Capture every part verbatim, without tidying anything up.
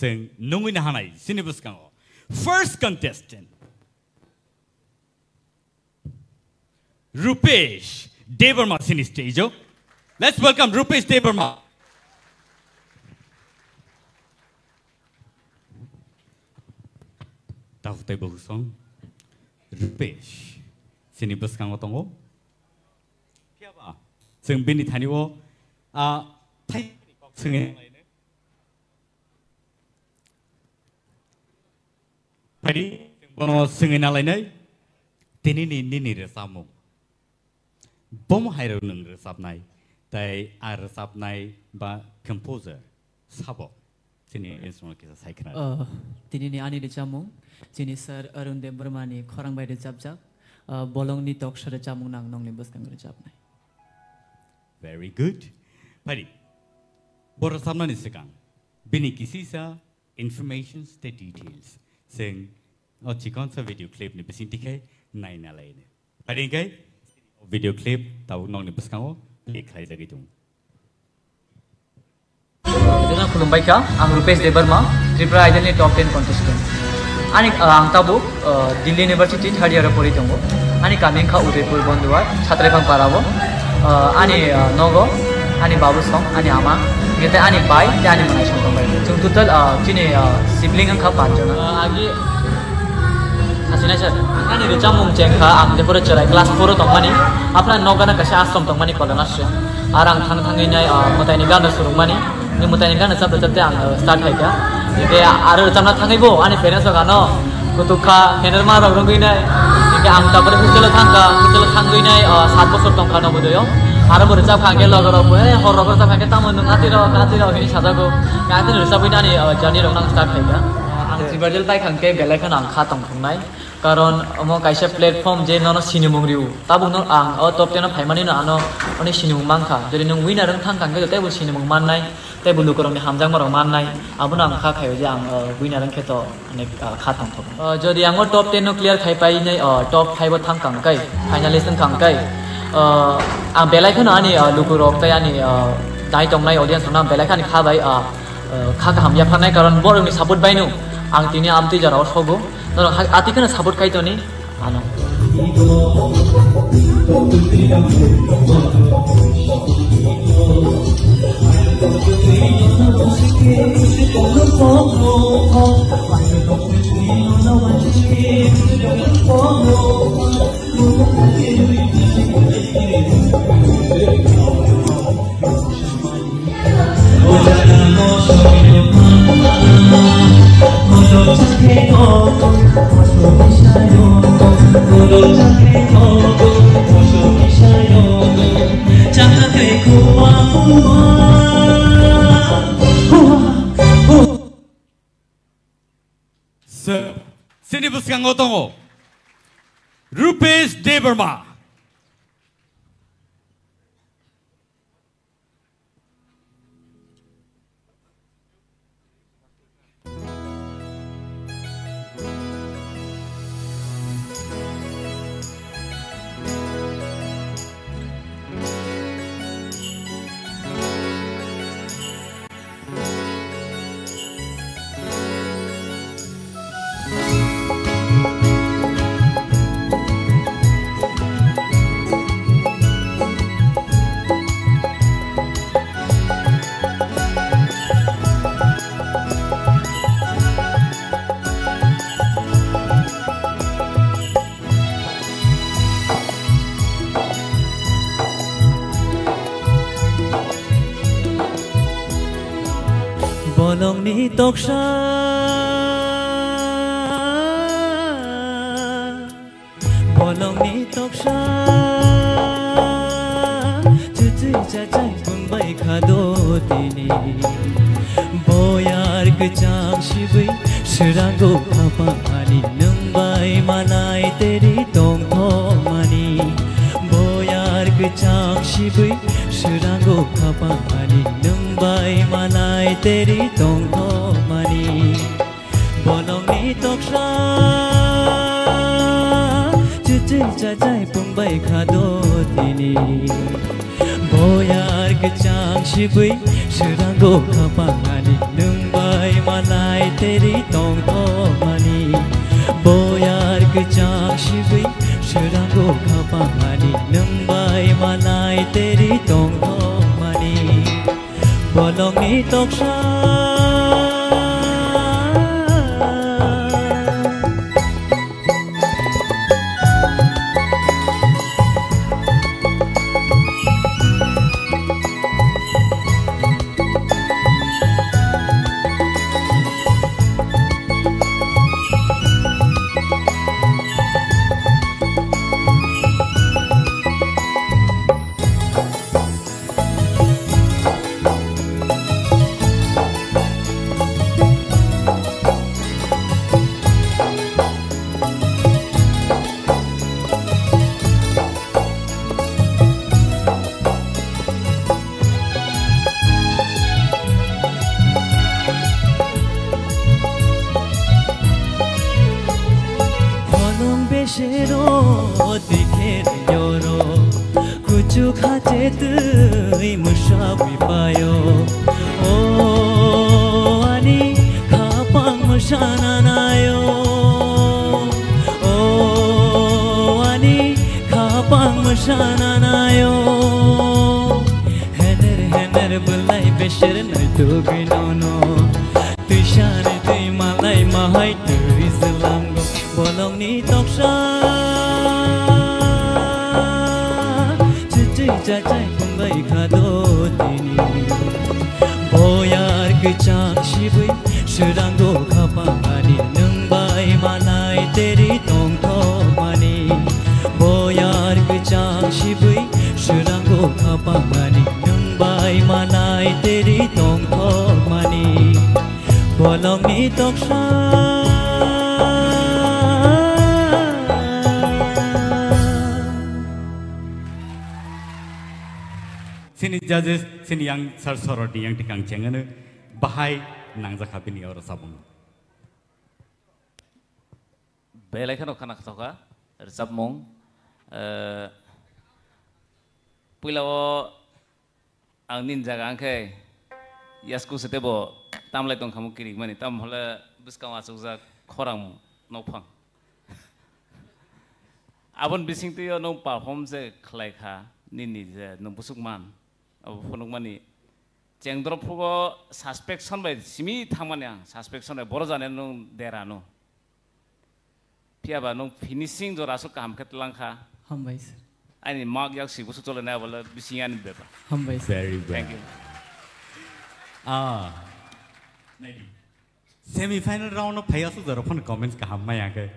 Chwng nungwi nahanai chini bwskango. First contestant, Rupesh Debbarma chini stage o. Let's welcome Rupesh Debbarma. Tabuk tei bwswng Rupesh chini bwskango tongo. Phiyaba chwng bini thani o, a, thai swngwi Phaidi, bono swngwi nalainai, tinini nini rwchapmung. Bomo hairok nwng rwchapnai, tei a rwchapnai ba composer sabo chini instrument kisa sai khna. Oh, tinini ani rwchapmung, chini sir Arun Debbarma ni khorang bai rwchapjak, ah, bolongni toksa rwchapmung nang nongni bwskango rwchapnai. Very good. Phaidi, bo rwchapnani swkang, bini kisisa informations tei details chwng o chikonsa video clip ni bisingtwi khe naina laini. Phaidi hwnkhe video clip tabuk nokni bwskango play khlaijagwi tongo. Jotono khulumbai kha, ang Rupesh Debbarma, Tripura Idol ni top ten contestant. Ani, uh, ang tabuk, uh, Delhi University third year o pori tongo. Ani kami wngkha Udaipur Bonduwar, Chatraibang para o. Uh, ani, uh, nogo, ani babu song, ani ama, hingke tei ani bai, tei ani mwnai song tongbai. Chwng total, uh, chini, uh, sibling wngkha panch jona. Uh, agi, asinai sir, ani rwchapmung chengkha, ang jephuru chwrai class four o tongmani, aphra nokgana kaisa ashram tongmani Kolana se. Ar ang thang thangwi nai, uh, mwtaini gana surungmani. Ni mwtaini gana chap chap tei ang, uh, start hai kha. Hingke aro rwchapna thangwi bo ani parents rok ano kutuk kha, henerma rok rwgwi nai. Hingke ang tabore hostel o thang kha, hostel o thangwi nai, uh, sat bosor tong kha Navodaya o. Aro bo rwchap kha hingke loge rok bo, "Eh, hor rok rwchap kha hingke tamo nwng atwi rok, atwi rok," hinwi sajago. Hingke atwi rwchapwi nai ani, uh, journey rok no ang start hai kha. Ang Tripura Idol pai kha hingke belai kheno ang kha tong thungnai. Karon omo kaisa platform je nono sinimung rio. Tabuk no ang o top ten o phaimani no ano oni sinimung mankha. Jodi nwng winner wng thang kha hingke teibo sinimung mannai. Tei bo lukurokni hamjakmarok mannai, abono ang kha khaio je ang, uh, winner wngkhe to, uh, kha tongthok. Uh, jodi ang o top ten no clear khai pai nai, uh, top five o thang kang kai, finalist wng kang kai, uh, ang belai kheno ani, uh, lukurok tei ani, uh, nai tongnai audience rokno ang belai khani kha bai, uh, uh, kha kaham yapharnai, karon borokni support baino ang tini amtwi jora o sogo. Norok ha-, ati kheno support khai toni. Ano. Sir, chini bwskango tongo Rupesh Debbarma. Bolongni toksa, bolongni toksa, chuchwi chachai pungbai khado tini. Boyar kwchang sibwi srango khapang ani nwng bai malai teri tongthokmani. Boyar kwchang sibwi srango khapang ani nwng bai malai teri tongthokmani. Bolongni toksa, chuchwi chachai pungbai khado tini. Boyar kwchang sibwi srango khapang ani nwng bai Bai malai teri tongthokmani, boyar kwchang sibui swrango khapangmani, nwng bai malai teri tongthokmani, bolongni toksa. Khonung besero dikher yoro, kuchuk hache twi mwsabwi payo. O ani khapang mwsana nayo, o ani khapang mwsana nayo. Hener hener bwlai beser naitugwi nono, twisani twi malai mahai twi zlango. Bolongni toksa chwchwi chachai phunbai kha do tini. Boyar kwchang sibui swrango khapangmani, nwng bai malai teri tongthokmani. Boyar kwchang sibui swrango khapangmani, nwng bai malai teri tongthokmani. Bolongni toksa. Chini judges, chini yang sir soror ni yang tikang chengano bahai nangjak ha bini oro sabung. Belai kheno khana kha rwchapmung. Eh, puila o ang nini jaga ang khe yasku se tebo tamlai tong kha mo kirik mani, tam hole bwskang achukjak khorang nokphang. Aboni bising twi o nwng perform je khlai kha nini je nwng busuk man, abo phunuk mani chengdrop phugo suspension bai simi thangmani ang, suspension bai boro jani nwng dera no. Phiya ba nwng finishing jora aswk kaham khe tlang kha. Hambai sir. Ani mak yak si busuk chole nai bole bising ani beba. Hambai sir. Very well. Thank you. Ah. Naidi. Semi final round no phai aswk jora phone comments kaham maya khe.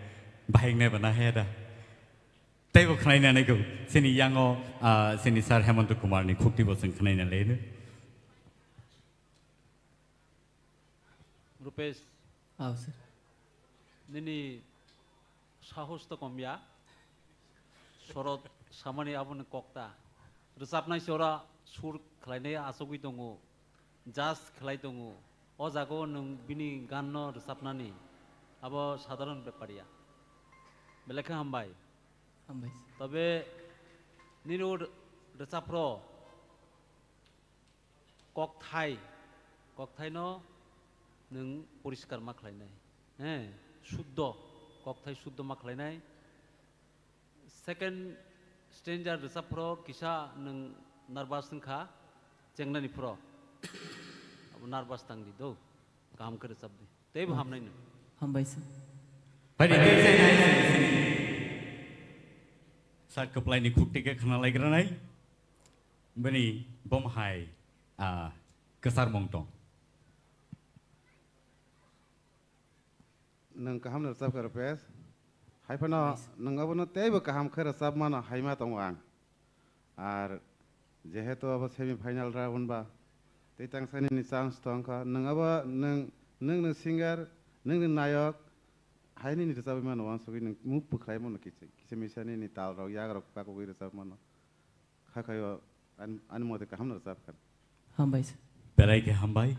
Bahik nai bana he da. Tei bo khnaina nai go. Sini yango, ah, sini sir Hemanta Kumar ni khukti bo sing khnaina le. Rupesh, Aw, sir. Nini sahos to komya. Sorot samani aboni kokta. Rwchapnai sora sur khlainai achugwi tongo. Just khlai tongo. O jago nwng bini ganno rwchapnani. Abo sadharon bepar ya. Belai khe hambai. Hambai, sir. Tobe nini o rwchapro kokthai, kokthaino nwng poriskar ma khlainai, he, suddo, kokthai suddo ma khlainai. Second stanza rwchapphro kisa nwng nervous wngkha, chengnani phro abo nervous tangdi do, kaham khe rwchapdi, teibo hamnai nwng. Hambai sir. Bai di, tei sai nai, sai nai. Sir kwplaini khukti khe khna laikranai. Bini bom hai, ah, kwcharmung tong. Nwng kaham no rwchap kha, Rupesh. Hai phano nwng abono teibo kaham khe rwchap mano hai ma tongo ang. Ar jehetu abo semi final round ba, tei tangsa nini chance tong kha. Nwng abo, nwng, nwng ni singer, nwng ni nayok, hai nini rwchapwi mano uansugwi nwng muk pwkhlai mano kisa, kisa misa nini tal rok, yak rok pakugwi rwchap mano. Kha khaio ani, ani mote kaham no rwchap kha. Hambai sir. Belai khe hambai.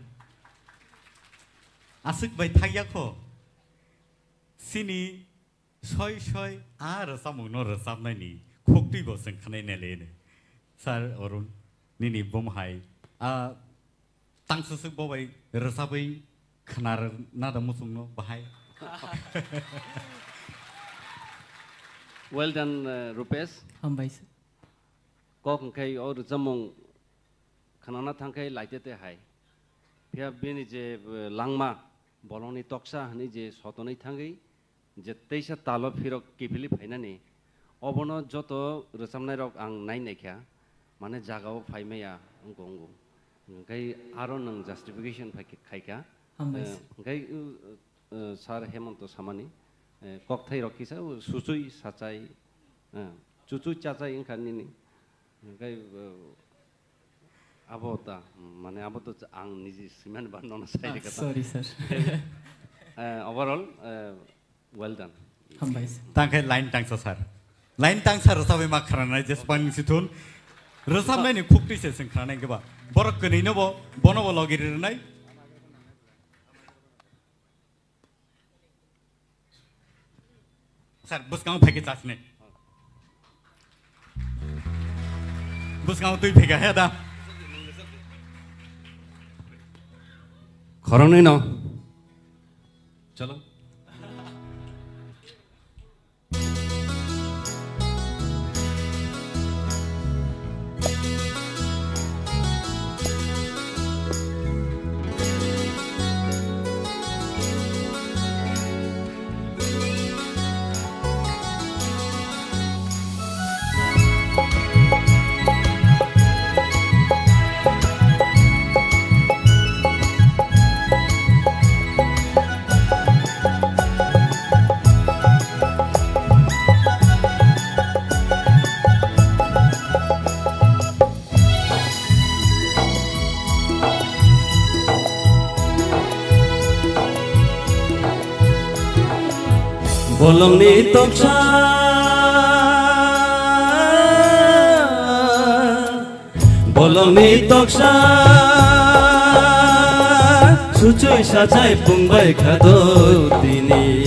Aswk bai thakya kho. Sini soi soi a rwchapmung no rwchapnai ni khukti bo chwng khnai nai le. Sir Arun, nini bom hai a tang swswk bo bai rwchapwi Khnar nada muchungno bahai. Well done, uh, Rupesh. Hambai sir. Kok hwnkhe o rwchapmung khnana thangkhe laitete hai. Phiya bini je, uh, langma, bolongni toksa hwnwi je sotonwi thangwi, je teisa talo phirok kiphilwi phainani, obono joto rwchapnairok ang nai naikha, mane jagao phai maya wngkha wngo. Hwnkhe aro nwng justification phai khe-, khaikha. Hambai Eh, sir. Hwnkhe, uh, uh, Sir Hemonto samani, eh, kokthairok kisa, uh, suchui sachai, eh, chuchui chachai wngkha nini. Hwnkhe, uh, abo ta, mane abo to ang niji simani ba nono sai Ah, de kata. Sorry, sir. Eh, overall, eh, well done. Hambai sir. Tangkhe line tangsa sir. Line tangsa rwchapwi ma khranai jesbang sithun. Rwchapnaini khukti se seng khranai keba. Borok kwnwi no bo, bono bo logi rinai. Sir, bwskango phaikhe chasni. Bwskango twi phaikha he da. Khoroknwi no. Chalo. Bolongni toksa, bolongni toksa, suchui sachai pungbai khado tini.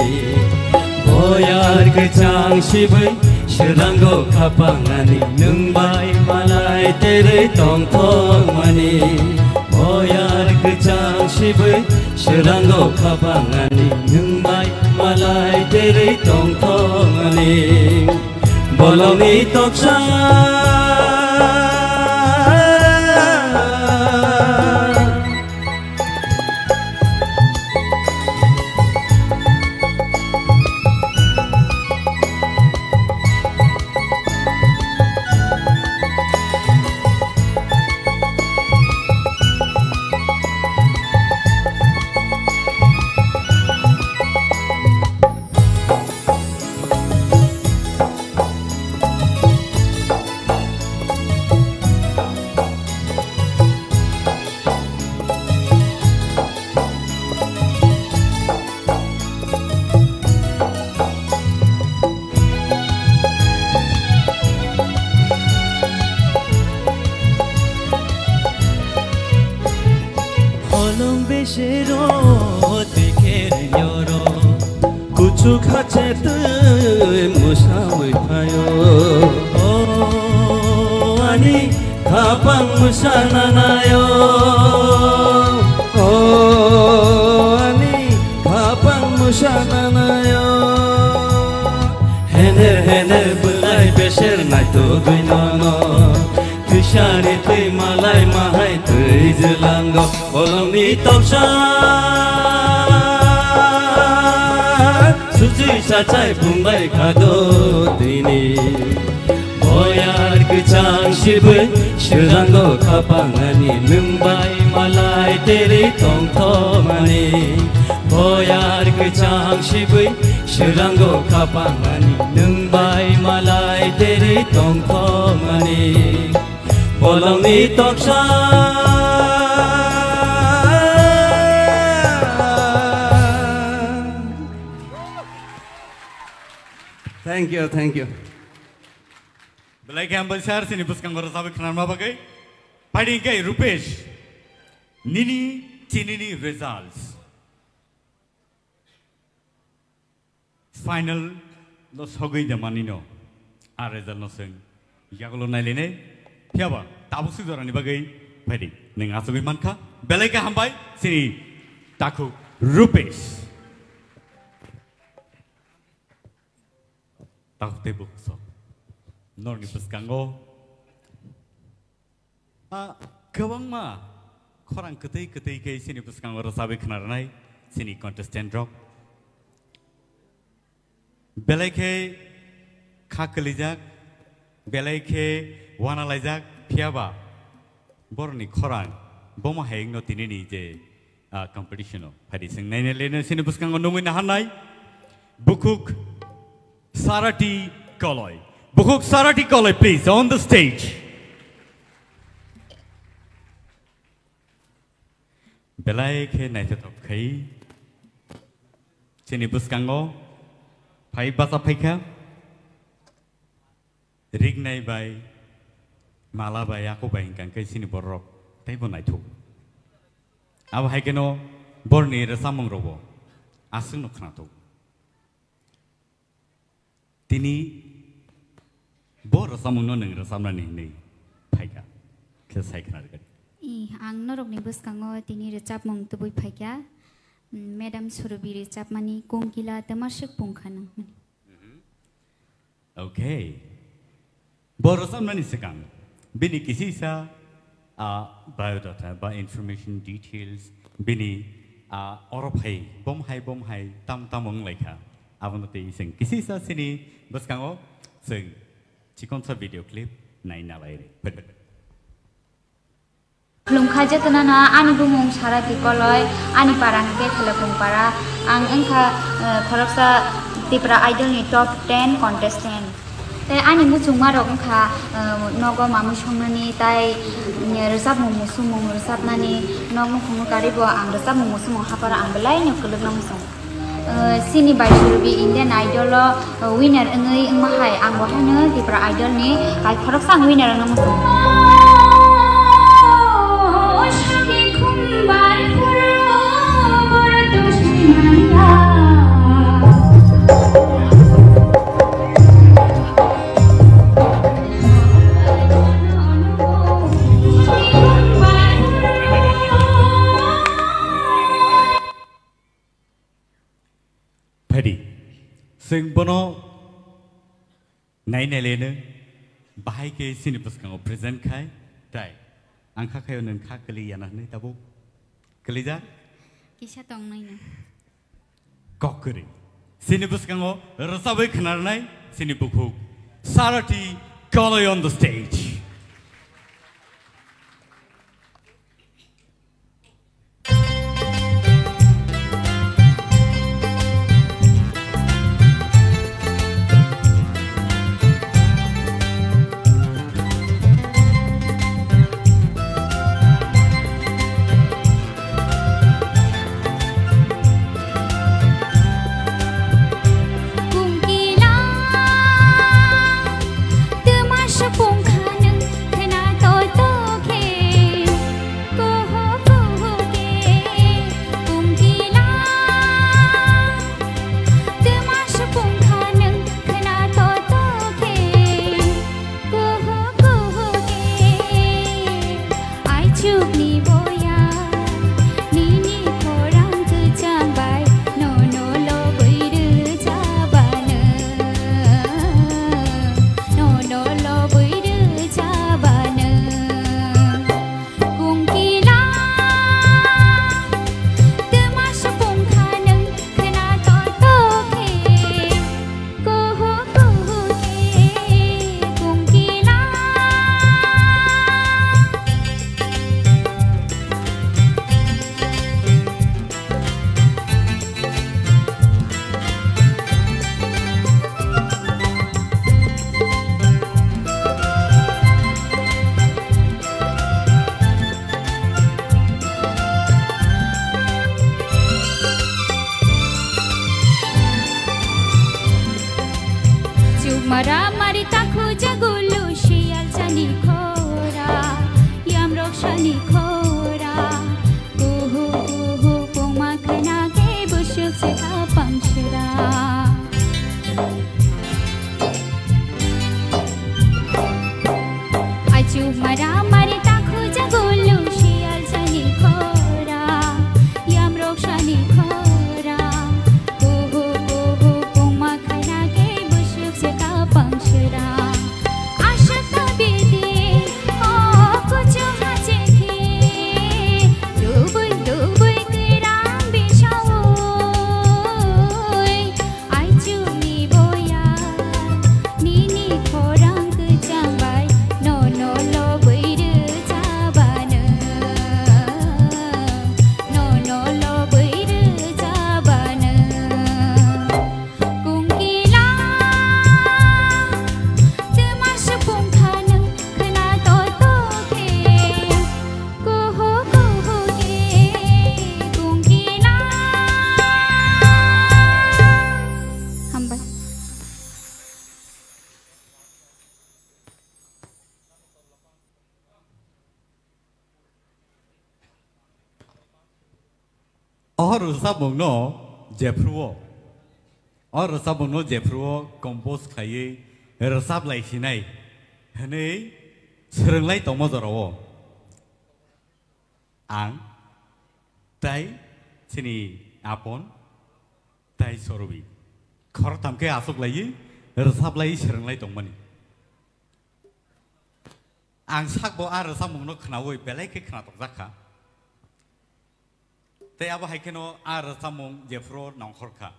Boyar kwchang sibui, Swrango khapangani nwng bai malai terwi tongthokmani. Boyar kwchang sibui swrango khapangani nwng bai malai terwi tongthokmani. Bolongni toksa. Holong besero tikher nyoro. Kuchuk hachetwi mwsawi phaio. O ani khapang mwsana naio. O ani khapang mwsana naio. Hener hener bwlai beser naitugwi nono. Twisari twi malai mahai twi jwlango. Bolongni toksa suchui sachai pungbai khado tini. Boyar kwchang sibui swrango khapangani nwng bai malai terwi tongthokmani. Boyar kwchang sibui swrango khapangani nwng bai malai terwi tongthokmani. Bolongni toksa. Thank you, thank you. Belai khe hambai sir, chini bwskango rwchapwi khnarma bagwi. Phaidi hwnkhe Rupesh, nini chinini results. Final lo sogwi de manino, a result no swng yagulo nailainai. Phiyaba tabuk swijorani bagwi phaidi nwng achugwi mankha. Belai khe hambai chini takhuk Rupesh. Takhuk tei bukhuk sok. Norokni bwskango, ah, kwbangma khorang kwtwi kwtwi khe chini bwskango rwchabwi khna rwnai chini contestant rok. Belai khe kha kwlijak, belai khe uanalaijak, phiyaba borokni khorang bomo hai wngno tinini je, ah, competition o phaidi. Chwng naina leno chini bwskango nungwi naharnai bukhuk Sarati Koloi. Bukhuk Sarati Koloi, please, on the stage. Belai khe naithothok khai chini bwskango phai bacha phaikha. Rignai bai, mala bai, ako bai hingkha khe chini borok teibo naithok. Abo hai kheno borni rwchapmung rokbo aswkno khnathok. Tini bo rwchapmungno nwng rwchapnani hinwi phaikha khe sai khna rwgadi. I, ang norokni bwskango tini rwchapmung tubui phaikha, mm, Madam Surubi rwchapmani Kongkila Twmaswk Pungkha nang hwnwi. Mhm. Okay. Bo rwchapnani swkang bini kisisa, ah, biodata ba information details bini, ah, oro phai bom hai bom hai tam tam wng lai kha. Abono tei chwng kisisa chini bwskango chwng chikonsa video clip naina lai rw. Khulumkha jotono no, ani bumung Sarati Koloi, ani para hwnkhe Khelokung para. Ang wngkha, eh, khoroksa Tipra Idol ni top ten contestant. Tei ani muchungma rok wngkha, eh, nogo mamui songnani, tai, eh, rwchapmung musumung rwchapnani, nok nukhung nukaribo ang rwchapmung musumung haparo ang belai no kwlwkna muchung. Eh, chini bai Surubi Indian Idol o, eh, winner wngwi wngma hai, ang bo haino Tipra Idol ni kai khoroksa ang winner wngna muchung. Phaidi, chwng bono nainai leno bahai khe chini bwskango present khai, tai ang kha khaio nwng kha kwlwi yana hwnwi tabuk kwlijak? Kisa tongnaino. Kok kwrwi. Chini bwskango rwchabwi khna rwnai chini bukhuk Sarati Koloi on the stage. Kuhu kuhu ke aichukni boya, nini khorang kwchang bai nono lobwi rwchapano, nono lobwi rwchapano. Kungkila, twma supung kha nwng khwna torto khe, kuhu kuhu khe kungkila. Chukmara mari takhu jagulu siyal chani khora, yamrok sani khora. Kuhu kuhu kungma khwna khe busuk se kapang sera. Achu mara mari takhu jagulu siyal sani khora, yamrok sani khora. O rwchapmungno jephruo, o rwchapmungno jephruo compose khaiwi rwchap lai sinai hwnwi swrwnglai tongma jorao ang tai chini apon tai Sorobi khoroktham khe achuk laiwi rwchap lai swrwnglai tongmani. Ang sakbo a rwchapmungno khnaui belai khe khnatok jak kha. Tei abo hai kheno a rwchapmung jephru nongkhor kha.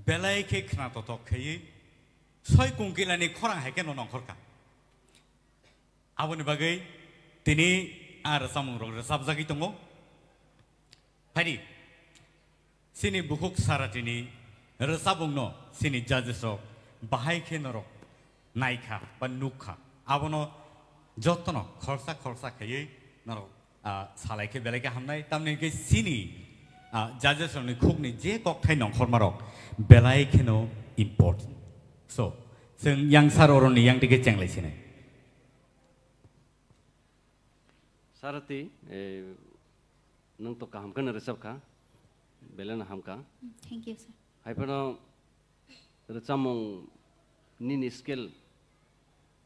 Belai khe khna totok khaiwi soi kungkilani khorang hai kheno nongkhor kha. Aboni bagwi tini a rwchapmung rok rwchapjagwi tongo. Phaidi, chini bukhuk Saratini rwchapmungno chini judges rok bahai khe norok naikha ba nukkha. Abono jotono khorsa khorsa khaiwi norok, ah, salai khe belai khe hamnai. Tamni hwnkhe chini, ah, judges rokni khukni je kokthai nongkhorma rok belai kheno important. So, chwng yangsar oroni yang tike chenglai sinai. Sarati, eh, nwng to kaham kheno rwchap kha, belai no ham kha. Thank you, sir. Hai phano rwchapmung nini scale,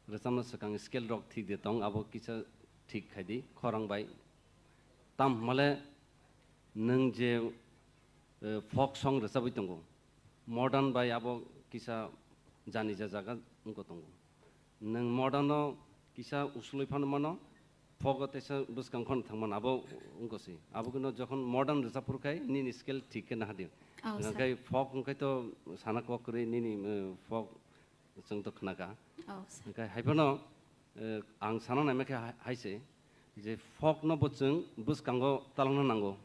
rwchapna swkang scale rok thik de tong, abo kisa thik khai di, khorang bai. Tam hwnmale nwng je, eh, folk song rwchabwi tongo, modern bai abo kisa jani ja jaga wngkha tongo. Nwng modern no kisa usulwi phano mano, folk o teisa bwskang phano thangmano abo wngkha se. Abo khe no jokhon modern rwchap phuru khai nini scale thik khe naha di. Oh, sir. Hwnkhai folk hwnkhai to sana kok kwrwi nini, eh, folk chwng to khnaka. Oh, sir. Hwnkhai hai phano, eh, ang sana naima khe hai, hai se je folk no bo chwng bwskango talangna nango.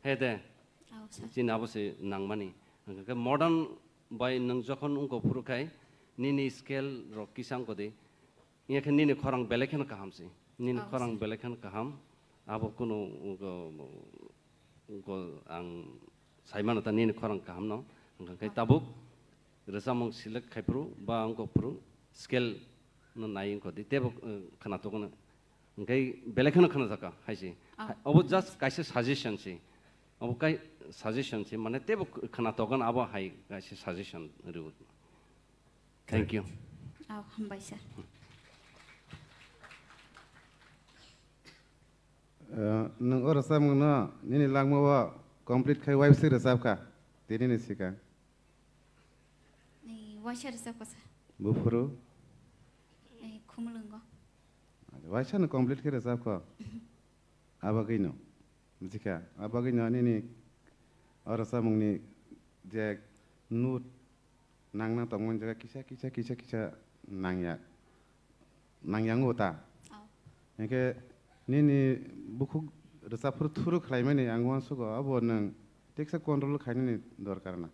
He de. Oh, sir. Chini abo se nangmani. Hwnkhai modern bai nwng jokhon wngkha phuru khai nini scale rok kisa wngkha di. Iya khe nini khorang belai kheno kaham se. Nini Oh, khorang sir. Belai kheno kaham. Abo kunu go, go ang saimano ta nini khorang kaham no. Hwnkhai Oh. Tabuk rwchapmung select khai phuru ba wngkha phuru scale no nai wngkha di. Tebo, eh, khna tokno. Hwnkhai belai kheno khna jaka hai se. Oh. Hai, obo just kaisa suggestion se. Obo kai suggestion se. Mane tebo khna tokno abo hai kaisa suggestion rw. Thank you. Oh, hambai sir. Eh, nwng o rwchapmungno nini langmao complete khai waisa rwchap kha, tini ni swkang. Ni waisa rwchap kha sir. Buphuru? Eh, Khumulwngo. Waisa no complete khe rwchap kho. Abagwino. Bujikha, abagwino nini o rwchapmungni je note nangna tongmani jaga kisa, kisa, kisa, kisa nangya, nangya wngo ta. Oh. Hinkhe nini bukhuk rwchapphru thuru khlaimani ang uansugo, abo nwng teksa control khainani dorkar na.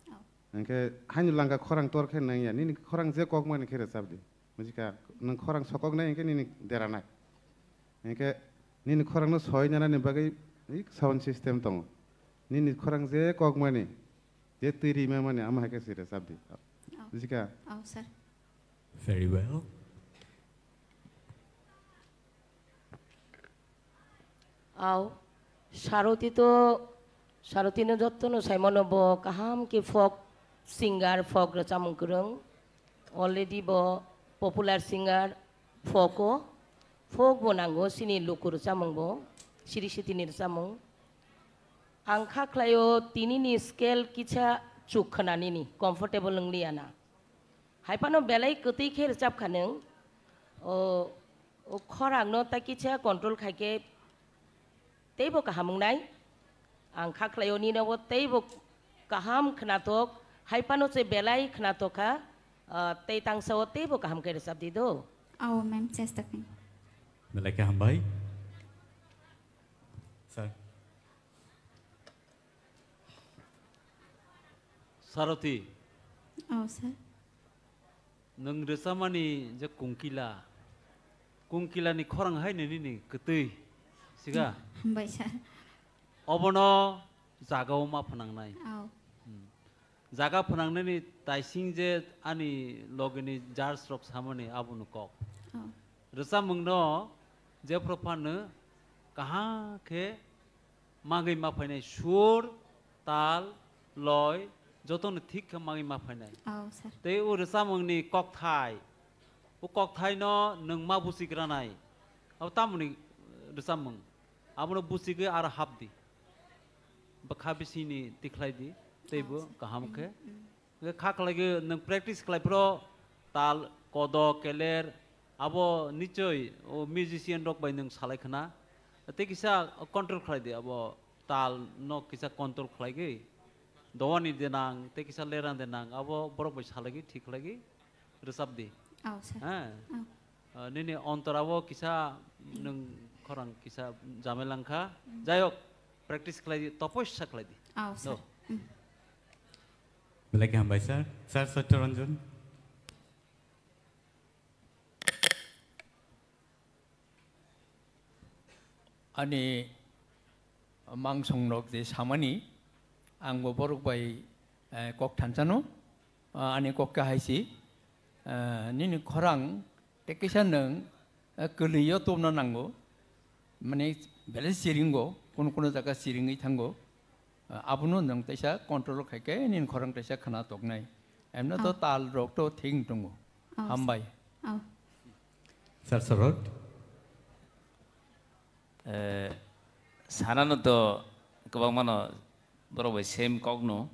Oh. Hinkhe haino langka khorang tor khe nangya, nini khorang je kokmani khe rwchapdi. Bujikha, nwng khorang sokoknai hinkhe nini deranai. Hinkhe nini khorangno soi nanani bagwi sound system tongo. Nini khorang je kokmani, je twi rimamani, amo hai khe se rwchapdi. Oh. Bujikha? Oh, sir. Very well. Aw, Saroti to, Saroti no jotto no saimano bo kaham khe folk singer, folk rwchapmung kwrwng. Already bo popular singer, folk o, folk bo nango chini luku rwchapmung bo, siri sitini rwchapmung. Ang kha khlaio tini ni scale kisa chuk khna nini, comfortable wng liya na. Hai phano belai kwtwi khe rwchap kha nwng. O, o khorang no ta kisa control khai khe teibo kaham wngnai. Ang kha khlaio nino bo teibo kaham khnatok, hai phano se belai khnatok kha, ah, tei tangsa o teibo kaham khe rwchap di do. Ao, ma'am, chesta khain. Belai khe hambai. Sir. Saroti. Oh, sir. Nwng rwchapmani je kungkila, kungkilani khorang hai nini ni kwtwi, siga? Hambai, sir. Obono jagao ma phnangnai. Oh. Hmm. Jaga phnangnani taising je ani logini judge rok samani abono kok. Oh. Rwchapmungno jephru phano kaham khe magwi ma phainai sur, tal, loi, jotono thik khe magwi ma phainai. Oh, sir. Tei o rwchapmungni kokthai, o kokthaino nwng ma buchigranai, abo tamoni rwchapmung, abono buchigwi aro hap di, bwkha bisingni tikhlai di, teibo kaham khe. Hwnkhe kha khlaigwi nwng practice khlai phro tal, kodo, keler, abo nichoi o musician rok bai nwng salai khna. Tei kisa control khlai di abo tal no kisa control khlaigwi. Dowani de nang, tei kisa lerang de nang, abo borok bai salaigwi thik khlaigwi rwchap di. Oh, sir. Ha? Oh. Ah, nini ontor abo kisa nwng khorang kisa jamela wngkha. Jai hok, practice khlai di, topoisa khlai di. Oh, sir. Do. Belai khe hambai, sir. Sir Satya Ranjan. Ani mangsong nok je samani, ang bo borok bai, eh, kok thansa no, ah, ani kok khe hai si, eh, nini khorang tei kisa nwng, eh, kwlwi o tubna nango, mane belai siringo, kuno kuno jaga siringwi thango, eh, abono nwng teisa control khai khe nini khorang teisa khna toknai. Emno to Oh. tal rok to thik tongo. Oh. Hambai. Oh. Sir Sorot. Eh, sanano to kwbangmano borok bai same kokno,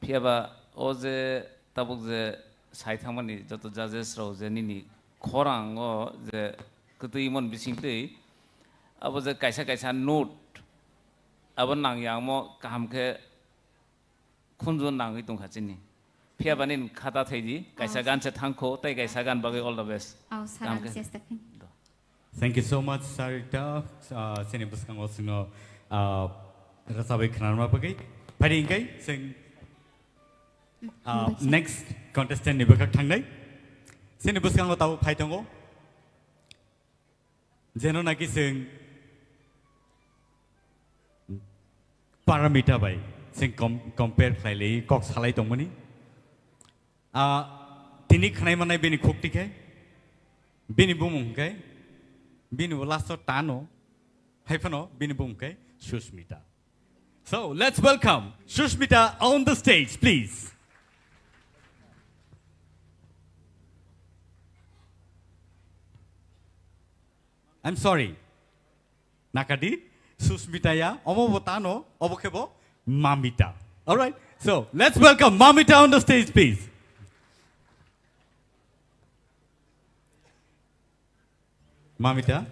phiyaba o je tabuk je sai thangmani joto judges rok je nini khorango je kwtwi mon bisingtwi abo je kaisa kaisa note abo nangya omo kaham khe khunju nangwi tongkha chini. Phiya bani khata thai di, kaisa Oh, gan se thangkho, tei kaisa gan bagwi all the best. Oh, sir, Kaham ang khe. Chesta khin. Do. Thank you so much, Sarita. Ah, chini bwskango chwngno, ah, rwchabwi khwnarma bagwi. Phai di hwnkhe chwng, ah, hambai, sir. Next contestant ni bwkhak thangnai. Chini bwskango tabuk phai tongo. Jeno naki chwng Paramita bai chwng com-, compare khlai lai kok salai tongmani. Ah, tini khwnai manai bini khukti khe, bini bumung khe, bini bo last o tano, hai phano bini bumung khe Susmita. So, let's welcome Sushmita on the stage, please. I'm sorry. Nakadi, Sushmita ya, omo bo tano, obo khe bo Mamita. All right? So, let's welcome Mamita on the stage, please. Mamita,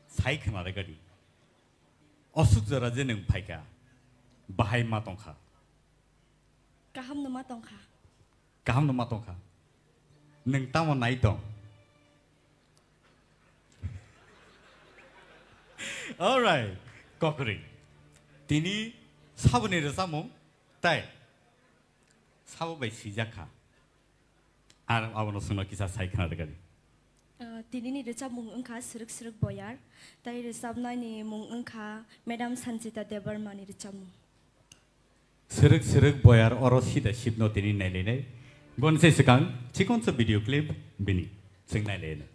sai khna re gadi. Osuk jora je nwng phaikha, bahai ma tongkha? Kaham no ma tongkha. Kaham no ma tongkha. Nwng tamo nai tong? All right, kokri. Tini saboni rwchapmung tai sabo bai swijak kha. Ar abono chwngno kisa sai khna rwgadi. Ah, tinini rwchapmung wngkha Swrwk Swrwk Boyar, tei rwchapnaini mung wngkha Madam Sanchita Debbarmani rwchapmung. Swrwk Swrwk Boyar oro sida sibno tini nailainai. Boni se swkang chikonsa video clip bini chwng nailainai.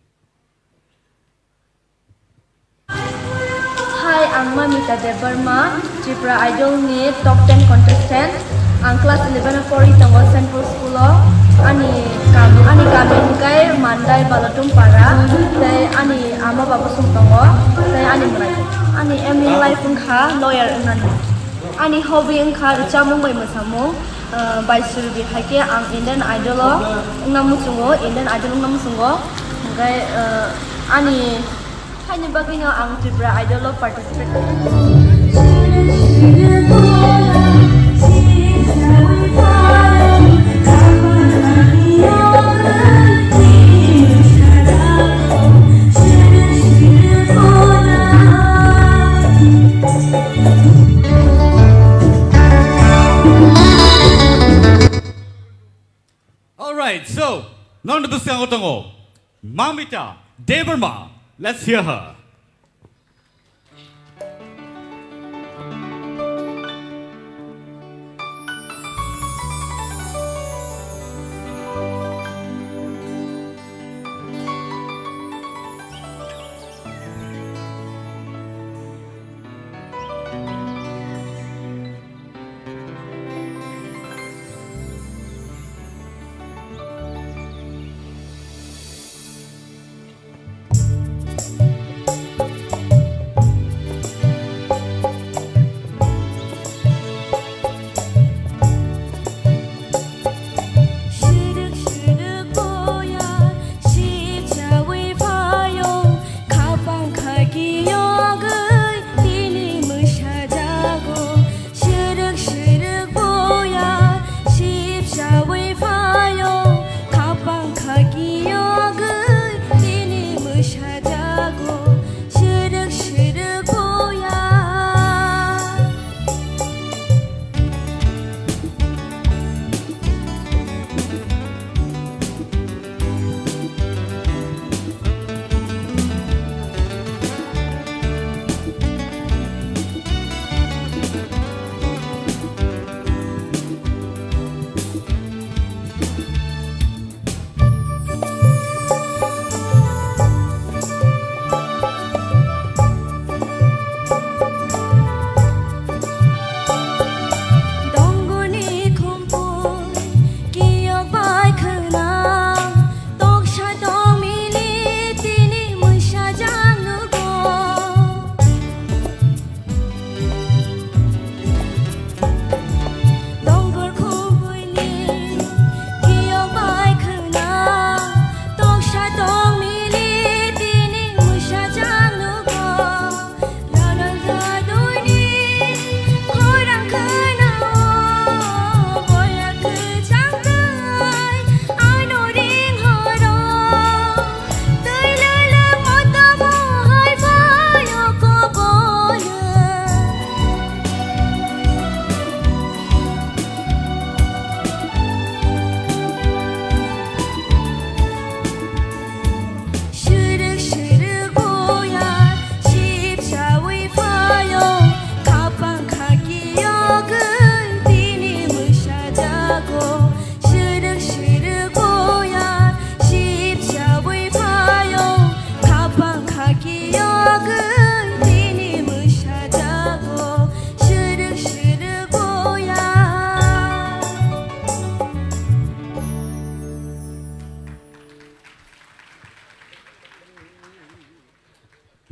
Hi, ang Mamita Debbarma, Tripura Idol ni top ten contestant. Ang class eleven o pori tongo Saint Paul School o. Ani kam, ani kami hwnkhe Mandai Balatum Para, tei ani ama baba song tongo, tei ani mwrai. Ani aim in life wngkha lawyer wngnani. Ani hobby wngkha rwchapmung bai mwsamung. Ah, bai surbi hai khe ang Indian Idol o wngna muchungo, Indian Idol wngna muchungo. Hwnkhe, ah, ani haini bagwino ang Tripura Idol o participate. All right, so, non bwskango tongo Mamita Debbarma. Let's hear her.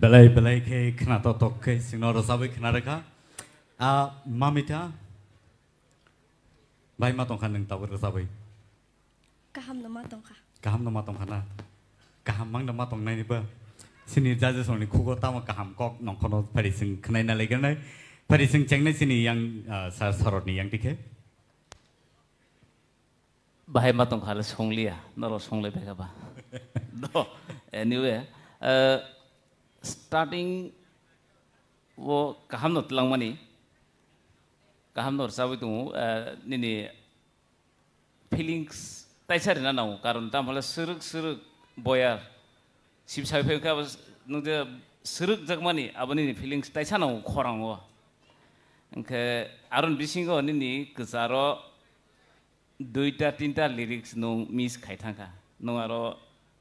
Belai belai khe khna tok tok khe singno rwchabwi khna rwkha. A Mamita, bai ma tongkha nwng tabuk rwchabwi? Kaham no ma tongkha. Kaham no ma tongkha na? Kaham mang no ma tongnaini ba? Sini judges rokni khugo tamo kaham kok nongkhono phari sing khnaina laiganai. Phari sing chengnai sini yang, ah, sir sorotni yang dikhe. Bahai ma tongkha le songliya, norok songlai bai kha ba. No, anyway, eh, starting o kaham no twlangmani, kaham no rwchabwi tongo, eh, nini feelings taisa rina nango, karon tamo le swrwk swrwk boyar sibsai phai kha, nung je swrwk jakmani abo nini feelings taisa nango khorang o. Hwnkhe aron bisingo nini kwcharo duita tinta lyrics nung miss khai thangkha. Nung aro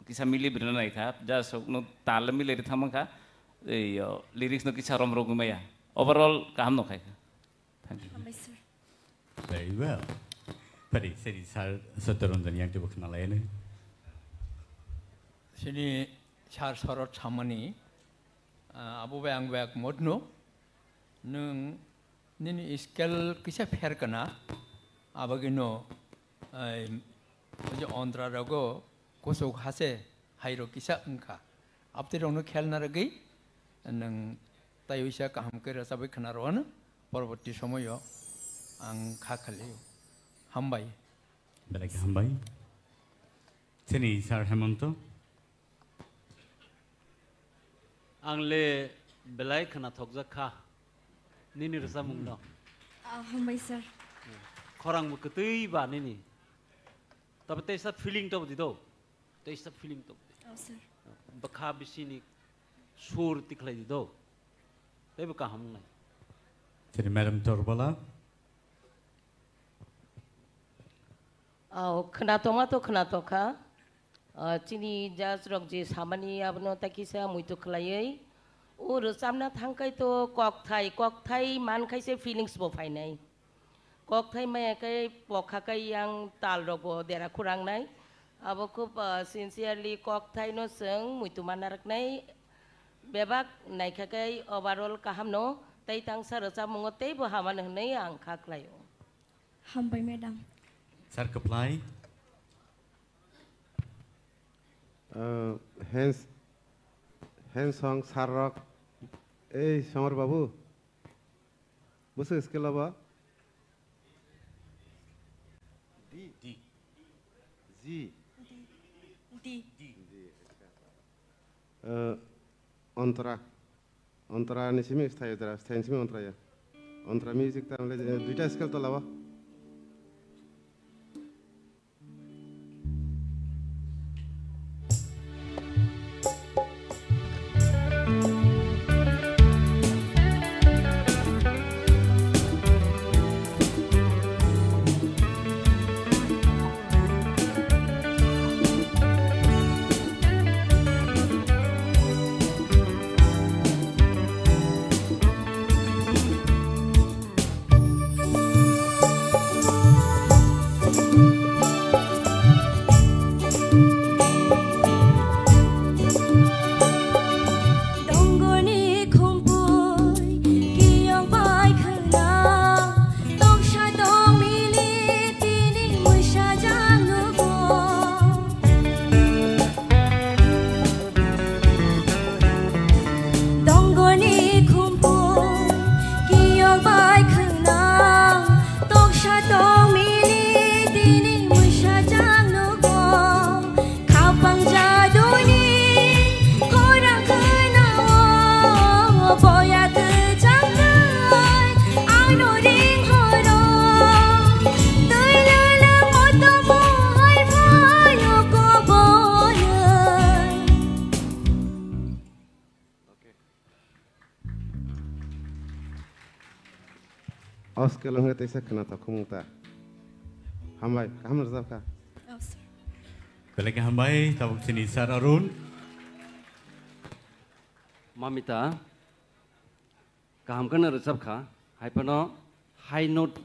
kisa mili brina naikha, ja sok nung tal mili ri thangmankha, ei, o, lyrics no kisa rom rogwi maya. Overall kaham no khaikha. Thank you. Hambai sir. Very well. Pari, seri sir Satyaranjan yang tibo khna lai ne. Sini sir sorot samani, ah, abo bai ang bai ak modno. Nung nini scale kisa pher kana, abagino, ai, oje ontra rogo kusuk hase hairo kisa wngkha. Abtwi rokno khel narwgwi nwng taiwisa kaham khe rwchabwi khna rwano, porborti somoyo ang kha khali. Hambai. Belai khe hambai. Chini sir Hemonto. Ang le belai khwnathokjak kha nini rwchapmung no. Ah, hambai sir. Khorang bo kwtwi ba nini. Tabe teisa feeling to di do. Teisa feeling to. Oh, sir. Bwkha bisini sur tikhlai di do. Tei bo kaham wngnai. Chini madam Torbala. Aw, khwnathokma to khwnathokha. Ah, chini judge rok je samani abono ta kisa muitu khwlaiwi. O rwchapna thangkhai to kokthai, kokthai mankhai se feelings bo phainai. Kokthai maya khe pokha khe yang tal rok bo dera khurangnai. Abo khub, ah, sincerely kokthai no chwng muitu manna rwknai. Bebak naikha khe overall kaham no tei tangsa rwchapmungo tei bo hamano hwnwi ang kha khlaio. Hambai, madam. Sir, kwplai. Uh, hands, hands song, sir rok. Ei, Somar babu. Bwswk scale o bo? D. D. G. D. D. D, acha. Uh, Antara. Antara ni simi sthayo dara, sthayo ni simi Antara ya. Antara music ta, eh, duita scale tola o. Dongoni khumpui kiyong bai khwna, toksa tong mili tini mwsajak nugo. Dongoni khumpu kiyok bai khwna, toksa tong mili tini mwsajak nugo. Khapang jaduni khorang khwnao, boya kwchang kai ano ring horo. Twi lwlwng o tongmung hai phaio kobonwi. O scale wngkhe teisa khwnathok khumung ta. Hambai, kaham rwjap kha. Oh, sir. Belai khe hambai, tabuk chini Sir Arun. Mamita, kaham kheno rwjap kha, hai phano high note,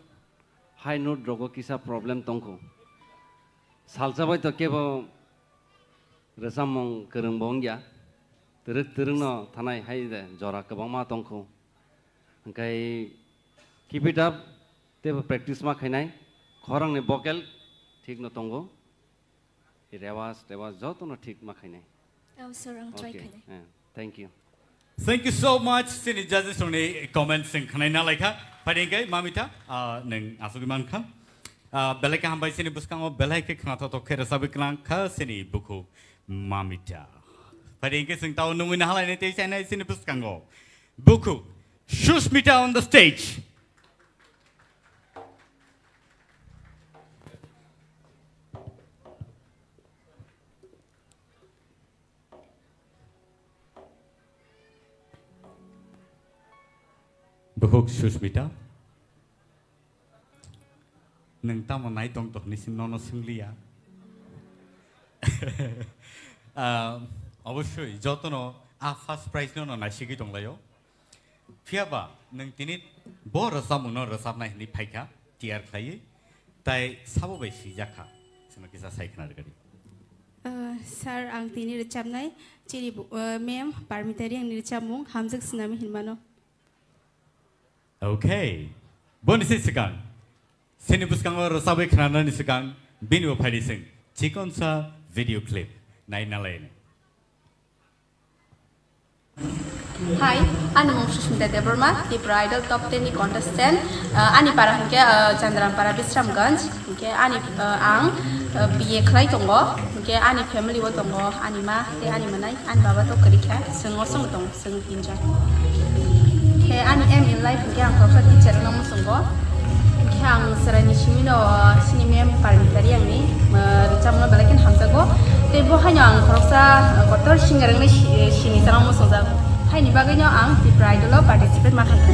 high note rogo kisa problem tongkho. Salsa bai to kebo rwchapmung kwrwng bo wngya. Twrwk twrwkno thanai hai de jora kwbangma tongkhu. Hwnkhe keep it up, teibo practice ma khainai. Khorangni vocal thikno tongo. Rewas, rewas jotono thik ma khainai. Oh, sir, ang try Okay, khainai. Eh, thank you. Thank you so much, chini judges rokni comments chwng khwnai na laikha. Phaidi hwnkhe Mamita, ah, nwng asugwi mankha. Ah, belai khe hambai chini bwskango belai khe khnathokthok khe rwchapwi klang kha chini bukhuk Mamita. Phaidi hwnkhe chwng tao nungwi nahalainai tei chainai chini bwskango bukhuk Sushmita on the stage. Bukhuk Sushmita, nwng tamo nai tong tong hinwi nono swng liya? Ah, obosoi jotono a first prize no no naisigwi tonglaio. Phiyaba nwng tini bo rwchapmungno rwchapnai hinwi phaikha tiyar khlaiwi, tai sabo bai swijak kha, chwngno kisa sai khna rwgadi. Ah, sir, ang tini rwchapnai chini bu-, ah, ma'am Parmita Reang ni rwchapmung Hamjak Snami hinmano. Okay. Boni se swkang, chini bwskango rwchapwi khnanani swkang bini bo phaidi chwng chikonsa video clip nai nalaini. Hi, ani mung Sushmita Debbarma, Tripura Idol Top ten ni contestant. Uh, ani para hwnkhe, uh, Chandrampara Bisramganj. Hwnkhe ani, uh, ang, uh, B A khlai tongo. Hwnkhe ani family o tongo, ani ma tei ani mwnai, ani baba to kwrwi kha, chwng osongo tongo, chwng tinjon. Khe ani aim in life hwnkhe ang khoroksa teacher wngna muchungo. Khe ang chwraini simino, uh, chini ma'am Parmita Reang ni, uh, rwchapmungno belai kheno hamjago. Tei bo haino ang khoroksa, uh, kotor singer wngwi si-, sini chwng muchungjak. Haini bagwino ang Tripura Idol o participate ma khaikha.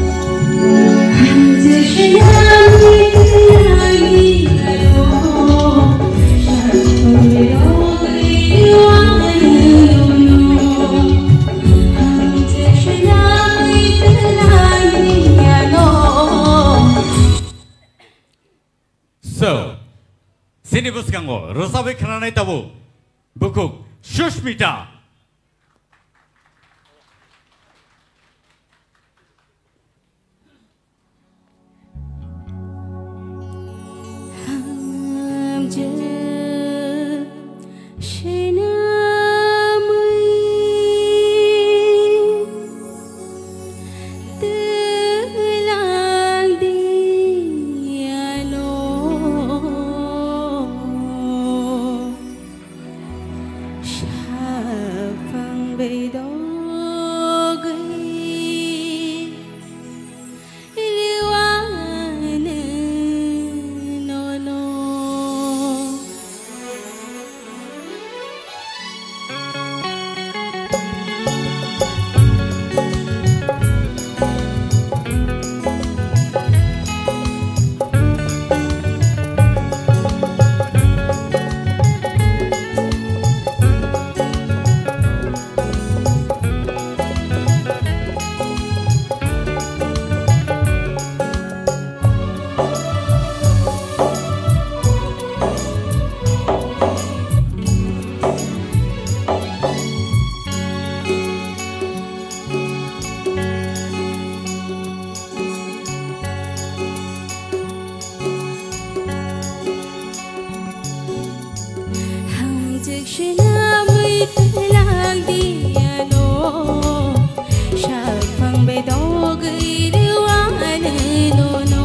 So, chini bwskango rwchapwi khnanai tabuk bukhuk Sushmita. Shapang beidogwi liwanwi nono. Hamjwk swnamwi twlang di ano, shapang bedogwi rwano nono.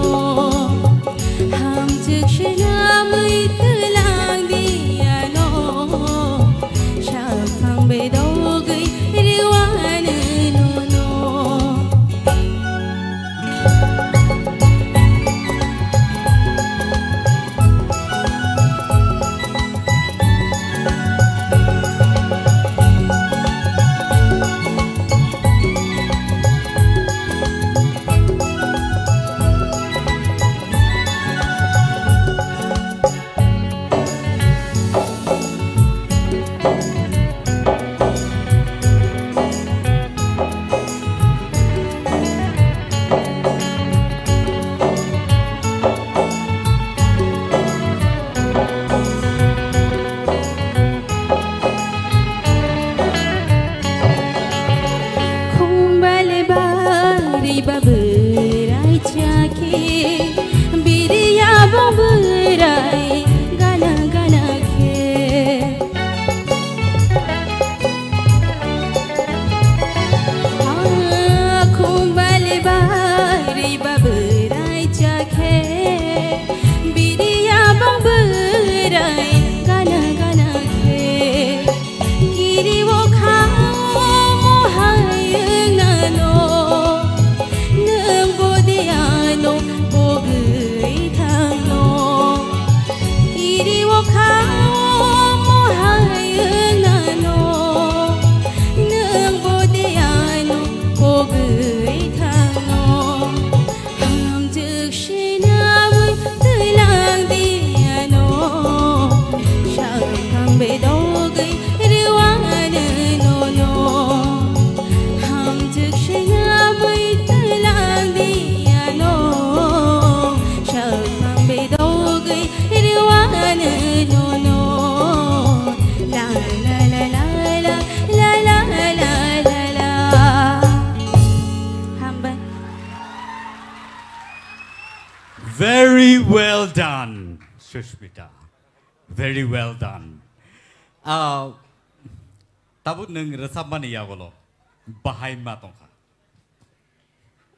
Hamjwk swnamwi twlang di ano, shapang bedogwi rwano nono. Very well done, Sushmita. Very well done. Ah, tabuk nwng rwchapmani yagulo bahai ma tongkha?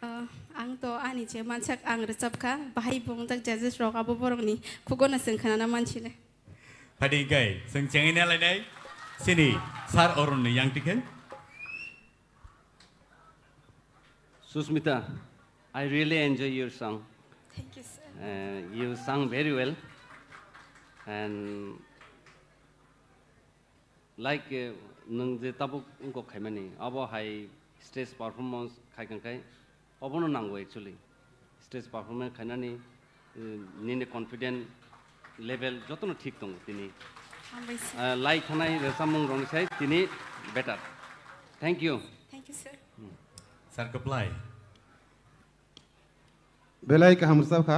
Ah, ang to ani je mansak ang rwchapkha, bahai bo wngjak judges rok abo borokni khugono chwng khnana mansinai. Phadi hwnkhe chwng chengwi nalainai chini sir Arun ni yang tikhe. Susmita, I really enjoy your song. Thank you, sir. Uh, you sung very well. And like, uh, nwng je tabuk wngkok khaimani, abo hai stage performance khai kang khai, obono nango actually. Stage performance khainani, uh, nini confident level jotono thik tongo tini. Hambai sir. Uh, lai thanai rwchapmung rokni sai tini better. Thank you. Thank you, sir. Sir, kwplai. Belai kaham rwchap kha.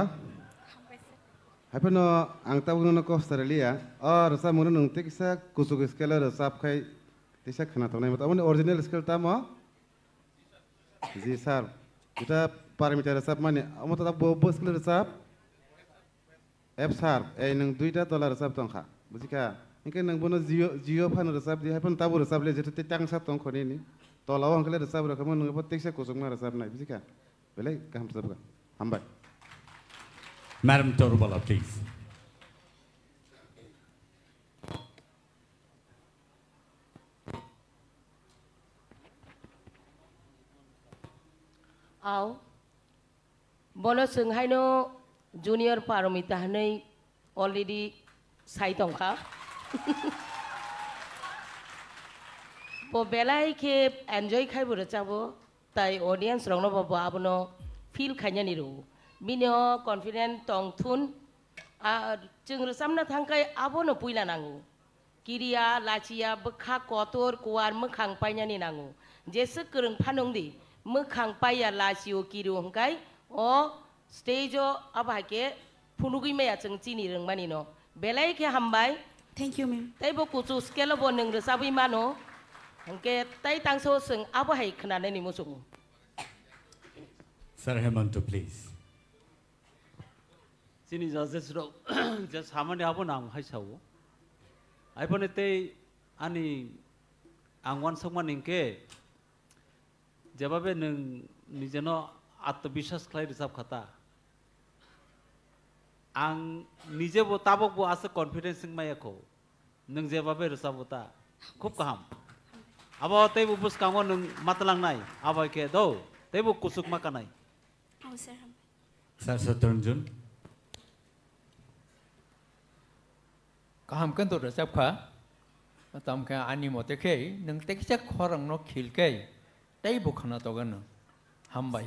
Hambai sir. Haiphano ang tabuk nono kok sari liya. O rwchapmung no nwng tei kisa kuchuk scale o rwchap khai tisa khna tongnai. Aboni original scale tamo? Ji sir. Juta Parmita rwchapmani. Omo to bo, bo scale rwchap? F sharp, ei nwng duita tola rwchap tongkha, bujikha? Hinkhe nwng bono jio, jio phano rwchap di, haiphano tabuk rwchap le, jeto tei tangsa tongkho nini. Tola o hinkhe le rwchap rwkha, nwng bo teksa kuchukma rwchapnai, bujikha? Belai kaham rwchapkha. Hambai. Madam Torubala, please. Au. Bono chwng haino Junior Paromita hwnwi already sai tongkha. Bo belai khe enjoy khai bo rwchabo, tai audience rokno bo, bo abono feel khainani rwo. Bini o confident tong thun, a, chwng rwchapna thang khai abono puila nango. Kiriya, lachiya, bwkha kotor, kuar, mwkhang painani nango. Jeswk kwrwng phano wng di, mwkhang paiya, lachio, kirio hwnkhe o stage o abo hai khe phunugwi maya chwng chini rwngmani no. Belai khe hambai. Thank you, ma'am. Tei bo kuchuk scale o bo nwng rwchabwi mano. Hwnkhe tai tangso chwng abo hai khwnanani muchungo. Sir Hemanta, please. Chini judges rok je samani abo nang hai sao. Aiboni tei ani ang wansokmani hinkhe jebabe nwng nijeno atmobiswas khlai rwchap kha ta. Ang nijebo tabokbo aswk confidence wng maya kho. Nwng jebabe rwchabo ta. Khub kaham. Abo teibo bwskango nwng matwlangnai. Abo hai khe do. Teibo kuchuk ma kanai. Oh, sir, hambai. Sir Satranjan. Kaham khe to rwchap kha. Tamo khe ani mote khe nwng tei kisa khorang no khil khe tei bo khna toga nwng. Hambai.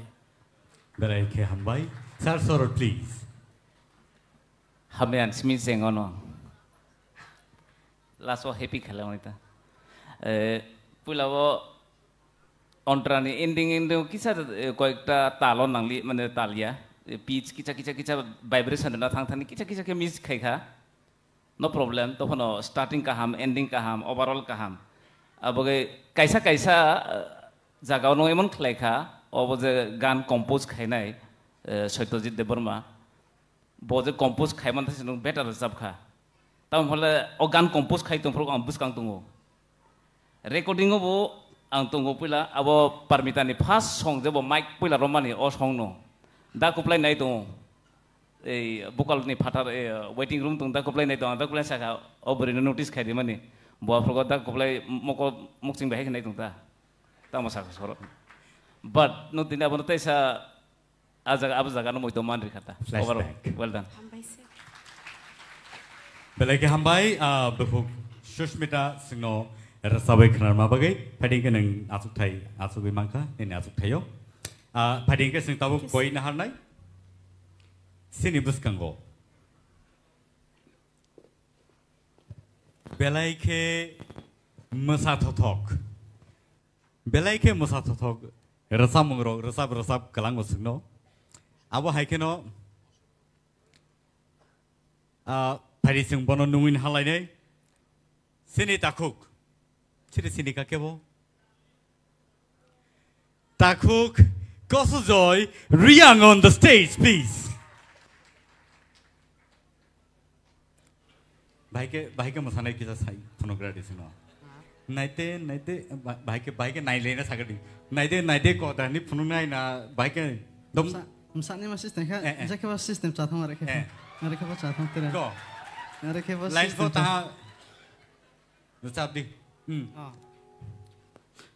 Belai khe hambai. Sir Sorot, please. Hambai ang simi cheng ono. Last o happy khelai ta. Eh, puila o Ontrani ending, ending kisa, eh, koyekta talo nangli, mane talya. Eh, pitch kisa, kisa, kisa vibration na thang thani kisa, kisa khe miss khai kha. No problem, tophano starting kaham, ending kaham, overall kaham. Aboge kaisa, kaisa, eh, jagao no emon khlai kha, obo je gan compose khainai, eh, Satyajit Debbarma. Bo je compose khai man thasi nwng better rwchap kha. Tamo hole o gan compose khai tongphuru ang bwskang tongo. Recording o bo ang tongo puila abo Parmita ni first song je bo mic puila romani o song no. Da kuplai nai tongo. Ei vocal ni phatar, eh, waiting room tong da kuplai nai tongo. Da kuplai saka o bwrwi no notice khai di mani. Bo aphuru da kuplai moko mukching bahai nai tong ta. Tamo saka soro. But no tini abo no tei sa A jaga, abo jaga no moito man rikha ta. Flashback. Overall, well done. Hambai sir. Belai khe hambai, ah, bukhuk Sushmita singno rwchabwi khwnarma bagwi. Phaidi khe nwng achukthai, achugwi mankha, nini achukthaio. Ah, phaidi khe sing tabuk koi naharnai. Sini bwskango. Belai khe mwsa thothok. Belai khe mwsa thothok rwchapmung rok rwchap rwchap kwlango chwngno. Abo hai kheno, ah, phaidi chwng bono nungwi halainai. Chini takhuk. Chiri chini ka kebo? Takhuk Kosujoy Riang on the stage, please. Bahai khe, bahai khe mwsanai kisa sai phunukgra di sino. Naite, naite, ba-, bahai khe, bahai khe nailaina sakadi. Naite, naite ko dani phunuknai na bahai khe dom. Msa-, msani ma system kha, eh, eh, je khe ba system chathang are khe. Eh. Are khe ba chathang tere. Ko. Are khe ba line system pho taha. Rwchap di. Hmm. Oh.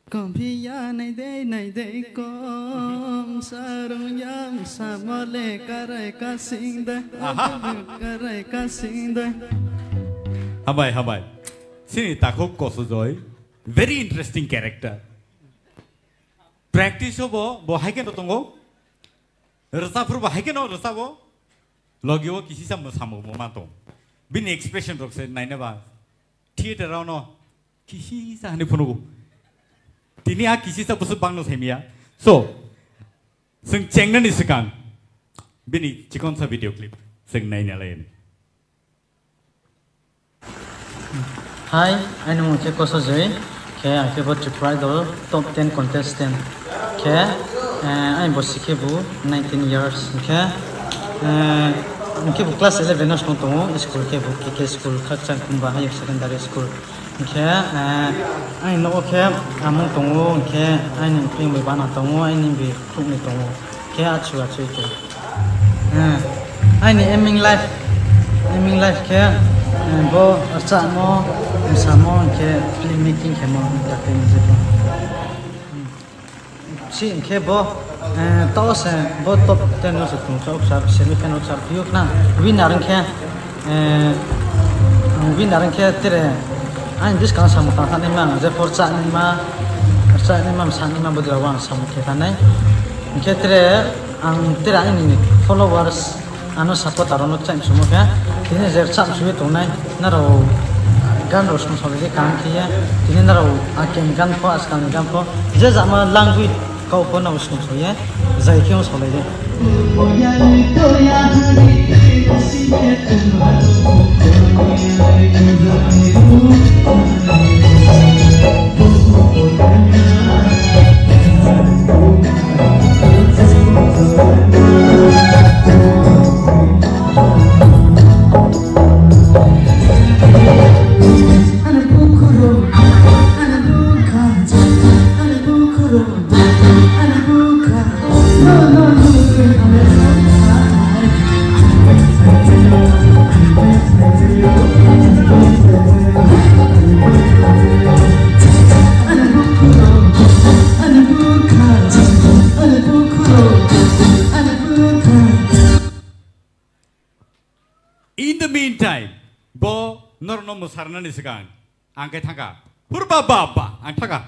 Komphiya naidei naidei kom sarungya samole karai kasing de. Aha. Karai kasing de. Hambai, hambai. Sini takhuk Kosojoi. Very interesting character. Practice obo, bo hai khe no tongo. Rwchapphuru bo hai khe no rwchabo. Logi o kisisa mwsamo bo ma tong. Bini expression rok se naina ba. Theater rao no kisisa hani phunugo. Tini a kisisa busu bangno saimia. So, chwng chengnani swkang bini chikonsa video clip chwng naina lai. Hi, ani mung khe Kosojoi. Khe ang khe bo Tripura Idol top ten contestant. Khe, eh, ani bosi khe bo nineteen years. Khe, eh, ang khe bo class eleven no song tongo. School khe bo K K school, Khakchang Kumba Higher Secondary School. Khe, eh, ani nogo khe amung tongo, khe ani pringbai bana tongo, ani bi khukni tongo. Khe achu achu khe. Eh, aini aiming life, aiming life khe, eh, bo rwchapmo, mwsamo, hwnkhe film making khemo, entertainment khe. Hmm. Si hwnkhe bo, eh, to se bo top ten no se tong chok sar, semi final sar, phiyok na winner hwnkhe, eh, winner hwnkhe tere ani bwskang samung tang thani ma, je por cha ni ma, cha ni ma, sa ni ma, bo jora ang samung khe thani. Hwnkhe tere Ang tera ani followers ano supporter ano chang sumo khe tini je chang suwi tongnai narok gan rok song song khe kaham khe ya tini narok akin gan pho askang ni gan pho je jama langwi kau pho nabo song song ya jai khe song lai de. In the meantime, bo norokno mwsarnani swkang ang khe thangkha. Hurba ba ba, ang thangkha.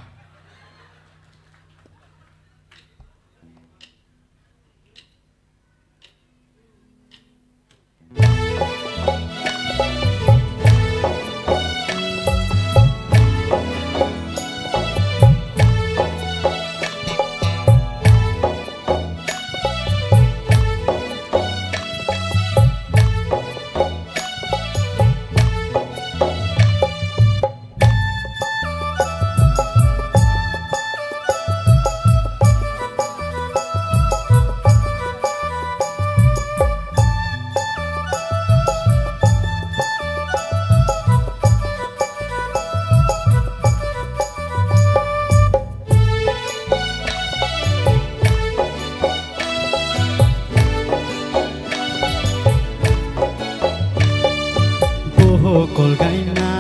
Boho kolgaina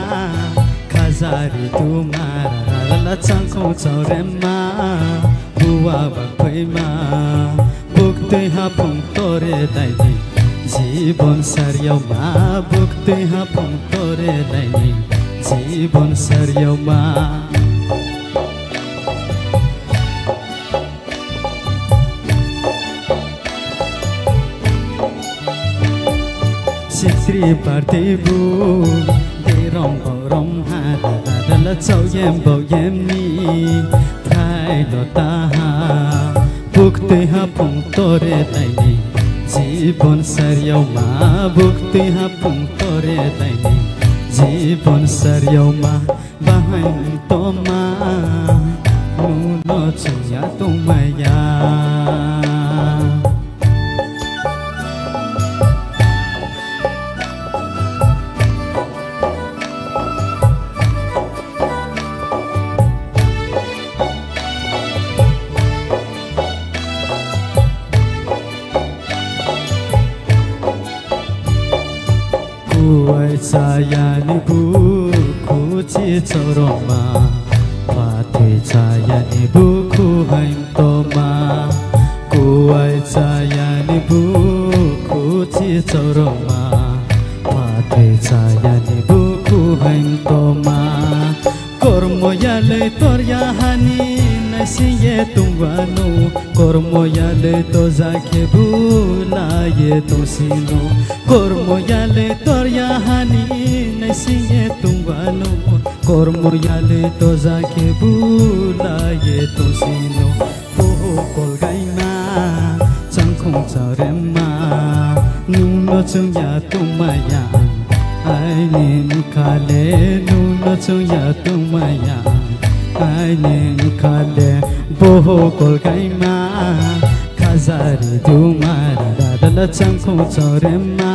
khajari tumara lala changkong chaurema buwa bakphaima buktwi haphung tore daini jibon saryauma buktwi haphung tore daini jibon saryauma. Sitri party bu derong borom ha dala chau yem bo yem ni thai lo ta ha buk tui ha pung tore tai ni jibon sar yau ma buk tui ha pung tore tai ni jibon sar yau ma. Bahai toma nuno chungya tongmaya. Kuwai chayani bukhu chi choroma, phathwi chayani bukhu hain toma. Kuwai chayani bukhu chi choroma, phathwi chayani bukhu hain toma. Kormo yalwi tor yahani naisingye tungwano, kormo yalwi toja khe bulaye tongsino. Kormo yalwi tor yahani naisingye tungwano, kormo yalwi toja khe bulaye tongsino. Boho kolgaima changkhung charema, nungno chwngya tongmaya ang. Aini mkhale nungno chwngya tongmaya ang. Aini mkhale boho kolgaima, khajari duma rara dala changkhung charema,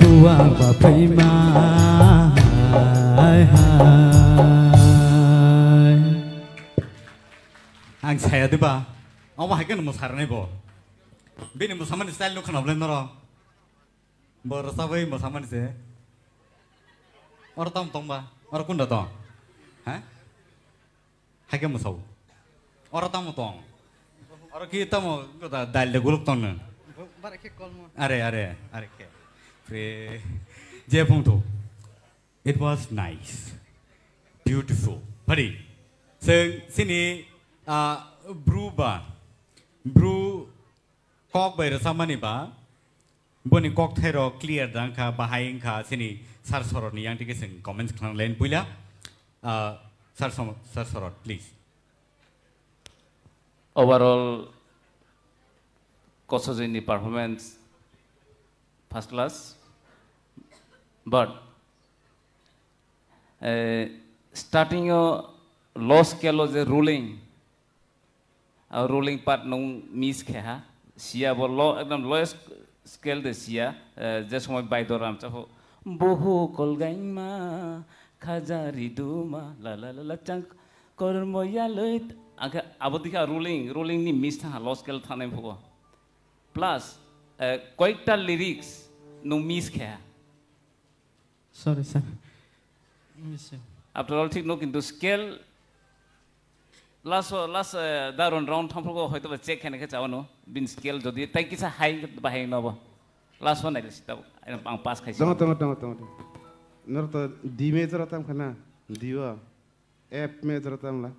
buwa ba phaima. Hai hai. Ang saya diba? Omo hai khe mwsarnai bo. Bini mwsamani style nukha nabwlai norok. Bo rwchabwi mwsamani se. Oro tamo tongba? Oro kunda tong? Ha? Hai khe mwsao. Oro tamo tong? Oro ki tamo da-, dal de guluk tong nw? Are, are, are khe. Pre-, je phung thu. It was nice. Beautiful. Phari. Chwng chini, ah, bru ba. Bru kok bai rwchapmani ba. Boni kok thairok clear da wngkha, bahai wngkha, chini sir soroni yang tike chwng comments khna len puila. Ah, sir som-, sir sorot, please. Overall, Kosojini performance first class, but, eh, starting o low scale o je rolling, ah, rolling part nung miss khe ha, sia bo low, ekdom lowest scale de sia, eh, je somoi baidor ramchapho, boho kolgaima, khaja riduma, la la la la chang, kormo yaloi, angkhe abo dikha rolling, rolling ni miss tha ha, low scale thanai phugo. Plus, eh, koyekta lyrics nung miss khe ha. Sorry, sir. Miss you. After all, thik no, kintu scale last o, last, eh, da round, round thang phugo hoyto ba check khaina khe chawano. Bin scale jodi tai kisa high ba high no bo. Last one naidi sita ang pass khaisi. Tongo, tongo, tongo, tongo, tongo. Nor to D major tam khana. D o. F major tam la.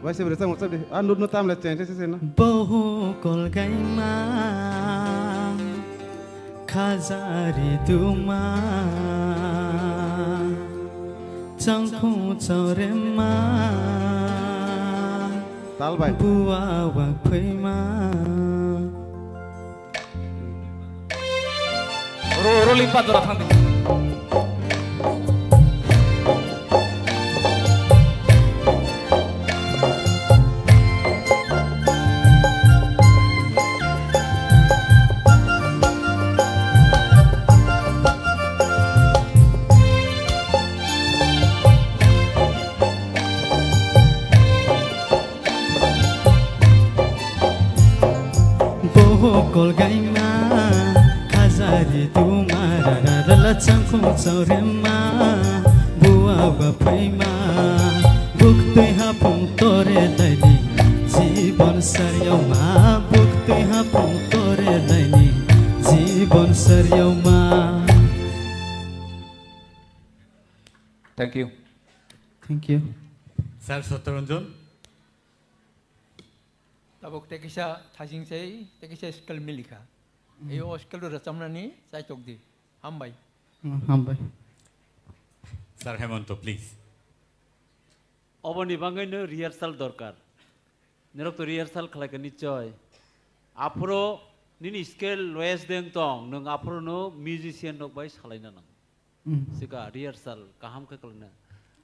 Waisa bere chang chang de. A nut nut tam le chang chang chang na. Boho kolgaima khajari duma changkhung chorema tal bai buwa wak phaima. Ro, ro, limpa jora thang di. Boho kolgaima khajari duma rara rala changkhung chorema buwa ba phaima buktwi hapung tore laini jibon saryauma buktwi hapung tore laini jibon saryauma. Thank you. Thank you. Sir Satranjan. Tabuk tekisa thasing sei, tekisa skill milikha. Mm. Eyo skill ro rachamnani chaichok di. Hambai. Mm, hambai. Sir Hemanto, please. Oboni bangwi no rehearsal dorkar. Norok to rehearsal khlai kha nichoi. Aphuru nini skill lowest deng tong, nwng aphuru no musician rok bai salaina nang. Mm. Sika rehearsal kaham khe khlaina.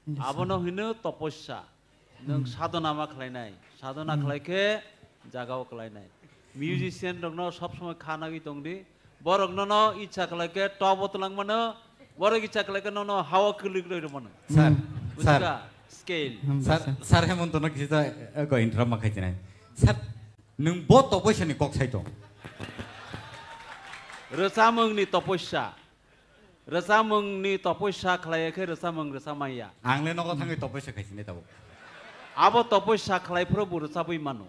Yes, sir. Abono hino toposya. Nwng, mm, sadhona ma khlainai. Sadhona, mm, khlai khe jagao khlainai. Mm. Musician rokno sob somoi kha nagwi tong di. Borok nono icha khlai khe top o twlang mano. Borok icha khlai khe nono hao kwlwi kwlwi rw mano. Sir, mm, sir. Bujiga? Scale. Mm, sir, sir. Sir Hemanto no kisa, eh, go intro ma khai chinai. Sir, nwng bo toposya ni kok sai tong. Rwchapmungni topoisa. Rwchapmungni topoisa khlaiya khe rwchapmung rwchapmanya. Ang le nogo thangwi topoisa khaisini tabuk. Abo topoisa khlai phuru bo rwchapwi mano.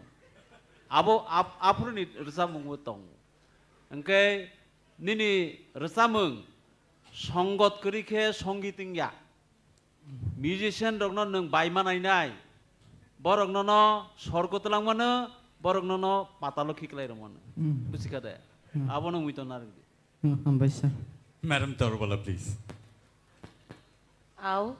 Abo ap-, aphuruni rwchapmungbo tongo. Hwnkhe nini rwchapmung songot kwrwi khe songit wngya. Musician rokno nwng bai manainai, borok nono sorgo twlangmano, borok nono patalo khiklai rwmano. Hmm. Busikha de? Hmm. Abono muiton narwk di. Hmm, hambai sir. Madam Torbala, please. Au,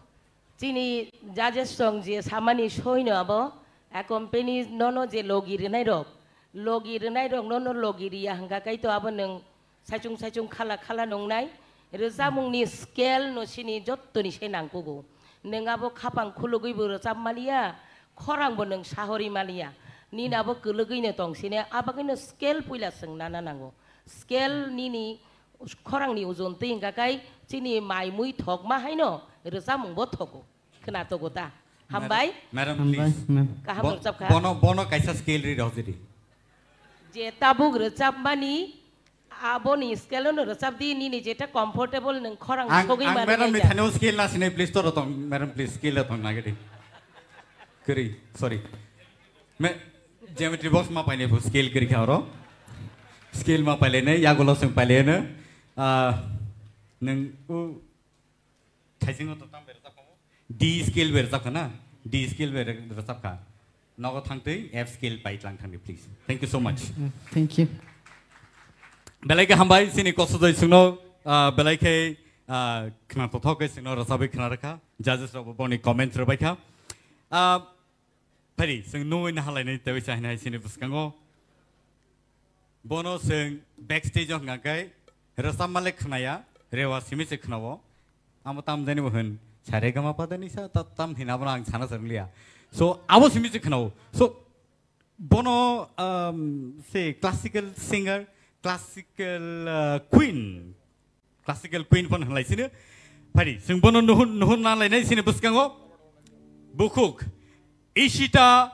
chini judges song je samani soino abo, a company nono je logi rwnai rok, logi rwnai rok nono logi riya hwnkha kai to abo nwng saichung saichung khala khala nungnai. Rwchapmungni scale no sini jottoni se nangkugo. Nwng abo khapang khulugwi bo rwchap maliya, khorang bo nwng sahori maliya. Nini abo kwlwgwi no tong sini, abagwi no scale puila swng nana nango. Scale nini khorangni ojon twi hwnkha kai chini mai mui thokma haino rwchapmung bo thogo. Khwna togo ta? Hambai. Madam, madam, hambai, please. Ma'am. Kaham bo-, rwchap kha. Bono, bono kaisa scale ri rw jodi. Je tabuk rwchapmani, aboni scale no rwchap di, nini jeta comfortable nwng khorang ang, sogwi ang mano madam ni jai ja. Thani o scale na sinai, please, toro tong, madam, please, scale tong nagedi. Kiri, sorry. Me, geometry box ma paine phu scale kiri kha oro. Scale ma paile ne, yagulo sung paile ne. Ah, nwng u Thaising o to tam berajak kha mo? D scale berajak kha na? D scale berajak kha. Nogo thangtwi F scale pai tlang thangdi, please. Thank you so much. Mm, thank you. Belai khe hambai, chini kosodoi chwngno, ah, belai khe, ah, khna tothok khe chwngno rwchabwi khna rwkha. Judges rokbo boni comments rwbai kha. Ah, Phari, chwng nugwi nahalainai tei chahinai chini bwskango. Bono chwng backstage o hwnkha khe rwchapma le khwnaya, rewa simi se khwnao. Amo tam jani bo hwn, sare gama pada ni sa, ta-, tam hina bono ang sana swrwng liya. So, abo simi se khwnao. So, bono, um, se classical singer, classical, uh, queen, classical queen phano hwnlai sino. Phari, chwng bono nuhun, nuhun na lainai sini bwskango. Bukhuk, Ishita.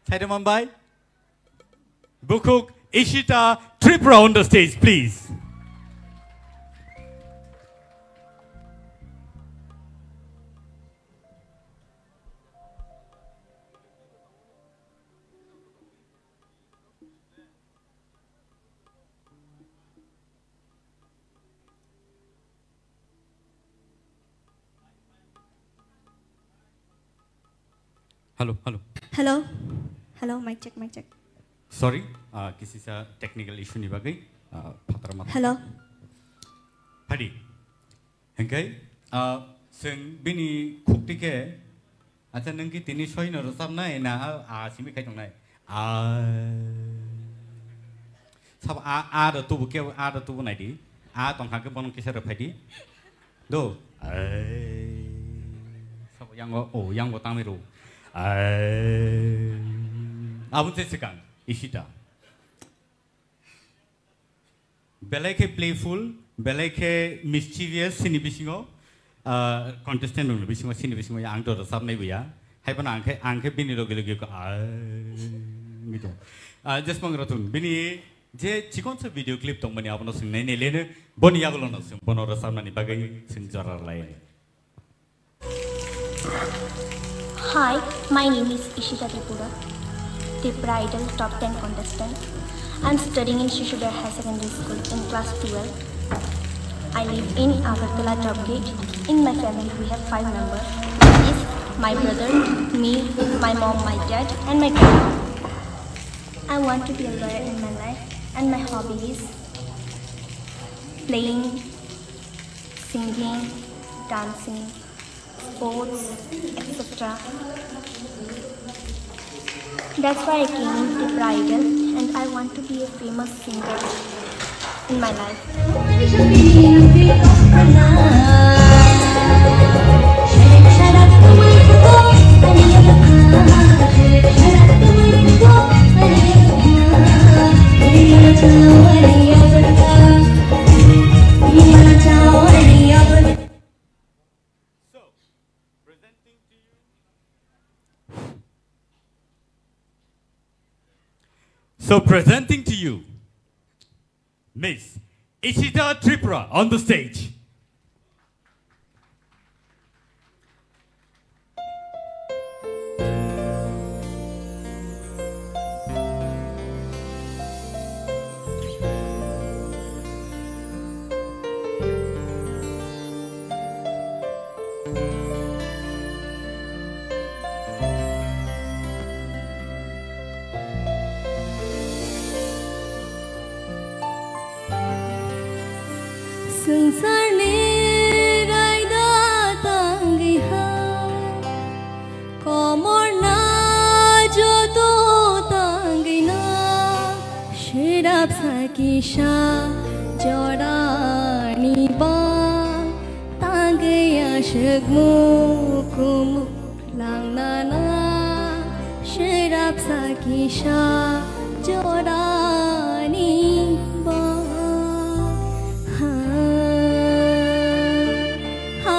Saida Mumbai. Bukhuk, Ishita, Tripura on the stage, please. Hello, hello. Hello. Hello, mic check, mic check. Sorry, ah, kisi sa technical issue ni bagwi, ah, phataro ma. Hello. Phadi. Hingkai, ah, chwng bini khukti khe, acha, nwng ki tini soino rwchapnai na a, a simi khai tongnai? A. Sabo a, a da tubu ke, a da tubu nai di. A tong kha ke bono kisa rwphai di. Do. Ai. Sabo yango, o, yango tangni ro. Ai. Abun se sikang, Ishita. Belai khe playful, belai khe mischievous, sini bisingo, ah, contestant rokni bisingo, sini bisingo ang to rwchapnai buya. Hai phano ang khe, ang khe bini logi logi ko, ah, gitu. Ah, Jasmang Ratun, bini je chikonsa video clip tongmani abono swngnai nai leno, boni yagulo no swng, bono rwchapnani bagwi swng jora lai. Hi, my name is Ishita Tripura, Tripura Idol top ten contestant. I'm studying in Shishu Bihar Higher Secondary School in class twelve. I live in Agartala Top Gate. In my family, we have five members. That is my brother, me, my mom, my dad, and my grandma. I want to be a lawyer in my life, and my hobby is playing, singing, dancing, sports, et cetera. That's why I came in Tripura Idol, and I want to be a famous singer in my life. So, presenting to you. So, So presenting to you, Miss Ishita Tripura on the stage. Swngcharni raida tangwi ha, komorna joto tangwi na, swrapsa kisa jorani ba tangwi aswk mukumuk. Langnana swrapsa kisa jorani ba. Ha, ha.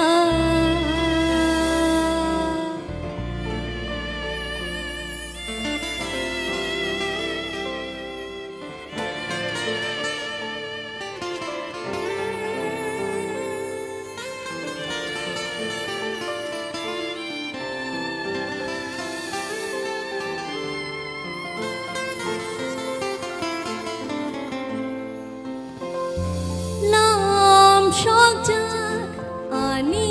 Lam sokjak ani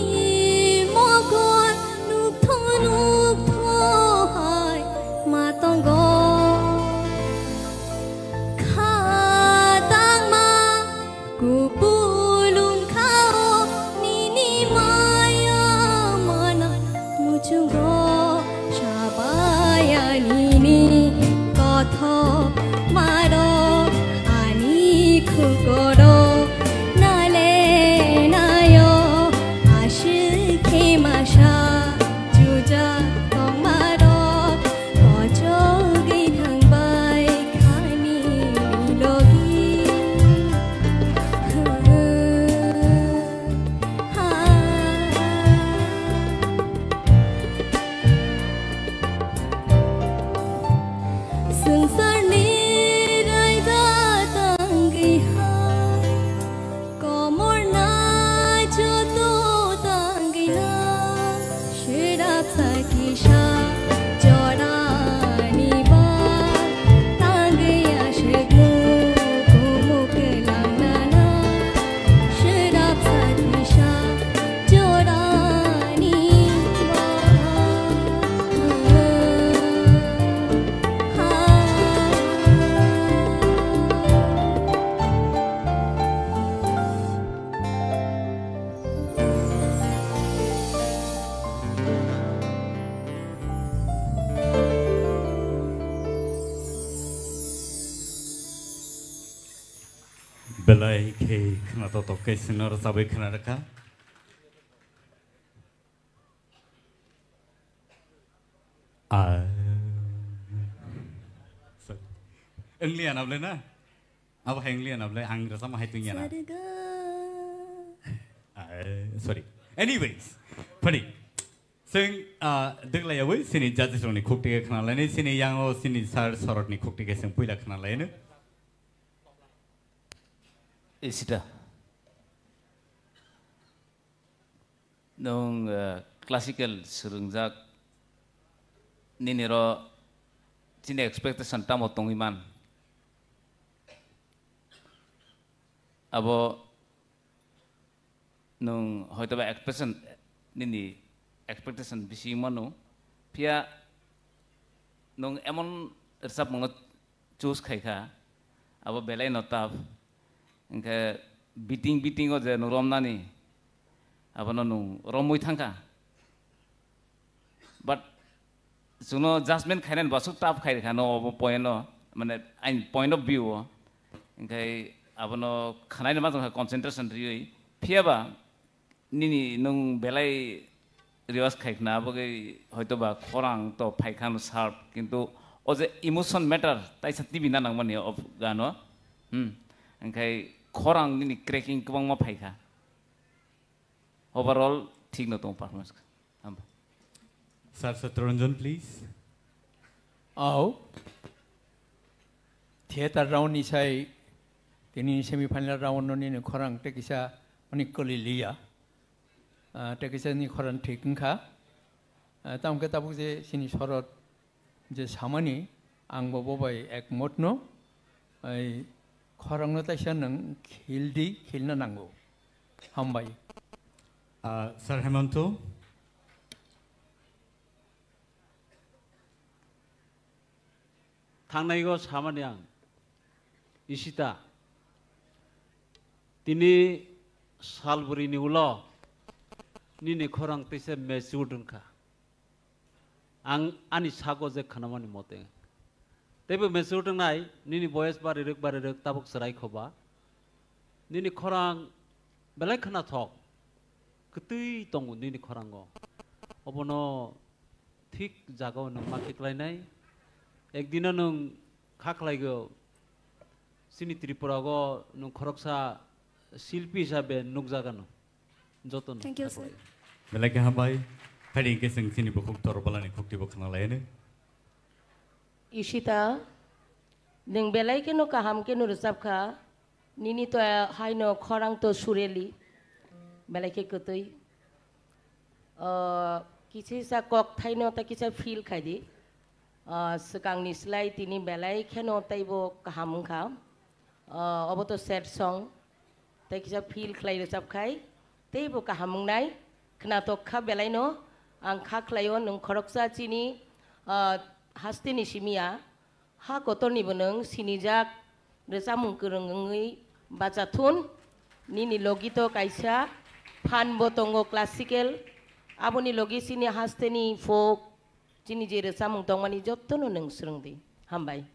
mokol nukthong nukthong hai ma tongo. Khatangma kupulung khao nini maya mana muchungo sabaya nini kothok maro ani khukoro nale nayo aswk khe masa jujak tongmaro. Kochogwi thangbai khani logi. Swngcharni raida tangwi ha. Komorna joto tangwina, swrapsa kisa jorani ba tangwi aswk mukumuk langnana, swrapsa kisa jorani ba. Belai khe khwnatok tok khe chwngno rwchabwi khwna rwkha. Ah. Sorry. English anable na? Abo hai English anable, ang rasa ma hai tunya na. Ah, sorry. Anyways, funny. Sing, ah, degla yawi, sini judges roni khukti ke khna laini, sini yango, sini sir sorot ni khukti ke sing puila khna laini. Isita. Nwng, eh, classical swrwngjak, nini ro chini expectation tamo tongwi man? Abo nwng hoitoba expectation, nini expectation bisi mano, phiya nwng emon rwchapmungno choose khai kha, abo belai no tough. Hinkhe beating, beating o je nwng romnani, abono nwng romwi thangkha. But chwngno judgment khainani bo aswk tough khai rwkha no obo point no, mane aini point of view o. Hinkhe abono khwnaino ma jongkha concentration riwi. Phiyaba nini nwng belai rehearse khai khna, abagwi hoitoba khorang to phai kha no sharp, kintu o je emotion matter taisa T V na nangmani o gano, hmm, hinkhe khorang nini cracking kwbangma phai kha. Overall thik no tongo performance. Hamba. Sir Satranjan, please. Au. theater round ni sai tini semi final round no nini khorang tei kisa mani kwlwi liya. Ah, tei kisa ni khorang thik wngkha. Ah, tamo khe tabuk je chini sorot je samani ang bo bo bai ekmot no, ai khorang no taisa nwng khil di, khilna nango. Hambai. Ah, Sir Hemanto. Thangnaigo samani ang, Ishita, tini salbrini ulo nini khorang teisa matured wngkha. Ang ani sago je khnamani mote. Teibo matured wngnai, nini boyes barirwk barirwk tabuk chwrai khoba. Nini khorang belai khnathok. Kwtwi tongo nini khorango. Obono thik jagao nwng ma khiklainai. Ekdino nwng kha khlaigo, chini Tripurago nwng khoroksa silpi hisabe nukjagano. Jotono Thank you, sir. Belai khe hambai. Phaidi hwnkhe chwng chini bukhuk Torbalani khuktibo khna laiyano. Ishita, nwng belai kheno kaham kheno rwchapkha. Nini to haino khorang to sureli. Belai khe kwtwi. Ah, kisa kisa kok thaino ta kisa feel khai di. Ah, swkangni slai tini belai kheno teibo kaham wngkha. Ah, obo to sad song. Tei kisa feel khlai rwchap khai teibo kaham wngnai. Khnatok kha belaino ang kha khlaio nwng khoroksa chini, ah, hasteni simiya. Ha kotornibo nwng sinijak rwchapmung kwrwng wngwi bacha thun. Nini logi to kaisa phan bo tongo classical. Aboni logi chini hasteni folk, chini je rwchapmung tongmani jottono nwng swrwng di. Hambai.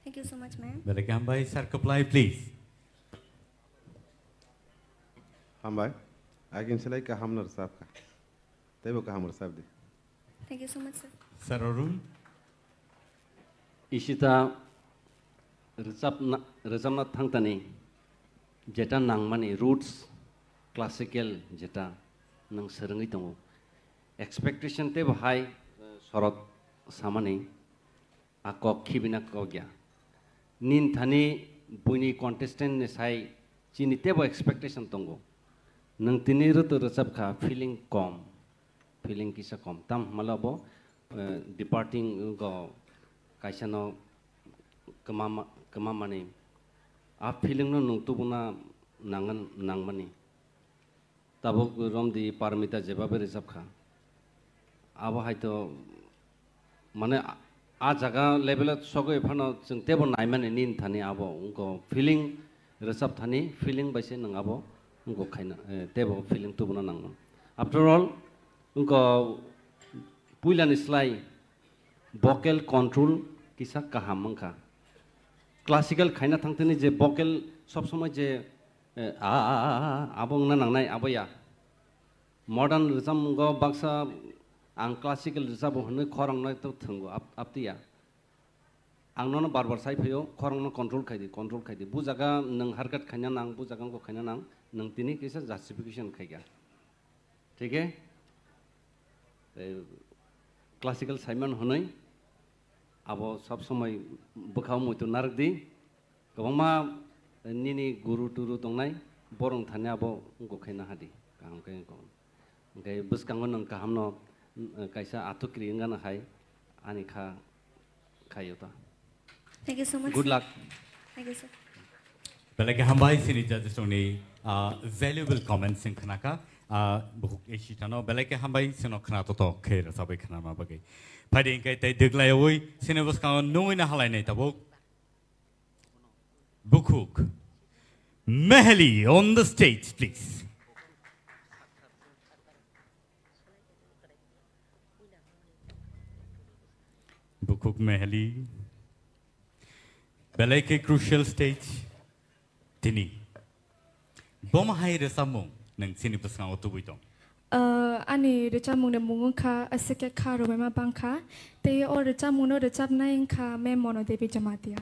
Thank you so much, ma'am. Belai khe hambai, Sir Kwplai, please. Hambai. Akin selai kaham no rwchapkha. Teibo kaham rwchap di. Thank you so much, sir. Sir Arun. Ishita rwchapna, rwchapna thangtani jeta nangmani roots, classical jeta nwng swrwngwi tongo. Expectation teibo hai, eh, sorot samani. A kok khibina kok ya. Nin thani buini contestant ni sai chini teibo expectation tongo. Nwng tini rwtwk rwchap kha feeling kom, feeling kisa kom. Tam hwnmale abo, eh, departing go kaisa no kwmama, kwmamani. A feeling no nwng tubuna nangan, nangmani. Tabuk romdi Parmita jebabe rwchapkha. Abo haito mane a, a jaga level o sogwi phano chwng teibo naimani nini thani abo wngkha feeling rwchap thani feeling bai se nwng abo wngkha khaina, eh, teibo feeling tubuna nangmano. After all, wngkha puilani slai vocal control kisa kaham wngkha. Classical khaina thangtini je vocal sob somoi je, eh, a, a, a, a, abo wngna nangnai, abo ya. Modern rwchapmungo baksa ang classical rwchabo hwnwi khorang no to thwngo, ap-, aptiya. Ang nono bar bar sai phaio, khorang no control khai di, control khai di. Bu jaga nwng harkat khaina nang, bu jaga wngkha khaina nang, nwng tini kisa justification khai kha. Thik he? Tei classical saiman hwnwi abo sob somoi bwkhao muitu narwk di. Kwbangma nini guru turu tongnai, borok thani abo wngkha khe naha di. Kaham khe wngkha. Hwnkhe bwskango nwng kahamno, eh, kaisa athukri wngano hai ani kha khaio ta. Thank you so much, Good sir. Luck. Thank you, sir. Belai khe hambai chini judges rokni, ah, valuable comments chwng khnakha. Ah, bukhuk Ishitano belai khe hambai chwngno khna totok khe rwchabwi khnama bagwi. Phaidi hwnkhe tei dwglaiwi chini bwskango nungwi na halainai tabuk. Bukhuk Meheli on the stage, please. Bukhuk Meheli. Belai khe crucial stage tini. Bomo hai rwchapmung nwng chini bwskango tubui tong. Uh, ani rwchapmungni mung wngkha Aswk khe kha rwbaima bangkha. Tei o rwchapmungno rwchapnai wngkha Ma'am Mono Devi Jamatia.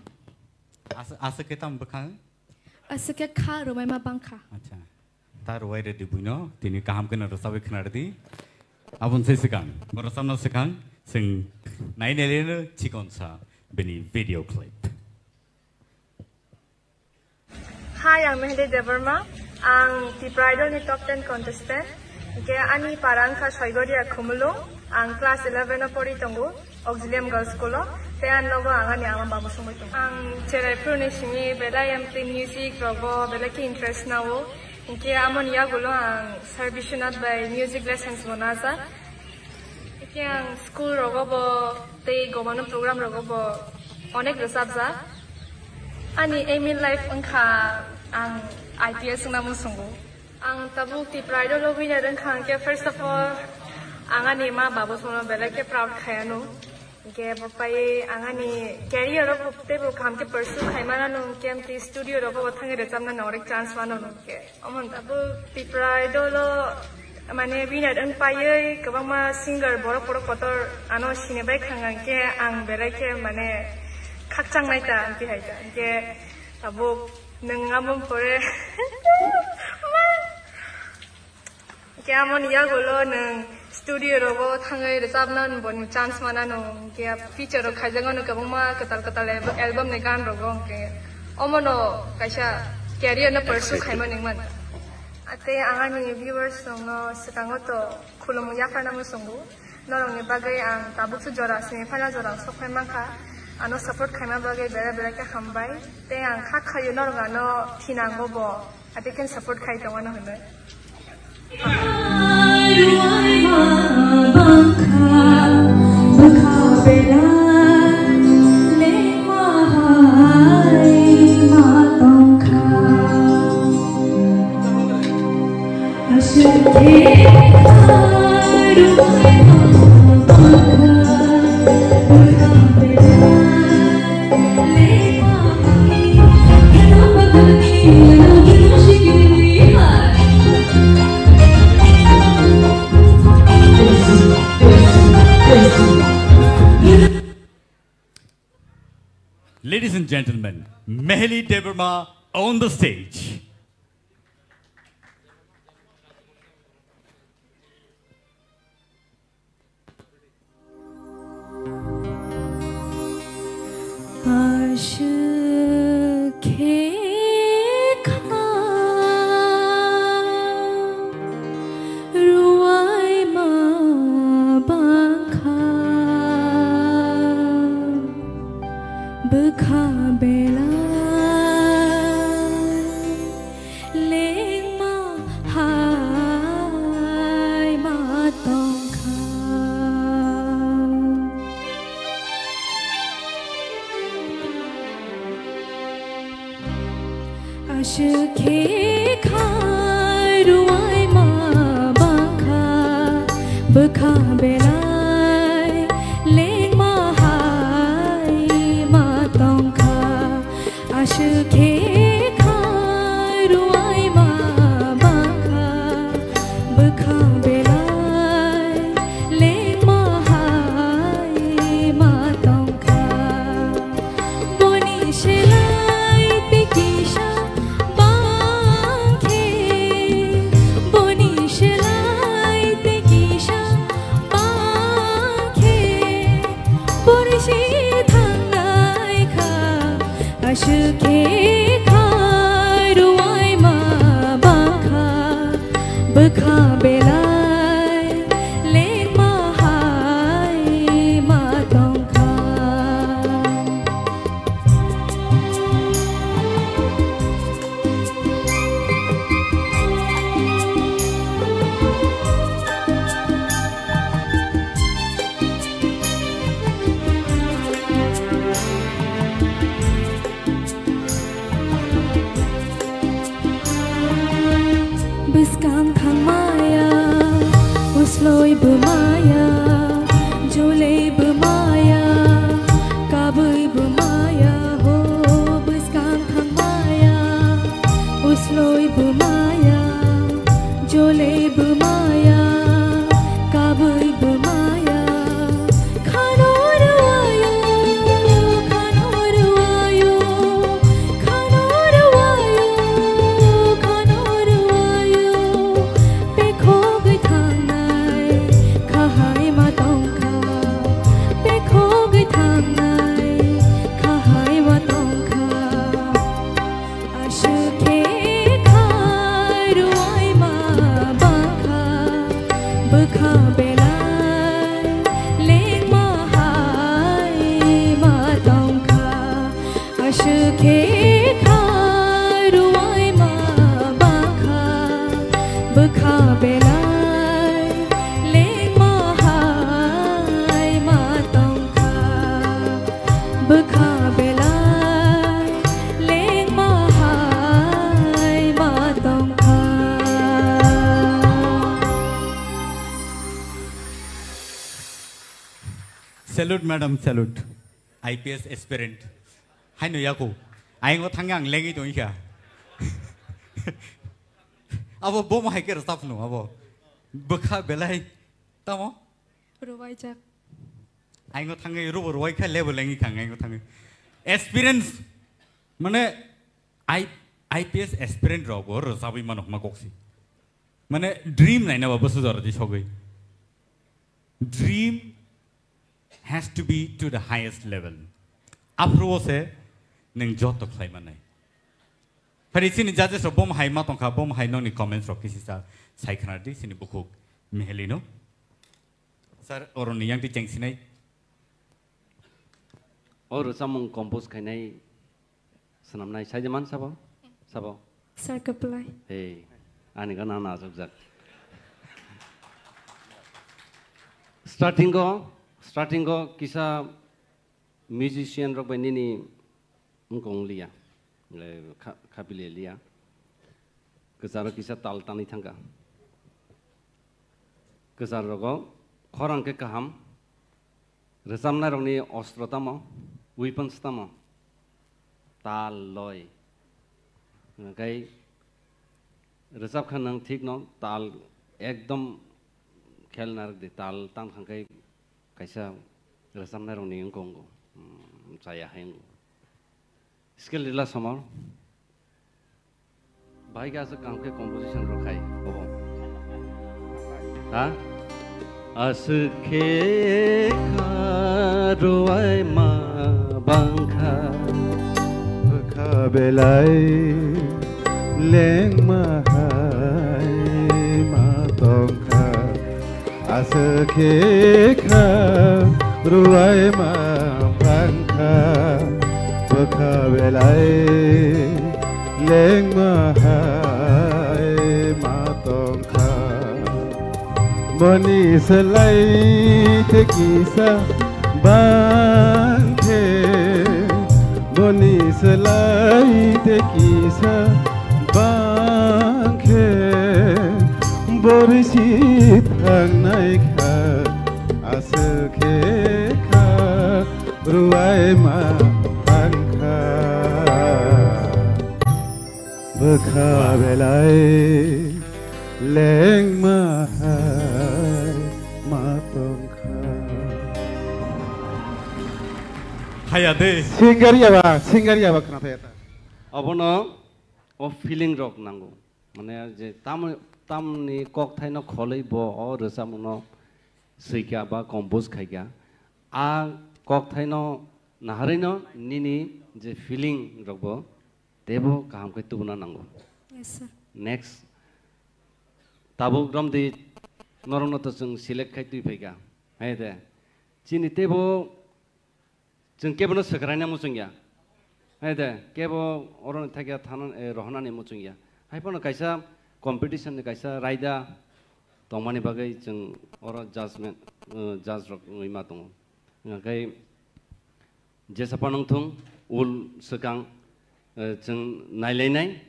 As-, aswk khe tamo bwkhang? Aswk khe kha rwbaima bangkha. Acha. Ta rwai rwdi buino, tini kaham kheno rwchabwi khna rwdi. Aboni sai swkang, bo rwchapna swkang, chwng nai nai leno chikonsa bini video clip. Hi, ang Mehdi Debbarma. Ang Tipra Idol ni top ten contestant. Hingke ani para wngkha Soigoria Khumulwng. Ang class eleven o pori tongo, Auxilium Girls School o. Tei ani logo ang ani ama babu songwi tongo. Ang cheraipru ni simi belai M T music rogo belai khe interest nao. Hingke amoni yagulo ang Sir Biswanath bai music lessons bo najak. Hingke ang school rogo bo tei gomano program rogo bo onek rwchapjak. Ani aim in life wngkha ang I P S wngna muchungo. Ang tabuk Tipra Idol o winner wngkha hingke first of all ang ani ma babu sono belai khe proud khai ano. Hingke bo pai ang ani career o bo tei bo kaham khe pursue khai mano hingke M T studio rogo bo thangwi rwchapna no onek chance mano hingke. Omo tabuk Tipra Idol o mane winner wng paiwi kwbangma singer borok borok kotor ano sini bai khang ang khe ang belai khe mane khakchang nai ta amtwi hai ta hingke tabuk nwng amo pore hingke amoni yagulo nwng studio rogo thangwi rwchapna boni chance manano hingke future o khaijak mano kwbangma kwtal kwtal album ni gan rogo hingke omono kaisa career no pursue khaima ningman. Tei ang ani viewers rokno swkango to khulumung yapharna muchungo. Norokni bagwi ang tabukso jora semi final jora sok phai mankha. Ano support khaima bagwi belai belai khe hambai. Tei ang kha khaio norok ano thinango bo. Ate khe support khai tongmano hwnwi. Ladies and gentlemen, Meheli Debbarma on the stage. Aswk khe kha rwai ma bangkha bwkha belai. Lengma hai ma tongkha. Aswk khe kha rwai ma bangkha bwkha belai lengma hai ma tongkha. Aswk khe kha rwai ma bangkha bwkha belai lengma hai ma tongkha. Boni selai tei kisa bang khe, boni selai tei kisa bang khe. Boni se thangnai kha, aswk khe kha rwai ma bangkha, bwkha belai lengma hai ma tongkha. Bwskang thangmaya Belai lengma hai ma tongkha. Salute, madam, salute. I P S aspirant. Haino yako. Aingo thangya ang lengwi tongkha. Abo bom hai kero tapno abo. Bwkha belai. Tamo? Rwbaijak. Aingo thangwi rubo rwai kha lebo lengwi kha aingo thangwi. Experience, mane, I, I P S aspirant rok bo rwchabwi mano hwnma koksi. Mane, dream naina ba bwsajora di sogwi. Dream has to be to the highest level. Aphuru o se nwng joto khlai mannai. Phari chini judges rok bom hai ma tongkha, bom hai nokni comments rok kisi sa sai khna di chini bukhuk Miheli no. Sir, oroni yang ti chengsinai. O rwchapmung compose khainai swnamnai saide man sabo? Sabo? Sir Kaplai. Hey, ani gana na ajokjak. Starting o, starting o kisa musician rok bai nini wngkong liya, eh, kha-, khapili liya. Kwcharo kisa tal tanwi thangkha. Kwchar rogo khorang khe kaham. Rwchapnai rokni ostro tamo, weapons tamo, tal loi. Hwnkhai rwchap kha nwng thik no tal ekdom khel narwk di, tal tang thangkhai kaisa rwchapnai rokni wngkong go, hmm, chaya hai wngkong. Skill rila somor. Bahai khe aswk kaham khe composition rwkhai obo. Ha? Aswk khe kha rwai ma bangkha. Bwkha belai lengma hai ma tongkha. Aswk khe kha rwai ma bangkha, bwkha belai lengma hai ma tongkha. Boni slai te kisa bang khe, boni slai te kisa bang khe, borisi thangnai kha, aswk khe kha, rwai ma thang kha. Bwkha belai lengma hai ma tong kha. Haya de. Singer ya ba, singer ya ba khna thaya ta. Abono o feeling rok nango. Mane je tam, tamni kokthaino kholwi bo o rwchapmungno swikha ba compose khaikha. A kokthaino naharwino nini je feeling rokbo teibo kaham khe tubuna nango. Yes, sir. Next, tabuk romdi norokno to chwng select khai twi phaikha. Hai de. Chini teibo chwng kebono swkraina muchungya. Hai de, kebo oroni thakya thana, eh, rohonani muchungya. Hai phano kaisa competition ni kaisa raida tongmani bagwi chwng oro judgment, eh, judge rok wngwi ma tongo. Hwnkhai jesa phano wngthung, ul swkang, eh, chwng nailainai,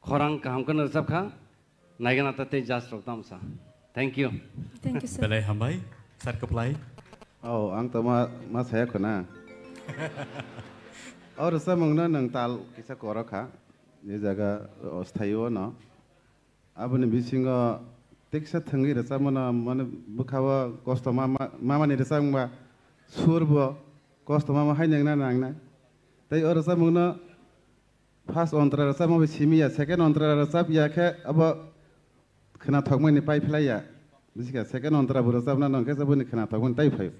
khorang kaham kheno rwchapkha, naigana ta tei judge rok tamsa. Thank you. Thank you, sir. Belai hambai, sir Kwplai. Oh, ang to ma, ma saya khuna. Oh, rwchapmungno nwng tal kisa korokha, je jaga, oh, sthaio no. Aboni bisingo teksa thwngwi rwchapmano, mane, bwkhao kosto ma, ma, mamani rwchapmungba sur bo kosto mama hai nangna nangnai. Tei o rwchapmungno first ontra rwchapma bai simi ya, second ontra rwchap ya khe abo khwnathokmani pai phlai ya. Busikha, second ontra bo rwchapna nang khe se boni khwnathokmani tai phaio.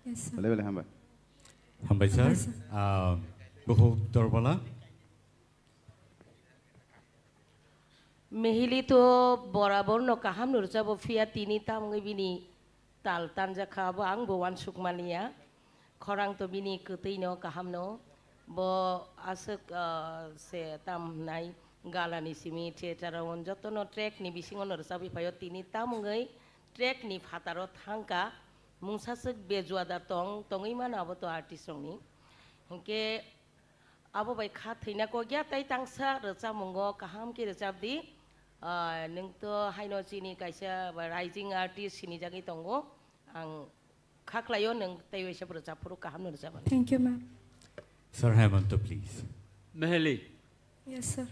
Yes, sir. Belai belai hambai. Hambai, sir. Hambai, sir. Ah, Bukhuk Dorbala. Mihili to borabor no kaham no rwchabo, phiya tini tamungwi bini tal tanjakha, abo ang bo uansuk maliya. Khorang to bini kwtwi no kaham no. Bo aswk, ah, se tam hwnai galani simi theater o joto no track ni bisingo no rwchabwi phaio, tini tamungwi track ni phataro thangkha. Mungsa swk bejua da tong, tongwi mano abo to artist rokni. Hwnkhe abo bai kha thwina kok ya, tei tangsa rwchapmungo kaham khe rwchap di. Ah, nwng to haino chini kaisa ba rising artist sinijagwi tongo. Ang kha khlaio nwng tei waisa rwchap phuru kaham no rwchapmani. Thank you, ma'am. Sir Hemanta, please. Meheli. Yes, sir.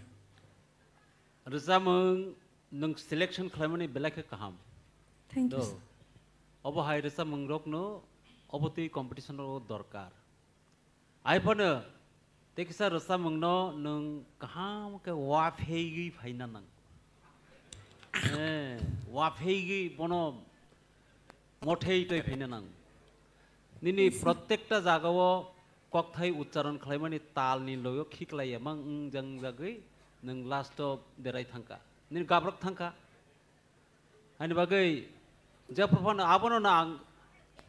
Rwchapmung nwng selection khlaimani belai khe kaham. Thank you, Do. sir. Obo hai rwchapmung rokno obo twi competition o dorkar. Ai phano tei kisa rwchapmungno nwng kaham khe wapheigwi phaina nang. Eh, wapheigwi bono mothei toi phaina nang. Nini Yes, sir. prottekta jagao kokthai uchcharon khlaimani talni loyo khiklai emang wngjak wngjagwi nwng last o derai thangkha. Nini gabrak thangkha. Ani bagwi je phano abono na ang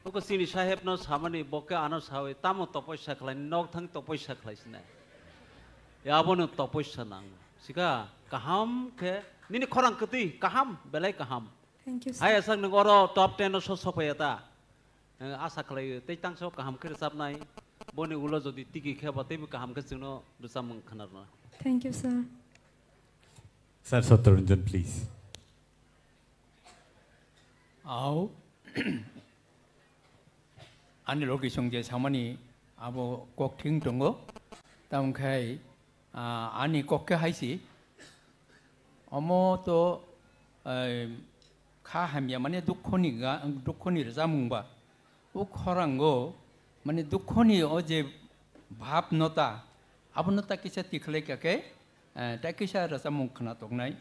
uko chini saheb no samani boke ano sawi tamo topoisa khlai nok thang topoisa khlai sinai. Ya abono topoisa nang. Sika kaham khe nini khorang kwtwi kaham belai kaham. Thank you, sir. Hai aswk nwng oro top ten o so sokphaiya ta. Eh, asa khlai tei tangso kaham khe rwchapnai. Boni ulo jodi tiki khe ba teibo kaham khe chwngno rwchapmung khwnarwna. Thank you, sir. Sir Satyaranjan, please. Au. Ani logi song je samani abo kok thing tongo. Tamo khai, ah, ani kok khe haisi. Omo to, eh, kha hamya mane dukho ni ga-, dukho ni rwchapmung ba. O khorango mane dukho ni o je bhab no ta, abo no ta kisa tikhlai kha khe, eh, ta kisa rwchapmung khna toknai.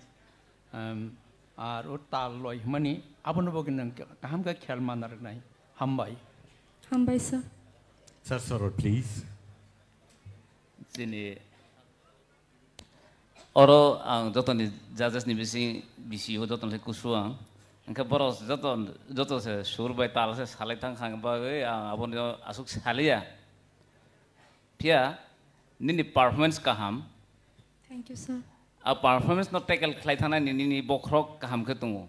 Em, ar o tal loi hwnmani abono bo gwnang kaham khe khel mana rwnai. Hambai. Hambai, sir. Sir Sorot, please. Chini oro ang jotoni judges ni bising, bisi o jotoni kusu ang. Hwnkhe borok joto, joto se sur bai tal se salai thang kha bagwi ang aboni aswk saliya. Phiya nini performance kaham. Thank you, sir. A performance no tackle khlai thangna nini, nini bokhorok kaham khe tongo.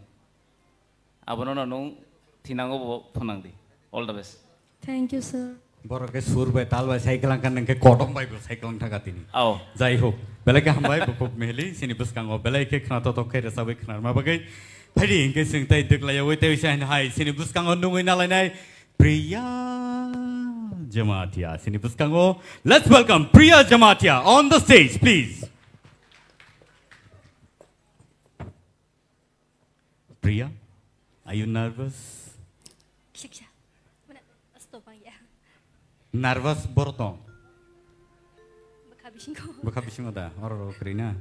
Abono no nwng thinango bo phwnang di. All the best. Thank you, sir. Borok khe sur bai tal bai cycle ang kan khe kodom bai bo cycle ang thaka tini. Ao. Jai hok. Belai khe hambai bo kok mehli sini bwskango belai khe khna totok khe rwchabwi khna ma bagwi. Phaidi hinkhe sing tai dwklai yawi tai sa hai sini bwskango nungwi nalainai. Priya Jamatia sini bwskango. Let's welcome Priya Jamatia on the stage, please. Priya, are you nervous? Kisa kisa. Mana stop ang ya. Nervous borok tong? Bwkha bisingo. Bwkha bisingo da, oro ro kwrwi na.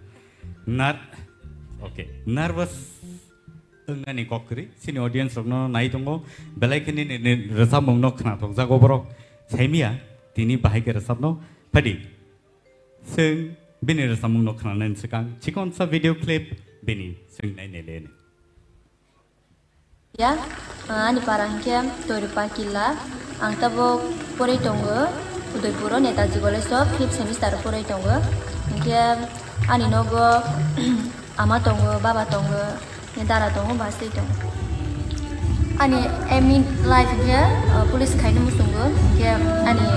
Nar-, okay, nervous. Wngnani kok kwrwi, chini audience rokno nai tongo, belai khe nini, nini rwchapmungno khna tokjago borok, saimiya, tini bahai khe rwchapno, phaidi. Chwng bini rwchapmungno khnanani swkang, chikonsa video clip bini chwng nai nai le. Ya, ani para hwnkhe Toiripa Killa, ang tabuk porwi tongo, Udaipuro Netaji College o fifth semester porwi tongo, hwnkhe ani nogo, Ama tongo, baba tongo, dara tongo, bwsai tongo. Ani aim in life hwnkhe, uh, police khaina muchungo, hwnkhe ani,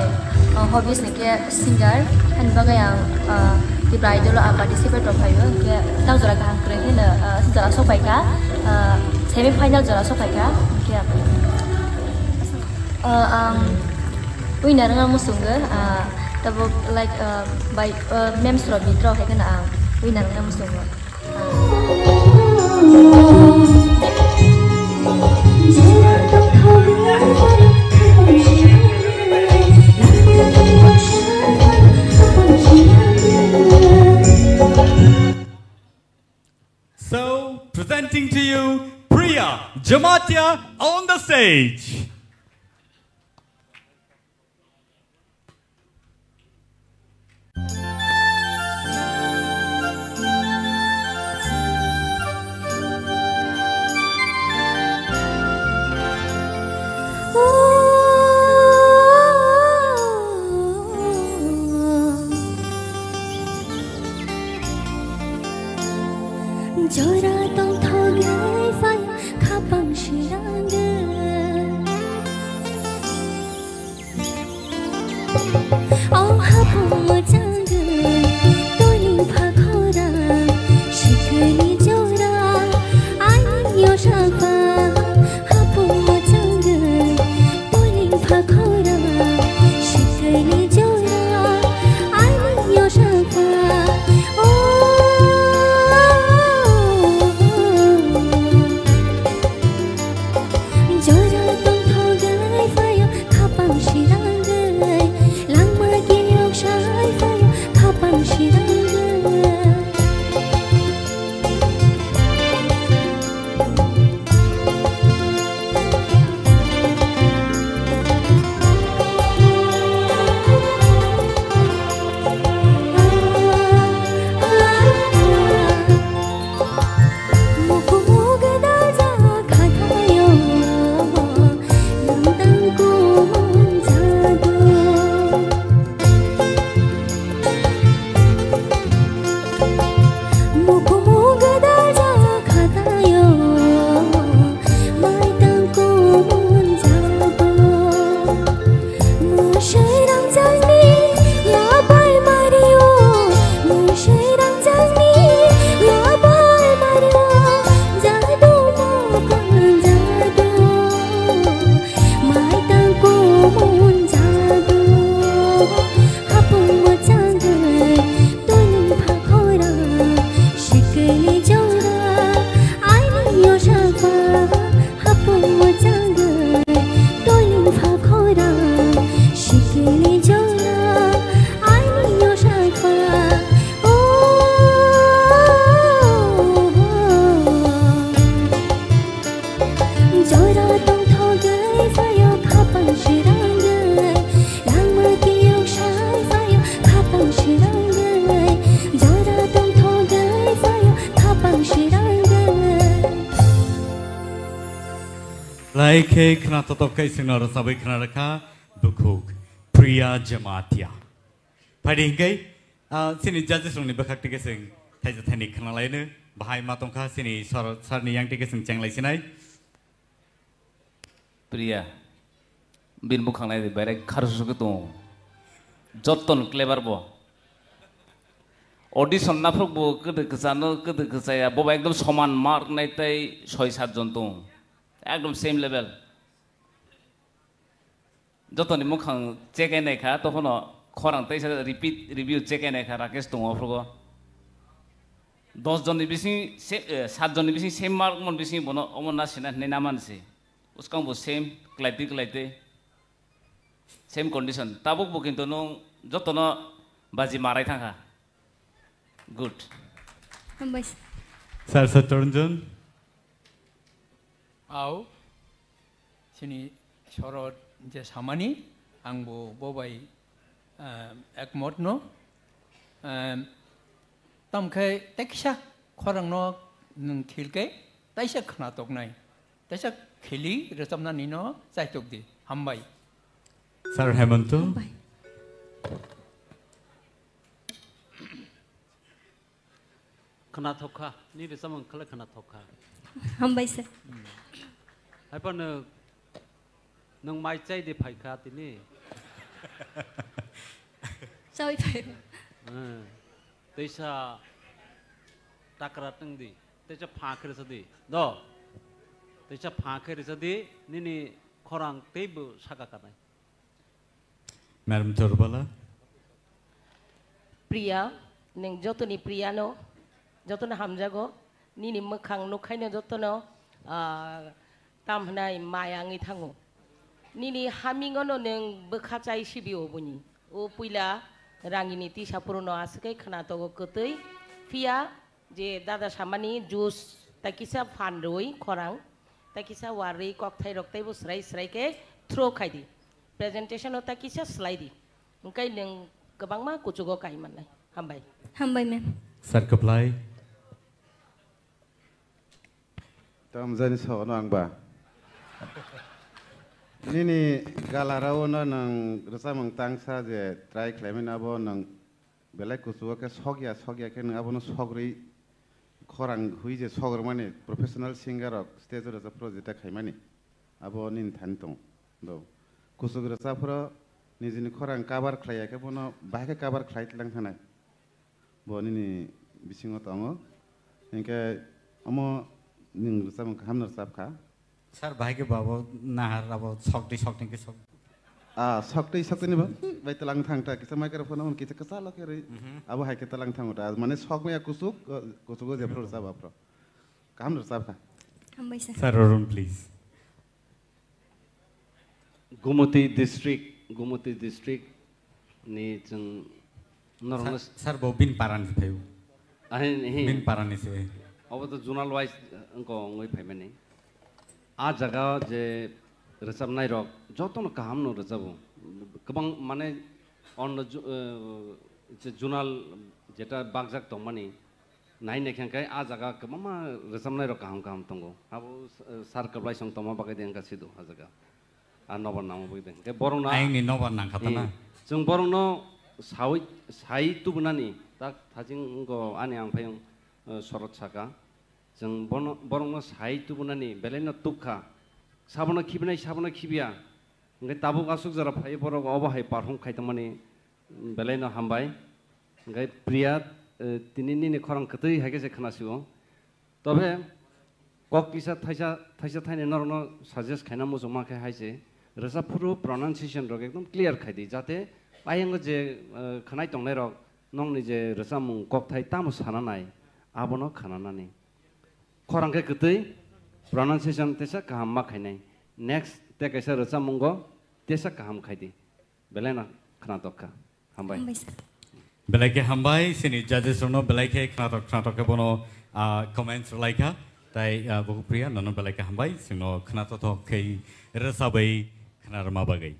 uh, hobbies hwnkhe singer, ani bagwi ang, uh, Tipra Idol o ang participate rok khaio, hwnkhe tak jora kaham kwrwi hino, uh, jora sokphaikha, uh, semi final jora sokphaikha, hwnkhe, uh, ang winner wngna muchungo, uh, tabuk like, uh, by, uh, memes rok bit rok hai kheno ang winner wngna muchungo. So, presenting to you, Priya Jamatia on the stage. Jora tongthok lai phai khapang sirang de. O Hai khe khna totok khe chwngno rwchabwi khna rwkha bukhuk Priya Jamatia. Phaidi hinkhe, ah, chini judges rokni bwkhak tike chwng thaisa thaini khna laino bahai ma tongkha chini sor-, sarni yang tike chwng chenglai sinai. Priya, bini bukhang nai di, berai kharsu khe tongo. Jotton clever bo. Audition naphuk bo kwdwi kwchano, kwdwi kwchaya, bobo ekdom soman mark nai tei soi sat jon tongo. Ekdom same level. Jotoni mukhang check nai kha, tokhono khorang teisa repeat review check nai kha, Rakesh tongo aphrugo. Dos jonni bising se, eh, sat jonni bising same mark mon bising bono omo na sina hinwi na mansi. Uskang bo same, klaitwi klaitwi. Same condition. Tabuk bo kintu nung jotono baji marai thangkha. Good. Hambai. Sir Satyaranjan. Au, chini sorot je samani, ang bo bobai, ah, ekmot no. Ah, tamkhe teksa khorang no nung khilke, taisa khna toknai. Teisa khili rwchapnani no chaitok di. Hambai. Sir Hemanto. Hambai. Khwnathok kha, ni rwchapmung khlai khwnathok kha. Hambai sir. Haiphano nwng mai chai di phai kha tini. Chawi phai. Eh, teisa takra tong di. Teisa pha khe rwsa di. Do. Teisa pha khe rwsa di. Nini khorang teibo saka kanai. Madam Torbala. Priya, nwng jotoni Priya no, jotono hamjago. Nini mwkhang nukhaino jotono, ah, tam hwnai maya wngwi thango. Nini hamingono nwng bwkha chai sibio buni. O puila rangini tisa phuruno aswk khe khwna togo kwtwi. Phiya je dada samani juice tai kisa phan rwi khorang, tai kisa warwi kokthai rok teibo srai srai khe throw khai di. Presentation o tai kisa slai di. Hwnkhe nwng kwbangma kuchugo kai mannai. Hambai. Hambai, ma'am. Sir Kwplai. Tamjani sono ang ba. Nini galarao no nwng rwchapmung tangsa je try khlaimani abo nwng belai kuchugo khe sokya, sokya khe nwng abono sogrwi khorang hui je sogrwmani professional singer rok stage o rwchapphru jeta khaimani abo nini thani tongo. Do. Kuchuk rwchapphru nijini khorang cover khlaiya khe bono bahai khe cover khlai tlang thanai. Bo nini bisingo tongo. Hinkhe omo nwng rwchapmung kaham no rwchap kha. Sir, bahai khe babo nahar abo sokdi sokdi khe sok. Ah, sokdi sokdi ni ba? Bai talang thang ta kisa microphone on kisa kisa lo khe rwi. Mhm. Abo hai khe talang thang ta. Mane sok maya kuchuk, uh, kuchugo je phru rwchap aphro. Kaham no rwchap kha. Hambai sir. Sir Arun, please. Gumoti district, Gumoti district ni chwng norokno Sir, sir bo bin parani se phaio. Ahin, hin. Bin parani se. Obo to zonal wise, eh, wngko wngwi phaimani. A jaga je rwchapnai rok jotono kaham no rwchabo. Kwbang mane onno ju-, eh, je zonal jeta bakjak tongmani, nai naikhe hwnkhe a jaga kwbangma rwchapnai rok kaham kaham tongo. Abo, eh, sir kwplai song tongma bagwi de wngkha sido a jaga. A nobar nangma bagwi de. Hwnkhe borokno Ayangni nobar nangkha ta na? Hmm. Chwng borokno sawi, sai tubunani tak thaching wngkho ani ang phai wng, eh, sorot saka. Chwng bono, borokno sai tubunani belaino tukha. Sabono khibinai, sabono khibiya. Hwnkhe tabuk aswk jora phai borok obo hai perform khai tongmani. Belai no hambai. Hwnkhe Priya, eh, tini nini khorang kwtwi hai khe se khna sio. Tobe kok kisa thaisa, thaisa thaini norokno suggest khaina muchungma khe hai se, rwchap phuru pronunciation rok ekdom clear khai di, jate ayang je, eh, khnai tongnai rok nokni je rwchapmung kokthai tamo sana nai, abono khna nani. Khorang khe kwtwi, pronunciation tesa kaham ma khainai. Next te kaisa rwchapmungo tesa kaham khai di. Belai no khnatok kha. Hambai. Hambai sir. Belai khe hambai, chini judges rokno belai khe khnatok khnatok khe bono, ah, comments rwlai kha. Tai, ah, bukhuk Priya, nono belai khe hambai, chwngno khnatok thok khe rwchabwi khnarwma bagwi.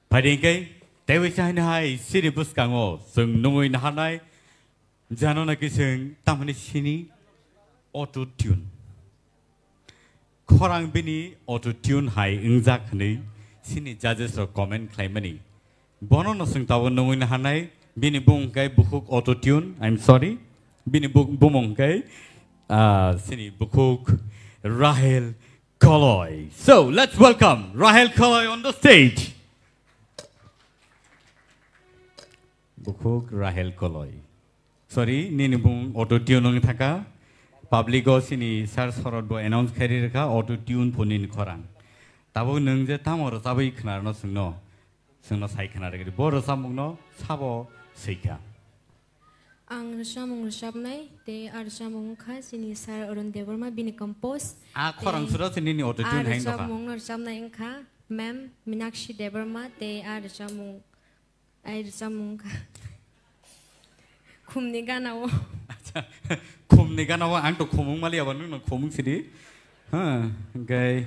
Phaidi hwnkhe, teibo se haino hai chini bwskango chwng nungwi naharnai, jano naki chwng tamhani sini auto tune. Khorang bini auto tune hai wngjak hwnwi sini judges rok comment khlaimani. Bono no chwng tabuk nungwi naharnai, bini bumung khe bukhuk auto tune, I'm sorry. Bini bu-, bumung khe, ah, sini bukhuk Rahel Koloi. So, let's welcome Rahel Koloi on the stage. Bukhuk Rahel Koloi. Sorry, nini bumung auto tune wng thaka. Public o sini sir sorot bo announce khairi rwkha, auto tune pho nini khorang. Tabuk nwng je tamo rwchabwi khwnarwno chwngno, chwngno sai khwnarwgwi bo rwchapmungno sabo swikha. Ang rwchapmung rwchapnai, tei a rwchapmung wngkha chini sir Arun Debbarma, bini compose. A khorang tei suro se nini auto tune a hai wngkha. Rwchapmung no rwchapnai wngkha ma'am Minakshi Debbarma, tei a rwchapmung Ai rwchapmung wngkha. Khumni gana o. Acha, khumni gana o ang to khumung mali abo nwng no khumung sidi. Ha, gai,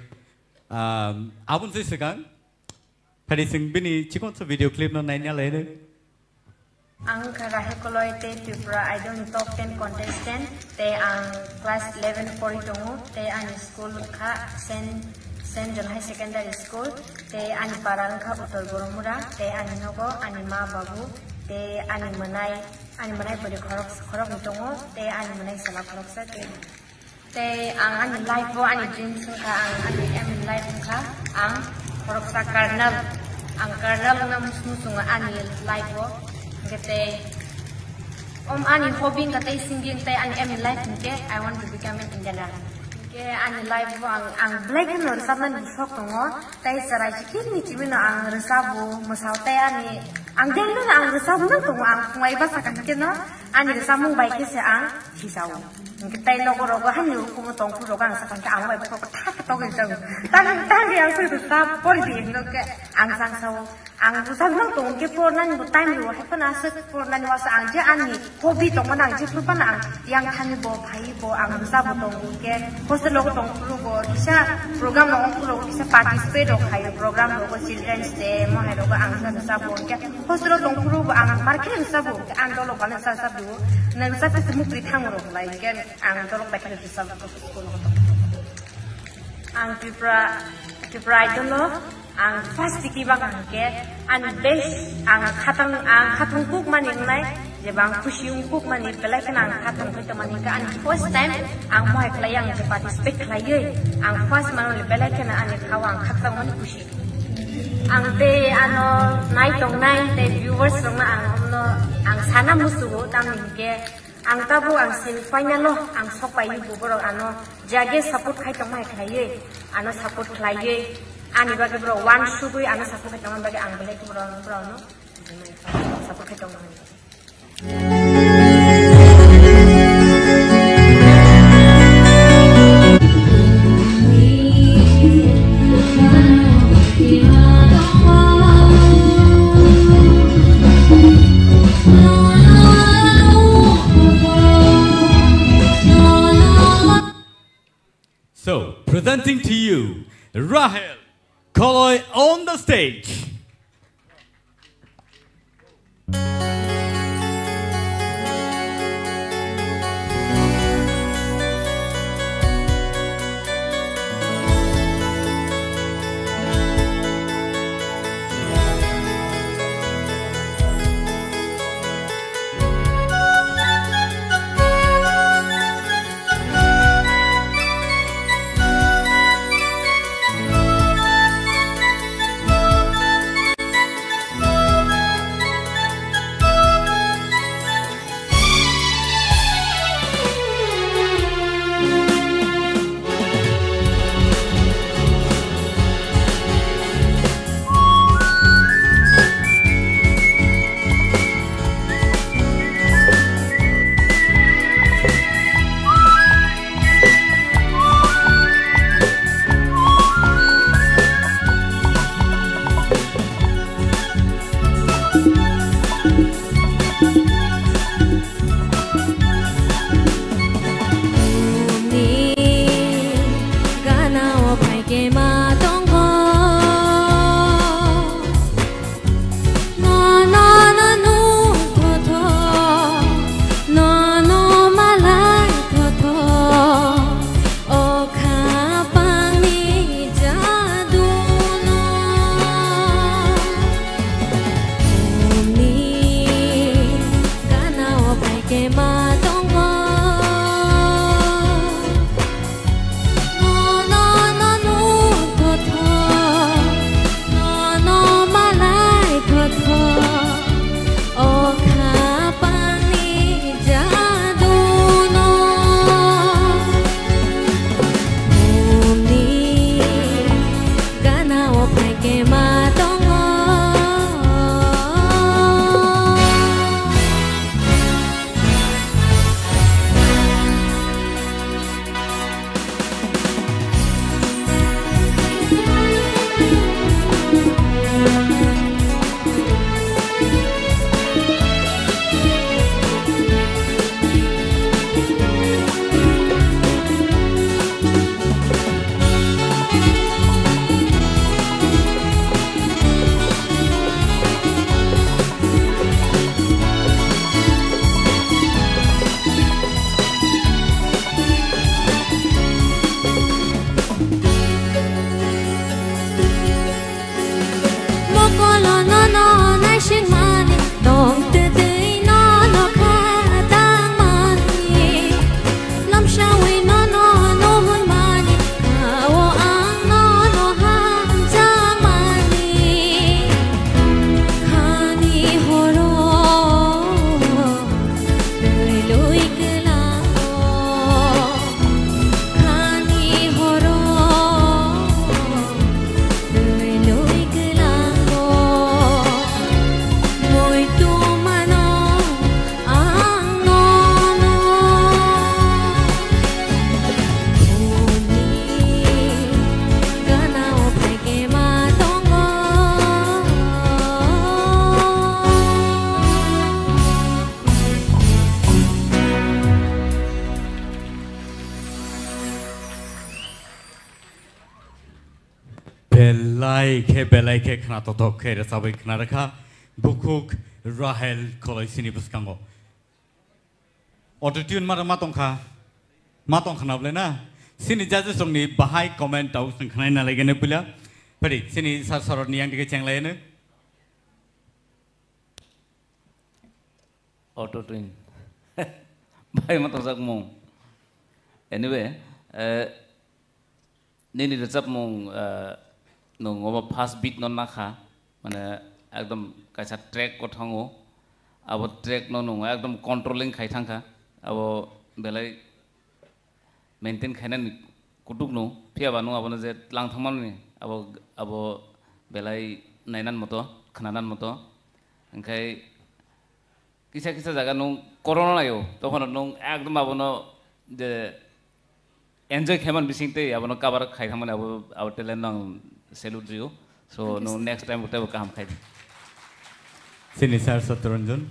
um, abun se segang. Phadi sing bini chikon so video clip no naini alai de. Ang wngkha Rahel Koloi tei Tripura Idol ni top ten contestant. Tei ang class eleven pori tongo, tei ani school wngkha Saint, Saint John High Secondary School, tei ani para wngkha Uttor Boromura, tei ani nogo ani ma babu, tei ani mwnai, ani mwnai bwrwi khorok, khoroknwi tongo, tei ani mwnai sala khoroksa, tei, tei ang ani life o ani dreams wngkha, ang ani aim in life wngkha, ang khoroksa colonel, ang colonel wngna mus-, muchungo ani life o, hwnkhe tei Om ani hobby wngkha tei singing tei ani aim in life hinkhe I want to become an Indian Army. Hinkhe ani life bo ang, ang belai kheno rwchapnani sok tongo. Tei chwrai chikirni chibino ang rwchabo, mwsao tei ani, ang daily no ang rwchabo nang tongo, ang phungai bwsa kaham khe no ani rwchapmung bai khe se ang khisao. Hinkhe tei nogo rogo hani ukumu tongphuru rogo ang sakha hinkhe ang bai bokhorok thak thak togwi rwchabo. Tang tang ang se rwchap pori di hinokhe ang sangsao. Ang bwsajwk tongo khe pornani bo time rwo, hai phano aswk pornani uaisa ang je ani hobby tongmani ang jephru phano ang yang thani bo, phai bo, ang bwsa bo tongo khe hostel rogo tongphuru bo kisa program rogo phuru kisa participate rok khaio, program rogo children's day mo hai rogo ang bwsa bo khe hostel rogo tongphuru bo ang mar khe bwsa bo ang dolo bana bwsa bwsa bo nang bwsa khe mukri thango rok lai khe ang dolo bai khe bwsa bo school rogo tongphuru. Ang Tripura, Tripura Idol no ang first tiki bak ang ke ani best ang khatang, ang khatung kuk mani wngnai, je bang khusi ung kuk mani belai kheno ang khatung khaito mani ka ani first time ang mohai khlai ang je participate khlaiwi ang first mano le belai kheno ani khao ang khatung mani khusi. Ang tei ano nai tongnai tei viewers rokno ang omno ang sana musugo tamni hwnkhe Ang tabuk ang semi final o ang sok pai bo borok ano jage support khai tongma hai khlaiwi ano support khlaiwi ani bagwi borok one sugwi ano support khai tongma bagwi ang belai khe borok borok no support khai tongma hai. So, presenting to you, Rahel Koloi on the stage. Ma tongo, nono nanu kotho, nono malai kotho, o khapangni jaduno. Bumni gana o phaikhe ma tongo. Mokolo nono naisingmani, tong twtwi nono kha tangmani. Lomsawi nono nuhunmani, khao ang nono hamjakmani. Khani horo twi lui kwlango, khani horo twi lui kwlango. Muitu mano ang nono, bumni gana o phaikhe ma tongo. Belai khe, belai khe khnatothok khe rwchabwi khna rwkha bukhuk Rahel Koloisini bwskango. Auto tune ma, ma tongkha, ma tongkha na bwle na? Chini judges rokni bahai comment tau chwng khnaina laigene puila. Phadi, chini sir sorotni yang dige chenglaiyeno. Auto tune. Bai ma tongjak mung. Anyway, eh, nini rwchapmung, eh, nwng obo first beat no nakha, mane ekdom kaisa track o thango, abo track no nwng ekdom controlling khai thangkha, abo belai maintain khainani kutuk no, phiya ba nwng abono je tlang thangmani abo, abo belai nainan moto, khnanan moto, hwnkhe kisa kisa jaga nwng corona laio, tokhono nwng ekdom abono je enjoy khaiman bising tei abono cover khai thangmani abo, abo talent no ang salute rw-o. So, nwng next time teibo kaham khai di. Chini sir Satyaranjan.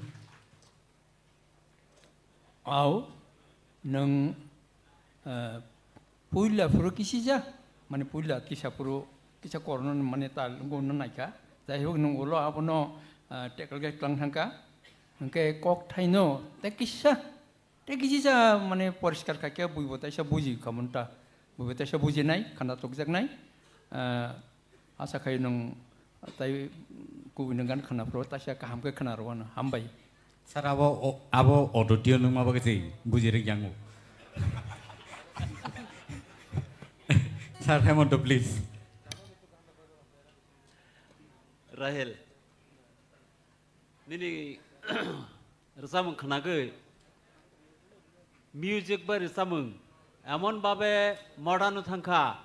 Au, nwng, eh, puila phuru kisija, mane puila kisa phuru, kisa corona mane tal wngno naikha. Jai hok nwng ulo abono, eh, tackle khe tlang thangkha. Hwnkhe kokthaino tei kisa, tei kisisa mane poriskar khaikhe buibo taisa buji khamon ta. Buibo taisa bujinai, khana tokjaknai. Eh, Asa khai nwng tai kubui nwng gan khwna phuru taisa kaham khe khwna rwano. Hambai. Sir, abo o-, abo auto tune nwng ma bagwi se buji rwk yango. Sir Hemonto, please. Rahel. Nini rwchapmung khnagwi music bai rwchapmung emon babe modern thangkha,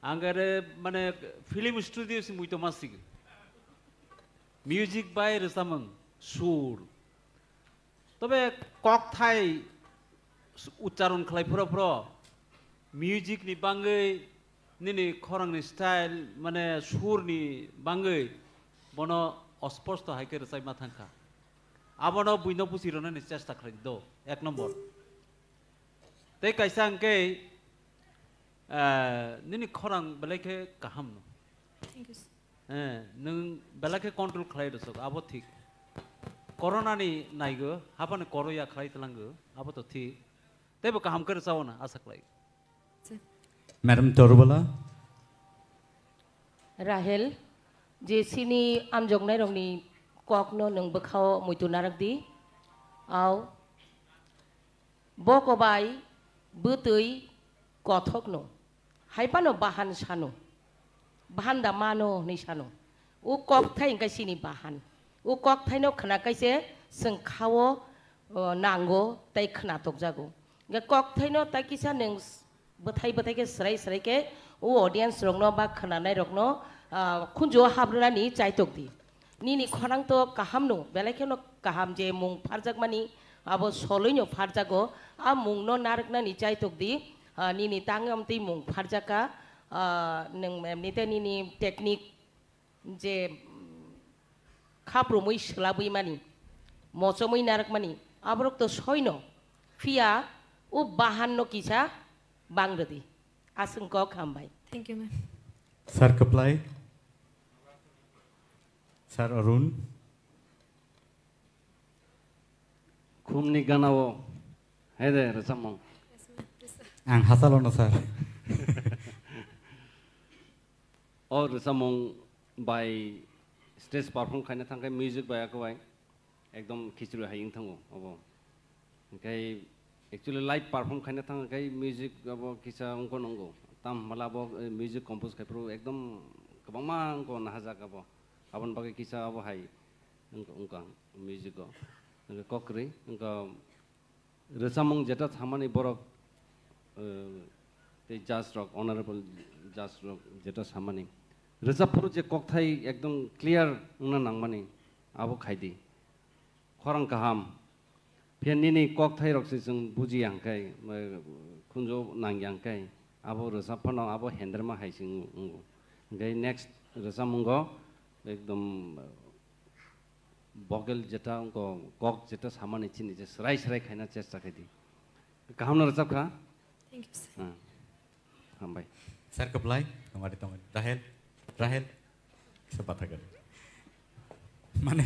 ang ere mane film studio se muitu masigi. Music bai rwchapmung, sur, tobe kokthai ucharon khlai phuro phuro music ni bangwi nini khorang ni style, mane sur ni bangwi bono osposto hai khe rwchapma thangkha. Abono buino buchi rwnani chesta khlai di do, ek nombor. Tei kaisa hwnkhe, eh, nini khorang belai khe kaham no. Thank you, sir. Eh, nwng belai khe control khlai rwsok, abo thik. Corona ni naigo, haphano koro ya khlai tlango, abo to thik. Teibo kaham khe rwchao hwna asa khlai. Sir. Madam Torbala. Rahel, je chini amjoknairokni kokno nwng bwkhao muitu narak di. Au, boko bai bwtwi kothokno, hai phano bahan sano, bahan da mano hwnwi sano. O kokthai hwnkhe chini bahan. O kokthaino khna kaise chwng khao, o, nango tei khna tokjago. Hwnkhe kokthaino tai kisa nwng s-, bwthai bwthai khe swrai swrai khe o audience rokno ba khwnanai rokno, ah, khunju o habrwnani chaitok di. Nini khorang to kaham no, belai kheno kaham je mung pharjakmani, abo soloi no pharjago, a mung no narwknani chaitok di, ah, nini tang amtwi mung pharjaka, ah, nwng emnite nini technique je, mm, khaprumwi swlabwi mani, mochomwi narwkmani, aborok to soino, phiya o bahan no kisa bang rwdi. Aswng kok hambai. Thank you, ma'am. Sir Kwplai, Sir Arun. Khumni ganao, hai de, rwchapmung. Ang hachalono, sir. O rwchapmung bai stage perform khaina thangkhe music bai akwbai. Ekdom khichri hai wng thango obo. Hwnkhe actually live perform khaina thang khe music abo kisa wngko nongo. Tam hwnba abo, eh, music compose khai phuru ekdom kwbangma wngko nahajak abo. Aboni bagwi kisa abo hai wngko, wngkha music o. Hwnkhe kokrwi wngkha rwchapmung jeta thamani borok, eh, tei judge rok, honorable judge rok jeta samani. Rwchap phuru je kokthai ekdom clear wngna nangmani abo khaidi. Khorang kaham. Phiya nini kokthai rok se chwng bujiya hwnkhe, eh, khunju nangya hwnkhe, abo rwchap phano abo henderma hai se wng-, wngo. Hwnkhe next rwchapmungo ekdom, eh, vocal jeta wngkha, kok jeta samani chini je swrai swrai khaina chesta khaidi. Kaham no rwchap kha? Thank you, sir. Ah. Hambai. Sir Kwplai, hamari tongwi. Rahel, Rahel, kisa patha gari. Mane,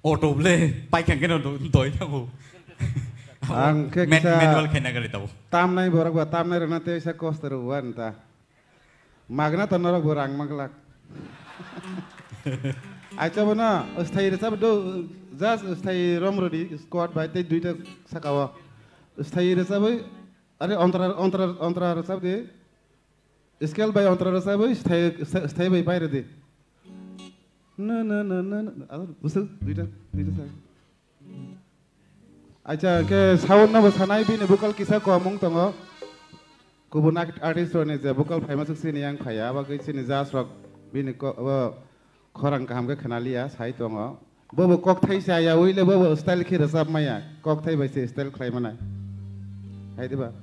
auto ble, paikang keno do-, doi thango. Ang khe Mat-, kisa manual khaina gari tabo. Tamnai borok ba, tamnai rwna tei sa kosto rwwa nta. Magna to norok bo rang maglak. Acha bono, sthai rwchap do, just sthai rom rwdi, squad bai tei duita saka o. Sthai rwchabwi, are ontra, ontra, ontra rwchap di. Scale bai ontra rwchabwi sthai, sthai, sthai bai pairwdi. Na, na, na, na, na. Aro, busu, duita, duita sa. Acha, ke sound no bo sanai, bini vocal kisa komung tongo. Kubun art-, artist rokni je vocal phaima swk sini yang phaiya, abo khe sini judge rok bini ko-, abo khorang kaham khe khwnaliya, sai tongo. Bobo kokthai chaya, uile bobo style khe rwchap maya, kokthai bai se style khlai manai. Hai diba?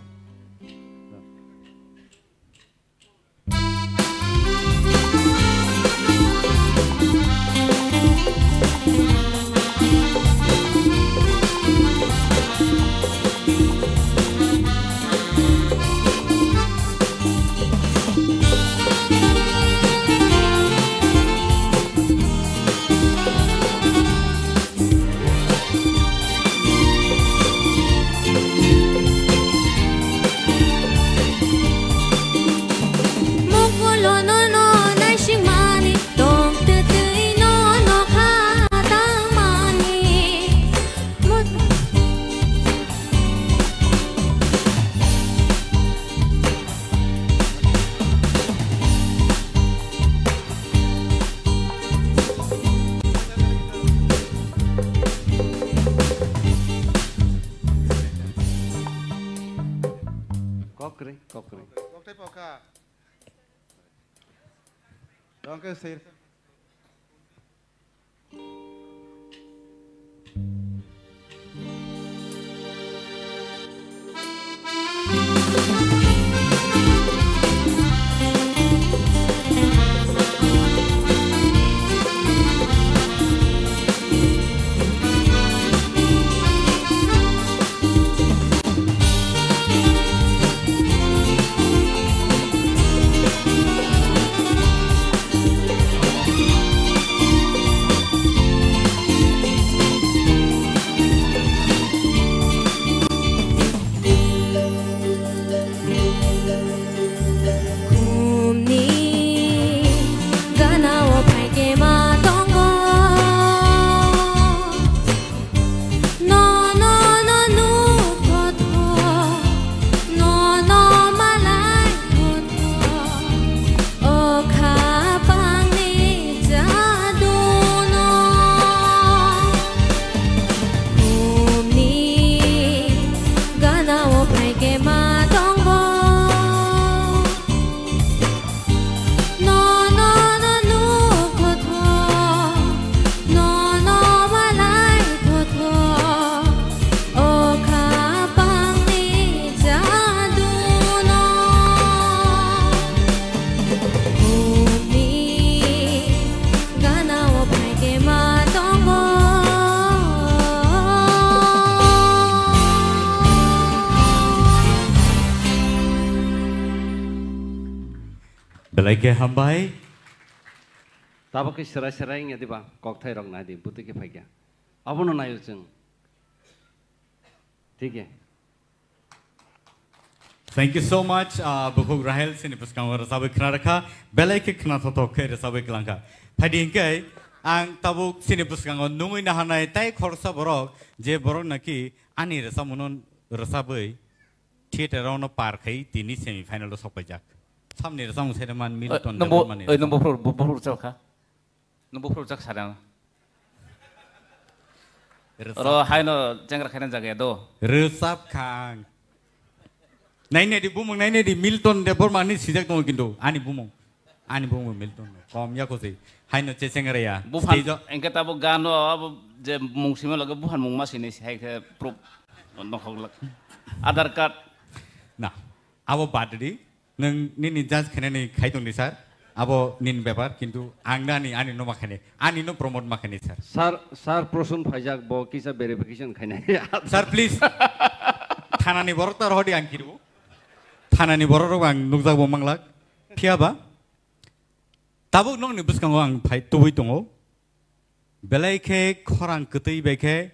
Mokolo nono naisingmani, tong twtwi nono kha tangmani. Mot- Kokre, kokre. Kokthai pokha. Tongke sir. Eke hambai. Tabok khe serai serai wngya diba? Kokthai rok nai di, bwtwi khe phaikya. Abono naio chwng. Thik khe. Thank you so much, ah, Bukhuk Rahel, chini bwskango rwchabwi khna rwkha, belai khe khna thothok khe rwchabwi kwlangkha. Phaidi hinkhe ang tabuk chini bwskango nungwi naharnai tai khoroksa borok, je borok naki ani rwchapmungno rwchabwi theater-o no par khai tini semi final-o sokpaijak. Samni rwchapmung sede man Milton Debbarmani. Oi, nung buphuru, bu-, buphuru rwchapkha? Nung buphuru rwchak sana? Rwchap. Oro haino chengra khaina jaga ya do. Rwchap khang. Nainedi bumung nainedi Milton Debbarmani sijak tongo kintu ani bumung. Ani bumung Milton. Kom ya kosi. Haino chechengra ya. Buphan stage-o. Engke tabo gano abo je mung sima loge buphan mung ma sini hai khe proof nokhok lak. Aadhaar card. Na. Abo bad di. Nwng nini judge khainani khai tongdi, sir. Abo nini bepar, kintu ang nani, ani no ma khainai, ani no promote ma khainai, sir. Sir, sir, Prosun phaijak, bo kisa verification khainai. Sir, please. Thanani borok ta rohodi ang kiru. Thanani borok rok ang nukjak bo manglak. Phiya ba? Tabuk nokni bwskango ang phai tubui tongo. Belai khe khorang kwtwi bai khe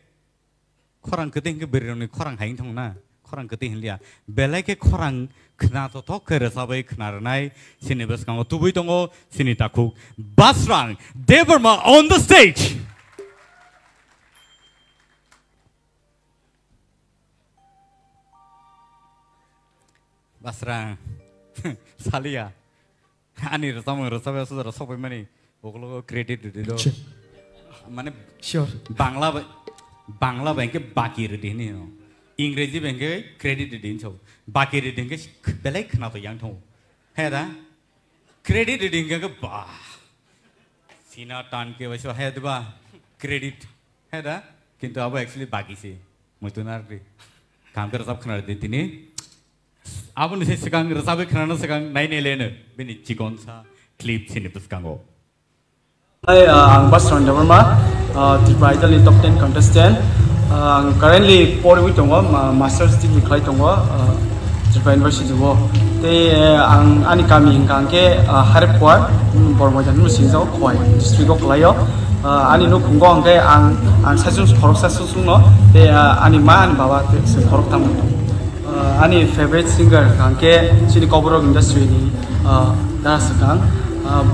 Khorang kwtwi hinkhe bwrwirokni khorang hai wngthang na? Khorang kwtwi hinliya. Belai khe khorang khna tothok khe rwchabwi khna rwnai. Chini bwskango tubui tongo chini takhuk Basrang Debbarma on the stage. Basrang. Saliya. Ani rwchapmung rwchapya sujaro sokpaimani ukologo credit rwdi do. Acha. Mane sure. Bangla bai, Bangla bai hwnkhe baki rwdi hini no. Ingreji bai hwnkhe credit rwdi hinwi sao. Baki rwdi hwnkhe belai khwnato yang thango. He da? Credit rwdi hwnkhe ba. Sina tan ke bai so he da ba? Credit. He da? Kintu abo actually baki se. Muitu narwkdi. Kaham khe rwchap khwna rwdi tini. Aboni se swkang rwchabwi khwnano swkang nainai leno bini chikonsa clip chini bwskango. Hi, uh, ang Basrang Debbarma, uh, Tripura Idol ni top ten contestant. Uh, ang currently porwi tongo, ma-, master's degree khlai tongo, uh, Tripura University o. Tei, uh, ang ani kami hwnkha hwnkhe, uh, Harepkhuar, um, Bormoidan no singjao, Khowai district o khlaio. Uh, ani nukhungo hwnkhe ang, ang saichung khoroksa susungno, tei, uh, ani ma, ani baba tei se khoroktham. Uh, ani favorite singer hwnkha khe chini Kokborok industry ni, uh, dara swkang. Uh,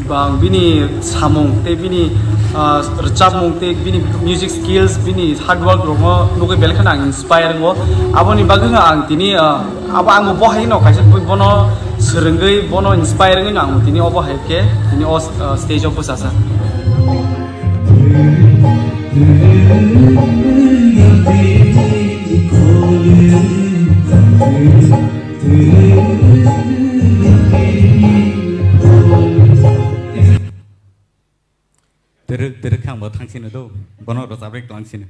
bang bini samung tei bini, uh, rwchapmung tei bini music skills, bini hard work rokno nugwi belai kheno ang inspire wngo. Aboni bagwino ang tini, uh, abo ang bo hai no kaisa bono swrwngwi bono inspire wngwi no ang tini obo hai khe tini o, uh, stage o bwchajak. Twrwk, twrwk khe ang bo thangsino do, bono rwchap rek tong sino.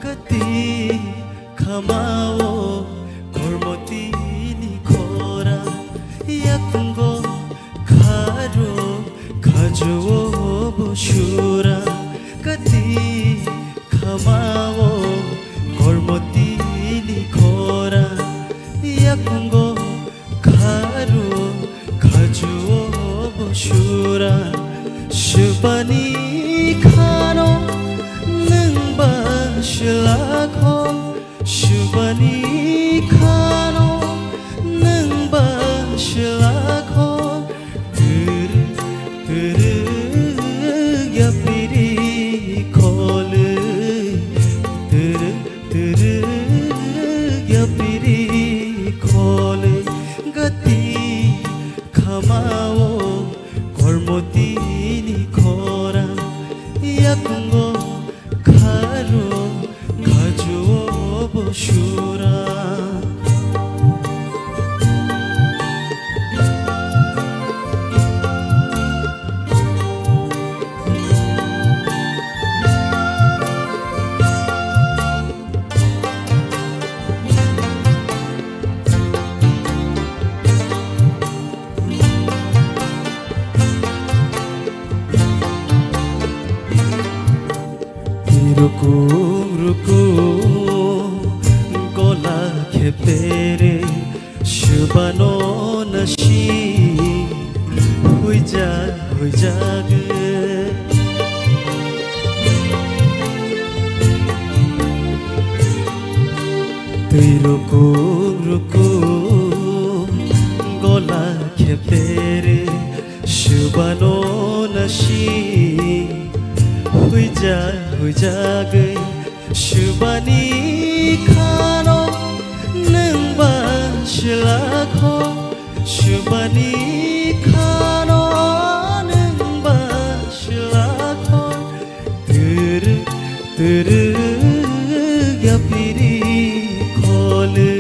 Kati khamao kormotini khora, yakungo kharo khajuo bo sura. Kati khamao kormotini khora, yakungo kharo khajuo bo sura. Subani khano nwng ba swlakho, subani khano nwng ba swlakho. Twrwk, twrwk ya piri khole, twrwk, twrwk ya piri khole. Gati khamao kormotini khora, yakungo kharo khajuo bo sura. Rukum rukum gola kheptere shubano nasi huijak huijak. Twi rukum rukum gola kheptere shubano nasi huijak huijagwi. Shubani khano nwng ba silakho, shubani khano nwng ba silakho. Turu turu yapiri khole,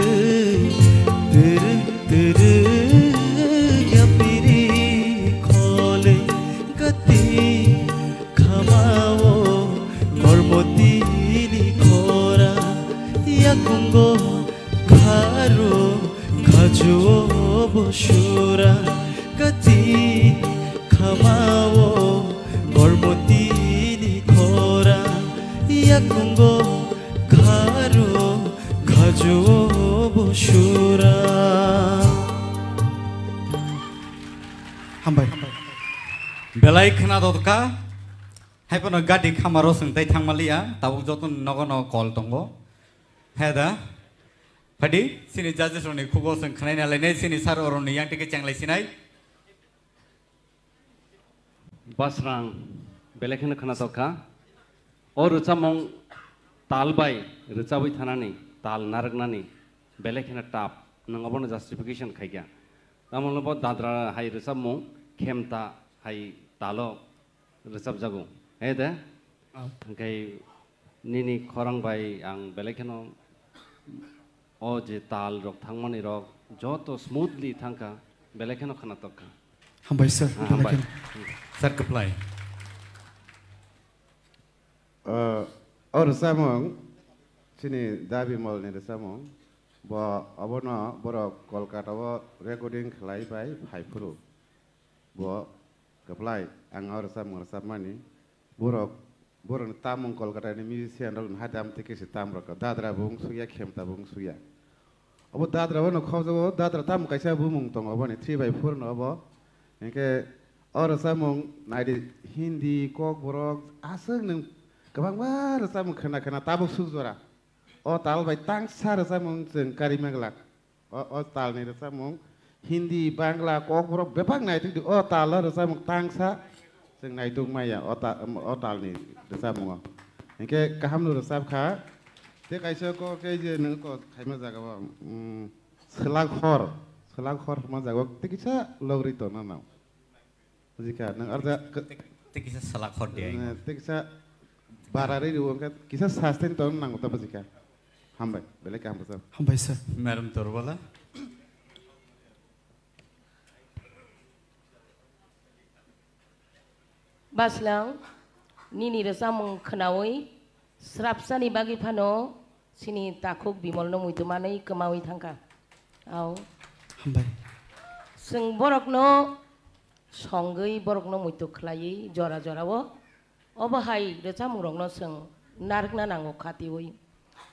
turu turu yapiri khole gati. Khamao gormotini khora, yakungo kharo khajuo bo sura. Kati khamao gormotini khora, yakungo kharo khajuo bo sura. Hambai. Belai khna dotka. Hai phano gati khamaro swng tai thangma liya, tabuk joto nogo no call tongo. He da? Phadi, chini judges rokni khugo swng khnaina lainai, chini sir oroni yang tike chenglai sinai. Basrang, belai kheno khna tokha. O rwchapmung tal bai rwchabwi thanani, tal narwknani, belai kheno tough. Nwng obono justification khaikha. Tamoni bo dadra hai rwchapmung, khemta hai talo rwchapjago. He de? Ah. Hwnkhe nini khorang bai ang belai kheno o je tal rok thangmani rok joto smoothly thangkha, belai kheno khna tokha. Hambai sir, ah, belai hambai kheno. Sir, kwplai. Ah, o rwchapmung chini Da Bimal ni rwchapmung. Bo obono borok Kolkata o recording khlai bai phai phuru. Bo kwplai, ang o rwchapmung rwchapmani. Borok, borokni tamung Kolkata ni musician rok hai tam tike se tam rok. Dadra bo wng sukya, khemta bo wng sukya. Obo dadra bono khobjago, dadra tamo kaisa bumung tongo, oboni three by four no obo. Hinkhe o rwchapmung naidi Hindi, Kokborok, aswk nwng kwbangma rwchapmung khna khna tabuk suk jora. O tal bai tangsa rwchapmung chwng kari meglak. O, o talni rwchapmung Hindi, Bangla, Kokborok bebak naituk di. O talo rwchapmung tangsa chwng naituk maya o ta-, o talni rwchapmungo. Hinkhe kahamno rwchapkha. Tei kaisa kok khe je nwng kok khaima jagao, mm, swlak hor, swlak hor hwnma jagao tei kisa logri tongna nang. Bujikha, nwng arja k-, Tei, tei kisa swlak hor di ai. Eh, tei kisa bara ri rw, hwnkhe kisa sustain tong nango ta bujikha. Hambai, belai kaham bwsajak. Hambai sir. Madam Torbala. Baslang, nini rwchapmung khnaui srapsani bagwi phano chini takhuk Bimalno muitu manwi kwmaui thangkha. Au. Hambai. Chwng borokno songwi borokno muitu khlaiwi jora jorao obo hai rwchapmungrokno chwng narwkna nango khatiui.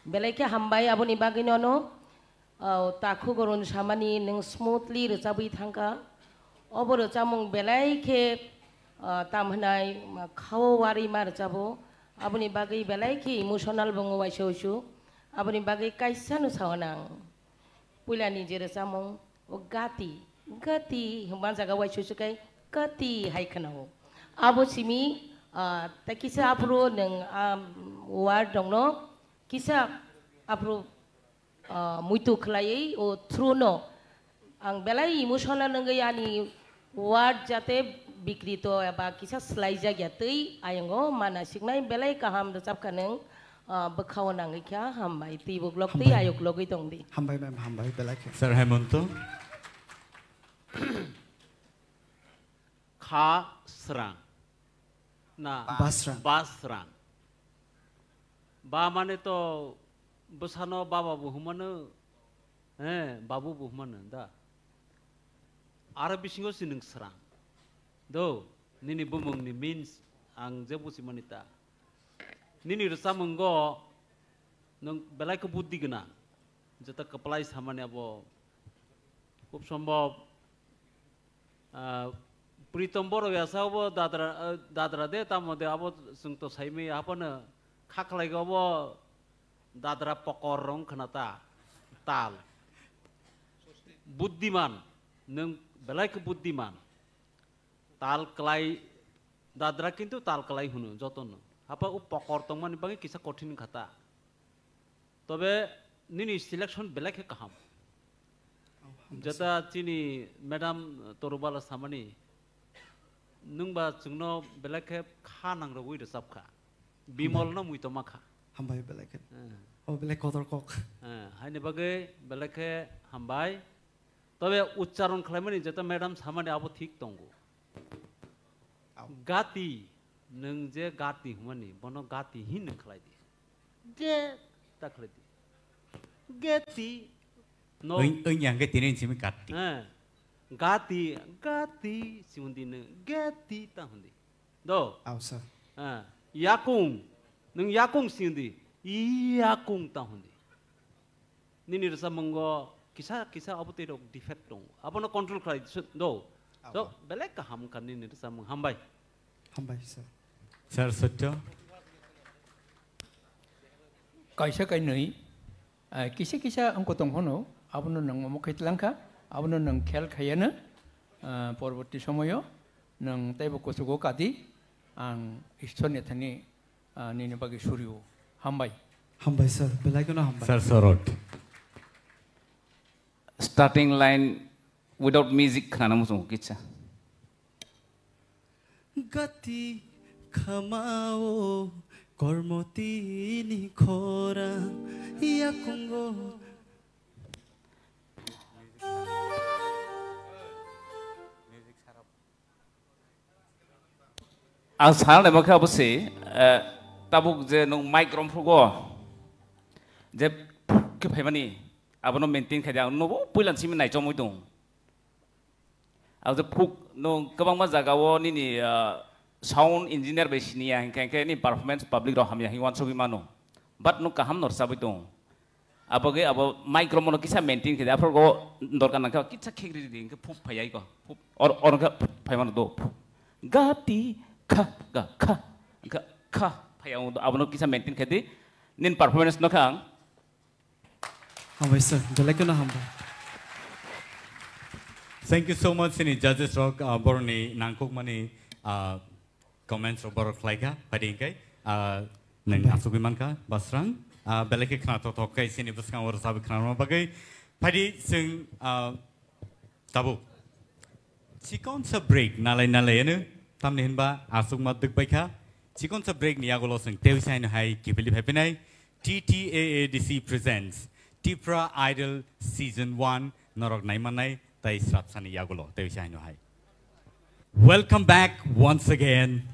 Belai khe hambai aboni bagwi nono, o, takhuk Arun samani nwng smoothly rwchabwi thangkha. Obo rwchapmung belai khe, o, tam hwnai, ma, khao warwi ma rwchabo. Aboni bagwi belai khe emotional bo wngo waisa usu. Aboni bagwi kaisa no sao nang. Puilani je rwchapmung, o gati, gati hwnba jaga waisa usu kai gati hai khwnao. Abo simi, ah, tei kisa aphuru nwng, ah, word rokno kisa aphuru, ah, muitu khlaiwi o through no ang belai emotional wngwi ani word jate bikrito eba kisa swlaijak ya twi ayongo mana siknai belai kaham rwchapkha nwng, ah, bwkhao nangwi kha hambai twi buklok twi Hambai. Ayuk logwi tongdi. Hambai ma'am, hambai belai khe. Sir Hemonto. Kha srang. Na. Basrang. Basrang. Ba mane to bwsano baba bo hwnmano, eh, babu bo hwnmano da. Aro bisingo si nwng srang. Do, nini bumungni means ang je buchimani ta. Nini rwchapmungo nwng belai khe buddi gwnang. Jeta kwplai samani abo khub sombhob, ah, Pritom Borok ya sa obo dadra, ah, dadra de tamo de abo chwng to saimaya haphano kha khlai obo dadra pokor rong khna ta tal. Buddiman, nwng belai khe buddiman. Tal klai, dadra kintu tal klai hwno jotono. Hapa o pokor tongmani bagwi kisa kothin kha ta. Tobe nini selection belai khe kaham. Jeta chini madam Torubala samani, nwngba chwngno belai khe kha nangrogwi rwchap kha. Bimol no muitoma kha. Hambai belai khe. Eh. O belai kotor kok. Eh, haini bagwi belai khe hambai. Tobe uchcharon khlaimani jeta madam samani abo thik tongo. Au. Gati, nwng je gati hwnmani, bono gati hin nwng khlai di. Ge ta khlai di. Geti. No. Oi, oi, yang ke tini simi gati. Eh. Gati, gati, si hundi nwng, geti ta hundi. Do. Au, sir. Eh. Yakung, nwng yakung si hundi. Yakung ta hundi. Nini rwchapmungo kisa kisa abo twi rok defect tongo. Abono control khlai di, do. So, belai kaham wngkha nini rwchapmung. Hambai. Hambai, sir. Sir, sotto. Kaisa kainwi, ah, kisa kisa wngkha tong phano, abono nwng omo khai tlangkha, abono nwng khel khaiya no, ah, porborti somoyo nwng teibo kuchugo kadi, ang Ishwar ni thani ah, nini bagwi surio. Hambai. Hambai, sir. Belai kheno hambai. Sir Sorot. Starting line without music khana muchungo kicha. Gati khamao kormoti ni khora yakungo. Ang sana naima khe abo se, eh, tabuk je nwng mic romphrugo, je phuk khe phaimani, abono maintain khai di, ang nobo puila simi naichomwi tong. Ang je phuk nwng kwbangma jaga o nini, eh, sound engineer bai siniya, hinkhe, hinkhe ni performance public rok hamya hinwi uansugwi mano. But nwng kaham no rwchabwi tong. Abo khe abo mic romano kisa maintain khe di, aphuru go dorkar nangkhe kisa khegri di, hinkhe phuk phai ai ko. Phuk or, or khe phai mano do. Ga ti kha, ga kha, ga kha phai ang do, abono kisa maintain khe di. Nin performance no kha ang. Hambai sir, belai kheno hambai. Thank you so much, sini judges rok, ah, boroni nangkukmani, ah, comments rok borok khlai kha, phaidi hwnkhe, ah, nwng hambai asugwi mankha, Basrang, ah, belai khe khna thok thok khe sini bwskango rwchabwi khna rwna bagwi. Phaidi chwng, ah, tabuk chikonsa break nalai nalai eno, tamni hinba aswkma dwk bai kha. Chikonsa break ni yagulo chwng tei sai no hai kiphilwi phai phinai. T T A A D C presents Tipra Idol Season one, norok naimanai tai srapsani yagulo tei sai no hai. Welcome back once again.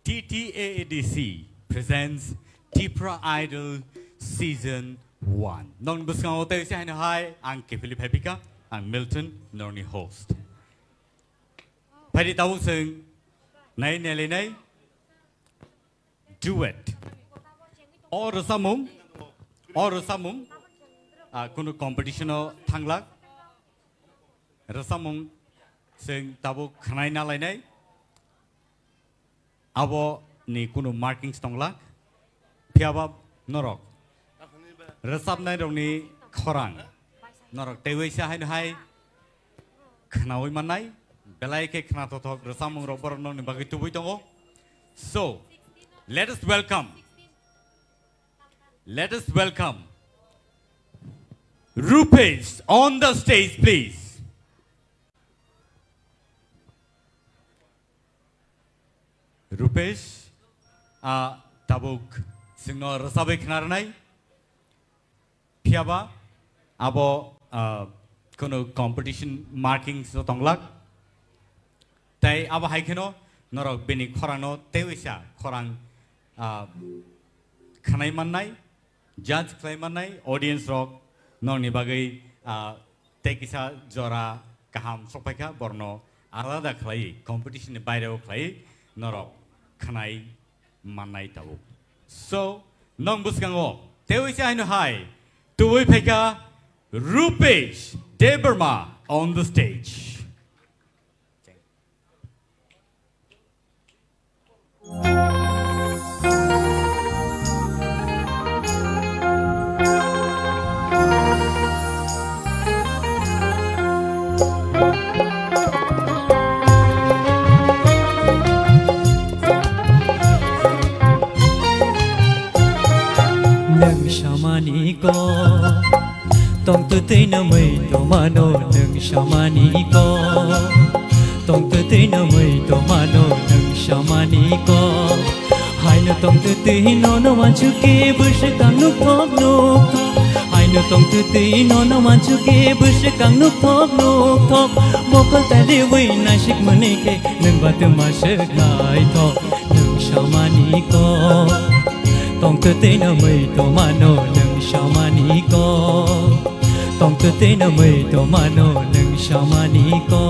T T A A D C presents Tipra Idol Season one. Nong bwskango tei se haino hai ang Kefili Phaipika, ang Milton, norni host. Phaidi tabuk chwng nai nai lai nai duet. O rwchapmung, o rwchapmung, ah, kunu competition o thanglak. Rwchapmung chwng tabuk khwnai na lainai. Abo ni kunu markings tonglak. Phiyaba norok rwchapnai rokni khorang norok teiwi se haino hai khnaui mannai. Belai khe khna thothok rwchapmung rok borok nokni bagwi tubui tongo. So, let us welcome, let us welcome Rupesh on the stage, please. Rupesh, ah, tabuk chwngno rwchabwi khna rwnai. Phiyaba abo, ah, kunu competition markings o tonglak. Tei abo hai kheno norok bini khorangno teiwisa khorang, ah, khwnai mannai. Judge khlai mannai audience rok nokni bagwi, ah, tei kisa jora kaham sokphaikha, borno alada khlai competition ni baireo khlai norok khwnai mannai tabuk. So, nong bwskango tewi se haino hai tuwi phaikha Rupesh Debbarma on the stage. Nwng samani ko, tongtwtwi no mui tomano nwng samani ko. Tongtwtwi no mui tomano nwng samani ko. Haino tongtwtwi no no wanchuki bwswkang nukthok nukthok. Haino tongtwtwi no no wanchuki bwswkang nukthok nukthok. Mokol taliwi naisik mani khe nwng ba twma swk naithok. Nwng samani ko, tongtwtwi no mui tomano nwng samani ko, tongtwtwi no mui tomano nwng samani ko.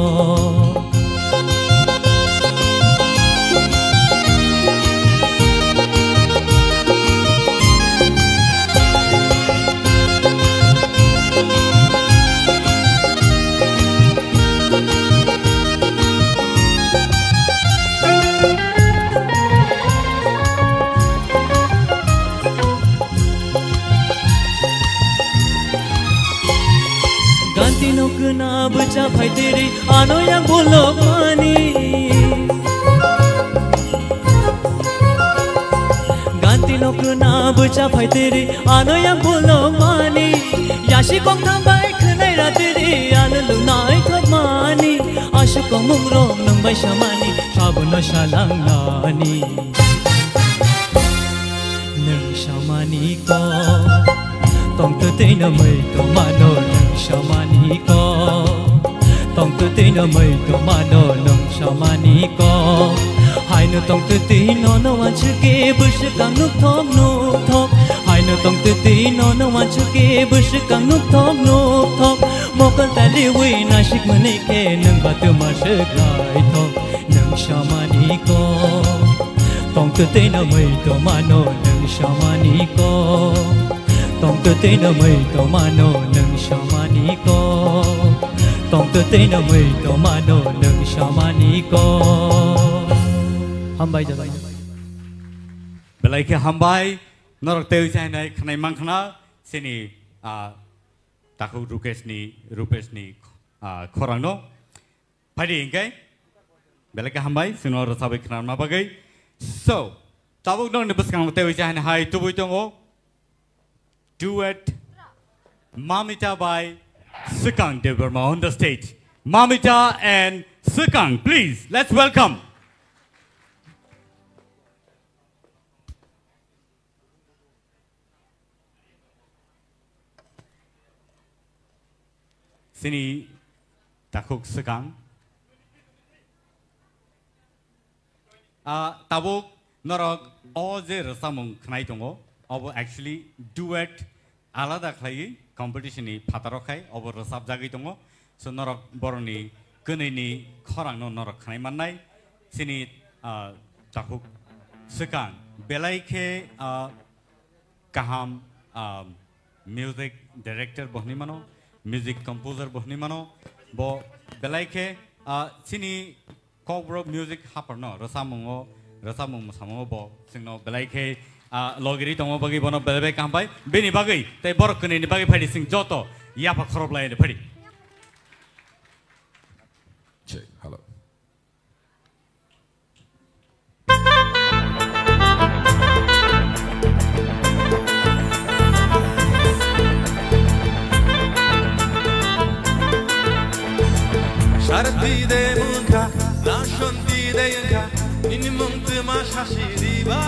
Ganti no kena bwcha phaitiri ano yang bolok mani. Ganti no kena bwcha phaitiri ano yang bolok mani. Yasi kong thambai khnai ratiri ano lunai thok mani. Aswk kongmung rok nwng bai samani, sabono salang nani. Nwng samani ko, tongtwtwi no mui tomano nwng samani ko. Tongtwtwi no mui tomano nwng samani ko. Haino tongtwtwi no no wanchuki bwswkang nukthok nukthok. Haino tongtwtwi no no wanchuki bwswkang nukthok nukthok. Mokol taliwi naisik mani khe nwng ba twma swk naithok nwng samani ko. Tongtwtwi no mui tomano nwng samani ko. Tongtwtwi no mui tomano nwng samani ko. Tongtwtwi no mui tomano nwng samani ko. Hambai jalo. Belai khe hambai, norok tewi chainai khnai mankha na, chini, ah, takhuk Rukesh ni, Rupesh ni, ah, khorang no. Phaidi hinkhe, belai khe hambai, chwngno rwchabwi khnarma bagwi. So, tabuk nokni bwskango tewi chainai hai tubui tongo. Duet Mamita by Swkang Debbarma on the stage. Mamita and Swkang, please, let's welcome. Chini takhuk Swkang. Ah, tabuk norok o je rwchapmung khnai tongo, obo actually duet alada khlaiwi competition ni phataro khai obo rwchapjagwi tongo. So norok borokni kwnwi ni khorang no norok khnai mannai. Chini, ah, takhuk Swkang belai khe, ah, kaham, ah, music director bo hwnwi mano, music composer bo hwnwi mano, bo belai khe, ah, chini Kokborok music haphar no rwchapmung o, rwchapmung mwsamung o bo chwngno belai khe, ah, logiri tongma bagwi bono belai bai kaham bai. Bini bagwi tei borok kwnwi ni bagwi phaidi chwng joto yapha khoroplai phaidi. Check, hello. Sarti de mungkha, nasonti de yangkha, nini mung tuma sasi diba.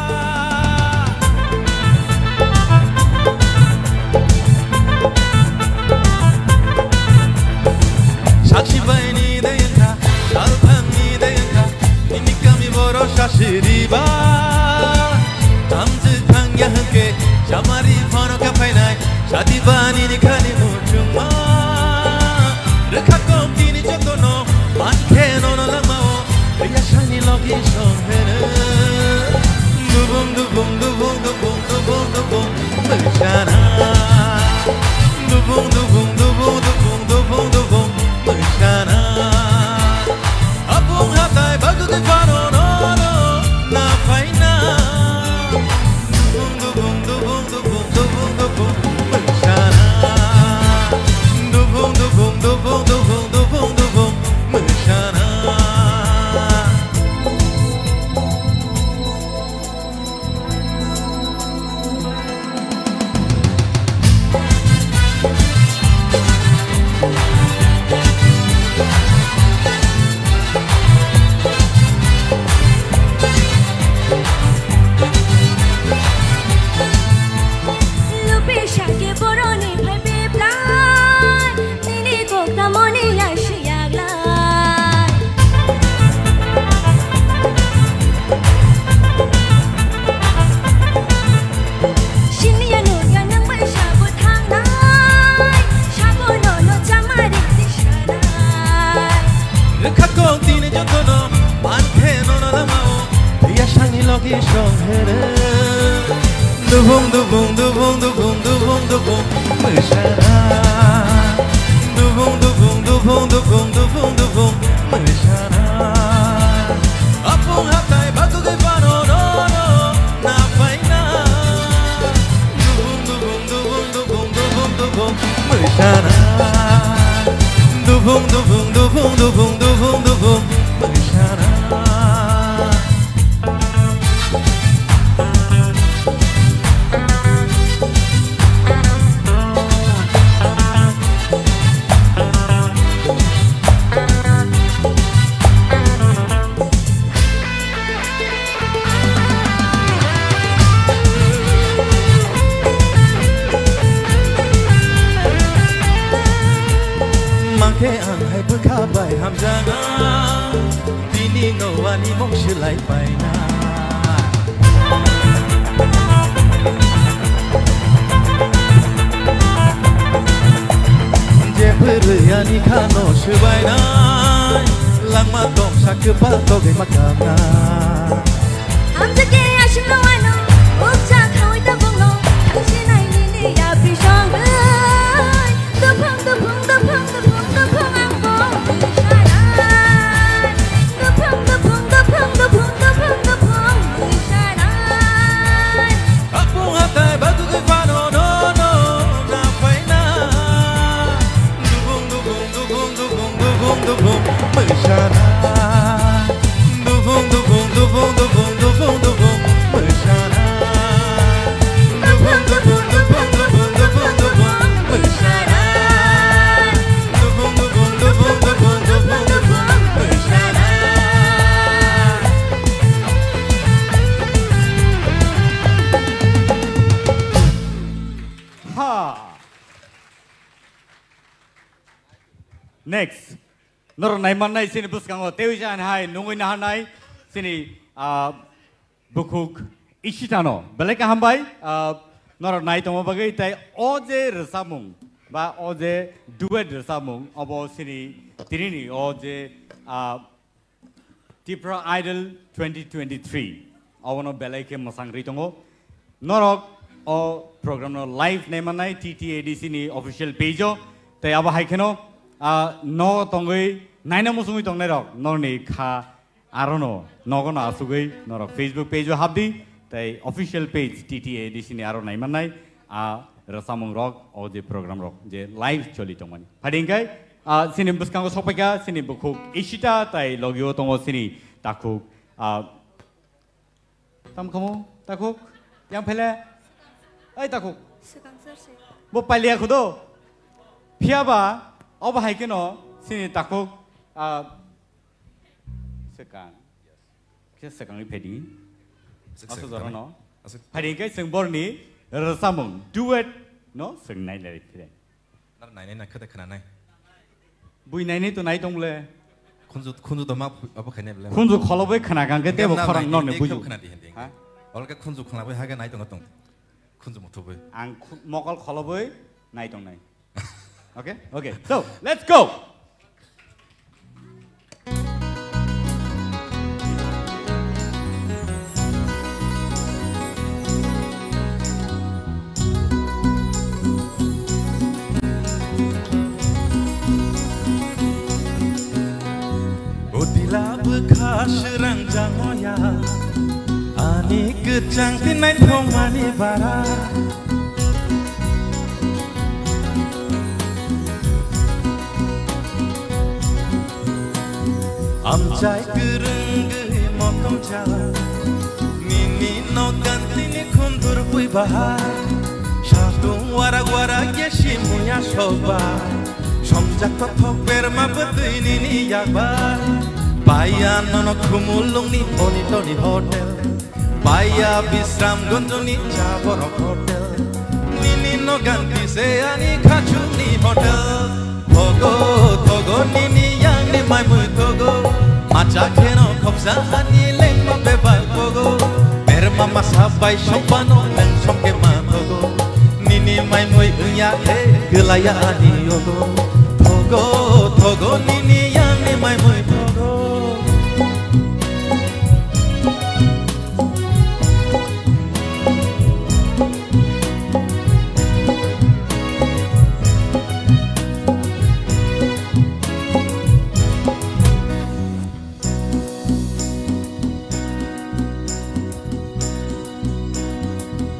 Sakchi bai ni de yangkha, saltham ni de yangkha, nini kami boro sasi diba. Tamjwk thangya hwnkhe, chamari phano kaphainai, sadi bani ni khani muchungma. Rwkha kok tini jotono, mankhe nono langmao, riyasani logi song heno. Dubung, dubung, dubung, mwsana. Dubung, dubung, dubung, dubung, dubung, mwsana. Lupi sake boroni phai biplai, nini kok tamoni ya siyaglai. Siniya nungya nang bai sabo thangnai, sabo no no chamari tisanai. Rwkha kok tini jotono, mankhe nono lamao, yasangni logi songhere. Dubung, dubung, dubung, dubung, dubung, dubung, mwsana. Dubung, dubung, dubung, dubung, dubung, dubung, mwsana. Apung hatai bagugwi bano no no na paina. Dubung, dubung, dubung, dubung, dubung, dubung, mwsana. Dubung, dubung, dubung, dubung, dubung, dubung, mwsana. Mankhe ang hai bwkha bai hamjana, bini nowani mung swlai paina. Je phwrwi ani khano swbainai, langma tongsa kwpal togwi ma kamna. Hamjake aswk no ano, ukja khawi tabukno, thangsinai nini yapri songwi. Duphung, duphung, duphung, duphung, duphung, ang bongwi sanai. Duphung, duphung, duphung, duphung, duphung, duphung, bongwi sanai. Apung hatai bagugwi phano no no na phaina. Duphung, duphung, duphung, duphung, duphung, duphung, mwsana. Duphung, duphung, duphung, duphung, duphung, duphung, mwsana. Duphung, duphung, duphung, duphung, duphung, mwsana. Duphung, duphung, duphung, duphung, duphung, duphung, mwsana. Ha. Next. Norok naimannai chini bwskango teiwi se ani hai nungwi naharnai chini, ah, bukhuk Ishitano. Belai kaham bai, ah, norok nai tongma bagwi tei o je rwchapmung ba o je duet rwchapmung obo chini tinini o je, ah, Tipra Idol twenty twenty-three, obono belai khe mwsang rwi tongo. Norok o program no live naimannai T T A D C ni official page o, tei abo hai kheno, ah, no tongwi naina muchungwi tongnairok norni kha arono nogono asugwi norok Facebook page o habdi, tei official page T T A D C ni aro naimannai. A rwchapmung rok, o je program rok je live choli tongmani. Phadi hwnkhe, ah, chini bwskango sokpaikha chini bukhuk Ishita tai logio tongo chini takhuk, ah, tam khamu takhuk yang phele, ai takhuk. Swkang sir se. Bo pailiya khudo. Phiyaba obo hai kheno chini takhuk, ah, swkang. Khe swkangwi phaidi. Aswk aswk jora no. Aswk. Phaidi hwnkhe chwng borni rwchapmung duet no chwng nailai phire. Nar nainai na khata khna nai. Bui nainai to nai tong le. Khunju, khunju to ma abo khainai bole. Khunju kholobwi khna kang khe tebo khorang norni buju. Khna di hindi. Ha? Olka khunju khna bai haga nai tong tong. Khunju muthubai. Ang khu-, mokol kholobwi nai tong nai. Okay? Okay. So, let's go. Utila bwkha swrang jangoya, ani kwchang tinai thongmani bara. Amchai kwrwngwi motom cha, nini nok gantini khundur bui bahai. Satung warak warak ye simuya sokba, songjak kothok berma bwtwi nini yakba. Paiya nono Khumulwngni Bonitoni hotel, paiya Bisramganjni cha borok hotel, nini nok ganti se ani khachukni hotel. Thogo, thogo, nini yangni maimui thogo. Macha kheno khopsa ani lengma bebak bogo. Berma masa bai sokpano nang sokema thogo. Nini maimui wngya khe kwlaiya ani yogo. Thogo, thogo, nini yangni maimui thogo.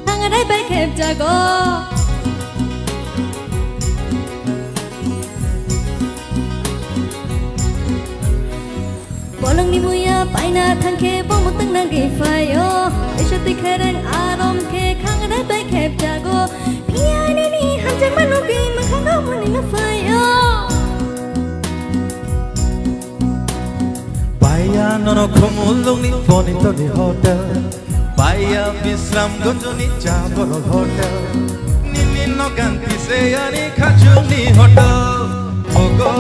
Thangrai bai khepjago. Bolongni muya paina thangkhe bo mwtwng nangwi phaio. Teisa twi khereng arom khe khangrai bai khepjago. Phiya nini hamjakma nugwi mwkhango mwnwino phaio. Paiya nono Khumulwngni Bonitoni hotel. Paiya Bisramganjni cha borok hotel. Nini nok ganti se ani khachukni hotel. Thogo,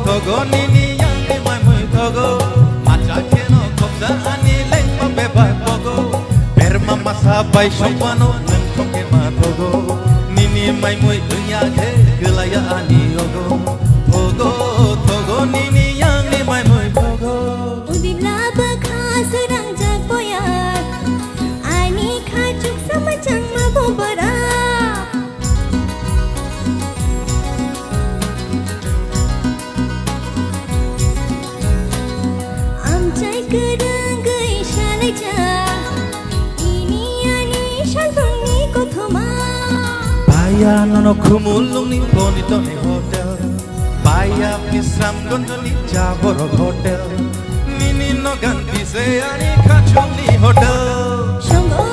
thogo, nini yangni maimui thogo. Macha kheno khopsa ani lengma bebak bogo. Berma masa bai sokpano nang sokema thogo. Nini maimui wngya khe kwlaiya ani yogo. Thogo, thogo, nini yangni maimui thogo. Udibla bwkha swrangjak boya, ani khachuk samachangma bo bwra. Amchai kwrwngwi salaijak, ini ani salbungni kothoma. Paiya nono Khumulwngni Bonitoni hotel. Paiya Bisramganjni cha borok hotel. Nini nok ganti se ani khachukni hotel. Songo,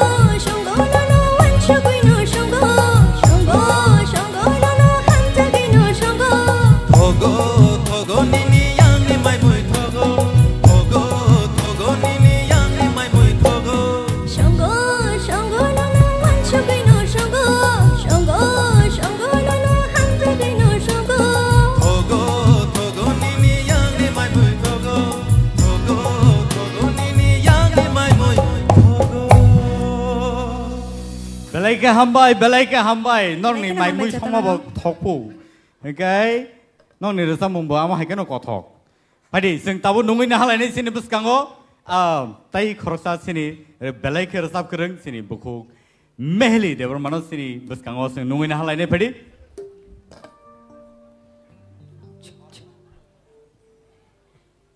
songo, nono wansugwino songo. Songo, songo, nono hamjagwino songo. Thogo, thogo, nini yangni maimui thogo. Thogo, thogo, nini yangni maimui thogo. Songo, songo, nono wansugwino songo. Songo, songo, nono hamjagwino songo. Thogo, thogo, nini yangni maimui thogo. Thogo, thogo, nini yangni maimui thogo. Belai khe hambai, belai khe hambai. Norokni belai khe maimui hambai, songma bo jotono. Thokphu. Hinkhe norokni rwchapmung bo amo hai kheno kothok. Phaidi, chwng tabuk nungwi nahalainai chini bwskango, ah, tai khoroksa chini belai khe rwchap kwrwng chini bukhuk Meheli Debbarmano chini bwskango chwng nungwi nahalainai phaidi.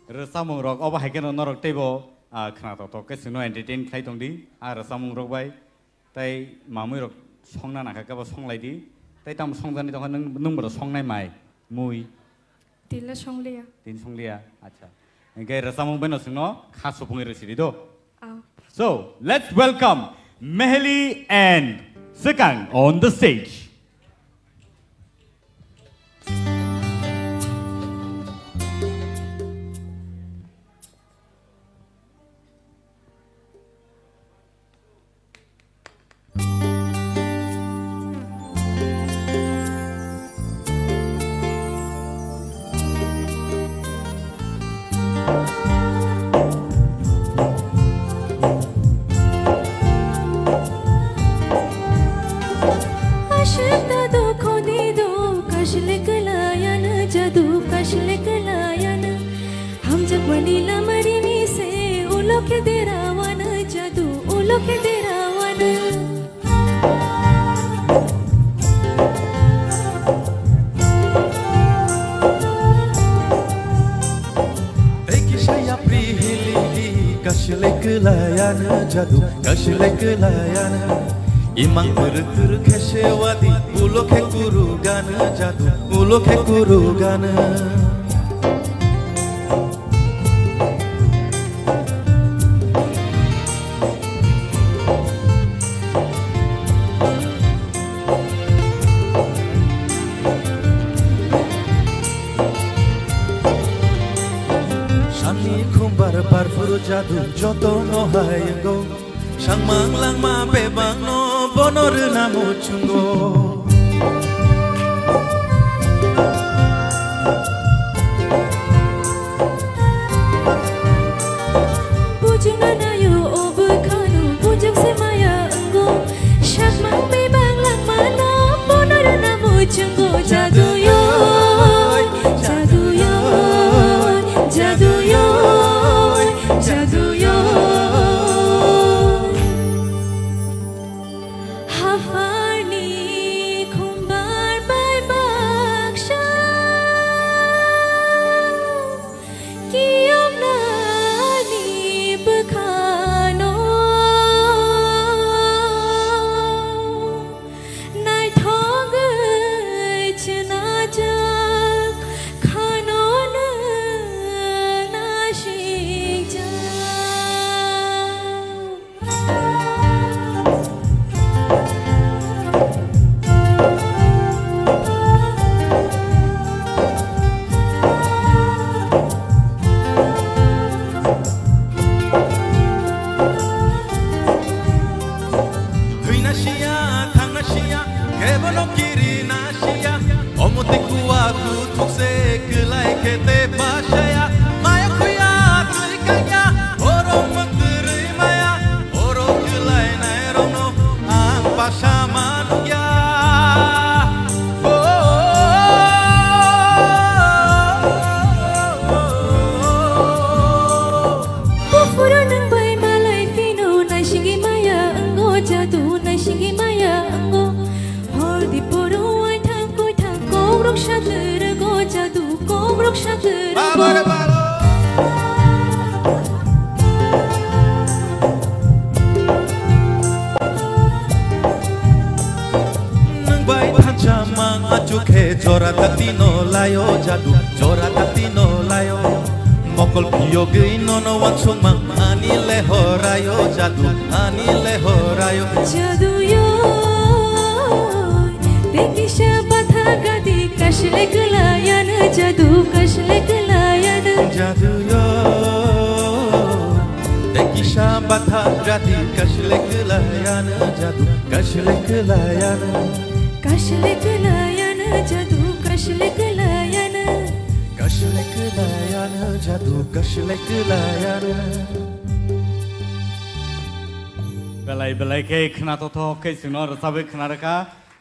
Rwchapmung rok obo hai kheno norok teibo, ah, khna tok tok khe chwngno entertain khlai tongdi, ah, rwchapmung rok bai. Tai mamui rok songna nangkha khe bo songlai di. Tai tamo songjani tongkha nwng, nwng bono songnai mai, mui. Tila songliya. Tin songliya, acha. Hinkhe rwchapmung bai no chwngno kha supungwi rw sidi do. Ah. So, let's welcome Meheli and Swkang on the stage. Ashik dadu khodi do, kashle kalayan jadu, kashle kalayan. Hamjakmani lamarini se, ulo khe derawana jadu, ulo khe derawana. Tei kisa yapri hili di, kashle kalayan jadu, kashle kalayan. Imang puruk puruk khe sewadi, ulo khe kuru gana jadu, ulo khe kuru gana. Jadu joto no hai wngo, sangmang langma bebak no bono rwna muchungo. Bujungna nayo o bwkhano, bujung se maya wngo. Sakmang bebak langmano bono rwna muchungo. Jadu yoi, jadu yoi, jadu yoi, jadu yoi. Hapharni khumbar bai baksa kiyomnani bwkhano naithogwi chnajak khano nwng nasikjak. Thwina siya, thangna siya, kebono kirina siya. Omo tei kua kuthuk se kwlai khe tei bachaya. Maya khuya twi kanya, borok mwktwrwi maya. Borok kwlai nairokno ang basa manukya. Oh. Buphuru nwng bai malai phino, naisingwi maya wngo jadu, naisingwi maya wngo. Hor di poro waithang koithang, kokrok satwrwgo jadu, kokrok satwrwgo. Baba re baba. Nwng bai thansa mang achukhe jora taktino laio jadu, jora taktino laio. Mokol phiyogwi nono wansukmang ani lehoraio jadu, ani lehoraio. Jadu yoi, tei kisa batha gadi kasle kwlayano jadu, kasle kwlayano. Jadu yoi, tei kisa batha gadi kasle kwlayano jadu, kasle kwlayano. Kasle kwlayano jadu, kasle kwlayano. Kasle kwlayano jadu, kasle kwlayano. Belai belai khe khna tothok khe chwngno rwchabwi khna rwkha.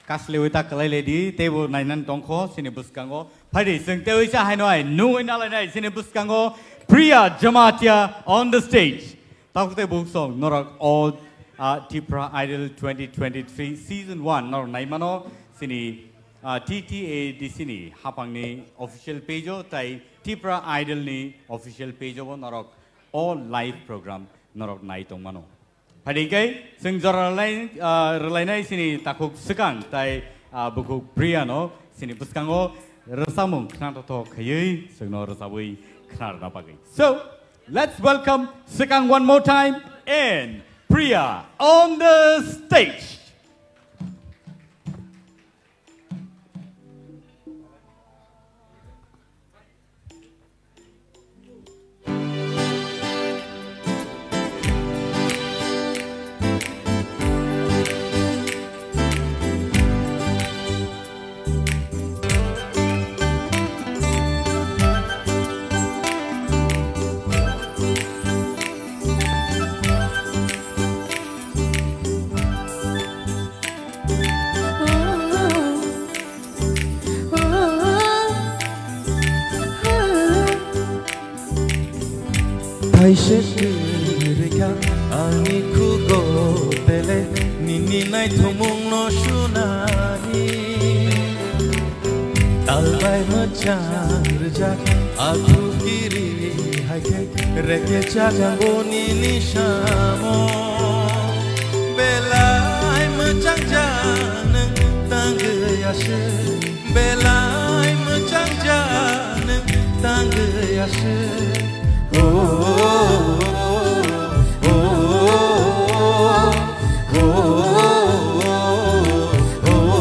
Kaslewi ta kwlai le di, teibo nainani tongkho chini bwskango. Phaidi chwng teiwi cha haino hai nungwi nalainai chini bwskango Priya Jamatia on the stage. Takhuk tei bukhuk song norok o, ah, Tipra Idol twenty twenty-three season one norok naimano chini, ah, T T A D C ni haphangni official page o tai Tipra Idol ni official page o bo norok o live program norok nai tongmano. Phaidi khe chwng jora rwlai, ah, rwlainai chini takhuk swkang tai, ah, bukhuk Priya no chini bwskango rwchapmung khna tothok khaiwi chwngno rwchabwi khna rwna bagwi. So, let's welcome Swkang one more time and Priya on the stage. Thaise kwrwikha ani khugo tele nini naithomungno sunani. Talbai mwchang rwjak athu kiri hai khe reke chajango nini samo. Belai mwchang jak nwng tangwi aswk. Belai mwchang jak nwng tangwi aswk. Oh, oh, oh, oh.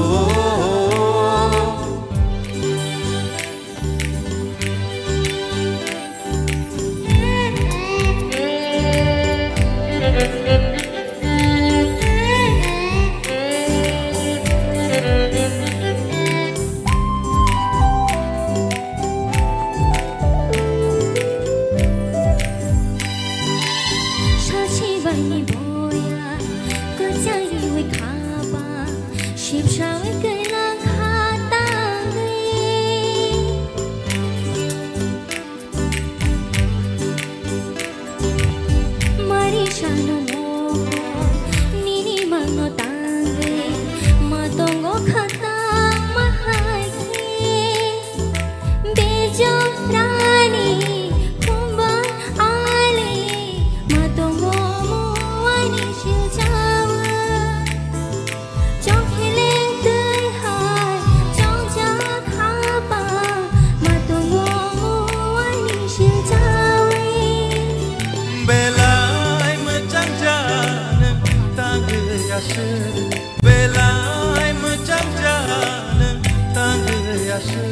Sipsawi kailang kha tangwi. Mari sano mohor nini mangno tangwi. Ma tongo kha tangma hai khe. Bejorani khumba ali ma tongo muani siljawa. Chongkhele twi hai chongjak haba ma tongo muani siljawi. Belai mwchang janang tangwi aswk. Belai mwchang janang tangwi aswk.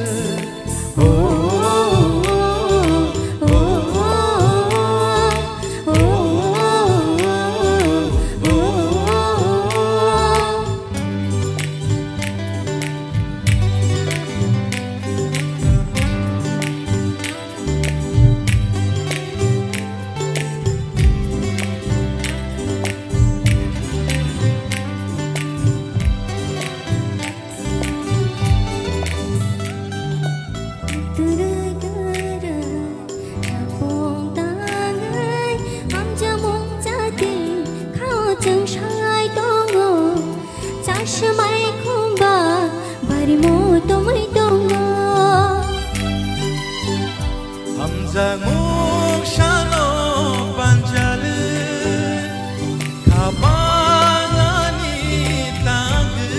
Turu turu, chapung tangai, hamjamung chati, khao chwng sai tongo, chashmai khumba, bari mo tomwi tongo. Hamjakmung salo panjali, khabangani tangwi,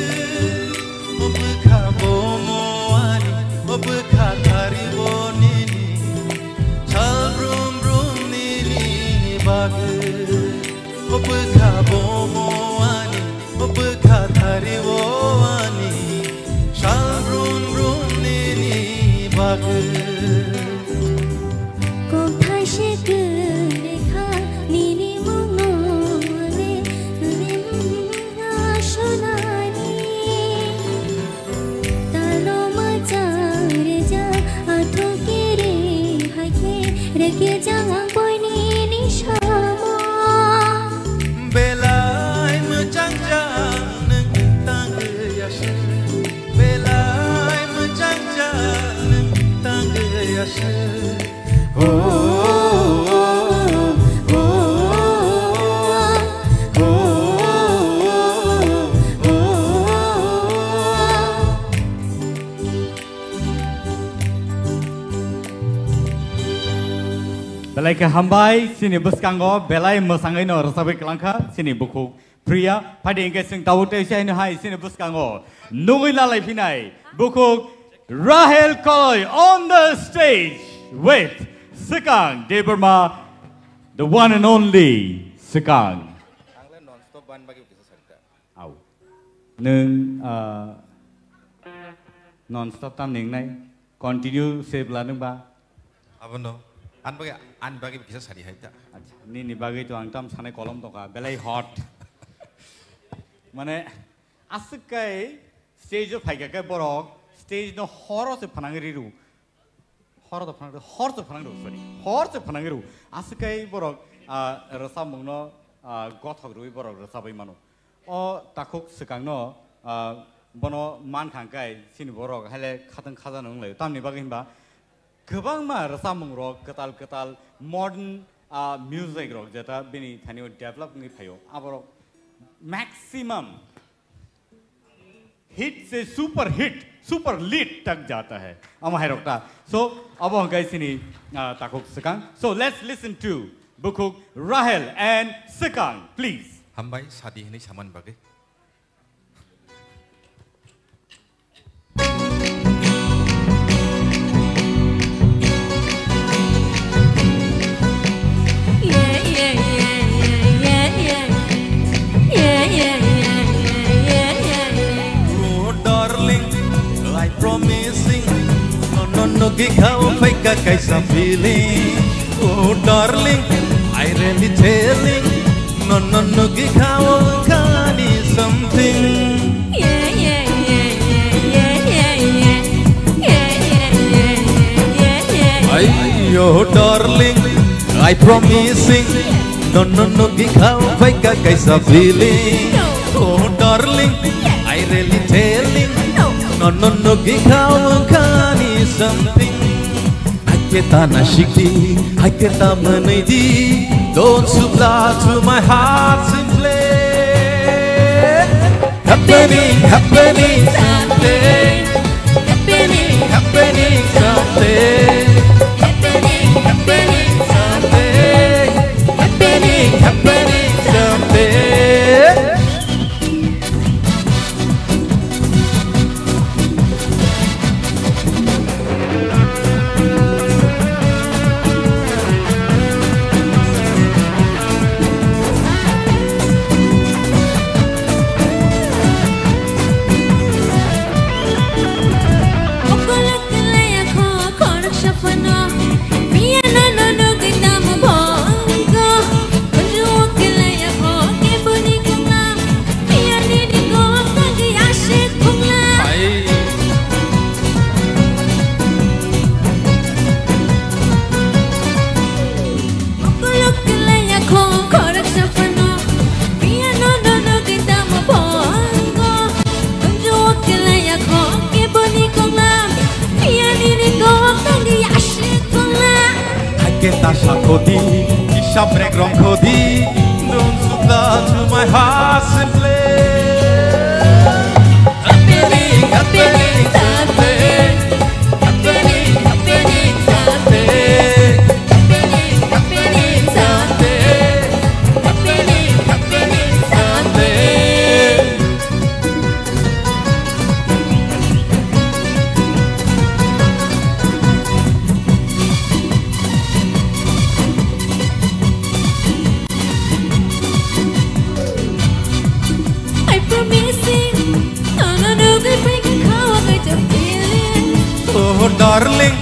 o bwkha bomo ani, o bwkha thari o nini, sal brum brum nini bagwi. O bwkha bomo ani, o bwkha thari o ani, sal brum brum nini bagwi. Kok thaise kwrwi kha nini mungno le, le, mm, asonani. Talo mwchang rwjak, athuk kiri hai khe rwkhe jang ang boini ni samo. Belai mwchang jang nwng tangwi aswk, belai mwchang jang nwng tangwi aswk. Belai khe hambai, chini bwskango belai mwsangwi no rwchapwi kwlangkha chini bukhuk Priya, phaidi hwnkhe chwng tabuk tei se haino hai chini bwskango nugwi lalai phinai bukhuk Rahel Koloi on the stage with Swkang Debbarma, the one and only Swkang. Ang le non stop ban bagwi kisa sarita. Au. Nwng, ah, non stop tam ningnai. Continue se bwla nwng ba? Abono. An bagwi, an bagwi kisa sari hai ta. Acha, nini bagwi to ang tam sanai kolom tongkha. Belai hot. Mane, aswk kai stage o phaikha khe borok stage no horo se phanang riru. Horo to phanang, hor se phanang riru, sorry. Hor se phanang riru. Aswk kai borok, ah, rwchapmung no, ah, gothok rwi borok rwchapwi mano. O takhuk swkang no, ah, bono mankha hwnkhe chini borok haile khatang khaja no wnglaio. Tamni bagwi hinba kwbangma rwchapmung rok kwtal kwtal modern, ah, music rok jeta bini thani o develop wngwi phaio. Aborok maximum hit se super hit, super lit tak jata hai. Ama hai rok ta. So, abo hwnkhe chini, ah, takhuk swkang. So, let's listen to bukhuk Rahel and Swkang, please. Hambai, sadi hinwi samani bagwi. Oh, darling, I promising. No, no, no, gikha o phaika kaisa feeling. Oh, darling, I really telling. No, no, no, gikha o khani something. Ayo, darling, I promising. No, no, no, gikha o phaika kaisa feeling. Oh, darling, I Telling, telling, no, no, no, gikha wngkhani something. Hakhe ta nasikdi, hakhe ta mwnwidi, don't supply to my heart simply. Happening, happening, something. Happening, happening, something. Happening, happening, something. Happening, happening, something. Hakhe ta sakhodi, hisab rek rongkhodi, don't supply to my heart simply. Happening, happening, something. Happening, happening, something. Happening, happening, something. Happening, happening, something. I promising, no, no, no, good break and call, I got your feeling. Oh, darling,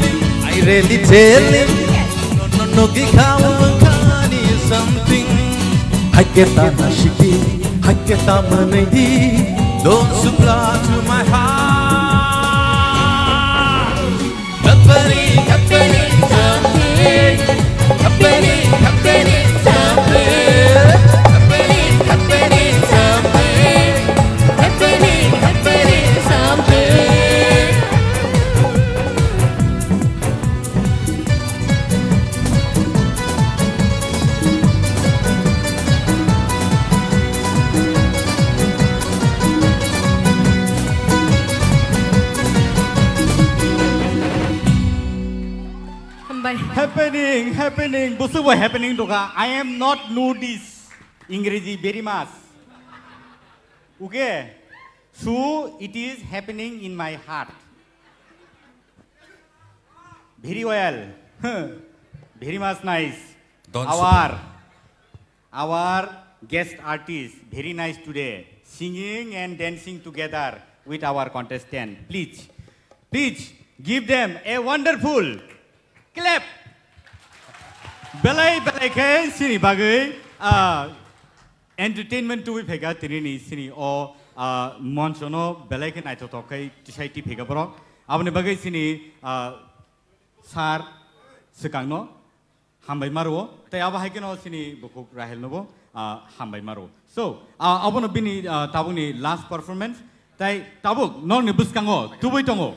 I really telling. No, no, no, gikha wngkhani something. Hakhe ta nasikdi, hakhe ta mwnwidi, don't supply to my heart. Happening, happening, something. Happening, happening, something. Happening, happening, something. Happening, happening, something. Hambai. Happening, happening, busu bo happening doka. I am not notice. Ingreji very much. Okay? So it is happening in my heart. Very well. Very much nice. Don't Our, our guest artist, very nice today. Singing and dancing together with our contestant. Please, please give them a wonderful clap. Belai, belai khe sini bagwi, ah, entertainment tubui phaikha tini ni sini o, ah, moncho no belai khe naithothok khai tisai ti phaikha borok. Aboni bagwi sini, ah, sir swkang no hambai ma rwo. Tei abo hai kheno sini bukhuk Rahel no bo, ah, hambai ma rwo. So, ah, abono bini, ah, tabuk ni last performance. Tei tabuk nokni bwskango tubui tongo.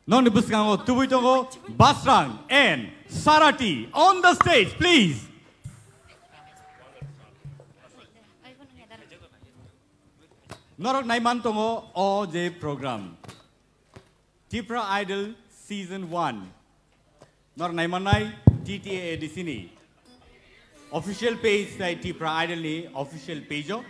Nokni bwskango tubui tongo Basrang and Sarati on the stage, please. Norok naiman tongo o je program. Tipra Idol Season one. Norok naimannai T T A A D C ni. Official page tai Tipra Idol ni official page o.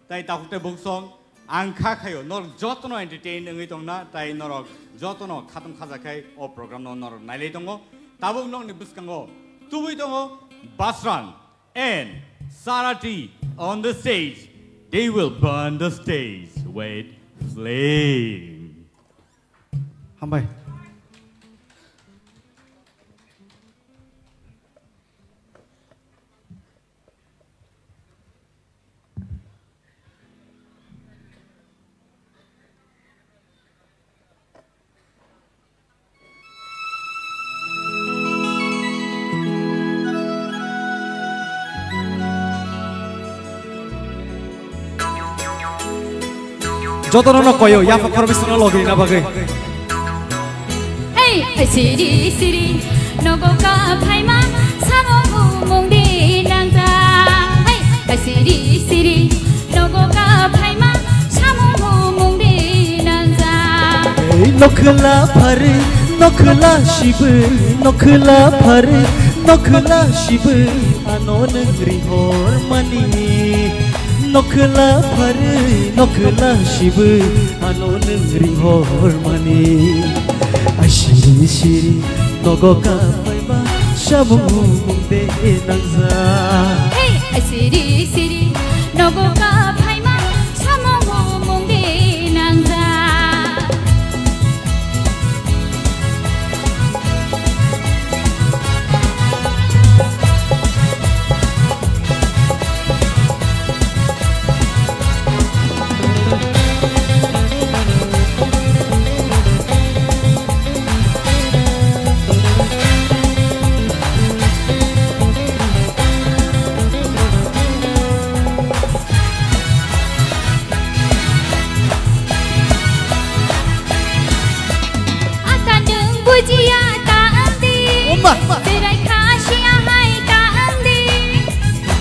Tai takhuk tai bungsong ang kha khaio norok jotono entertain wngwi tongna tai norok jotono khatung khaja khai o program no norok nailai tongo. Tabuk nokni bwskango tubui tongo Basrang and Sarati on the stage. They will burn the stage with flame. Hambai. Jotono no koyo, yapha khoroknwi songno logi na bagwi. Hey, siri siri, nogo ka phaima, samung humung di nangja. Hey, siri siri, nogo ka phaima, samung humung di nangja. Ei nokhla phari, nokhla sibwi, nokhla phari, nokhla sibwi, ano nwng rihor mani. Nokhla phari, nokhla sibwi, ano nwng rihor mani. Ai siri siri, nogo ka phaima, samung humung de nangja. Hey, ai siri siri, nogo ka phaima, samung humung de nangja. Ata nwng bujiya ta wngdi. Oma. Berai kha siya hai ta wngdi.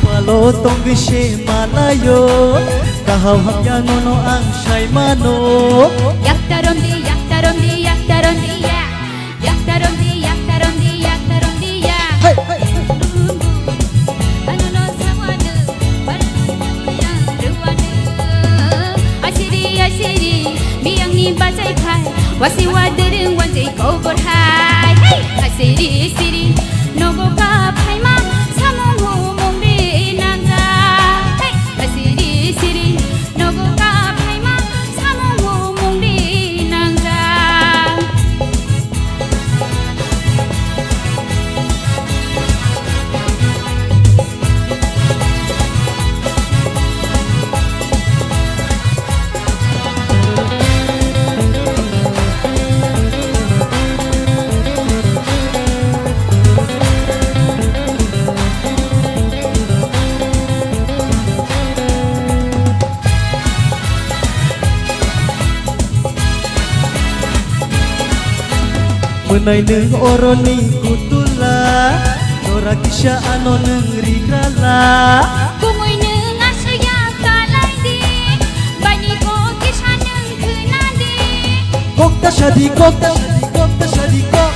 Palo tongwi se malayo. Kaham hamya nono ang sai mano. Yakta romdi, yakta romdi, yakta romdi ya. Yakta romdi, yakta romdi, yakta romdi ya. Hey, hey. Asiri, asiri, biyangni bachai phai, wasi wadereng wanjai kobor hai. Hey, asiri, siri, nogo ka phaima, samung humung de nangja. Hey, asiri, siri, nogo ka phaima, samung humung de nangja. Mwnai nwng oroni kutula, jora kisa ano nwng rigrala. Kumui nwng aswk ya kalai di, bani kok kisa nwng khna di. Kok ta sadi, kok ta sadi, kok ta sadi, kok.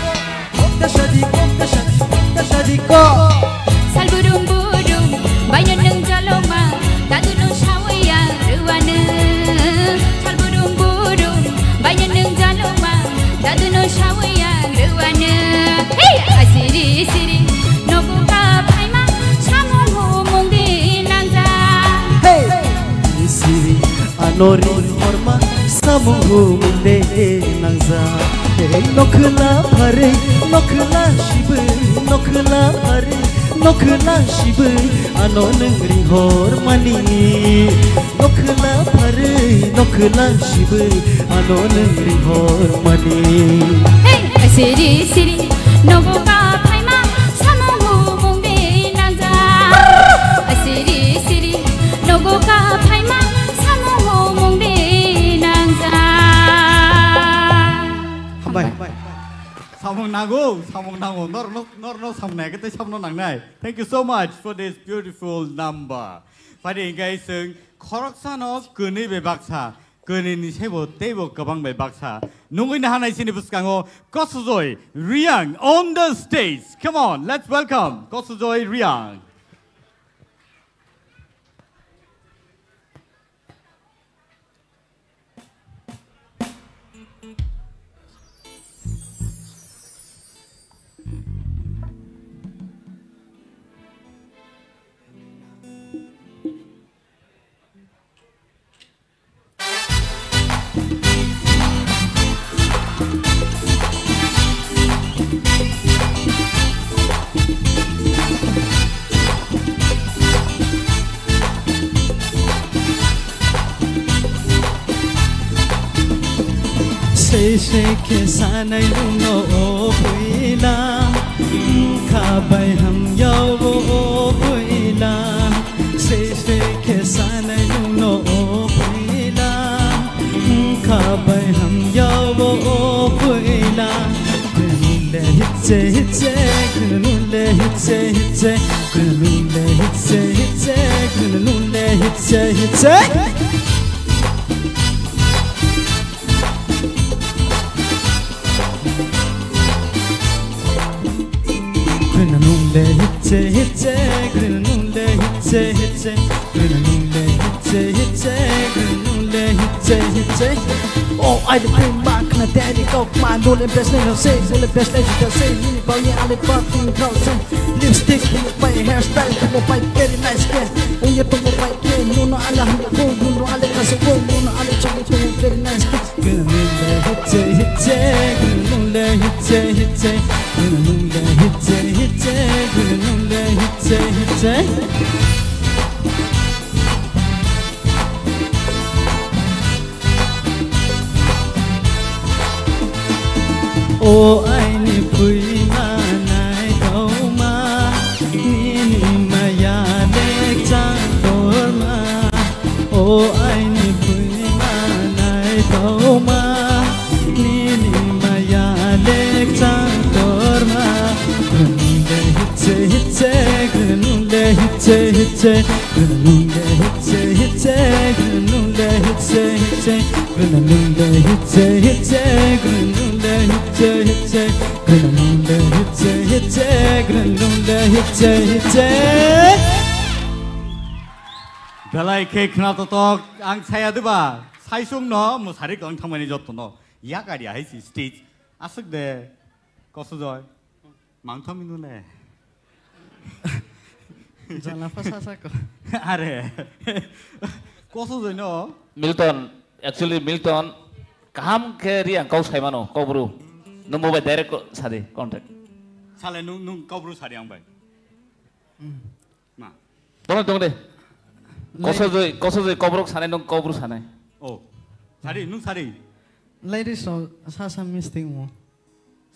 Kok ta sadi, kok ta sadi, kok ta sadi, kok. Sal burum burum, baino nwng jaloma, dadu nwng sawi ang rwano. Sal burum burum, baino nwng jaloma, dadu nwng sawi ang rwano. Hey, asiri siri, nogo ka phaima, samung humung di nangja. Hey, siri. Ano ring horma samung humung de nangja. Ei nokhla phari, nokhla sibwi, nokhla phari, nokhla sibwi, ano nwng ring hormani. Nokhla phari, nokhla sibwi, ano nwng ring hormani. Hey, siri siri, nogo ka phaima samung humung de nangja. Siri siri, nogo ka phaima samung humung de nangja. Hambai. Samung nango, samung nango. Nor, nor, nor, nor samung nai, kete samung nangnai. Thank you so much for this beautiful number. Padi engkai seng khoroksa no kwnwi be baksa. Kwnwi ni sebo teibo kwbang bai baksa. Nungwi nahanai sini bwskango Kosujoi Riang on the stage. Come on, let's welcome Kosujoi Riang. Sei sei khe sanai nungno o bwila, wngkha bai hamya o bwila. Sei sei khe sanai nungno o bwila, Abai hamyao o puila. Granule hitse hitse, granule hitse hitse, granule hitse hitse, granule hitse hitse. Granule hitse hitse, granule hitse hitse, granule hitse hitse, granule hitse hitse. Oh, I the bring back na daddy cock my nule best name say, nule best name say, nini bang ye ale party crowd say, lipstick, nini bai hairstyle, nini bai very nice ke. Oh, ye tongo bai ke, nuno ale hande ko, nuno ale kase ko, nuno ale chongo chongo very nice ke. Granule hitse hitse, granule hitse hitse, granule hitse hitse, granule hitse hitse. O aini phuima naithokma, nini maya lekchang torma. O aini phuima naithokma, nini maya lekchang torma. Granule hitse hitse, granule hitse hitse, granule hitse hitse, granule hitse hitse, granule hitse hitse, granule hitse hitse, granule hitse hitse, granule hitse hitse. Belai khe khna totok ang saya diba, saisung no musari kong thangmani jotto no. Yak ari ahai si stage. Aswk de, Kosojoi. Mangthami nule. Jala pha sasa ko. Are. Kosojoi no. Milton, actually Milton, kaham khe ri ang kok sai mano, kok bru. Nung bo bai direct ko sadi, contact. Sale nung, nung kok bru sadi ang bai. Hmm. Ma. Tong, tong de. Lai- Kosojoi, kosojoi kobrok sanai nung kobru sanai. Oh. Sari, nung sari. Ladies rok sa sa mistake mo.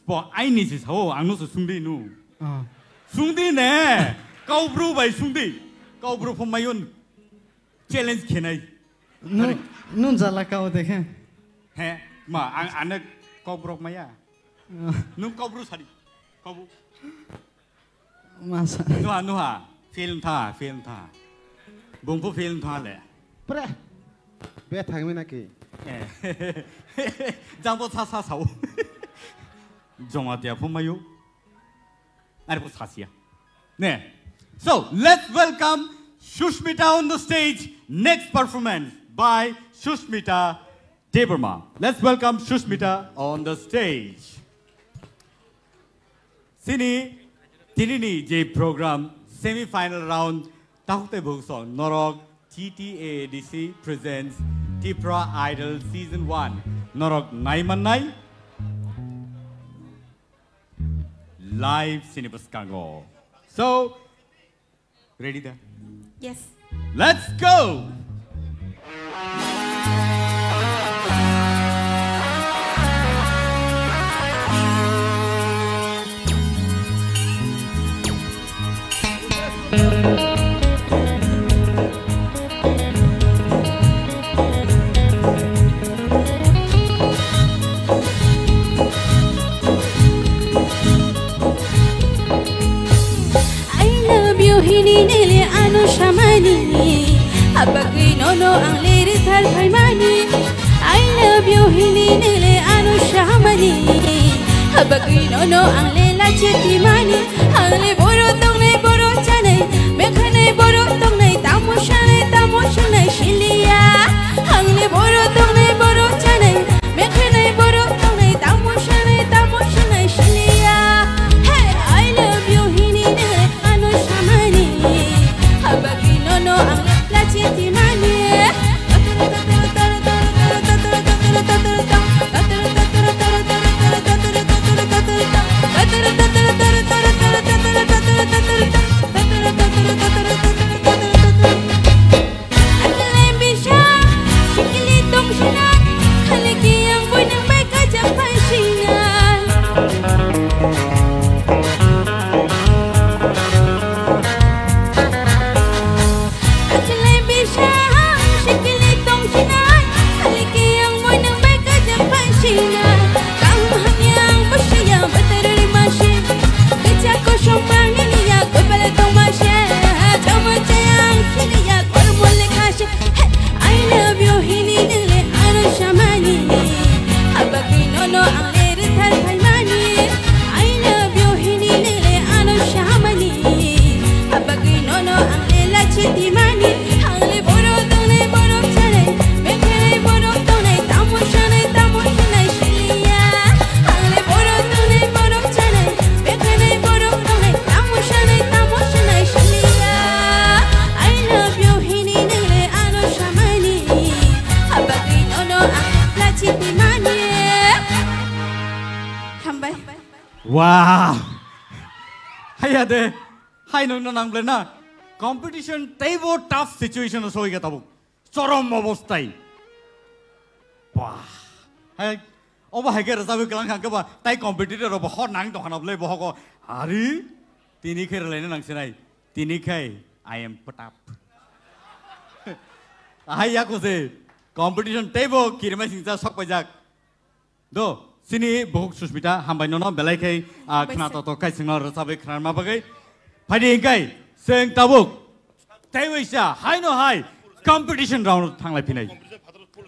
Spo, aini si sao, ang no se sungdi nu. Ah. Sungdi ne. Kobru bai sungdi. Kobru pho mayun. Challenge khenai. Nu, sari. Nu jala kao dekhe. He, ma, ang ane kobrok maya. Ah. Nung kobru sari. Kobru. Masa. Nuha, nuha. Film tha, film tha. Bungphu film tha le. Pre. Be thangmi naki. Eh. Jangbo sa sa sao. Joma tia phu mayu. Are phu sasia. Ne. So, let's welcome Sushmita on the stage. Next performance by Sushmita Debbarma. Let's welcome Sushmita on the stage. Sini, tinini je program semi-final round tahukte bhukso norok T T A A D C presents Tipra Idol Season one. Norok nai mannai live sini bwskango. So, Ready da? Yes. Let's go! I love you hini nele ano samani. Abagwi nono ang lere thar phaimani. I love you hini nele ano samani. Abagwi nono ang lela chetimani. Ang le boro tongnai boro chanai. Mekhanai boro tongnai tamo sanai tamo sanai siliya. Ang le boro tongnai boro chanai. Mekhanai boro tongnai tamo sanai tamo sanai siliya. Hey, I love you hini nele ano samani. Habagwi nono ang lachi timani. Ang le bisa sikili tong Wow. Haya de. Hai nung na nang ble na. Competition teibo tough situation o soi ga tabuk. Chorom obostai. Wah. Hai, obo hai ke rwchapwi kwlang kha khe ba, tai competitor rok bo hor nang tong khana ble bohogo. Ari, tini khe rwlaina nang sinai. Tini khai, I am put up. Ahai yako se, competition teibo kirima singsa sok paijak. Do, sini buhuk Susmita, hambai nono, belai khai, ah, Hambai khna se. Toto kai singno rwchapwi khna ma bagwi. Phaidi hingkai, seng tabuk. Tei waisa, hai no hai, competition round thanglai phinai.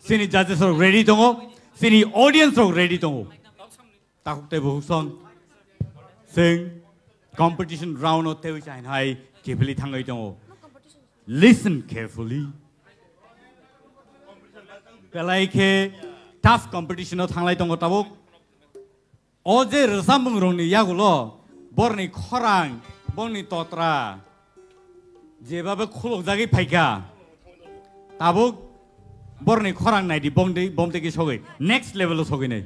Sini judges rok ready tongo, sini audience rok ready tongo. Takhuk tei bukhuk song. Seng competition round o tei hai hai kiphilwi thangwi tongo. Listen carefully. Belai khe tough competition o thanglai tongo tabuk. O je rwchapmung rokni yagulo borni khorang, borni totra, jebabe khulukjagwi phaikha, tabuk borni khorang naidi, bomtwi, bomtwi khe sogwi next level o sogwi nai.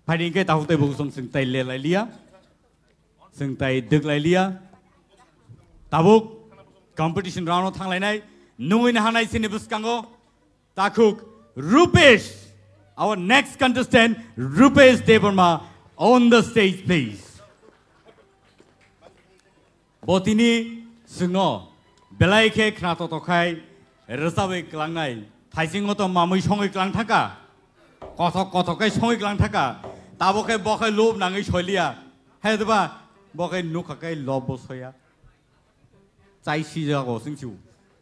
Phaidi hingke takhuk tei bukhuk song chwng tai le lai liya, chwng tai dwk lai liya. Tabuk competition round o thang lainai, nungwi nahanai sini bwskango. Takhuk Rupesh, our next contestant, Rupesh Debbarma, on the stage, please. Botini swngo, belai khe khna toto khai rwchabwi klangnai. Thaisingo to mamwi songwi klang thangka. Kothok kothok khe songwi klang thangka. Tabo khe bo khe lob nangwi soiliya. Hai deba, bo khe nukha khe lob bo soya. Chai si jago sing siu.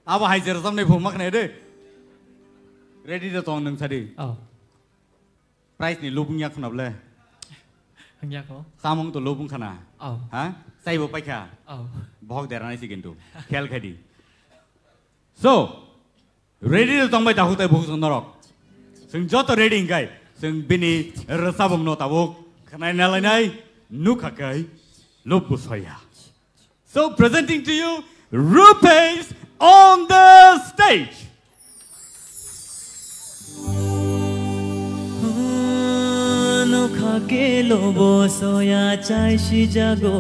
Abo hai je rwchabnai phung ma khnai de. Ready de tong nung sadi. Oh. Prize ni lubung ya khuna ble. Hangya ko. Samung to lubung khana. Oh. Ha? Sai bo paikha. Oh. Bohok dera nai si kintu. Khel khadi. So, ready de tong bai takhuk tai bukhuk song norok. Sing joto ready hingkai. Sing bini rwchabung no tabuk. Khnai nalai nai. Nukha kai. Lub bu soya. So presenting to you, Rupesh on the stage. Nokha kelo bo soya chai si jago,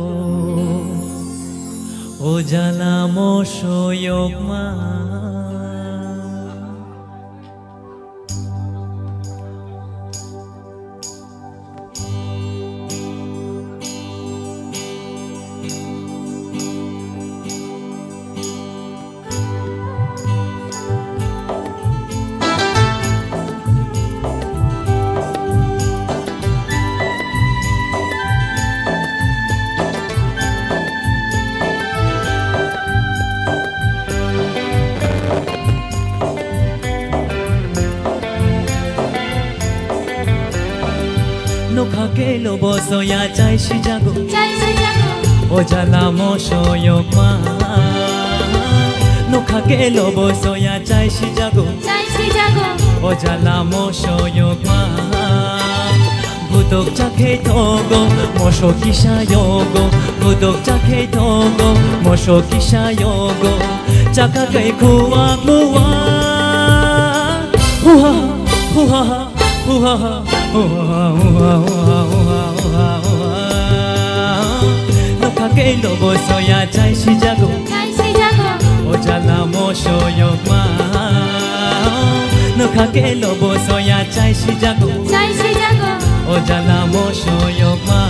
o jala mo soyok ma. Nokha kelo bo soya chai si jago. Chai si jago. O jala mo soyok ma. Nokha kelo bo soya chai si jago. Chai si jago. O jala mo soyok ma. Budok chakhe togo, moso kisa yogo. Budok chakhe togo, moso kisa yogo. Chaka kai khuwa khuwa. Huha, huha, huha, huha, huha, huha, huha, huha, huha. Nokha kelo bo soya chai si jago. Chai si jago. O jala mo soyok ma. Nokha kelo bo soya chai si jago. Chai si jago. O jala mo soyok ma.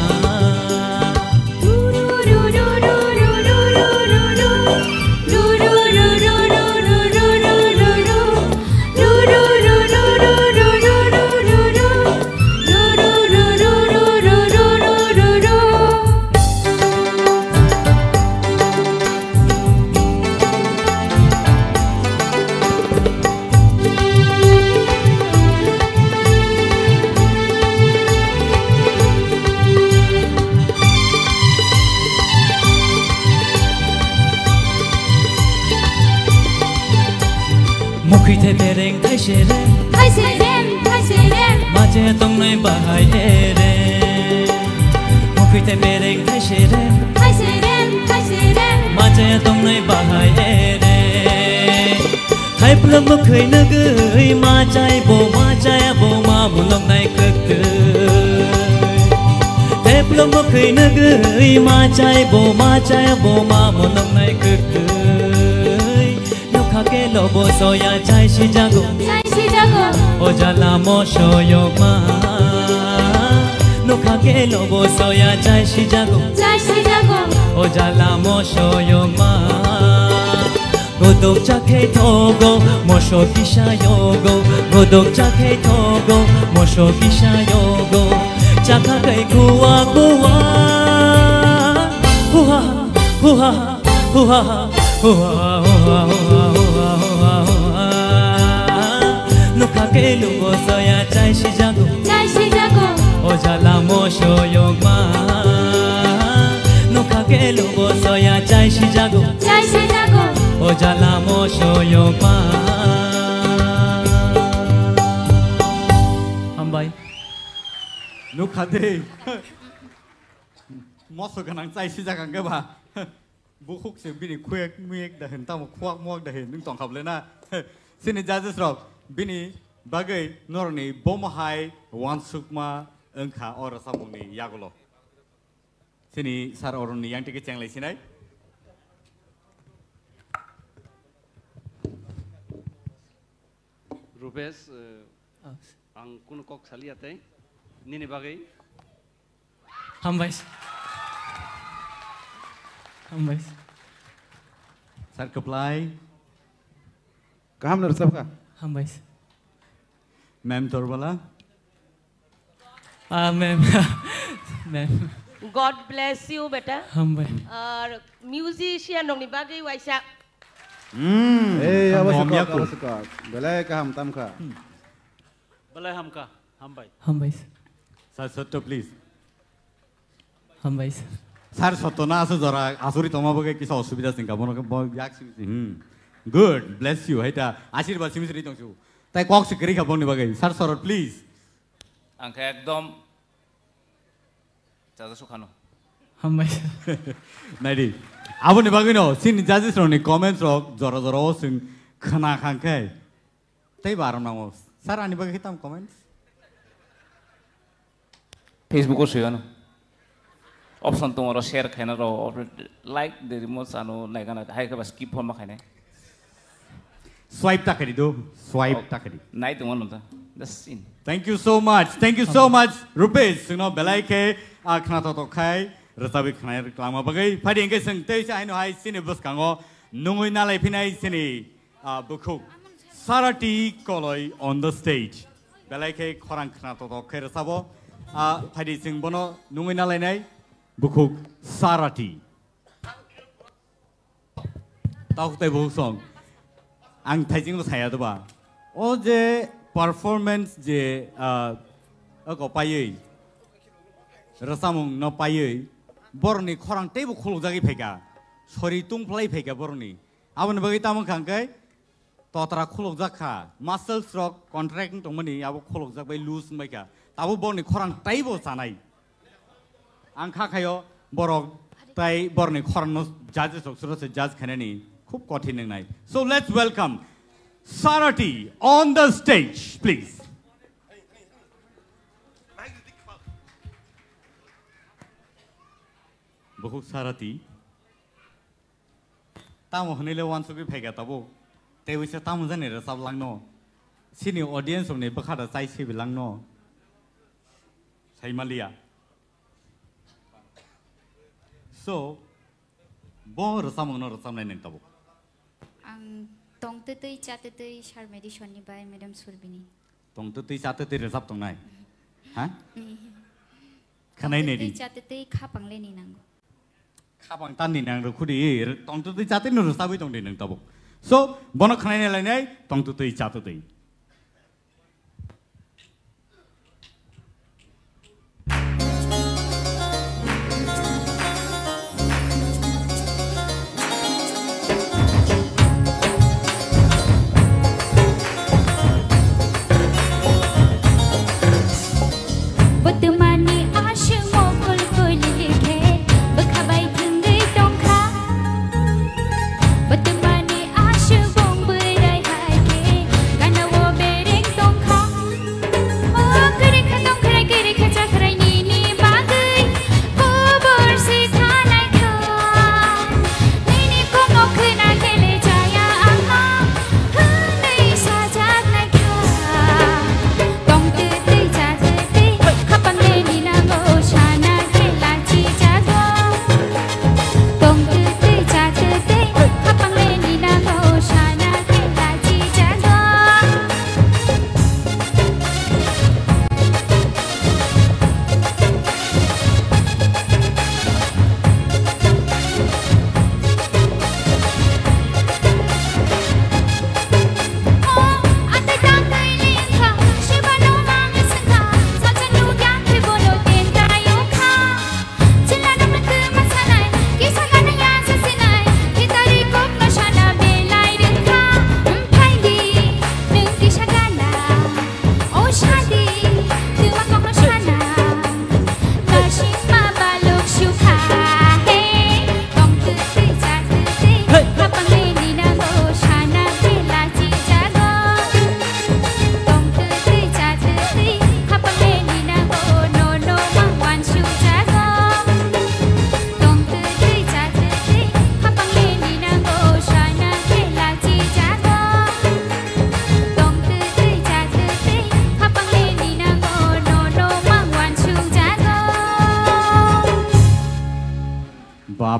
Mukhwi thai bereng thai se re. Thai se re, thai se re. Maje tongnai bahai ere. Mukhwi thai bereng thai se re. Thai se re, thai se re. Maje tongnai bahai ere. Thaiplwm mwkhwi nugwi ma chai bo, ma chaya bo, ma mulok nai kwktwi. Bwkhwi nugwi ma chai bo ma chai bo ma bo noknai kwrtwi. Nokha khe lobo soya chai sijago. Chai sijago. O jala mo soyok ma. Nokha khe lobo soya chai sijago. Chai sijago. O jala mo soyok ma. Godok chakhe thogo, moso kisa yogo. Godok chakhe thogo, moso kisa yogo. Chakha kai kuwa kuwa. Huha, huha, huha, huha, huha. Nokha khe lugo soya chai sijago. Chai sijago. O jala mo soyok ma. Nokha khe lugo soya chai sijago. Chai sijago. O jala mo soyok ma. Hambai. Nokha de. Moso gwnang chai sijak ang khe ba. Bukhuk se bini khuyek muyek da hin, tamo khuak muak da hin, nwng tong kha bole na? Chini judges rok bini bagwi norokni bomo hai uansukma wngkha o rwchapmungni yagulo. Chini sir oroni yang tike chenglai sinai. Rupesh, eh, Ah. ang kunu kok saliya tei nini bagwi. Hambai. Hambai. Sir Kaplai. Kaham no rwchapkha. Hambai. Ma'am Torbala. Ah, ma'am. Ma'am. God bless you, beta. Hambai. Ar musician rokni bagwi waisa. Hmm. Ei, abo Hambai. Sukok, abo sukok. Belai kaham tamkha. Hmm. Belai hamkha. Hambai. Hambai. Sir Sotto, please. Hambai, sir. Sir Sotto na asu jora asuri toma bagwi kisa osubida singka bono bo yak simi si. Hmm. Good. Bless you. Haita ashirbad simi siri tongsu. Tai kok si kiri kha bongni bagwi. Sir Sorot, please. Ang khe ekdom chaja sukhano. Hambai, sir. Naidi. Aboni bagwi no, sini judges rokni comments rok jora jora o sing khna khang khe. Tei ba aram nango. Sir, ani bagwi tam comments? Facebook o suyano. Option tongo ro share khaina ro, like de rimo sano naigana, hai khe ba skip hor ma khainai. Swipe ta khaidi do, swipe Oh, ta khaidi. Nai tongo no ta. Just in. Thank you so much. Thank you so much, Rupesh. Sungno belai khe, ah, khna to to khai, rwchabwi khnai rwklangma bagwi. Phadi engke sung tei sa haino hai sini bwskango nungwi nalai phinai sini. Ah, bukhuk Sarati Koloi on the stage. Belai khe khorang khna to to khe rwchabo. Ah, phaidi chwng bono nungwi nalainai bukhuk Sarati. Tok tei bukhuk song. Ang thaijing bo saya doba. O je performance je, ah, ako paiwi. Rwchapmung no paiwi. Boroni khorang teibo khulukjagwi phaika. Sori tungphlai phaika boroni. Aboni bagwi tamo wngkha hwnkhe totra khulukjak kha, muscles rok contract wng tongmani abo khulukjak bai loose wngbai kha, tabuk borni khorang taibo chanai. Ang kha khaio borok tai borni khorang no judges rok suro se judge khainani khub kothin wngnai. So let's welcome Sarati on the stage, please. Bukhuk Sarati. Tamo hwnwi le uansugwi phaikha tabuk. Tei uisa tamo jani rwchap langno. Chini audience rokni bwkha da chai sibi langno. Saimaliya. So, bo rwchapmungno rwchapnai nwng tabuk. Ang tongtwtwi chatwtwi Sir Madison ni bai Madam Surbini. Tongtwtwi chatwtwi rwchap tongnai. Ha? Khwnai naidi. Tongtwtwi chatwtwi khapang le ni nango. Khapang tan ni nang rwkhudi, tongtwtwi chatwino rwchabwi tongdi nwng tabuk. So, bono khwnai nai lainai, tongtwtwi chatwtwi. Bwtwmani aswk mokol koli khe bwkha bai thwngwi tongkha. Bwtwmani aswk bong bwrwi hai khe gana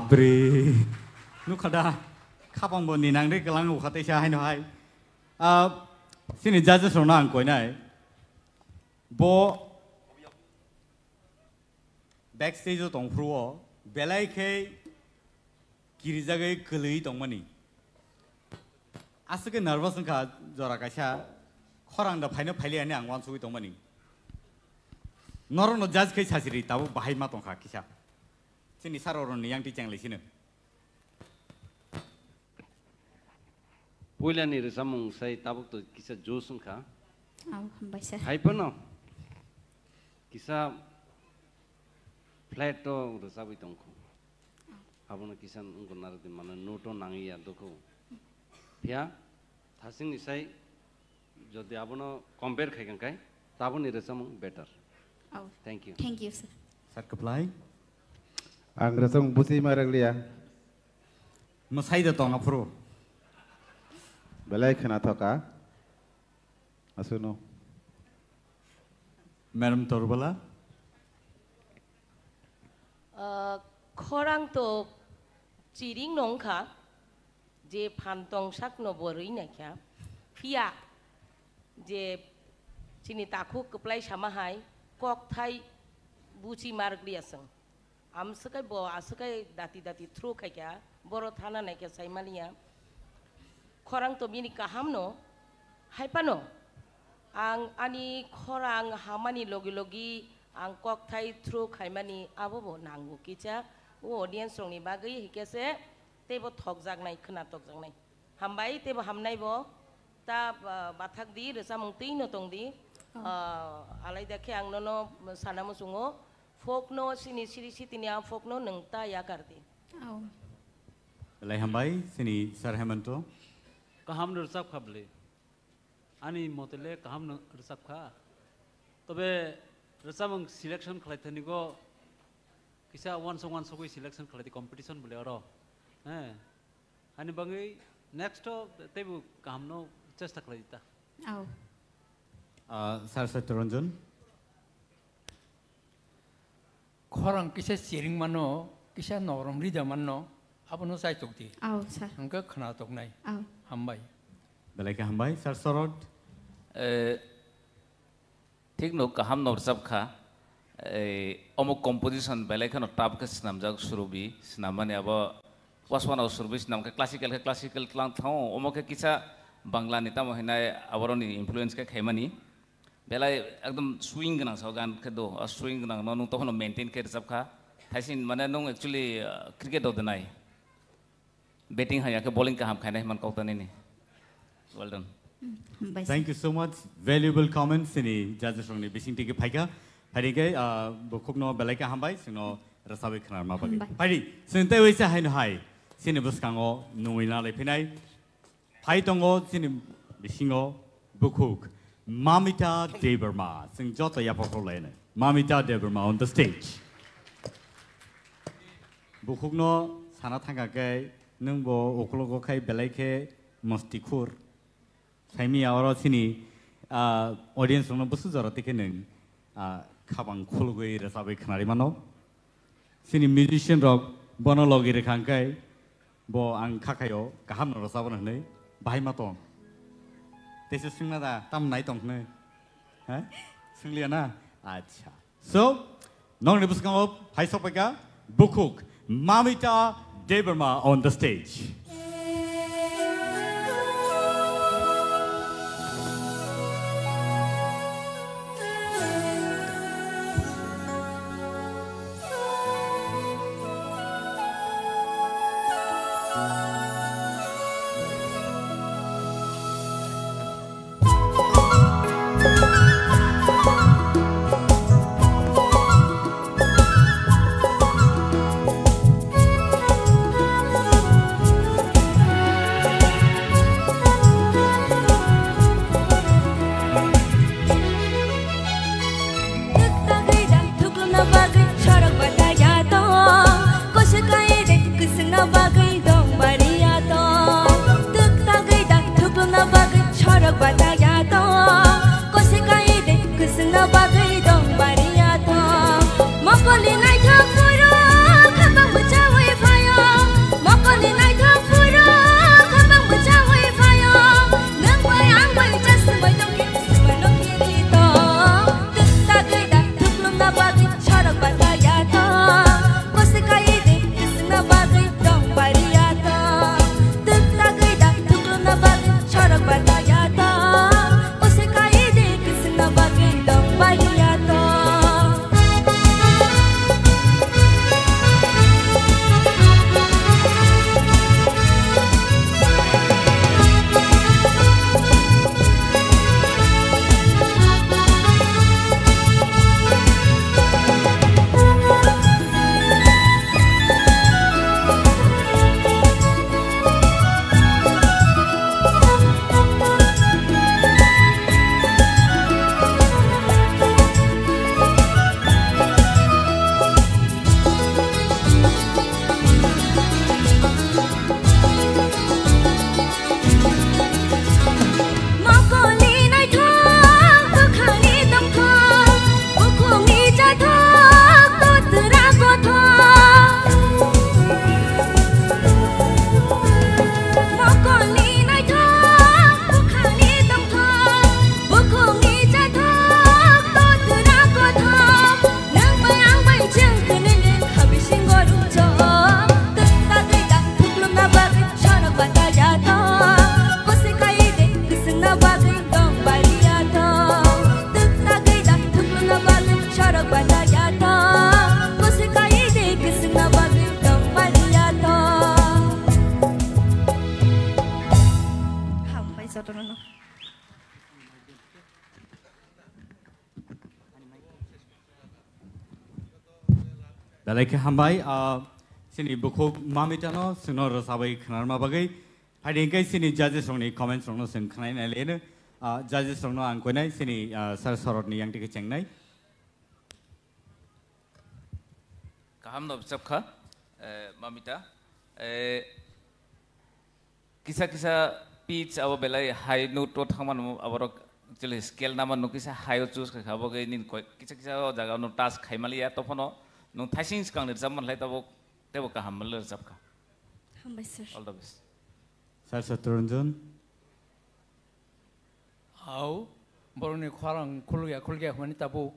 Bri. Nukha da. Khapang bo ni nang de kelang ukha teisa haino hai. Ah, sini judges rokno ang koinai. Bo backstage o tong phuru o belai khe kirijagwi kwlwi tongmani. Aswk khe nervous wngkha jora kaisa khorang da phaino phailiya hinwi ang uansugwi tongmani. Norokno judge khe sasiri tabuk bahai ma tongkha kisa. Chini sir rokni yang twi chenglaisino. Puilani rwchapmung sai tabuk to kisa josh wngkha. Au, hambai sir. Hai phano kisa flat to rwchapwi tongkho. Abono kisa wngkha narwkdi mano note o nangya dokho. Phiya thasingni sai jodi abono compare khai kha khe tabukni rwchapmung better. Au. Thank you. Thank you, sir. Sir kwplai. Ang rwchapmung buchi ma rwkliya. Mwsai da tong aphuru. Belai khwnathok kha. Aswkno. Madam Torbala. Ah, khorang to chiring no wngkha, je phan tong sakno bo rwi naikha. Phiya je chini takhuk kwplai sama hai kokthai buchi ma rwkliya chwng. Amswkai bo aswkai dati dati through khaikha, boro thana naikha saimaliya. Khorang to bini kahamno, hai phano ang ani khorang hamani logi logi ang kokthai through khaimani abo bo nango kicha o audience rokni bagwi, hikhe se teibo thokjaknai, khwna tokjaknai. Hambai, teibo hamnai bo. Ta, ah, bathak di, rwchapmung twi no tong di. Oh. Ah, alaida khe ang nono sana muchungo. Folk no sini siri sitini a folk no nwng ta yakar di. Oh. Belai hambai, sini Sir Hemanto. Kaham no rwchap kha bwle. Ani mote le kaham no rwchap kha. Tobe rwchapmung selection khlai thani go kisa wansok wansogwi selection khlai di competition bwle oro. He. Ani bagwi next o teibo kahamno chesta khlai di ta. Au. Ah, Sir Satya Ranjan. Khorang kisa chiring mano, kisa norom rida mano, abono chaitok di. Au, sir. Hwnkhe khwna toknai. Au. Hambai. Belai khe hambai, Sir Sorot. Eh, Thik no, kaham no rwchap kha. Ei, omo composition belai kheno tough khe swnamjak, surubi swnam mani abo waswana surubi swnam khe classical khe classical tlang thango, omo khe kisa Bangla ni tamo hinai aboroni influence khe khaimani. Belai ekdom swing gwnang sao gan khe do, o swing gwnang no nwng tokhono maintain khe rwchap kha. Thaisin mane nwng actually, uh, cricket do denai. Batting haya khe bowling kaham khainai hwnman kok tanini. Well done. Hambai. Thank you so much. Valuable comments sini judges rokni bising tigi phaikha. Phaidi khe, ah, bukhukno belai khe hambai, sino rwchapwi khwnarma bagwi. Hambai. Phaidi, sini tei waisa haino hai. Sini bwskango nungwi nalai phinai. Phai tongo sini bisingo bukhuk Mamita Debbarma. Sing joto yapha khorlaino. Mamita Debbarma on the stage. Bukhukno sana thangkha khe, nwng bo uklogo khai belai khe mosti khur. Saimiya oro sini, ah, audience rokno busu jora tikhe nwng, ah, khabang khulugwi rwchabwi khwnari mano. Sini musician rok bono logi rwkha hwnkhe bo ang khakhaio kaham no rwchabo hwnwi bahai ma tong. Teisa swngna da tam nai tong hwnwi. Ha? Swngliya na? Acha. So, nokni bwskango phai sokpaikha bukhuk Mamita Debbarma on the stage. Belai khe hambai, ah, chini bukhuk Mamitano chwngno rwchabwi khwnarma bagwi. Phaidi hwnkhe chini judges rokni comments rokno chwng khwnai nai leno. Ah, judges rokno ang koinai chini, ah, Sir Sorotni yang twi khe chengnai. Kaham no bwchap kha, eh, Mamita. Eh, Kisa kisa pitch abo belai high note o thangmano aborok actually scale namano kisa high o choose khaikha, abo khe nini koi-, kisa kisa o jaga no touch khaimaliya, tophano nwng thaising swkang ni rwchap manlai tabuk teibo kaham manlai rwchapkha. Hambai sir. All the best. Sir Satranjan. Hao, borokni khorang khulukya khulukya hwnmani tabuk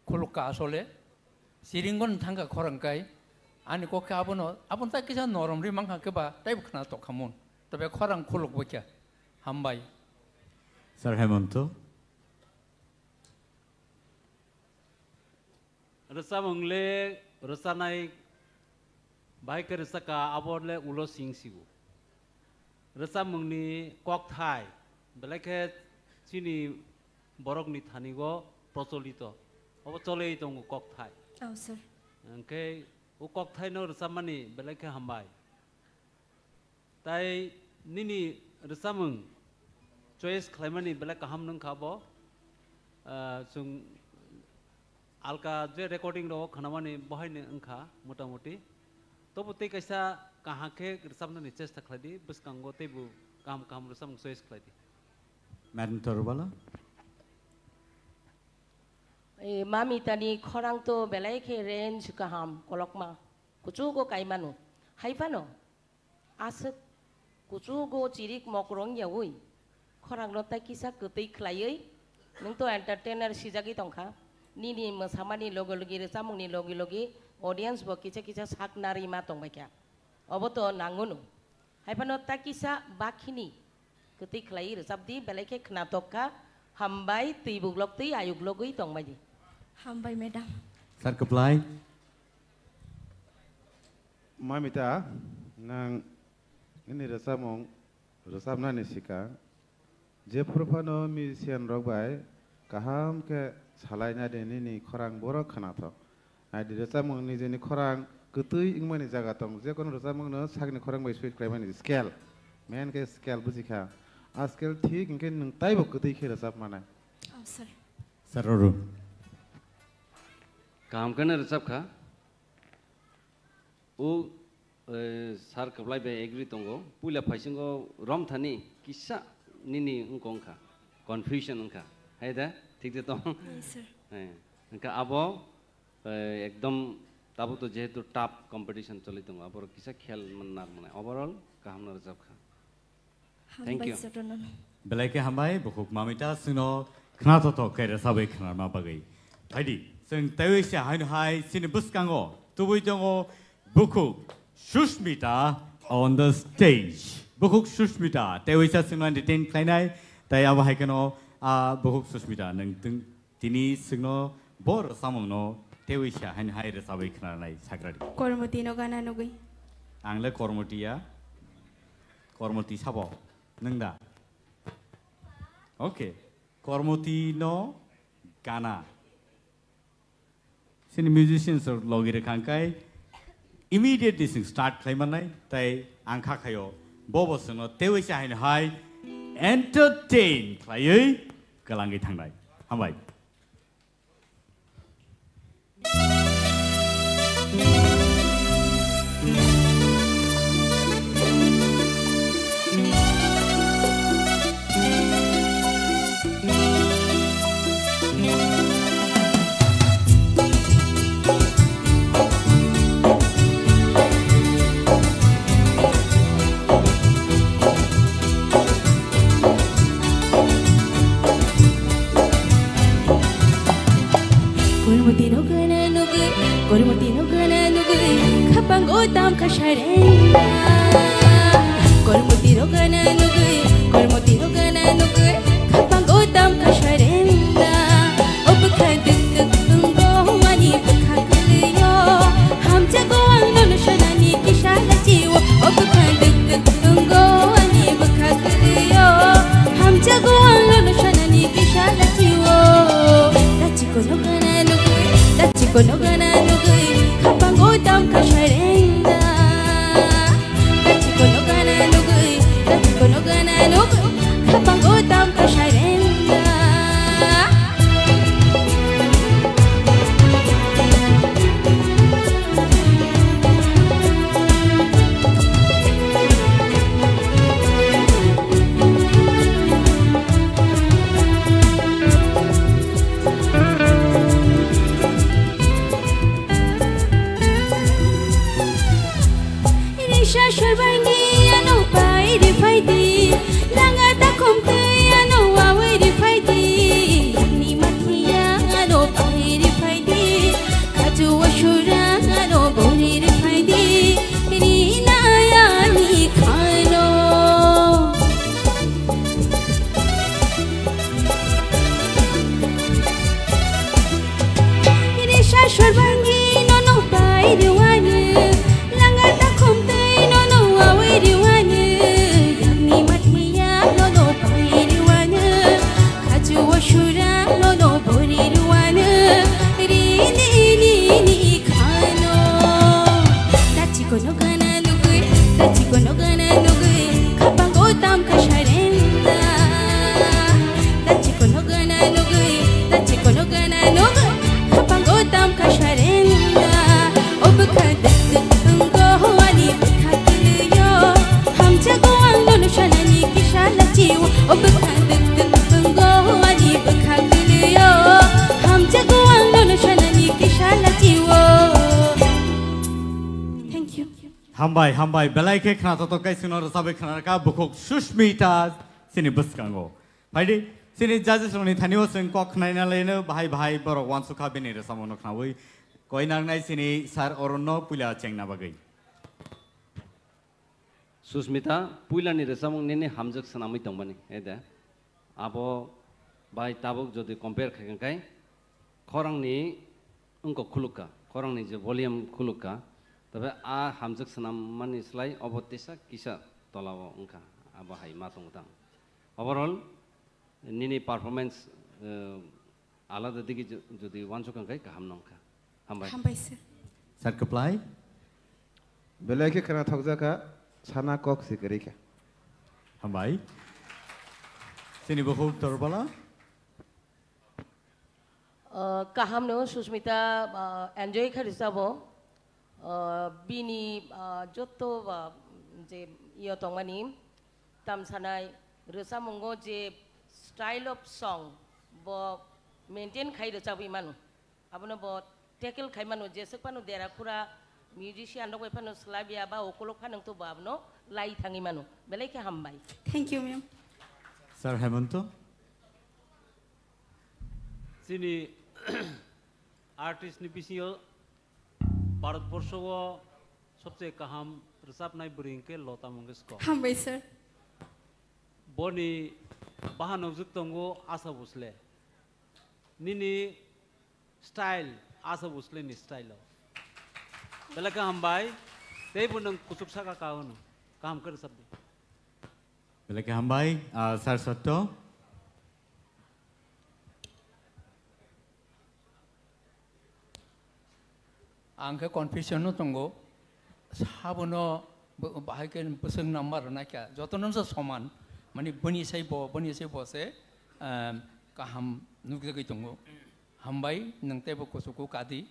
khulukka asole. Siringon thangkha khorang kai. Ani kok khe abono, abono ta kisa norom ri mankha khe ba, taibo khna tokha mun. Tobe khorang khuluk bokya. Hambai. Sir Hemonto. Rwchapmung le rwchanai bai khe rwchakha, abo le ulo sing sigo. Rwchapmungni kokthai belai khe chini borokni thani-o procholito. Obo cholei tongo kokthai. Oh, sir. Hwnkhe o kokthaino rwchapmani belai khe hambai. Tai nini rwchapmung choice khlaimani belai kaham wngkha bo. Ah, chwng alka je recording rok khnamani bohaino wngkha motamoti. Tobo tei kaisa kaham khe rwchapnani chesta khlai di, bwskango teibo kaham kaham rwchapmung choice khlai di. Madam Torubala. Eh, Mamitani khorang to belai khe range kaham, kolokma, kuchugo kaimano. Hai phano, aswk kuchugo chirik mokrong yaui, khorangno tai kisa kwtwi khlaiwi, nwng to entertainer sijagwi tongkha. Nini mwsamani logi logi, rwchapmungni logi logi, audience bo kisa kisa sak narwi ma tongbaikha. Obo to nangono. Hai phano ta kisa bakhini kwtwi khlai rwchap di, belai khe khnatok kha. Hambai, twi buglok twi ayuk logwi tongbai di. Hambai, madam. Sir Kwplai. Mamita, nang nini rwchapmung rwchapnani sikang jephuru phano musician rok bai kaham khe salaina di nini khorang borok khnathok. Naidi rwchapmung nijeni khorang kwtwi wngmani jaga tong, jekono rwchapmungno sakni khorang bai suit khlaimani scale. Main khe scale bujikha. A scale thik hwnkhe nwng taibo kwtwi khe rwchap manai. Oh, sir. Sir Arun. Kaham kheno rwchapkha. O, eh, sir Kwplai bai agree tongo. Puila phaisingo romthani kisa nini wngkha, confusion wngkha. Hai da? Thik de tong? Yes, sir. Eh, wngkha abo, eh, ekdom tabuk to jehetu tough competition choli tongo, aborok kisa khel man nar mwnai. Overall, kaham no rwchapkha. Thank you. Hambai, Sotonon. Belai khe hambai, bukhuk Mamita, chwngno khnathok thok khe rwchabwi khwnarma bagwi. Phaidi, chwng teiwi se haino hai chini bwskango tubui tongo bukhuk Sushmita on the stage. Bukhuk Sushmita, teiwi sa chwngno entertain khlainai, tai abo hai kheno, ah, bukhuk Sushmita, nwng twng Tini chwngno bo rwchapmungno teiwi se haino hai rwchabwi khwnanai sakradi. Kormoti no gana nugwi. Ang le Kormoti ya. Kormoti sabo. Nwng da? Okay. Kormoti no gana. Chini musicians rok logi rwkha hwnkhe immediately chwng start khlai mannai, tai ang kha khaio bo bo chwngno teiwi se haino hai entertain khlaiwi kwlangwi thangnai. Hambai. Kormoti no gana nugwi, kormoti no gana nugwi, khapango tam kha sarenda. Kormoti no gana nugwi, kormoti no gana nugwi, khapango tam kha sarenda. O bwkha duk duk wngo ani bwkha kwlwio, hamjago ang nono sanani kisa lachio. O bwkha duk duk wngo ani bwkha kwlwio, hamjago ang nono sanani kisa lachio. Tachiko no gana nugwi, tachiko no gana nugwi, khapango Sarbangi nono pai rwani, langa takhum tei nono awi rwani, yangni mathiya nono pai rwani, khachu o sura nono bori rwani, rini ni ni khano. Tachi kono gana nugui, tachi kono gana nugui, khapango tam khasharenda. Tachi kono gana nugui, tachi kono gana nugui, khapango tam khasharenda. O bwkha duk duk wnggo ani bwkha kwlwio, hamjago ang nono sanani kisa lachiwo. O bwkha duk duk wnggo ani bwkha kwlwio, hamjago ang nono sanani kisa lachiwo. Thank you. Hambai, hambai. Belai khe khna totok kai sino rwchabwi khna rwkha bukhuk Sushmita sini bwskango. Phaidi, sini judges rokni thani o chwng kok khnaina laino bahai bahai borok wansukha bini rwchapmungno khnaui. Koi nangnai sini Sir Arunno puila chengna bagwi. Susmita, puilani rwchapmung nini hamjwk swnamwi tongmani, ede. Abo bai tabuk jodi compare khai khe, khorangni wngkok khulukka, khorangni je volume khulukka, tabe a hamjwk swnammani slai obo tesa kisa tolao wngkha, abo hai ma tongo tang. Overall, nini performance, eh, alada digi jo-, jodi wansuk wngkha, kaham no wngkha. Hambai. Hambai, sir. Sir Kwplai. Belai khe khwnathokjakha, sana kok se kwrwi kha. Hambai. Sini bukhuk Torbala. Uh, kaham no Susmita, uh, enjoy kha rwchabo. Uh, bini, uh, jotto, uh, je iyo tongmani tamsanai rwchapmungo je style of song bo maintain khai rwchabwi mano. Abono bo tackle khai mano, jeswk phano dera khura musician rok bai phano swlaiya ba ukolok phano wngtwi bo abono lai thangwi mano. Belai khe hambai. Thank you, ma'am. Sir Hemanto. Chini artist ni bisingo Bharat borsho o sobse kaham rwchapnai bwrwi hwnkhe Lota Mangeshkar. Hambai, sir. Boni bahan nukjwk tongo Asha Bhosle. Nini style, Asha Bhosle ni style o. Belai khe hambai, tei bo nwng kuchuk saka ka hwno. Kaham khe rwchapdi. Belai khe hambai, ah, Sir Sotto. Ang khe confusion no tongo, sabono bo-, bahai khe bwswk number rwnaikha, jotono se soman, mani boni sai bo, boni sai bo se, em, kaham nukjagwi tongo. Hambai, nwng teibo kuchugo kadi,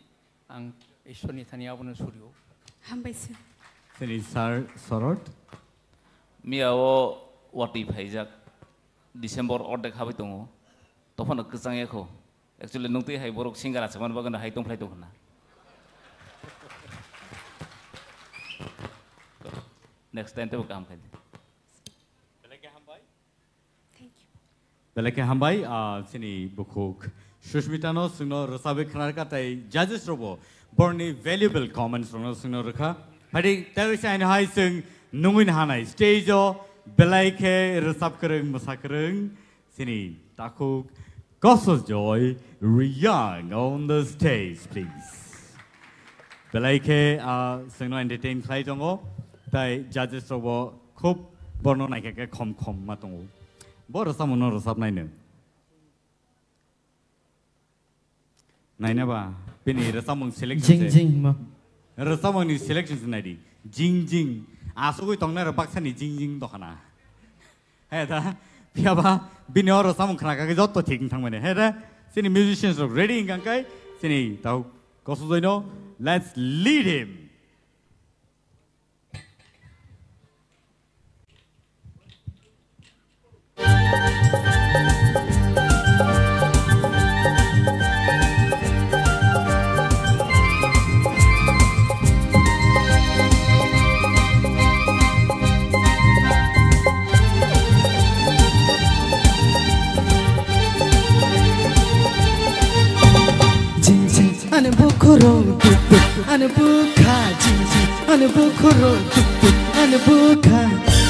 ang Ishwarni thani abono surio. Hambai sir. Sini Sir Sorot. Miya o watwi phaijak, December ordek habai tongo, tophano kwchang yakho. Actually, nung twi hai borok singer achukmani bagwino hai tongphlai tong hwnna. Next time teibo kaham khai di. Belai khe hambai, ah, chini bukhuk Sushmita no chwngno rwchabwi khwnarwkha tei judges rokbo borokni valuable comments rokno chwngno rwkha. Phaidi tei waisa haino hai chwng nungwi nahanai stage o belai khe rwchap kwrwng, mwsa kwrwng, Chini takhuk Kosojoy Riyang on the stage, please. Belai khe, ah, chwngno entertain khlai tongo, tai judges rokbo khub borno naikha khe khom khom ma tongo. Bo rwchapmungno rwchapnaino. Naina ba, bini rwchapmung selection Jing se. Jing ma. Rwchapmungni selection se naidi. Jing jing. Asugwi tongnai rok baksani jing jing dokhana. He da, phiya ba, bini o rwchapmung khna kha khe jotto thik wng thangmani. He da, chini musicians rok ready wng kha khe, chini tau Kosojoy no, let's lead him. Jing jing ani bukhurok duk duk ani bukha jing jing ani bukhurok duk duk ani bukha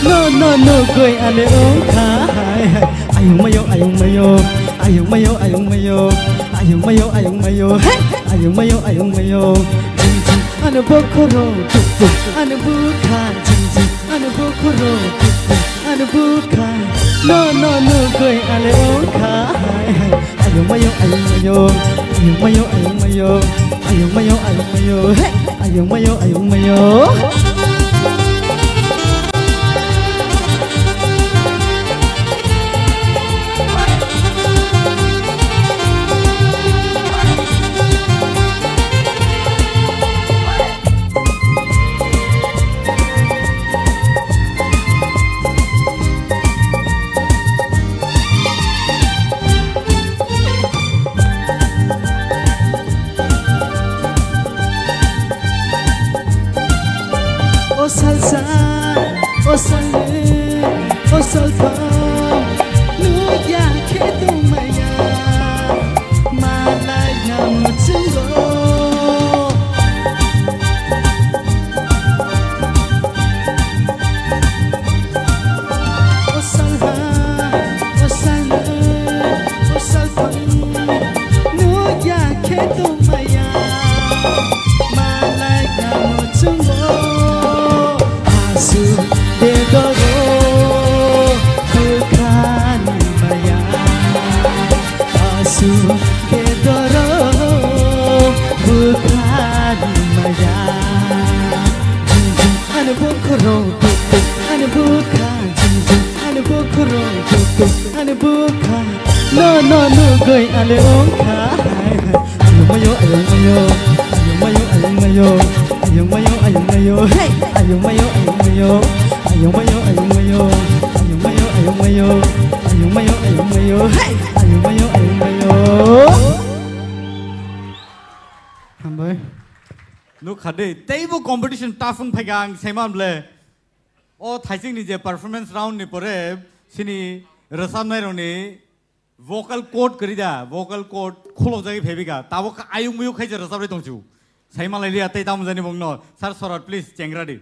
no no no goi ani ongkha hai hai ayung mayo ayung mayo Ayung mayo, ayung mayo, ayung mayo, ayung mayo, hey! Ayung mayo, ayung mayo, jing jing, ano bokhoro, tuk tuk, ano bukha, jing jing, ano bokhoro, tuk tuk, ano bukha, no, no, no, goi, ale, ongkha, hai, hai. Ayung mayo, ayung mayo, ayung mayo, ayung mayo, ayung mayo, ayung mayo, hey! Ayung mayo, ayung mayo. O salsa, o salne, o salphang, nugya khe tongmaya, malai na muchungo. O salha, o salne, o salphang, nugya khe tongmaya, malai na muchungo. Asu bedoro bukhani maya, asu bedoro bukhani maya. Jing jing ano bokhoro, tuk tuk ano bukha, jing jing ano bokhoro, tuk tuk ano bukha. No, no, no, goi ale ongkha. Ayung mayo, ayung mayo, ayung mayo, ayung mayo, ayung mayo, ayung mayo, hey! Ayung mayo, ayung mayo, ayung mayo, ayung mayo, ayung mayo, ayung mayo, ayung mayo, ayung mayo, hey! Ayung mayo, ayung mayo. Hambai. Nuk khade, teibo competition tough wng phaikha ang saiman ble. O thaisingni je performance round ni pore sini rwchapnai rokni vocal cord kwrwi da, vocal cord khulokjagwi phaibika. Tabuk ayung muyung khaisa rwchapri tongchu. Sai malai liya tei tamo jani bongno. Sir Sorot, please, chengra di.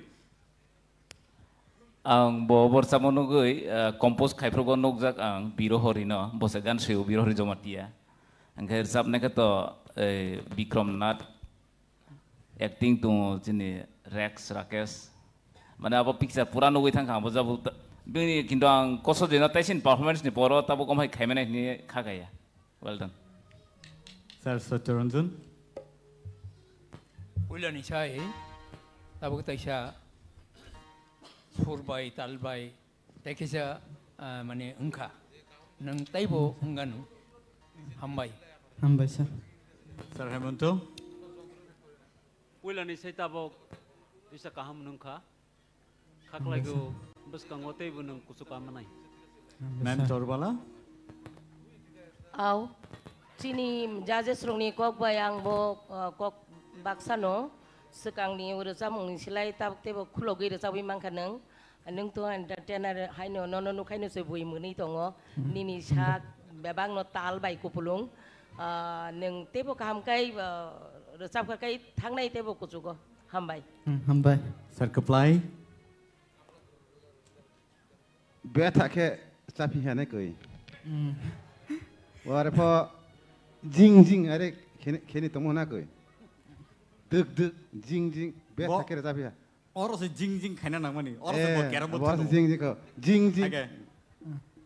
Ang bo borsa mo nugwi, eh, compose khaiphrugo nukjak ang Birohori no, bo se gan swiyo Birohori Jomatia. Angkhe rwchapnai khe to, eh, Bikrom Nath, acting tongo chini Rex Rakesh. Mane abo picture pura nugwi thangkha abo jabo ta-, bini kintu ang koso jeno taisin performance ni poro tabuk omhai khaimani hini kha kaya. Well done. Sir Satyaranjan. Puilani sai, tabuk taisa sur bai, tal bai, tei kisa, ah, mane wngkha. Nang taibo wnganu. Hambai. Hambai, sir. Sir Hemanto. Puilani sai tabuk bisa kaham wngkha. Khaklaigo bwskango teibo nwng kuchuk manai. Ma'am Torbala. Aw, chini judges rokni kok bai ang bo, uh, kok baksa no swkangni rwchapmungni slai tabuk teibo khulogwi rwchapwi mankha nwng. Nwng to entertainer haino nono nukhaino se bui mwnwi tongo. Nini sak bebakno tal bai kupulung. Ah, nwng teibo kaham kai, ah, rwchapkha kai thangnai teibo kuchugo. Hambai. Hmm, hambai. Sir Kwplai. Betha khe chaphi hane koi. Hmm. Ware pho jing jing are kheni, kheni tongmo na koi. Duk duk jing jing betha khe chaphi ha. Oro se jing jing khaina nangmani. Oro se bo carrom board oro se thung jing jing ko. Jing jing. Age.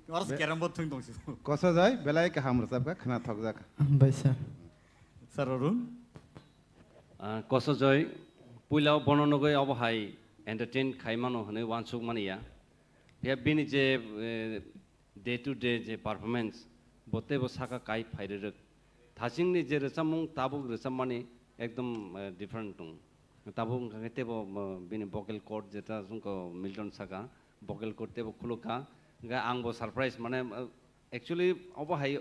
Oro se carrom board thung tong si. Koso jai belai kaham rwchapkha khna thokjak. Hambai sir. Sir Arun. Ah, Kosojoy, puila bono nugwi obo hai entertain khai mano hwnwi uansuk mani ya. Phiya bini je, eh, day to day je performance, bo teibo saka kai phai rwrwk. Thachingni je rwchapmung tabuk rwchapmani ekdom, eh, different tong. Tabuk wngkha khe teibo, eh, bini vocal cord jeta chwngkha Milton saka, vocal cord teibo khulukha. Hwnkhe ang bo surprise, mane, eh, actually obo hai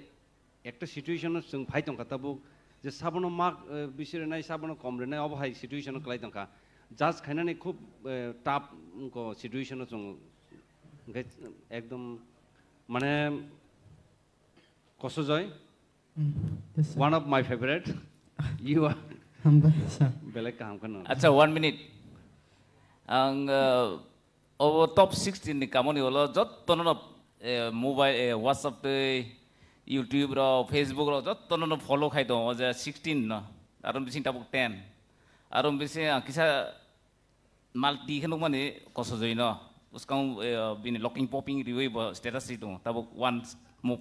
ekta situation o chwng phai tongkha tabuk, je sabono mak, eh, bisi rwnai, sabono kom rwnai, obo hai situation o kwlai tongkha. Judge khainani khub, eh, tough wngkha situation o chwng, hwnkhe ekdom mane Kosojoy, mm, yes, sir, one of my favorite. You are. Hambai, sir. Belai kaham kheno. Acha, one minute. Ang, eh, Obo top sixteen ni kamoni ulo jottono no, eh, mobile, eh, WhatsApp tei YouTube rok, Facebook rok jotono no follow khai tongo, o je sixteen no, aro bising tabuk ten. Aro bising ang kisa mal ti khe nukmani Kosojoi no. Bwskang, eh, bini locking popping riwi bo status si tongo. Tabuk one move,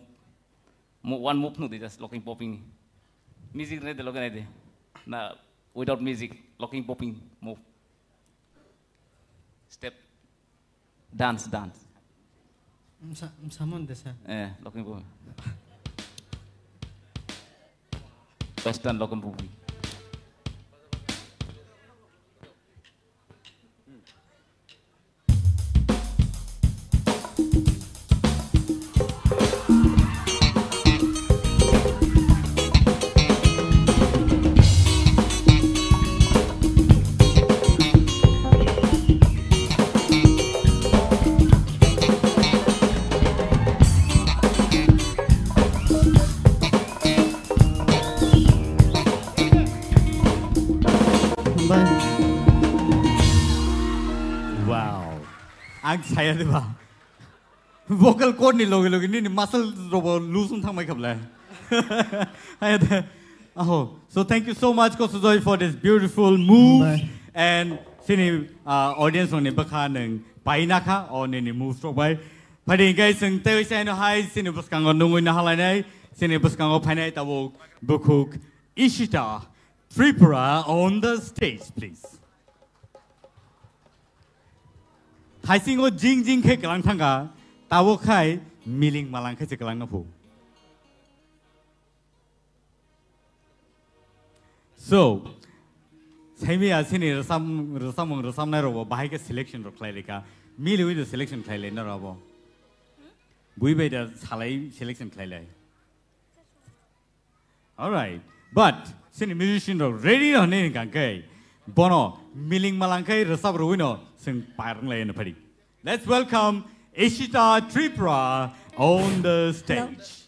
mo-, one move nukdi just locking popping. Music rwnai de loge nai de. Na without music, locking popping move. Step. Dance, dance. Msa-, msamon desa. Eh, locking popping. Western locking popping. Wow. Ang saya de ba. Vocal cord ni loge loge nini muscle robo loose wng thangbai khablai. Hai de. Aho. So thank you so much, Kosojoi, for this beautiful move. Bye. And sini, uh, audience rokni bwkha nwng paina kha o nini moves rok bai. Phadi hingke chwng tei saino hai sini bwskango nungwi nahalainai, sini bwskango phainai tabuk bukhuk Ishita Tripura on the stage, please. Haisingo jing jing khe kwlang thangkha, tabuk khai miling malang khe se kwlangno phu. So, saimi asini rwchap-, rwchapmung rwchapnai rokbo bahai khe selection rok khlai laikha. Miliwi do selection khlai lai na rabo. Bui bai da salai selection khlai lai. All right. But sini musician rok ready no hwnwi hwnkha khe bono miling malang khai rwchap rwino chwng par wng lai no phadi. Let's welcome Ishita Tripura on the stage.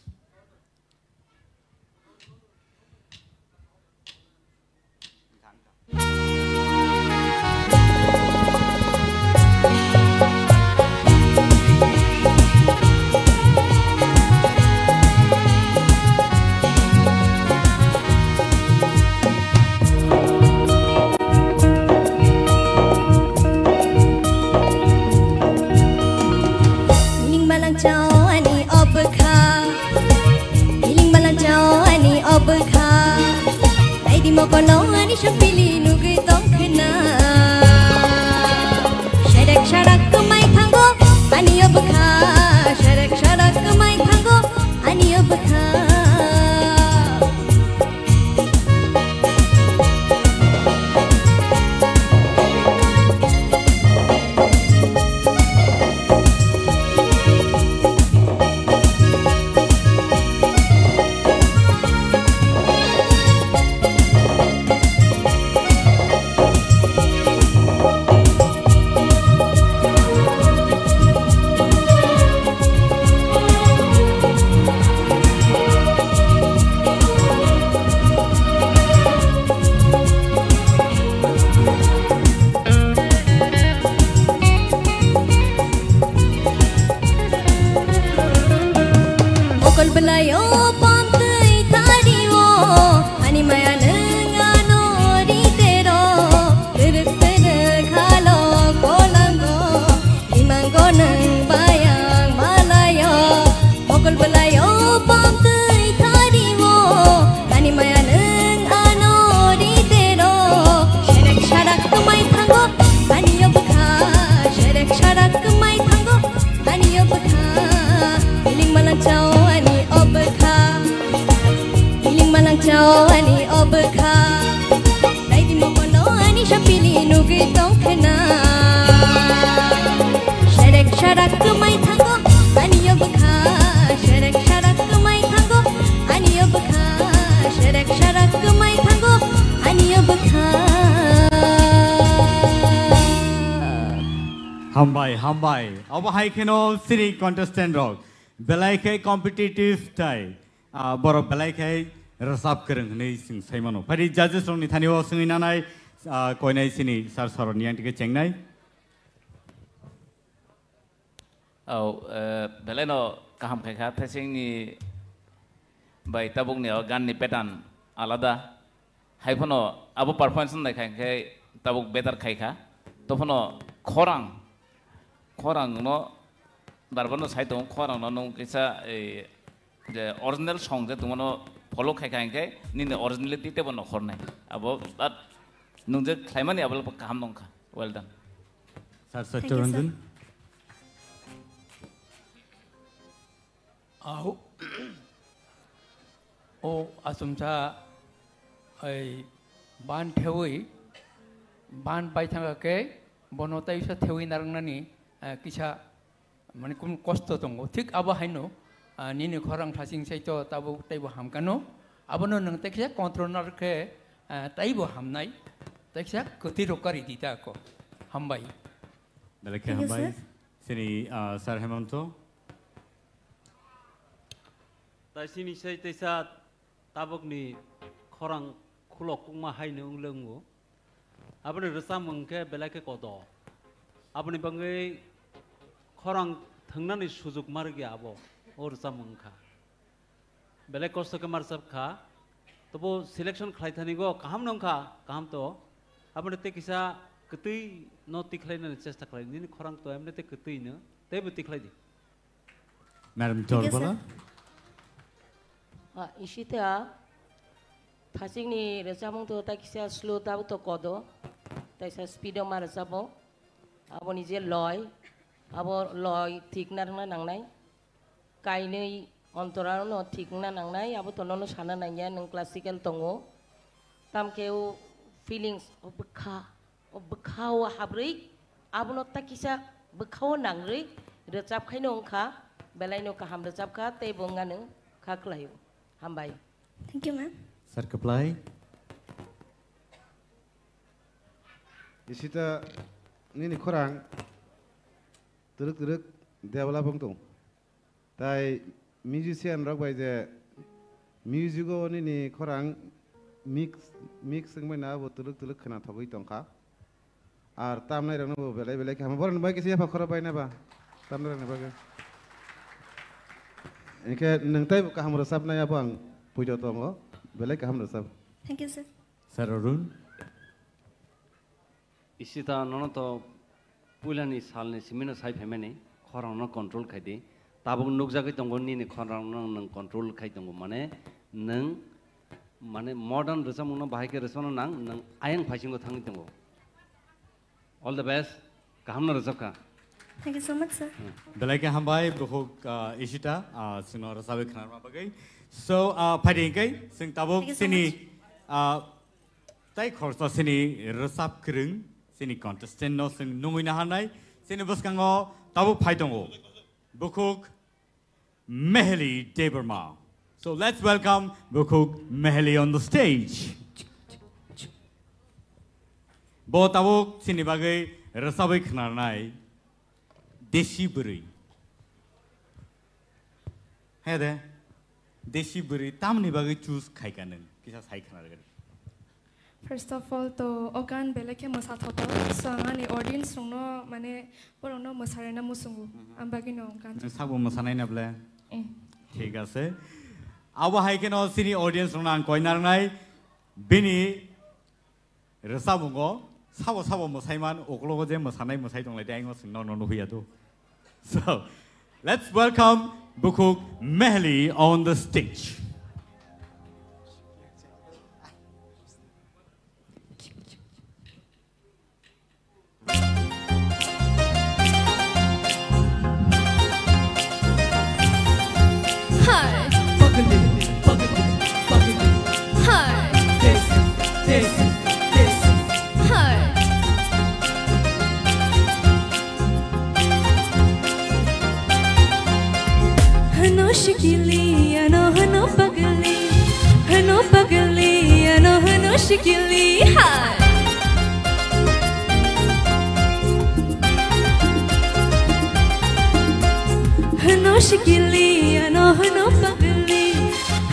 Ning malang chao ani obkha. Hiling malang chao ani obkha. Naidi mokono ani sopili nugui tongkhna. Sherek sharak kumai thango ani obkha. Sherek sharak kumai thango ani obkha. Mokol belai o pamtwi tari o, ani maya nwng ano ri tero, twrwk twrwk halo kolango, imango nwng bayang malayo, mokol belai o pamtwi tari o, ani maya nwng ano ri tero, sherek sharak kumai thango, ani obkha, sherek sharak kumai thango. Ani obkha, hiling malang chao ani obkha. Hiling malang chao ani obkha. Naidi mokono ani sopili nugui tongkhna. Sherek sharak kumai thango ani obkha. Sherek sharak kumai thango ani obkha. Sherek sharak kumai thango ani obkha. Hambai, hambai. Obo hai kheno sini contestant rok. Belai khe competitive tai. Ah, borok belai khe rwchap kwrwng hwnwi chwng sai mano. Phai di judges rokni thani o swngwi nanai, ah, koinai sini sir Saroni yang tike chengnai. Oh, eh, belai no kaham khai kha, thesengni Bai tabukni o ganni pattern alada. Hai phano abo performance nai khai khe tabuk better khai kha. To phano khorang, khorang no barbar no sai tongo, khorang no nung kisa, eh, je original song je tongmano follow khai khai khe nini originality tebo no khornai. Abo, but nung je khlaimani abo kaham nong kha. Well done. Sir, Thank you, sir. Satyaranjan. Au. O asumsa ai ban thewi, ban bai thanga khe bono taisa thewi narwknani, eh, kisa mani kun kosto tongo. Thik abo haino, ah, nini khorang thasing sai to tabuk taibo hamkano. Abono nwng tekhe control narwk khe, ah, taibo hamnai, teksa kwtwi rok kari di ta ko. Hambai. Belai khe Thank you, hambai. Sir. Sini, ah, Sir Hemanto. Tai sini sai teisa tabukni khorang khulok kukma haino wng le wngo. Aboni rwchapmung khe belai khe kodo. Aboni bagwi khorang thwngnani sujuk ma rwgya abo, o rwchapmung wngkha. Belai kosto khe ma rwchap kha. Tobo selection khlai thani go kaham no wngkha, kaham to. Aboni tei kisa kwtwi no tikhlai nani chesta khlai. Nini khorang to emne tei kwtwi no. Teibo tikhlai di. Madam Thank you, Torbala. Sir. Ah, Ishita, thachikni rwchapmung to ta kisa slow, tabuk to kodo, taisa speed o ma rwchapmung. Aboni je loi, abo loi thik narwkna nangnai. Kainwi ontorano thik wngna nangnai, abo to nono sana nangya, nwng classical tongo. Tamkhe o feelings, o bwkha, o bwkha o habrwi, abono ta kisa bwkha o nangrwi rwchap khaino wngkha, belaino kaham rwchap kha, teibo wngya nwng kha khlaio. Hambai. Thank you, ma'am. Sir Kaplai. Ishita nini khorang twrwk twrwk develop wng tong. Tai musician rok bai je music o nini khorang mix, mix wngmani abo twlwk twlwk khwnathogwi tongkha. Ar tamnai rokno bo belai belai khe hamo. Borokni bai kisa yapha khoro bai naba. Tamnai rokni bagwi. Hinkhe nwng taibo kaham rwchapnai abo ang puito tongo. Belai kaham rwchap. Thank you, sir. Sir Arun. Ishita, nono to puilani salni simino sai phaimani, khorangno control khai di. Tabuk nukjagwi tongo nini khorangno nwng control khai tongo, mane nwng, mane modern rwchapmungno bahai khe rwchapna nang, nwng ayang phaisingo thangwi tongo. All the best, kahamno rwchapkha. Thank you so much, sir. Belai khe hambai, bukhuk, ah, Ishita, ah, chwngno rwchabwi khwnarma bagwi. So, ah, phaidi hinkhe, chwng tabuk Thank you so chini, much. Ah, Tai khoroksa chini rwchap kwrwng, chini contestant no chwng nungwi naharnai, chini bwskango tabuk phai tongo. Bukhuk Meheli Debbarma. So let's welcome Bukhuk Meheli on the stage. Bo tabuk chini bagwi rwchabwi khwnarnai. Desi bwrwi. He de, desi bwrwi tamni bagwi choose khaika nwng? Kisa sai khna rwgadi. First of all, to o gan belai khe mwsa thothok. So, ang ani audience rokno, mane, borokno mwsarena muchungo. Mhm. Ang bagwino gan. Nwng sakbo mwsanai na ble? Eh. Thik ase. Abo hai kheno chini audience rokno ang koi narwknai. Bini Rwchapmungo sabo sabo mwsaiman, uklogo je mwsanai mwsai tonglai de, ayung o chwng nono nuhya do. So, let's welcome Bukhuk Meheli on the stage. Hi. Hi. Hi. Hano shikili, ano hano pagli, hano pagli, ano hano shikili. Hi. Hano shikili, ano hano pagli,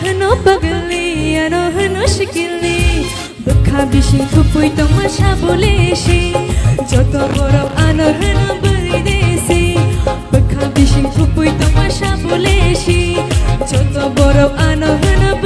hano pagli, ano hano shikili. Bwkha bising kupui tongma sabole si, joto borok ano hano bwrwi desi. Bwkha bising kupui tongma sabole si, joto borok ano hano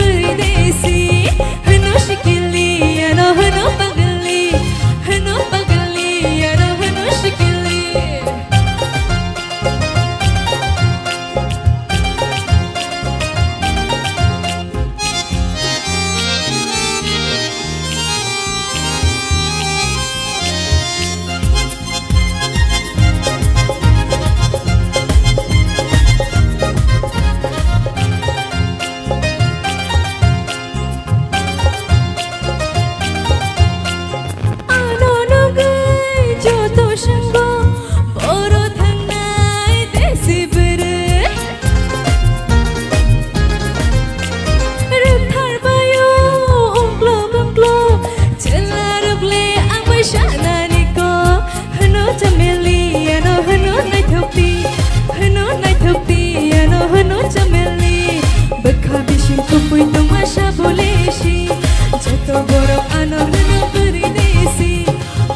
Borok ano hwno bwrwi desi,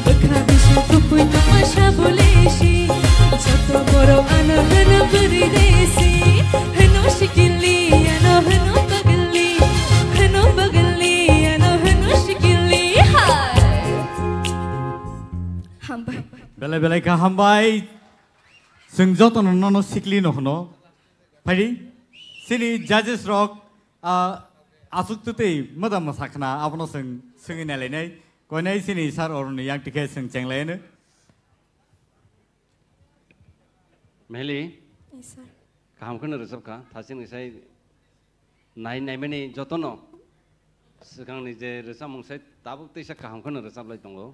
bwkha bising kupui tongma sabulesi. Joto borok ano hwno bwrwi desi, hwno sikili, ano hwno bagli, hwno bagli, ano hwno sikili. Hai. Hambai. Belai belai kha hambai. Chwng jotono nono sikli no hwno. Phaidi, chini judges rok, ah, aswk twtwi madam sakna abono chwng swngwi nailainai. Koinai chini sir oroni yang tikhe chwng chenglaino. Meli. Yes, sir. Kaham kheno rwchap kha, thachini sai nai naimani jotono swkangni je rwchapmung sai tabuk teisa kaham kheno rwchap lai tongo.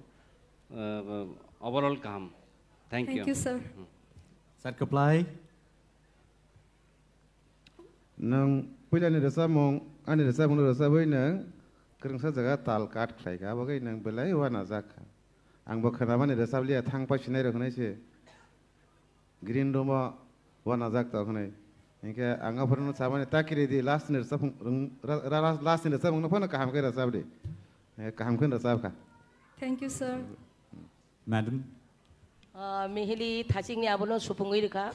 Uh, overall kaham. Thank you. Thank you, sir. Hmm. Sir, kwplai. Nwng puilani rwchapmung, ani rwchapmungno rwchabwi nwng kwrwngsa jaga tal cut khlai kha, abo khe nwng belai uanajak kha. Ang bo khwnamani rwchap liya, thang pasinai rok hwnwi se green room o uanajak tok hwnwi. Hinkhe ang aphuru no samani ta kiri di, last ni rwchapmung, ra-, ra-, last ni rwchapmung no phano kaham khe rwchap di. Eh, kaham khe rwchap kha. Thank you, sir. Madam. Ah, Mihili thachikni abono supungwi rwkha.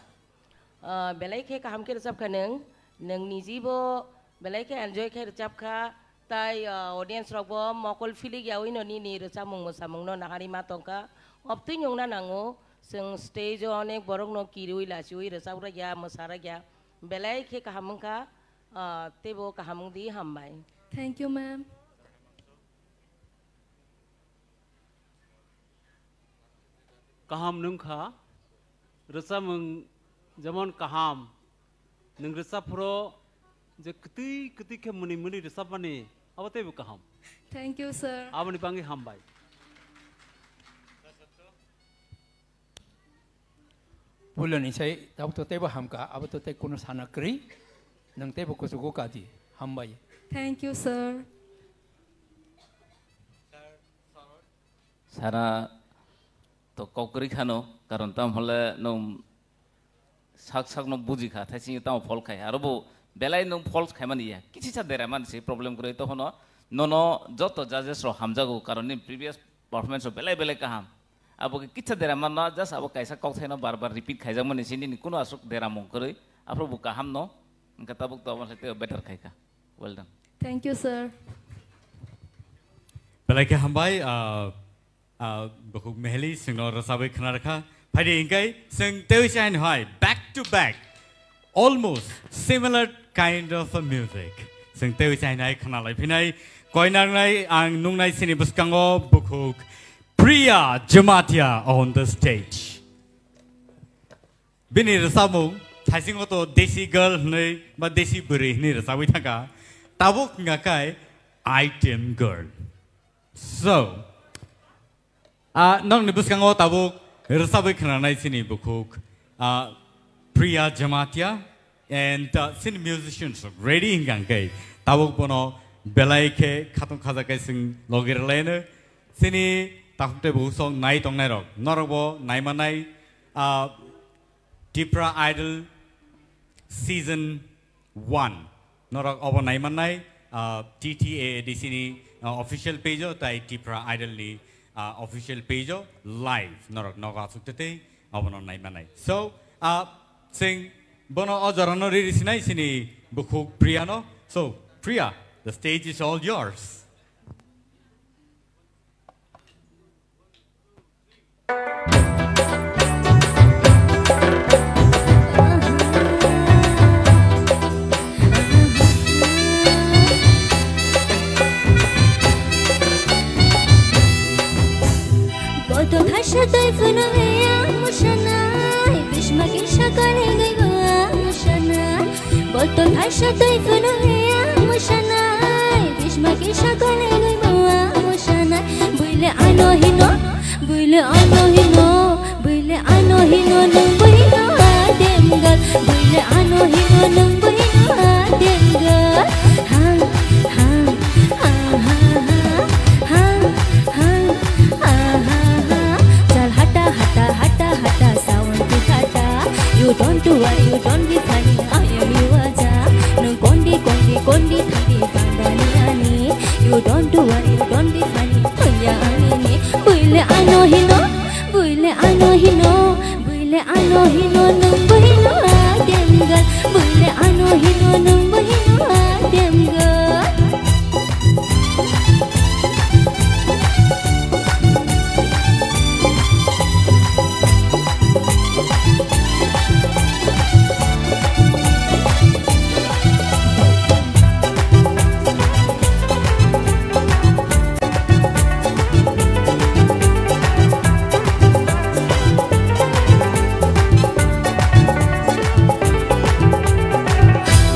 Ah, belai khe kaham khe rwchap kha nwng. Nwng nijibo belai khe enjoy khe rwchap kha. Tai, ah, audience rokbo mokol philik yaui no nini rwchapmung mwsamungno nahari ma tongkha. Obtwi nungna nango, chwng stage o onek borokno kiriui lachiui rwchaprakya, mwsarakya. Belai khe kaham wngkha, ah, teibo kaham wngdi, hambai. Thank you, ma'am. Kaham nwng kha, rwchapmung jemon kaham, nwng rwchap phuru je kwtwi kwtwi khe mwnwi mwnwi rwchapmani abo teibo kaham. Thank you, sir. Aboni bangwi hambai. Puilani sai tabuk to teibo hamkha, abo to tei kuno sana kwrwi, nwng teibo kuchugo kadi, hambai. Thank you, sir. Sara to kok kwrwi khano, karon tamo hole nwng sak sakno buji kha, thaising tamo phol khai, aro bo belai nwng phol khaimani ya, kichisa dera mani se problem kwrwi, tohono nono joto judges rok hamjago, karon nini previous performance rok belai belai kaham, abo khe kichisa dera manno, just abo kaisa kokthaino bar bar repeat khaijakmani se nini kuno aswk dera mung kwrwi, aphuru bo kaham no, wngkha tabuk to abo se teibo better khai kha. Well done. Thank you, sir. Belai khe hambai, ah, ah, bukhuk Meheli chwngno rwchabwi khna rwkha. Phaidi hinkhe chwng teiwi chain hai back to back, almost similar kind of a music. Chwng teiwi chain hai khna lai phinai, koinangnai ang nungnai chini bwskango bukhuk Priya Jamatia on the stage. Bini rwchapmung thaisingo to Desi Girl hwnwi ba Desi Bwrwi hwnwi rwchabwi thangkha. Tabuk wngkha khe Item Girl. So, ah, nokni bwskango tabuk rwchabwi khwnanai chini bukhuk, ah, Priya Jamatia and, ah, chini musicians ready wngkha khe tabuk bono belai khe khatung khajakhe chwng logi rwlaino. Chini takhuk tei bukhuk sok nai tongnairok, norokbo naimanai, ah, Tipra Idol Season one. Norok obo naimannai, ah, T T A A D C ni, ah, official page o tai Tipra Idol ni, ah, official page o live. Norok nogo aswk tei tei obono naimannai. So, ah, chwng bono o jorano riri sinai chini bukhuk Priya no. So, Priya, the stage is all yours. Botol thaisa twi phano heya mwsanai, bisma kisa kanigwi bo mwsanai. Botol thaisa twi phano heya mwsanai, bisma kisa kanigwi bo mwsanai. Buile ano hino, buile ano hino, buile ano hino nwng buino adem gal. Buile ano hino nwng buino adem gal. Ha, ha, ha, ha, ha, ha, ha, ha, ha, ha. Chal hata, hata, hata, hata, sound ki hata. You don't worry, you don't be funny, I am your Raja. Nwng kondi, kondi, kondi thangdi bandani ani. You don't worry, you don't Le ano hino nwng bo hino atem gal. Bui le ano hino nwng bo hino atem gal.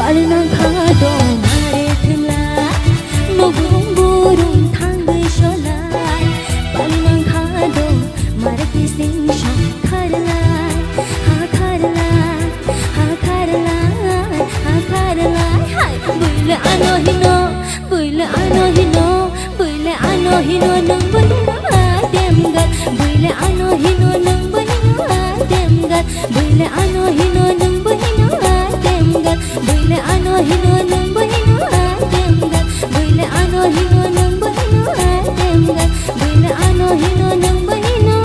Pal nang kha dong mare thwngla, mugurung burung thangwi solai. Pal nang kha dong mare kising shong kharlai, ha kharlai, ha kharlai, ha kharlai. Hai, bui le ano hino, bui le ano hino, bui le ano hino nwng bo hino atem gal. Bui le ano hino nwng bo hino atem gal. Bui le ano hino nwng bo hino atem gal. Bui le ano hino nwng bo hino atem gal. Bui le ano hino nwng bo hino atem gal. Bui le ano hino nwng bo hino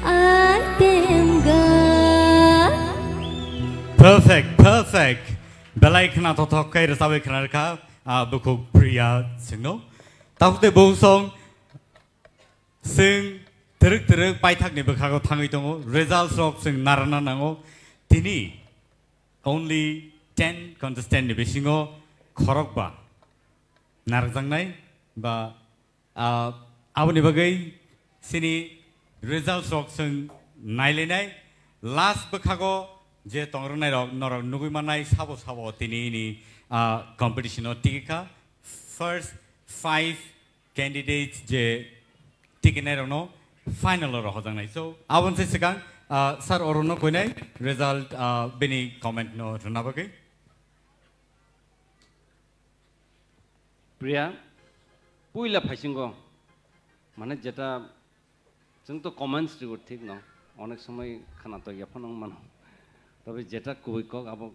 atem gal. Perfect, perfect. Belai khna thothok khe rwchabwi khna rwkha, ah, bukhuk Priya Singno. Tabuk tei bukhuk song Chwng twrwk twrwk paithakni bwkhago thangwi tongo, results rok chwng narwkna nango. Tini only ten contestant ni bisingo khorokba narwkjaknai ba, ah, aboni bagwi chini results rok chwng nailainai. Last bwkhago je tongrwknai rok norok nugwi mannai sabo sabo tini ni, ah, competition o tigi kha. First five candidates je tikinai rokno final o rohorjaknai. So, aboni se swkang, ah, sir orono koinai result, ah, bini comment no rwna bagwi. Priya, puila phaisingo, mane jeta Chwng to comments rigo thik no, onek somoi khwnatok ya phano wng mano. Tobe jeta kubui kok abo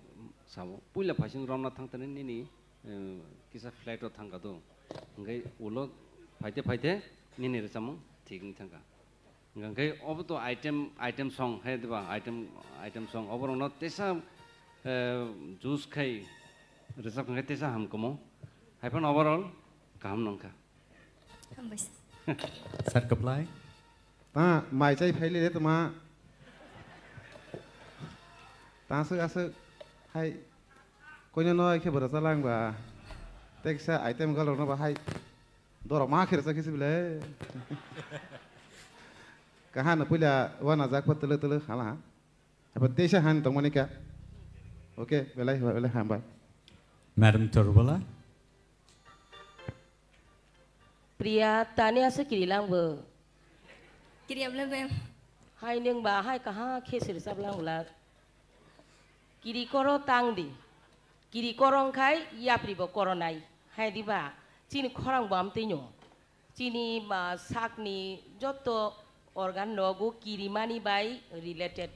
sabo. Puila phaising romna thangtani nini, eh, kisa flight o thangka do. Hingke ulo phaite phaite nini rwchapmung thik wng thangka. Hingke obo to item, item song hai diba, item, item song. Obo rokno tesa, eh, juice khai rwchap hingke tesa hamkamo. Hai phano overall kaham nongkha. Hambai sir. Sir, kwplai. Ta mai chai phai le tuma. Ta aswk aswk hai koino no khe bwrwsa lang ba. Teksa item galrok no ba hai. Dorok ma khe rwsa khe sibile. Kahano puila wana jak pa tele tele hala. Apa teisa han tongmani ka. Oke, belai belai hambai. Madam Torbala. Priya, tani asa kiri lang bo. Kiri abla bem. Hai neng ba, hai kaha khe sir sab lang bla. Kiri koro tang di. Kiri koro wngkhai yapri bo koro nai. Hai di ba, chini khorang bo amtwi nyo. Chini ba sakni joto organ rogo kiri mani bai related.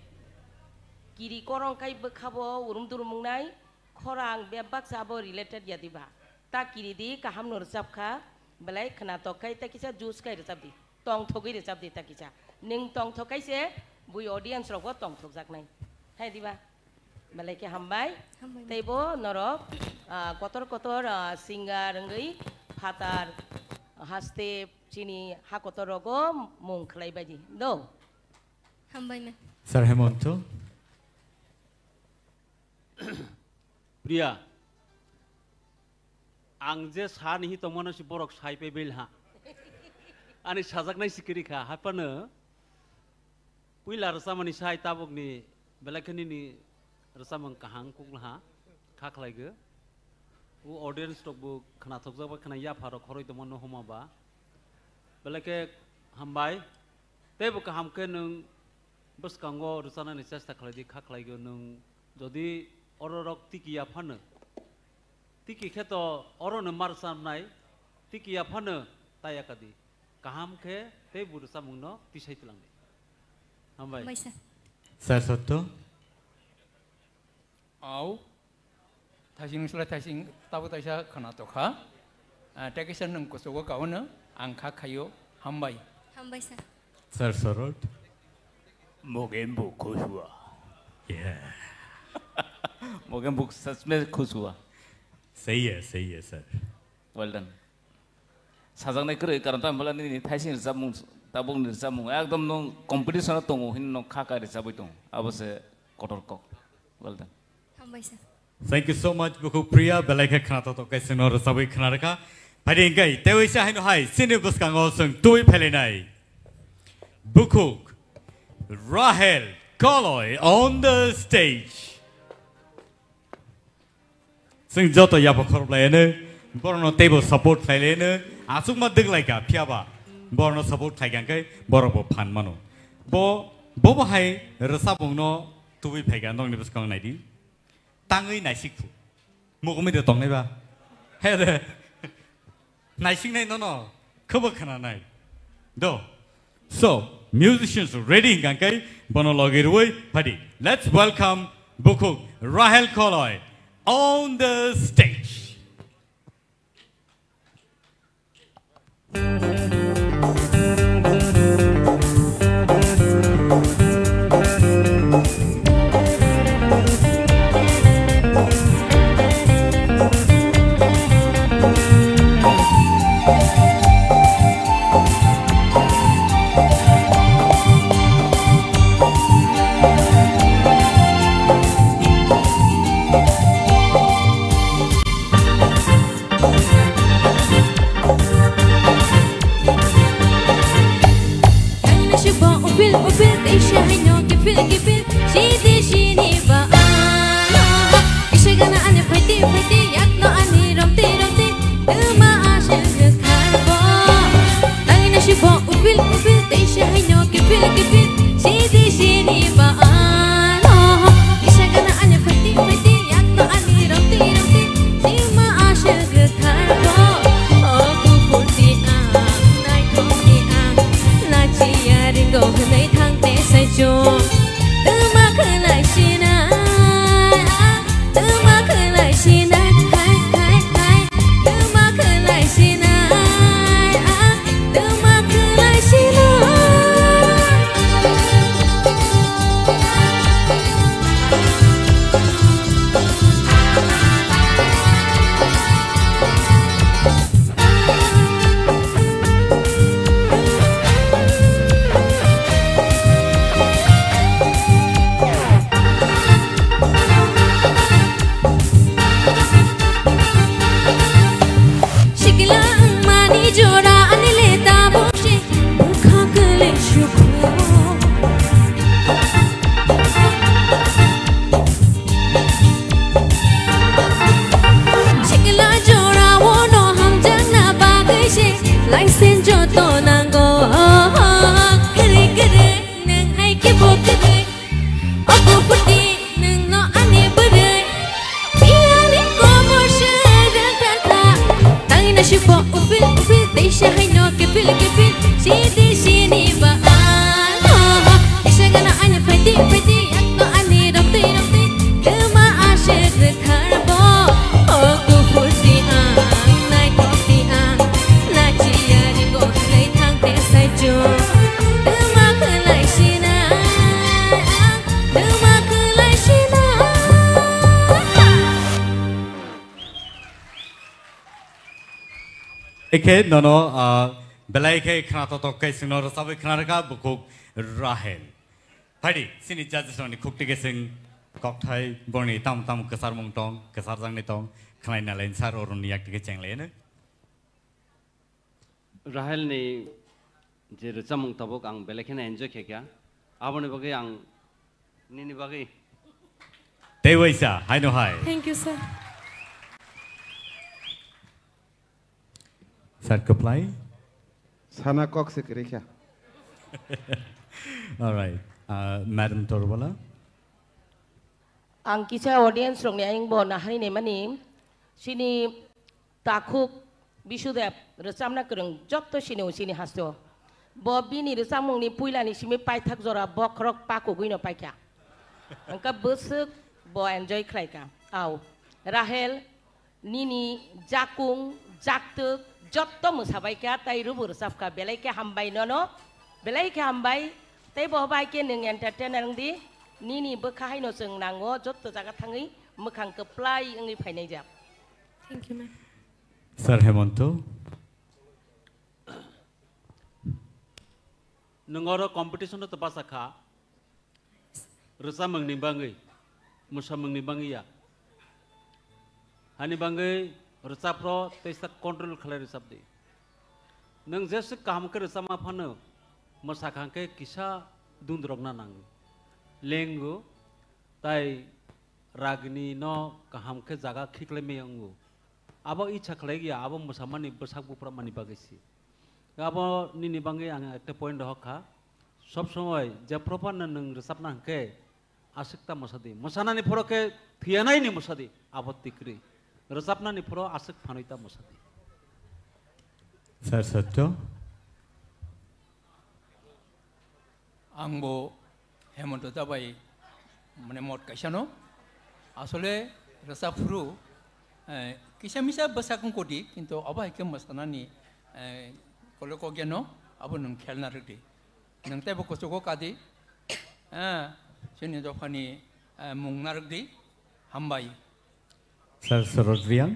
Kiri koro wngkhai bwkha bo urum durum wngnai, khorang bebak sa bo related ya di ba. Ta kiri di, kaham no rwchap kha, belai khwnatok khai ta kisa juice khai rwchap di, tongthogwi rwchap di ta kisa. Nwng tongthok khai se bui audience rok bo tongthok jaknai. Hai di ba? Belai khe hambai. Hambai. Tei bo norok, ah, kotor kotor, ah, singer wngwi phatar haste chini ha kotor rogo mung khlai bai di. Do. Hambai me. Sir Hemonto. Priya, ang je sa nihi tongmano si borok sai pe bel ha. Ani sajaknai sikiri kha, haphano puila rwchapmani sai tabukni belai khe nini rwchapmung kaham kukla ha, kha khlai go. O audience rok bo khwnathokjak bai khwna yapha rok khoroi tongmano homa ba. Belai khe hambai. Tei bo kaham khe nwng bwskango rwchanani chesta khlai di, kha khlai go nwng jodi oro rok tiki ya phano. Tiki khe to oro no mar chamnai, tiki ya phano ta ya ka di. Kaham khe tei bo rwchapmung no tisai tlang di. Hambai. Hambai sir. Sir Sotto. Au, thaising sla thaising tabo taisa khwnatok kha. Ah, tei kisa nwng kuchugo kaono ang kha khaio. Hambai. Hambai sir. Sir Sorot. Mogembo Khusua. Yeah. Mogembo Sasme Khusua. Same here, same here, sir. Well done. Sajaknai kwrwi, karon tamo bwla nini thaising rwchapmung, tabukni rwchapmung ekdom nwng competition-o tongo hwnwi nwng kha kha rwchabwi tongo. Abo se kotor kok. Well done. Hambai sir. Thank you so much, Bukhuk Priya. Belai khe khna totok khe chwngno rwchabwi khna rwkha. Phaidi hwnkhe teiwi se haino hai chini bwskango chwng tubui phailainai. Bukhuk Rahel Koloi on the stage. Chwng joto yapha khoroplaiano, borokno teibo support khlailaiano, aswkma dwglaikha, phiyaba borokno support khlaikha hwnkhe borokbo phan mano. Bo, bobo hai rwchapmungno tubui phaikha, nokni bwskango naidi. Tangwi naisik phu. Mugumi de tongnai ba. He de. Naisingnai nono. Khobo khwnanai. Do. So, musicians ready hwnkha khe bono logi rwui phadi. Let's welcome Bukhuk Rahel Koloi on the stage. Upil, upil, teisa haino kifil, kifil, sidi, sini ba ano. Kisa gana ani phaiti, phaiti, yakno ani romti, romti, tuma aswk rwkharbo. Tangina sibo upil, upil, teisa haino kifil, kifil, sidi, sini ba ano. Kisa gana ani phaiti, phaiti, yakno ani romti, romti, tuma aswk rwkharbo. O kuphurti ang, naithokni ang, nachiya ringo hwnwi thangte saichung. Tuma khwlai sinai ang, tuma khwlai sinai, hai, hai, hai. Tuma khwlai sinai ang, tuma khwlai sinai. Sikla wngmani jora ani le tabuk se bwkha kwlwi sukhu. Sikla jora o no hamjakna bagwi se license joto nango. Kwrwi kwrwi nwng hai khe bo kwrwi. O kuphurti nwngno ani bwrwi. Biyani komor se rwngthar kha. Tangina sibo upil upil teisa haino kifil kifil. Sidi sini ba ano. Kisa gana ani phaiti phaiti yakno ani romtwi romtwi. Tuma aswk rwkharbo. O kuphurti ang naithokti ang. Nachiya ringo hwnwi thangte saichung. Tuma khwlai sinai ang. Tuma khwlai sinai. Ekhe nono, ah, belai khe khna totok khe chwngno rwchabwi khna rwkha Bukhuk Rahel. Phaidi, chini judges rokni khukti khe chwng kokthai borni tamo tamo kwcharmung tong, kwcharjaknai tong, khlai nalaini sar oroni yak tike chenglaino. Rahel ni je rwchapmung tabuk ang belai kheno enjoy khe kha. Aboni bagwi ang nini bagwi. Tei waisa, haino hai. Thank you, sir. Sir, kwplai. Sana kok se kwrwi kha. All right. Uh, Madam Torbala. Ang kisa audience rokni ayang bo nahari nemani sini Takhuk Bisudev rwchapna kwrwng jotto sini o sini hasto. Bo bini rwchapmungni puilani simi paithak jora bokhorok pakugwino paikha. Wngkha bwswk bo enjoy khlaikha. Au, Rahel, nini jakung, jaktwk jotto mwsabaikha tai rwbo rwchapkha, belai khe hambai nono. Belai khe hambai, tei bo bai khe nwng entertainer wng di, nini bwkha haino chwng nango, jotto jaga thangwi mwkhang kwplai wngwi phainai jak. Thank you, ma'am. Sir Hemonto. Nwng oro competition-o to basa kha, rwchapmungni bangwi, mwsamungni bangwi ya. Hani bangwi rwchapro tei sak control khlai rwchap di. Nwng jesa kaham khe rwchapma phano mwsakha khe kisa dundrokna nango. Lengo tai ragini no kaham khe jaga khiklai maya wngo. Abo icha khlai ya, abo mwsamani bwsak buphra mani bagwi si. Abo nini bangwi ang ekta point rohor kha. Sob somoi je proper no nwng rwchapna hwnkhe aswk ta mwsa di. Mwsanani phoro khe thwiyanaini mwsa di, abo tikri. Rwchapnani phoro aswk phanwi ta mwsa di. Sir Satya. Ang bo Hemonto da bai mane mot kaisa no. Asole rwchap phuru, eh, kisa misa bwsak wng kodi, kintu obo hai khe mwsanani, eh, kolo kok ya no, abo nwng khelna rwk di. Nwng teibo kuchugo kadi. Eh, chini dophani, eh, mung narwk di. Hambai. Sir Sorot Riang.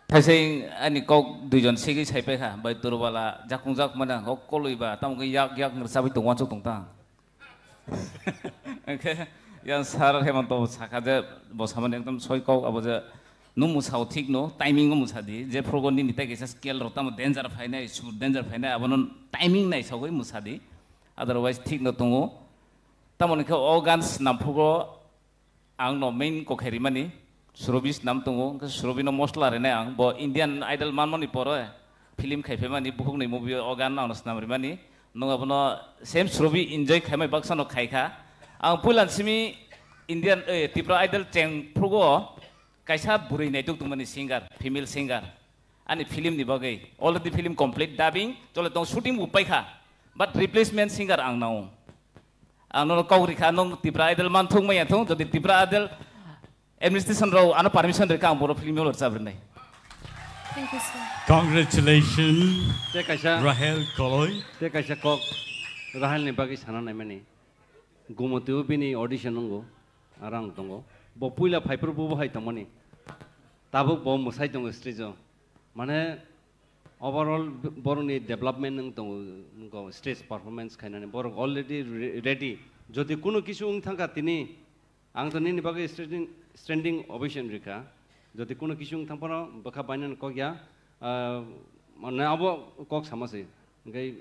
Thaising ani kok duijon sigwi sai paikha, bai Turbala jakung jak mane hok kolwi ba, tamo khe yak yak ngrwchabwi tong uansuk tong ta. Hwnkhe yang Sir Hemonto sakha je bo samani ekdom soi kok abo je nung mwsao thik no, timing o mwsa di, je phrugo nini tai kaisa scale rok tamo danger phainai, sur danger phainai, abono timing nai sagwi mwsa di, otherwise thik no tongo. Tamo hwnkhe o gan swnamphrugo ang no main kokhai rimani, Surabhi swnam tongo, hwnkhe Surabhi no mosla rinai ang, bo Indian Idol manmani pore film khai phaimani, bukhukni movie o gan ang no swnam rimani, nwng abono same Surabhi enjoy khaimai baksa no khaikha. Ang puilan simi Indian, eh, Tripura Idol chengphrugo kaisa bwrwi naituk tongmani singer, female singer. Ani film ni bagwi already film complete dubbing chole tong, shooting bo paikha, but replacement singer ang nao. Ang nono kok rikha, nung Tripura Idol man thung maya thung, jodi Tripura Idol administration rao ano permission rikha, ang boro film rwchap rinai. Thank you, sir. Congratulations, Te kaisa, Rahel Koloi. Te kaisa kok Rahel ni bagwi sana naimani. Gumotio bini audition nungo, arang tongo. Bo puila phaiphuru bo hai tongmani. Tabuk bo mwsai tongo stage o. Mane overall borokni development wng tongo, wngkho stage performance khainani. Borok already re-, ready. Jodi kuno kisu wng thangkha tini, ang to nini bagwi standing, standing ovation rikha. Jodi kuno kisu wng thangphano bwkha bainani kok ya, ah, mane abo kok sama se. Hwnkhe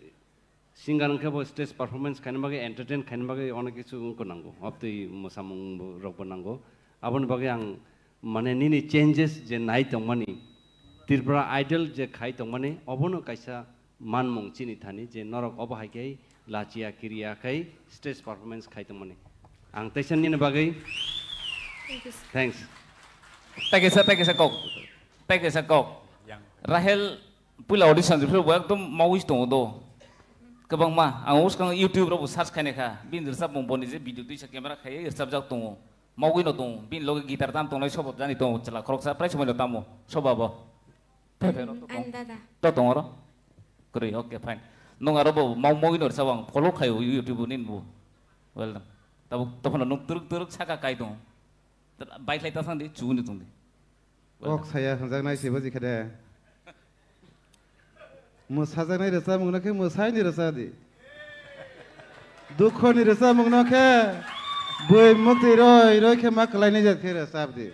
singer wngkhe bo stage performance khaina bagwi, entertain khaina bagwi onek kisu wngkho nango. Obtwi mwsamung bo, rokbo nango. Aboni bagwi ang, mane, nini changes je nai tongmani, Tripura Idol je khai tongmani, obono kaisa manmung chini thani je norok obo hai khe lachia kiriya khai stage performance khai tongmani. Ang teisa nini bagwi Thank you, sir. Thanks. Thank you, sir. Thank you, sir. Kok. Thank you, sir. Kok. Yang. Rahel puila audition riphaio bo ekdom mawi tongo do. Kwbangma ang uskang YouTube robo search khainai kha. Bini rwchapmung boni je video tuisa camera khaiwi rwchapjak tongo. Mawi no tongo. Bini loge guitar tam tongnai sobo jani tongo chwla khoroksa prai somoino tamo soba bo. Phai phai ro to tong. Ang dada. To tong oro. Kwrwi, okay, fine. Nung aro bo mau mawi no rwchap ang follow khaio YouTube nini bo. Well done. Tabuk tophano nung turuk turuk saka kai tongo. Bike lai ta thang di, chuguni tong di. Kok saya hwnjaknai se buji khe de. Mwsajaknai rwchapmung no khe mwsai ni rwchap di. Dukho ni rwchapmung no khe bui muktwi roi roi khe ma kwlai ni jat khe rwchap di.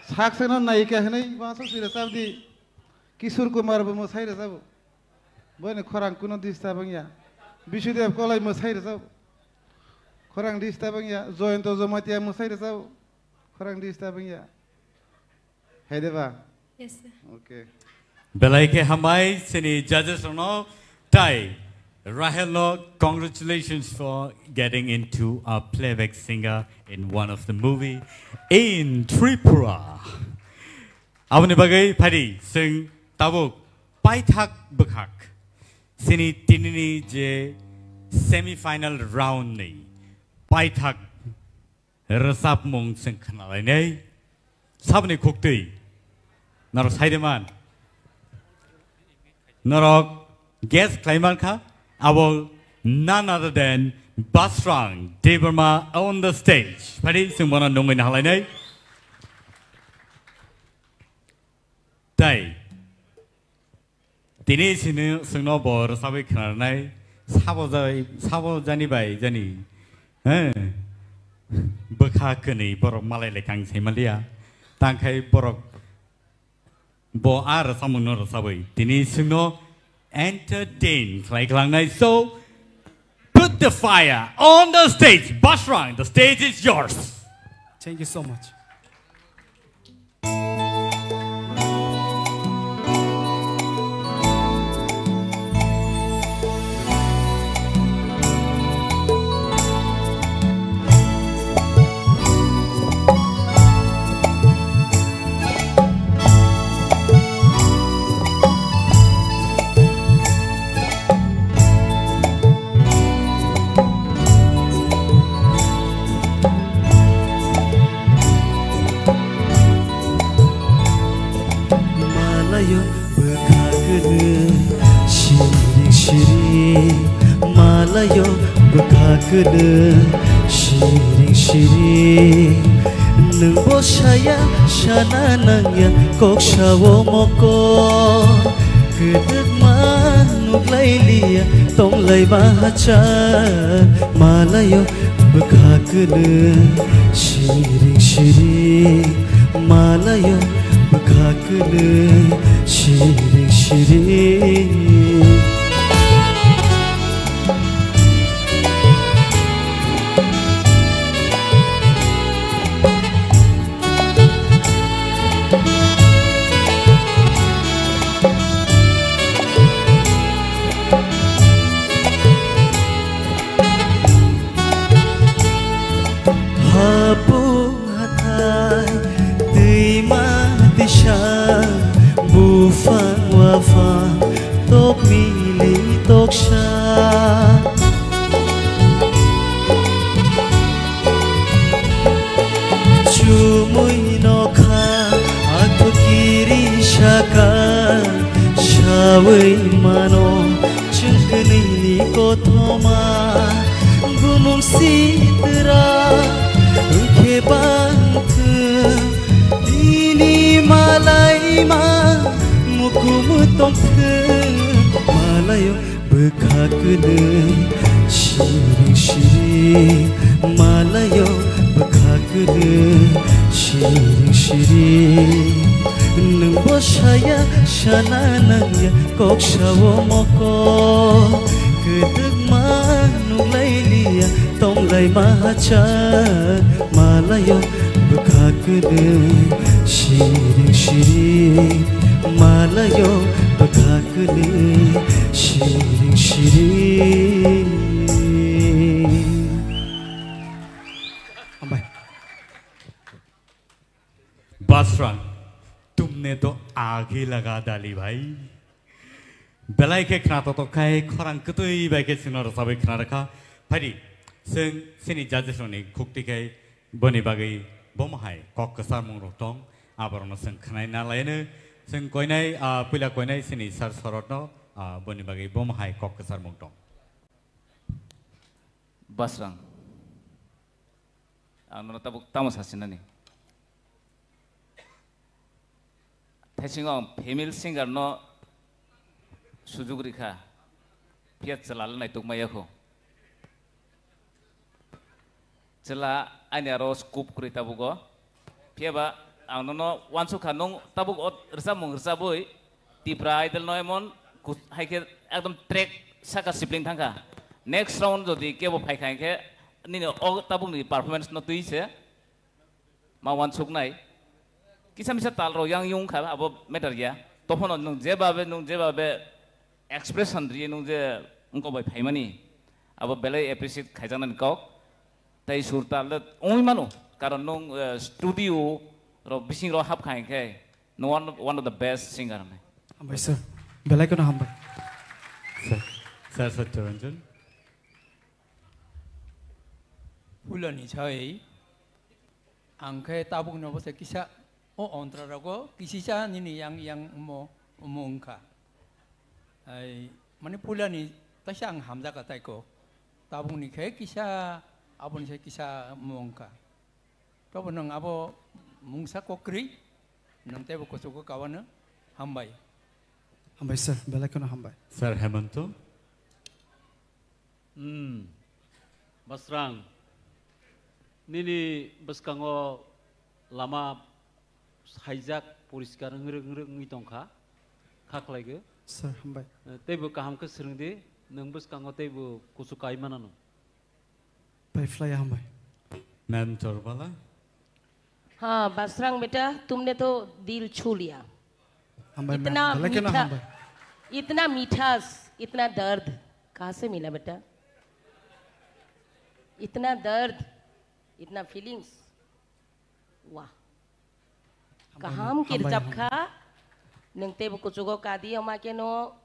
Saksa no nayika hwnwi uansuk si rwchap di. Kishore Kumar bo mwsai rwchabo. Boini khorang kuno disturb wngya. Bisudev Koloi mwsai rwchabo. Khorang disturb wngya. Joyonto Jamatia mwsai rwchabo. Khorang disturb wngya. Hai de ba? Yes, sir. Okay. Belai khe hambai chini judges rokno tai Rahel no congratulations for getting into a playback singer in one of the movie in Tripura. Aboni bagwi phaidi chwng tabuk paithak bwkhak chini tinini je semi final round ni paithak rwchapmung chwng khnalainai. Saboni khuktwi norok saireman, norok guest khlai mankha, abo none other than Basrang Debbarma on the stage. Phadi chwng bono nungwi nahalainai. Tai. Tini sini sungno bo rwchabwi khnarnai, sabo jai, sabo jani bai jani. He. Bwkha kwnwi borok malai lekang sai maliya. Tangkhai borok bo a rwchapmungno rwchabwi tini sungno entertain khlai klangnai. So, put the fire on the stage. Basrang, the stage is yours. Thank you so much. Malayo bwkha kwrwi siring siring, malayo bwkha kwrwi siring siring. Nwng bo saya sana nangya kok sao moko, kwdwkma nuklailiya tonglai ma hacha. Malayo bwkha kwrwi siring siring, malayo bwkha kwrwi siring siring. Hapung hathai twima twisa, buphang waphang tok mili toksa. Chumui nokha athukiri saka, sawi mano chwng kwnwini kothoma. Bumung sitra wngkhe bangthwng, nini malaima mukumu tongthwng. Malayo bwkha kwrwi siring siring, malayo bwkha kwrwi siring siring. Nwng bo saya sana nangya kok sao moko, kwdwkma nunglailiya tonglai ma hacha. Malayo bwkha kwrwi siring siring, malayo bwkha kwrwi siring siring. Hambai. Basrang, tumne to aag hi laga dali bhai. Belai khe khna totok khai khorang kwtwi bai khe chwngno rwchabwi khna rwkha. Phaidi, chwng chini judges rokni khukti khai boni bagwi bomo hai kok kwcharmung rok tong, aborokno chwng khwnai na laino. Chwng koinai, ah, puila koinai chini sir Sorotno, ah, boni bagwi bomo hai kok kwcharmung tong. Basrang. Ang nono tabuk tamo sasinani. Thaisingo ang female singer no sujuk rikha. Phiya chwla le naituk maya kho. Chwla ani aro scope kwrwi tabugo. Phiya ba ang nono uansukha nwng tabuk o rwchapmung rwchabwi Tipra Idol no emon kus-, hai khe ekdom track saka sibling thangkha. Next round jodi kebo phaikha hinkhe nini o tabukni performance no twi se ma uansuknai. Kisa misa tal rok yang yung kha abo matter ya. Tophono nwng jebabe, nwng jebabe expression riye nwng je wngkok bai phaimani, abo belai appreciate khaijaknani kok. Tei sur tal le wngwi mano, karon nwng, eh, studio rok bising rok hap kha hinkhe nwng one, one of the best singer hwnwi. Hambai sir, belai kheno hambai. Sir, sir, sir, Chiranjan. Phuloni chai, ang khe tabuk no bose kisa o ontra rogo kisisa nini yang yang omo omo wngkha. Ai Mane puilani taisa ang hamjakha taiko. Tabukni khe kisa, aboni se kisa mung wngkha. Tobo nwng abo mungsa kok kwrwi, nwng teibo kuchugo kawano. Hambai. Hambai sir, belai kheno hambai. Sir Hemanto. Hmm. Basrang, nini bwskango lama saijak poriskar wngwi wngwi tongkha, kha khlaigwi. Sir, hambai. Eh, teibo kaham khe swrwngdi, nwng bwskango teibo kuchuk kai manano. Pai phlai hambai. Ma'am Torbala. हाँ, बासरांग बेटा, तुमने तो दिल छू लिया। Hambai, ma'am. इतना Belai kheno मीठा, hambai. इतना मिठास, इतना दर्द कहाँ से मिला बेटा? इतना दर्द, इतना फीलिंग्स, वाह। Hambai, kaham ma'am. Hambai, kirjap hambai. Kha, nwng teibo kuchugo kadi, ama keno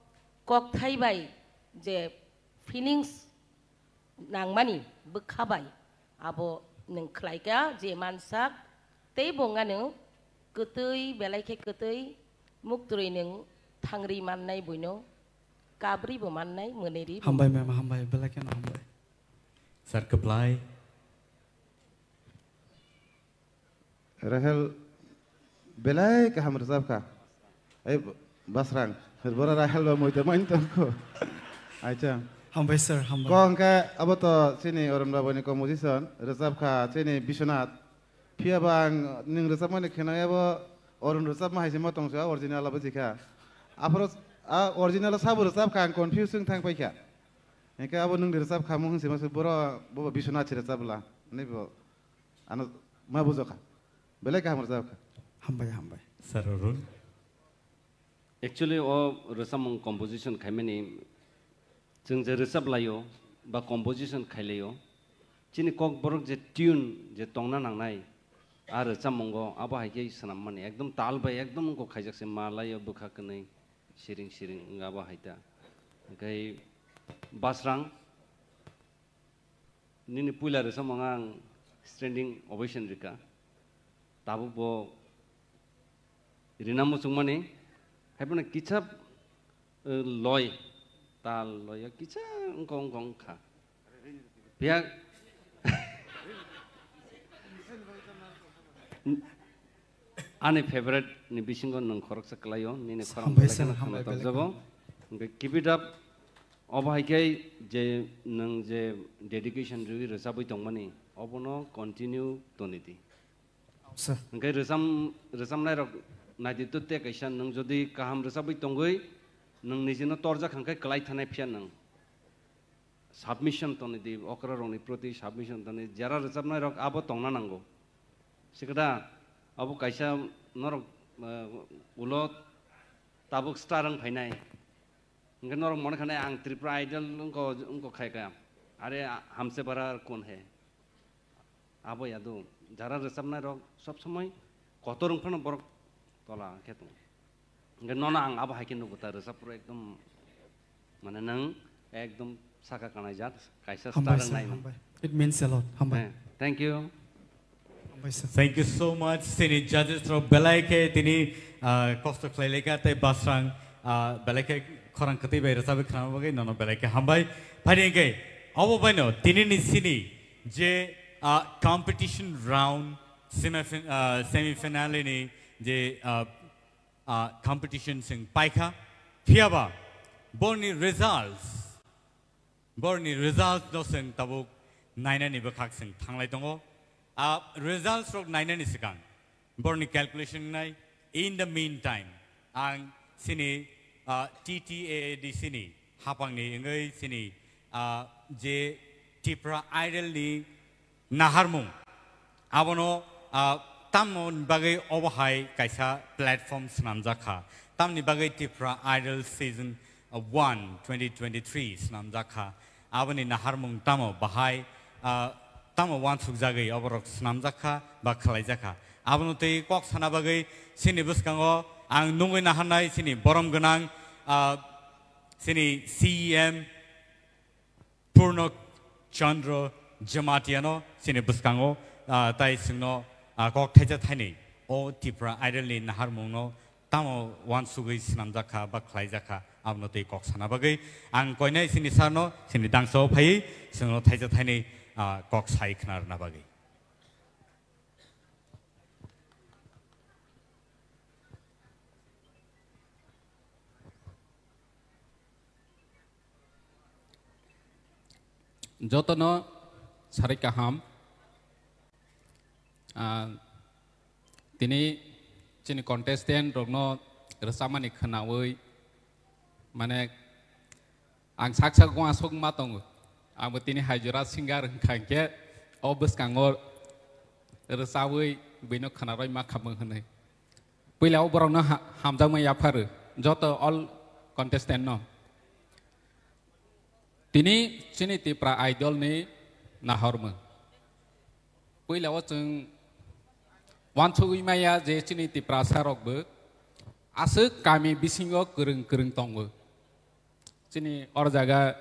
kokthai bai je feelings nangmani bwkha bai abo nwng khlaikha je mansak, tei bo wngano kwtwi, belai khe kwtwi, muktwrwi nwng thangri mannai buino, kabrwi bo mannai, mwnwi ri bo. Hambai ma'am, hambai, belai kheno hambai. Sir Kwplai. Rahel belai kaham rwchap kha. Ei, Basrang, bora Rahel ba moita main tongkho. Acha. Hambai sir, hambai. Ko hwnkhe abo to chini Arun Babu ni composition, rwchap kha chini Biswanath. Phiya ba ang nwng rwchapmani kheno abo Arun rwchapma hai se ma tongsa, original abo jikha. Aphuru a original sabo rwchap kha, ang confuse wng thang paikha. Hwnkhe abo nwng rwchap kha mung se ma se boro bo Biswanath se rwchap bwla. Ani bo ano ma bujokha. Belai kaham rwchap kha. Hambai, hambai. Sir Arun. Actually, o rwchapmung composition khaimani chwng je rwchap laio ba composition khai laio, chini kokborok je tune je tongna nangnai, a rwchapmungo abo hai khe swnammani ekdom tal bai ekdom wngkok khaijak se ma laio bwkha kwnwi siring siring wng abo hai ta. Hwnkhe Basrang, nini puila rwchapmung ang standing ovation rikha. Tabuk bo rina muchungmani, haiphano kisa, eh, loi, tal loi kisa wngkha, wngkha, wngkha. Phiya ani favorite ni bisingo nwng khoroksa kwlaio, nini khorang hambai belai sir, kheno hambai khwna belai tokjago. Kheno. Hwnkhe keep it up. Obo hai khe je nwng je dedication rwui rwchabwi tongmani, obono continue toni di. Sir. Hwnkhe rwcham-, rwchamnairok naidi to tei kaisa nwng jodi kaham rwchabwi tongwi nwng nijino torjak hwnkhe kwlai thanai phiya nwng. Submission toni di, okrarokni proti submission toni, jera rwchapnairok abo tongna nango. Sikada abo kaisa norok, eh, ulo tabuk star wng phainai. Hwnkhe norok mone khanai ang Tripura Idol wngko, wngko khai kha. Are hamse bara kon he. Abo yadu, jara rwchapnairok sob somoi kotor wng phano borok tola khe tongo. Hwnkhe nono ang abo hai khe nugo ta rwchap phuru ekdom, mane nwng ekdom saka kanai jat, kaisa hambai star sir, nai nwng. Hambai. It means a lot. Hambai. Eh, thank you. Hambai sir. Thank you so much. Chini judges rok belai khe tini, ah, kosto khlai lekha tei Basrang, ah, belai khe khorang kwtwi bai rwchabwi khwnama bagwi nono belai khe hambai. Phaidi hwnkhe obo baino tinini chini je, ah, competition round semi-fin-, ah, semi-finale ni je, ah, ah, competition chwng paikha, phiyaba borni results, borni results no chwng tabuk nainani bwkhak chwng thanglai tongo. Ah, results rok nainani swkang borni calculation wngnai. In the meantime, ang chini, ah, T T A A D C ni hapangni wngwi chini, ah, je Tipra Idol ni naharmung. Abono, ah, tamoni bagwi obo hai kaisa platform swnamjak kha. Tamni bagwi Tipra Idol Season, ah, one twenty twenty-three swnamjak kha. Aboni naharmung tamo bahai, ah, tamo uansukjagwi oborok swnamjak kha ba khlaijak kha. Abono twi kok sana bagwi chini bwskango ang nungwi naharnai chini borom gwnang, ah, chini C E M, Purno Chandra Jamatia no chini bwskango, ah, tai chwngno, ah, kok thaisa thainwi o Tipra Idol ni naharmung no tamo uansugwi swnamjak kha ba khlaijak kha, Abono tei kok sana bagwi ang koinai chini sarno chini dangsa o phaiwi chwngno thaisa thainwi, ah, kok sai khna rwna bagwi. Jotono sarai kaham. Ah, tini chini contestant rokno rwchapmani khwnawi, mane, ang sak sak uansuk ma tongo. Abo tini hai jora singer wngkha hinkhe o bwskango rwchabwi buino khwnarwi ma khamung hwnwi. Puila o borokno ha-, hamjakma yapharu joto all contestant no. Tini chini Tipra Idol ni nahormung. Puila o chwng uansugwi maya je chini Tiprasa rokbo aswk kami bisingo kwrwng kwrwng tongo. Chini or jaga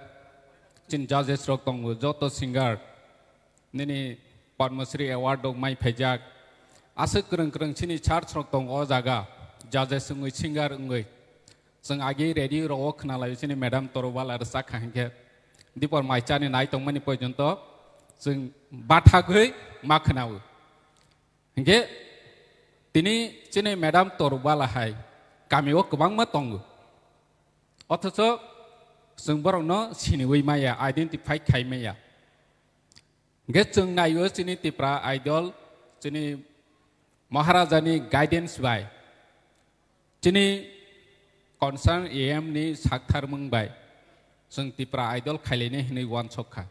chini judges rok tongo, joto singer nini Padma Shri Award rok mai phaijak. Aswk kwrwng kwrwng chini church rok tongo o jaga, judges wngwi, singer wngwi. Chwng agi radio rok o khwnalai chini madam Torubala rwchak kha hinkhe dipor mai chani nai tongmani porjonto chwng bathagwi ma khwnao. Hinkhe tini chini madam Torubala hai kami o kwbangma tongo. Othocho chwng borokno siniwi maya, identify khai maya. Hinkhe chwng naio chini Tipra Idol, chini Maharajani guidance bai, chini concern A M ni saktharmung bai chwng Tipra Idol khailainai hinwi uansuk kha.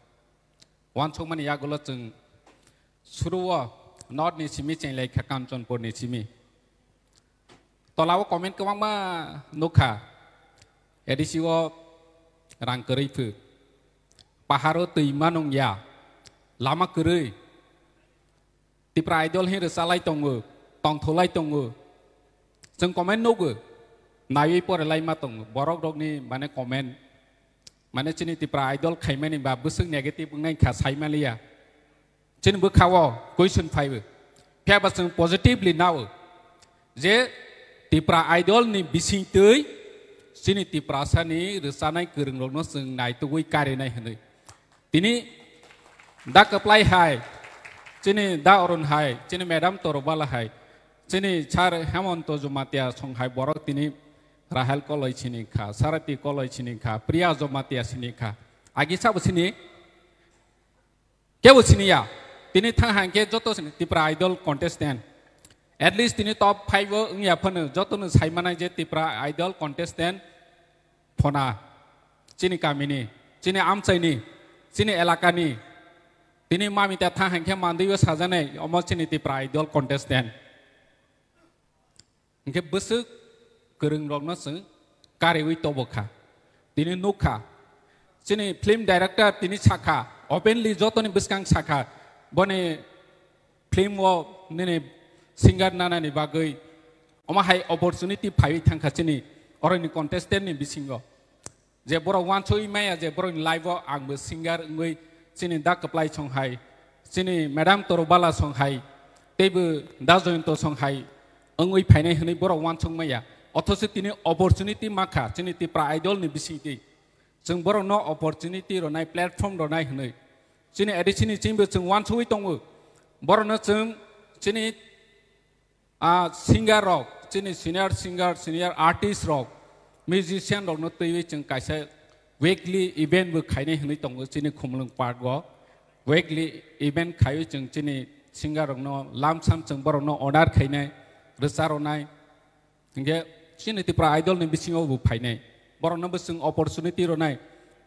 Uansukmani yagulo chwng suruo north ni simi chenglai kha, Kanchanpur ni simi. Tolao comment kwbangma nukha, A D C o rang kwrwi phu, paharo twi manung ya, lama kwrwi, Tipra Idol hin rwchalai tongo, tongtholai tongo, chwng comment nugo, naiwi porelai ma tongo, borok rokni mane comment, mane chini Tipra Idol khaimani ba bwswk negative wngnai kha saimaliya. Chini bwkha o question phaibo. Phiya ba chwng positively nao je Tipra Idol ni bisingtwi chini Tiprasa ni rwchanai kwrwng rokno chwng naitugwi karinai hwnwi. Tini da kwplai hai, chini da Arun hai, chini madam Torobala hai, chini sir Hemonto Jamatia song hai borok tini Rahel Koloi sini kha, Sarati Koloi sini kha, Priya Jamatia sini kha. Agi sabo sini? Kebo siniya. Tini thang hangkhe joto sini Tipra Idol contestant. At least tini top five o wngya phano jotono saimanai je Tipra Idol contestant phona. Chini kamini, chini amchaini, chini elakani. Tini mamita thang hangkhe mandwi o sajanai omo chini Tipra Idol contestant. Hinkhe bwswk kwrwng rokno chwng kariwi tobo kha. Tini nukha. Chini film director tini sakha, openly jotoni bwskang sakha, boni film o nini singer nanani bagwi omo hai opportunity phaiwi thangkha chini oroni contestant ni bisingo. Je borok wansugwi maya je borokni life o angbo singer wngwi chini da kwplai song hai, chini madam Torobala song hai, teibo da Joyonto song hai wngwi phainai hwnwi borok wansuk maya. Othocho tini opportunity makha chini Tipra Idol ni bisingtwi. Chwng borokno opportunity rwnai, platform rwnai hwnwi. Chini A D C ni chwngbo chwng wansugwi tongo. Borokno chwng chini ah, singer rok, chini senior singer, senior artist rok, musician rokno twiwi chwng kaisa weekly event bo khainai hwnwi tongo chini Khumulwng Park o. Weekly event khaiwi chwng chini singer rokno lamsam chwng borokno honor khainai, rwcha rwnai. Hinkhe chini Tipra Idol ni bisingo bo phainai. Borokno bo chwng opportunity rwnai.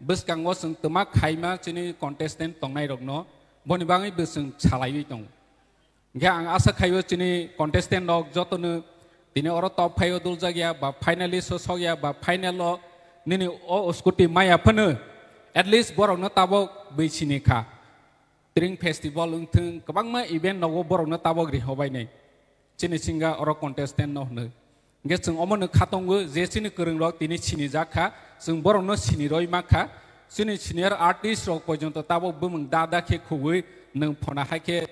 Bwskango chwng twma khaima chini contestant tongnai rokno boni bagwi bo chwng salaiwi tongo. Hinkhe ang asa khaio chini contestant rok jotono tini oro top five o duljak ya ba finalist o sok ya ba final o nini o scooty maya phano at least borokno tabok bwi sini kha. Tring festival wngthwng kwbangma event nogo borokno tabok rihobainai chini singa oro contestant no hwnwi. Hinkhe chwng omono kha tongo je chini kwrwng rok tini sinijak kha, chwng borokno siniroi ma kha. Chini senior artist rok porjonto tabok bumung da da khe khugwi nwng phona hai khe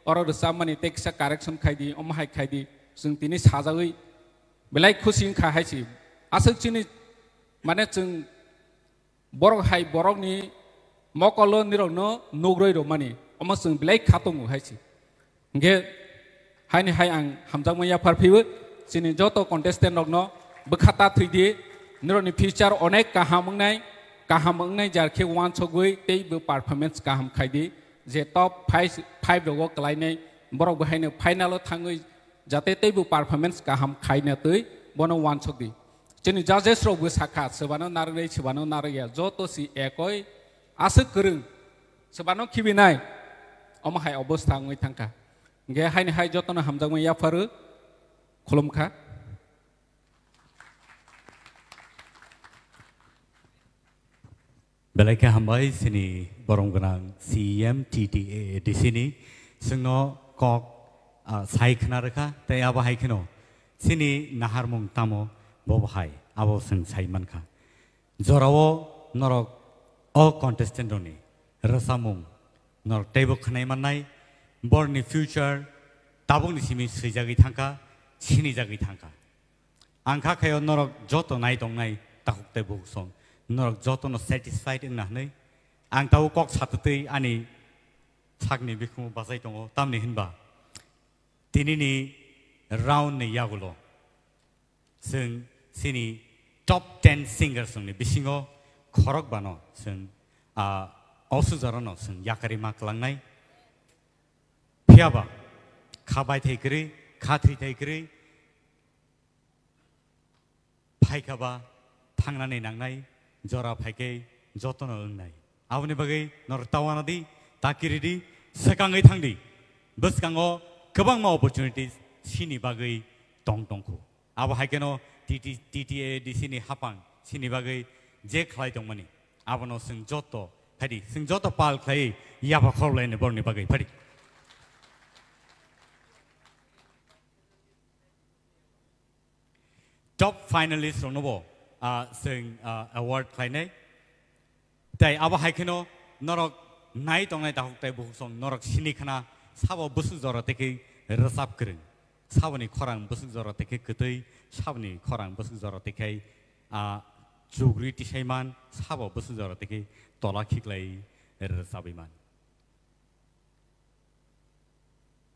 oro rwchapmani tei kisa correction khai di, omo hai khai di, chwng tini sajagwi belai khusi wngkha hai se. Aswk chini Mane chwng borok hai borokni mokolo nirokno nugroi rwmani, omo chwng belai kha tongo hai se. Hingkhe haini hai ang hamjakma yaphar phaiwi chini joto contestant rokno bwkha ta thwidi, nirokni future onek kaham wngnai, kaham wngnai jar khe uansugwi teibo performance kaham khaidi, je top five, five rogo kwlainai borok bo haino final o thangwi jate teibo performance kaham khaina twi bono uansukdi. Chini judges rok bo sakha, swbano narwknai, swbano narwkya, joto si ekoi aswk kwrwng, swbano khibinai, omo hai obostha wngwi thangkha. Hingkhe haini hai jotono hamjakma yapharo khulumkha. Belai khe hambai chini borom gwnang C E M T T A A D C ni chwngno kok, ah, sai khna rwkha, tei abo hai kheno chini naharmung tamo bobo hai abo chwng sai mankha. Jorao norok o contestant rokni rwchapmung norok teibo khwnai mannai, borni future tabukni simi swijagwi thangkha, sinijagwi thangkha. Ang kha khaio norok joto nai tongnai takhuk tei bukhuk song, norok jotono satisfied wngna hwnwi ang tabuk kok satwtwi ani sakni bikhumu bachai tongo, tamni hinba tinini round ni yagulo chwng chini top ten singers rokni bisingo khorokbano chwng, ah, o sujarano chwng yakarwi ma kwlangnai. Phiyaba kha baithai kwrwi, kha thwithai kwrwi, phaikha ba thangnani nangnai, jora phaikhe jotono wngnai. Aboni bagwi norok ta uanadi, ta kiridi, swkangwi thangdi. Bwskango kwbangma opportunities chini bagwi tong tongkhu. Abo hai kheno T T, T T A D C ni hapang chini bagwi je khlai tongmani, abono chwng joto phaidi, chwng joto pal khlai yapha khorlaini borokni bagwi phaidi. Top finalist rokno bo, ah, chwng, ah, award khlainai. Tai abo hai kheno norok nai tongnai takhuk tai bukhuk song norok sini khna sabo bwswk jora tei khe rwchap kwrwng, saboni khorang bwswk jora tei khe kwtwi, saboni khorang bwswk jora tei khe, ah, chugri tisai man, sabo bwswk jora tei khe tola khiklai rwchabwi man.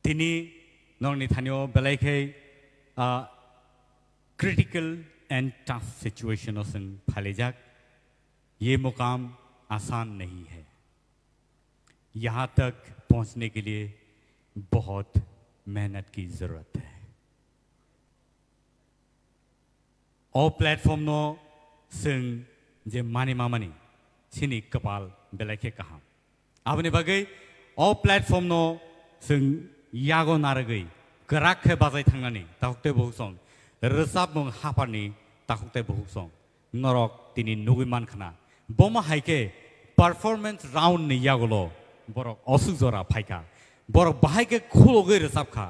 Tini norokni thanio belai khe, ah, critical and tough situation o chwng phailaijak. ये मुकाम आसान नहीं है। यहाँ तक पहुँचने के लिए बहुत मेहनत की ज़रूरत है। O platform no chwng je mani mamani, chini kwpal belai khe kaham. Aboni bagwi o platform no chwng yago narwgwi kwrak khe bachai thangnani takhuk tei bukhuk song, rwchapmung hapharni takhuk tei bukhuk song norok tini nugwi man khna. Bomo hai khe performance round ni yagulo borok osuk jora phaikha. Borok bahai khe khulogwi rwchap kha.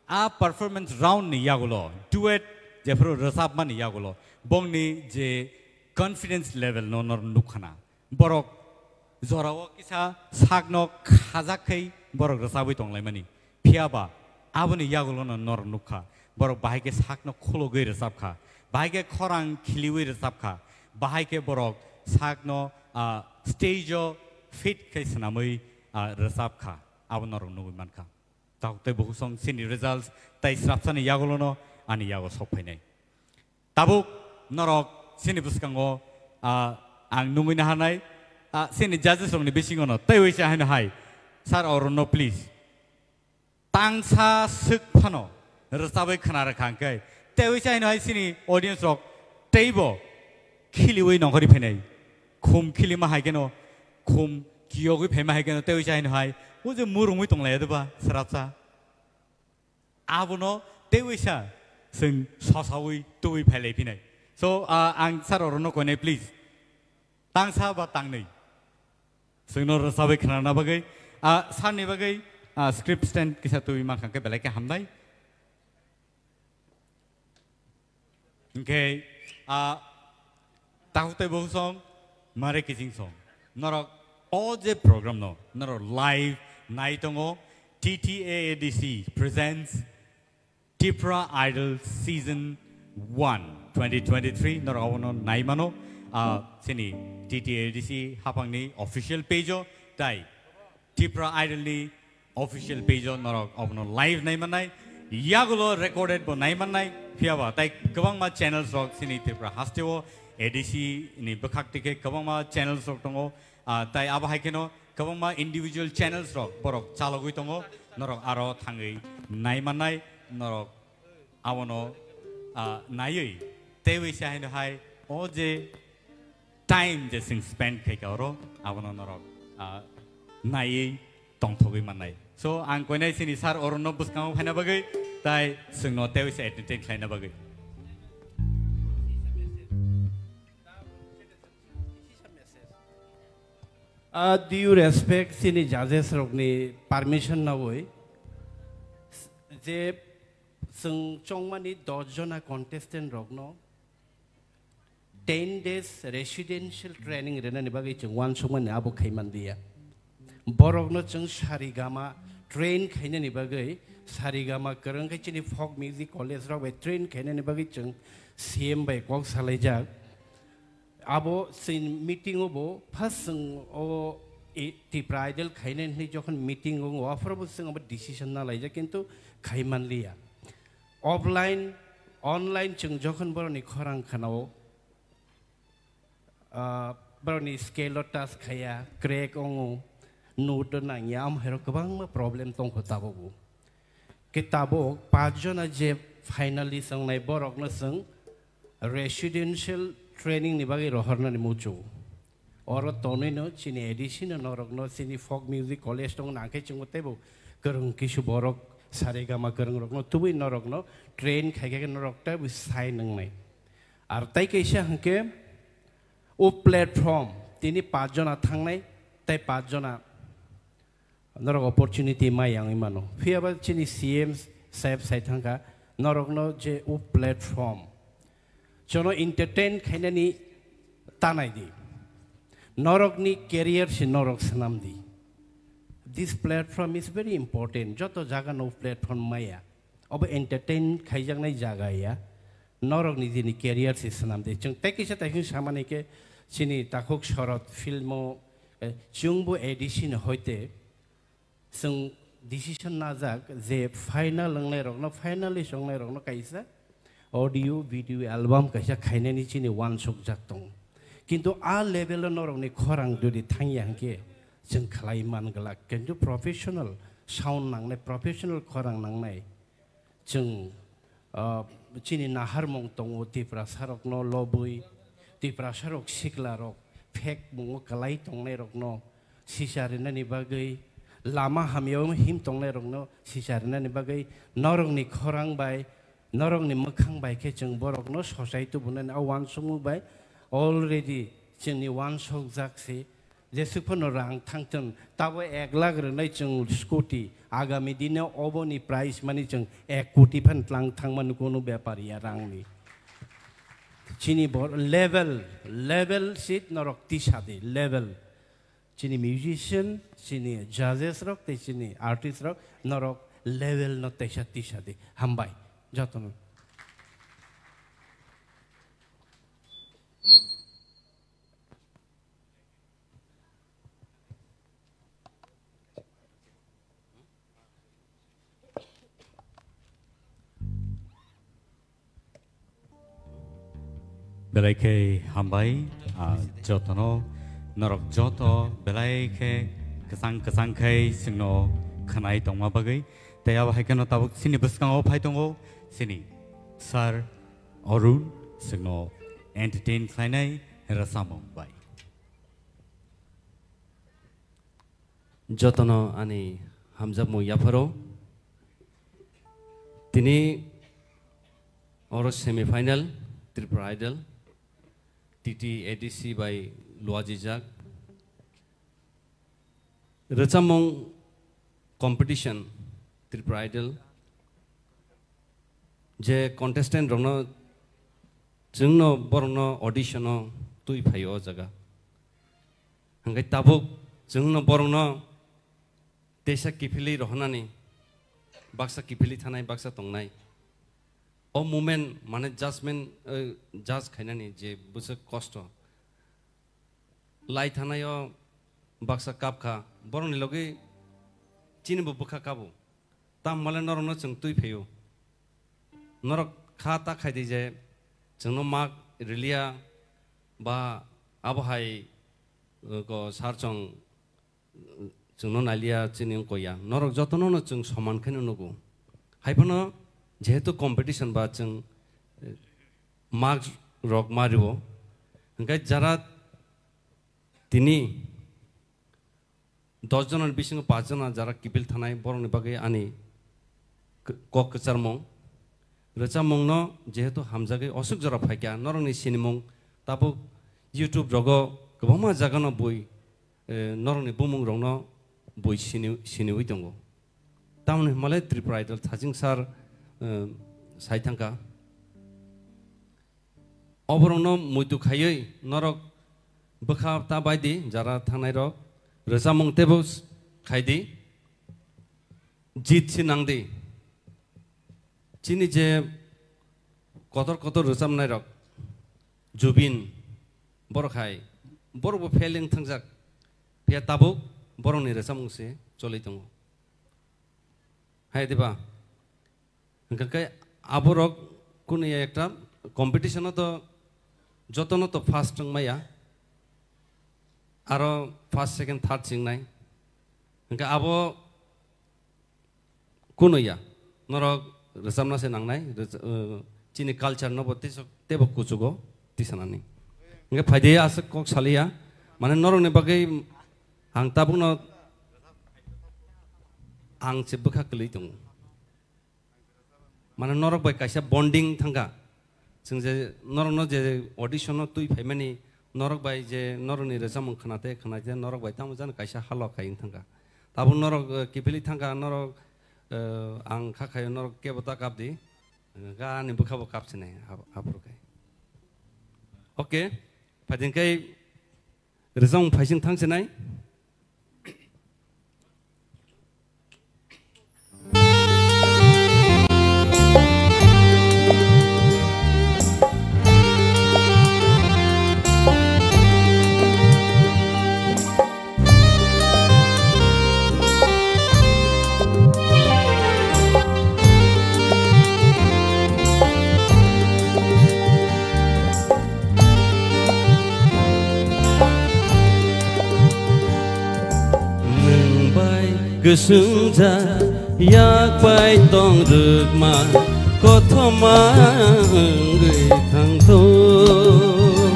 A performance round ni yagulo, duet jephru rwchapmani yagulo, bongni je confidence level no nor nukkhana. Borok jorao kisa sakno khajak khai borok rwchabwi tonglaimani. Phiyaba aboni yagulono nor nukha. Borok bahai khe sakno khulogwi rwchapkha. Bahai khe khorang khiliwi rwchapkha. Bahai khe borok sakno, ah, stage o fit khai swnamwi, ah, rwchapkha. Abo norok nugwi mankha. Takhuk tei bukhuk song chini results tai srapsani yagulono ani yago sok phainai. Tabuk norok chini bwskango, ah, ang nungwi naharnai, ah, chini judges rokni bisingono teiwi se haino hai, sir, orono please. Tangsa swk phano rwchabwi khna rwkha hwnkhe teiwi se haino hai chini audience rok teibo khiliwi nongkhorwi phainai. Khum khilima hai kheno, khum kiyogwi phaima hai kheno teiwi se haino hai, o je murungwi tonglaiya deba srapsa. Abono teiwi sa chwng sosawi tubui phailai phinai. So, ah, ang sir orono koinai, please. Tangsa ba tangnwi. Chwngno rwchabwi khnana bagwi, ah, sir ni bagwi, ah, script stand kisa tubui mankha khe belai khe hamnai. Hwnkhe, ah, takhuk tei bukhuk song, mare kiching song. Norok o je program no, norok live nai tongo, T T A A D C presents Tipra Idol Season one. twenty twenty-three norok abono nai mano, ah, chini T T A D C hapangni official page o, tai Tipra Idol ni official page o norok abono live nai mannai, yagulo recorded bo nai mannai, phiyaba tai kwbangma channels rok chini Tripura haste o A D C ni bwkhak tike kwbangma channels rok tongo, ah, tai abo hai kheno kwbangma individual channels rok borok chalogwi tongo, norok aro thangwi nai mannai, norok abono, ah, naiwi teiwi se haino hai o je time je chwng spend khaikha oro abono norok, ah, naiwi tongthogwi mannai. So ang koinai chini sir Arun no bwskango phaina bagwi tai chwngno teiwi se entertain khlaina bagwi. Ah, due respect chini judges rokni permission nawi je chwng chongmani dos jona contestant rokno ten days residential training rwnani bagwi chwng uansukmani abo khaimanliya. Borokno chwng Sarigama train khainani bagwi, Sarigama kwrwng khe chini folk music college rok bai train khainani bagwi chwng C M bai kok salaijak. Abo chini meeting o bo first chwng o i-, Tipra Idol khainani hwnwi jokhon meeting o, aphuru bo chwng abo decision na laijak, kintu khaimanliya. Offline, online chwng jokhon borokni khorang khanao, ah, borokni scale o touch khaiya, crack ongo, note o nangya, amo hairok kwbangma problem tongkho tabukbo. Khe tabuk paanch jona je finalist wngnai borokno chwng residential training ni bagwi rohornani muchungo. Oro tonwi no chini A D C no norokno chini folk music college tong nangkhe chwngbo teibo kwrwng kisu borok Saregama kwrwng rokno tubui norokno train khaikhe norok teibo sign wngnai. Ar tai kaisa hwnkhe o platform tini paanch jona thangnai tei paanch jona norok opportunity mai yang mano. Phiyaba chini C M saheb sai thangkha, norokno je o platform, jono entertain khainani tanai di. Norokni career se norok swnam di. This platform is very important. Joto jaga no platform maya. Obo entertain khaijaknai jaga ya. Norok nijini career se swnam di. Chwng tei kisa taising samani khe chini takhuk Shorod film o, eh, chwngbo A D C ni hoite chwng decision najak je final wngnai rokno, finalist wngnai rokno kaisa audio video album kaisa khainani chini uansukjak tongo. Kintu a level o norokni khorang jodi thangya hwnkhe chwng khlai man glak. Kintu professional sound nangnai, professional khorang nangnai. Chwng, ah, chini naharmung tongo, Tiprasa rokno lobwi, Tiprasa rok sikla rok phek mungo kwlai tongnai rokno sisa rinani bagwi, lama hamyao him tongnai rokno sisa rinani bagwi, norokni khorang bai, norokni mwkhang bai khe chwng borokno sochai tubunani a uansukmung bai already chwngni uansukjak se. Jesuk phano rang thangthun, tabo ek lakh rwnai chwng scooty, agami dino oboni price mani chwng ek koti phan tlang thangmani kunu bepar ya rangni. Chini bor level, level seat norok tisa di, level. Chini musician, chini judges rok, tei chini artist rok, norok level no teisa tisa di. Hambai, jotono. Belai khe hambai, ah, jotono, norok joto belai khe kwchang kwchang khai chwngno khwnai tongma bagwi. Tei abo hai kheno tabuk chini bwskango phai tongo chini sir Arun, chwngno entertain khlainai rwchapmung bai. Jotono ani hamjakmung yapharo. Tini oro semi final Tripura Idol, T T A D C bai luajijak. Rwchapmung competition Tripura Idol. Je contestant rokno, chwngno borokno audition o twi phaio o jaga. Hwnkhe tabuk chwngno borokno teisa kiphilwi rohornani, baksa kiphilwi thanai, baksa tongnai. O moment mane judgment, eh, judge khainani je bwswk kosto. Lai thanai o baksa kap kha, borokni logi chini bo bwkha kabo. Tam male norokno chwng twi phaio. Norok kha ta khai di je chwngno mak riliya ba abo hai, eh, ko sar chwng chwngno naliya, chini wngkha ya. Norok jotono no chwng soman khe no nugo. Hai phano jehetu competition ba chwng, eh, mark rok ma rio. Hwnkhe jara tini dos jona ni bisingo paanch jona jara kiphil thanai borokni bagwi ani k-, kok kwcharmung. Rwchapmungno jehetu hamjagwi oswk jora phaikha, norokni sinimung tabuk YouTube rogo kwbangma jagano bui, eh, norokni bumungrokno bui sini-, siniwi tongo. Tamoni hwnmale Tripura Idol Thajing sir, eh, sai thangkha. Oborokno muitu khaiwi norok bwkha ta bai di, jara thangnairok rwchapmung teibo s-, khai di. Jit si nang di. Chini je kotor kotor rwchapnairok, Jubin, borok hai, borokbo fail wng thangjak. Phiya tabuk borokni rwchapmung se choli tongo. Hai diba? Hwnkhe khe aborok kunu ya ekta competition-o to jotono to first wng maya. Aro first, second, third chingnai. Hwnkhe abo kunu ya. Norok rwchapna se nangnai. Rwch-, eh, chini culture no bo teibo kuchugo tisanani. Hwnkhe phaidi aswk kok saliya. Mane norokni bagwi ang tabukno ang se bwkha kwlwi tongo. Mane norok bai kaisa bonding thangkha. Chwng je norokno je audition-o twi phaimani, norok bai je norokni rwchapmung khwnate khwnate norok bai tamo jani kaisa halo khai wng thangkha. Tabuk norok, eh, kiphilwi thangkha, norok, eh, ang kha khaio norok kebo ta kap di. Ga ani bwkha bo kap sinai, ap-, aphuru khai. Okay, phaiding khai rwchapmung phaising thang sinai. Nwng bai kwswngjak yak bai tong rwkma kothoma wngwi thangtong.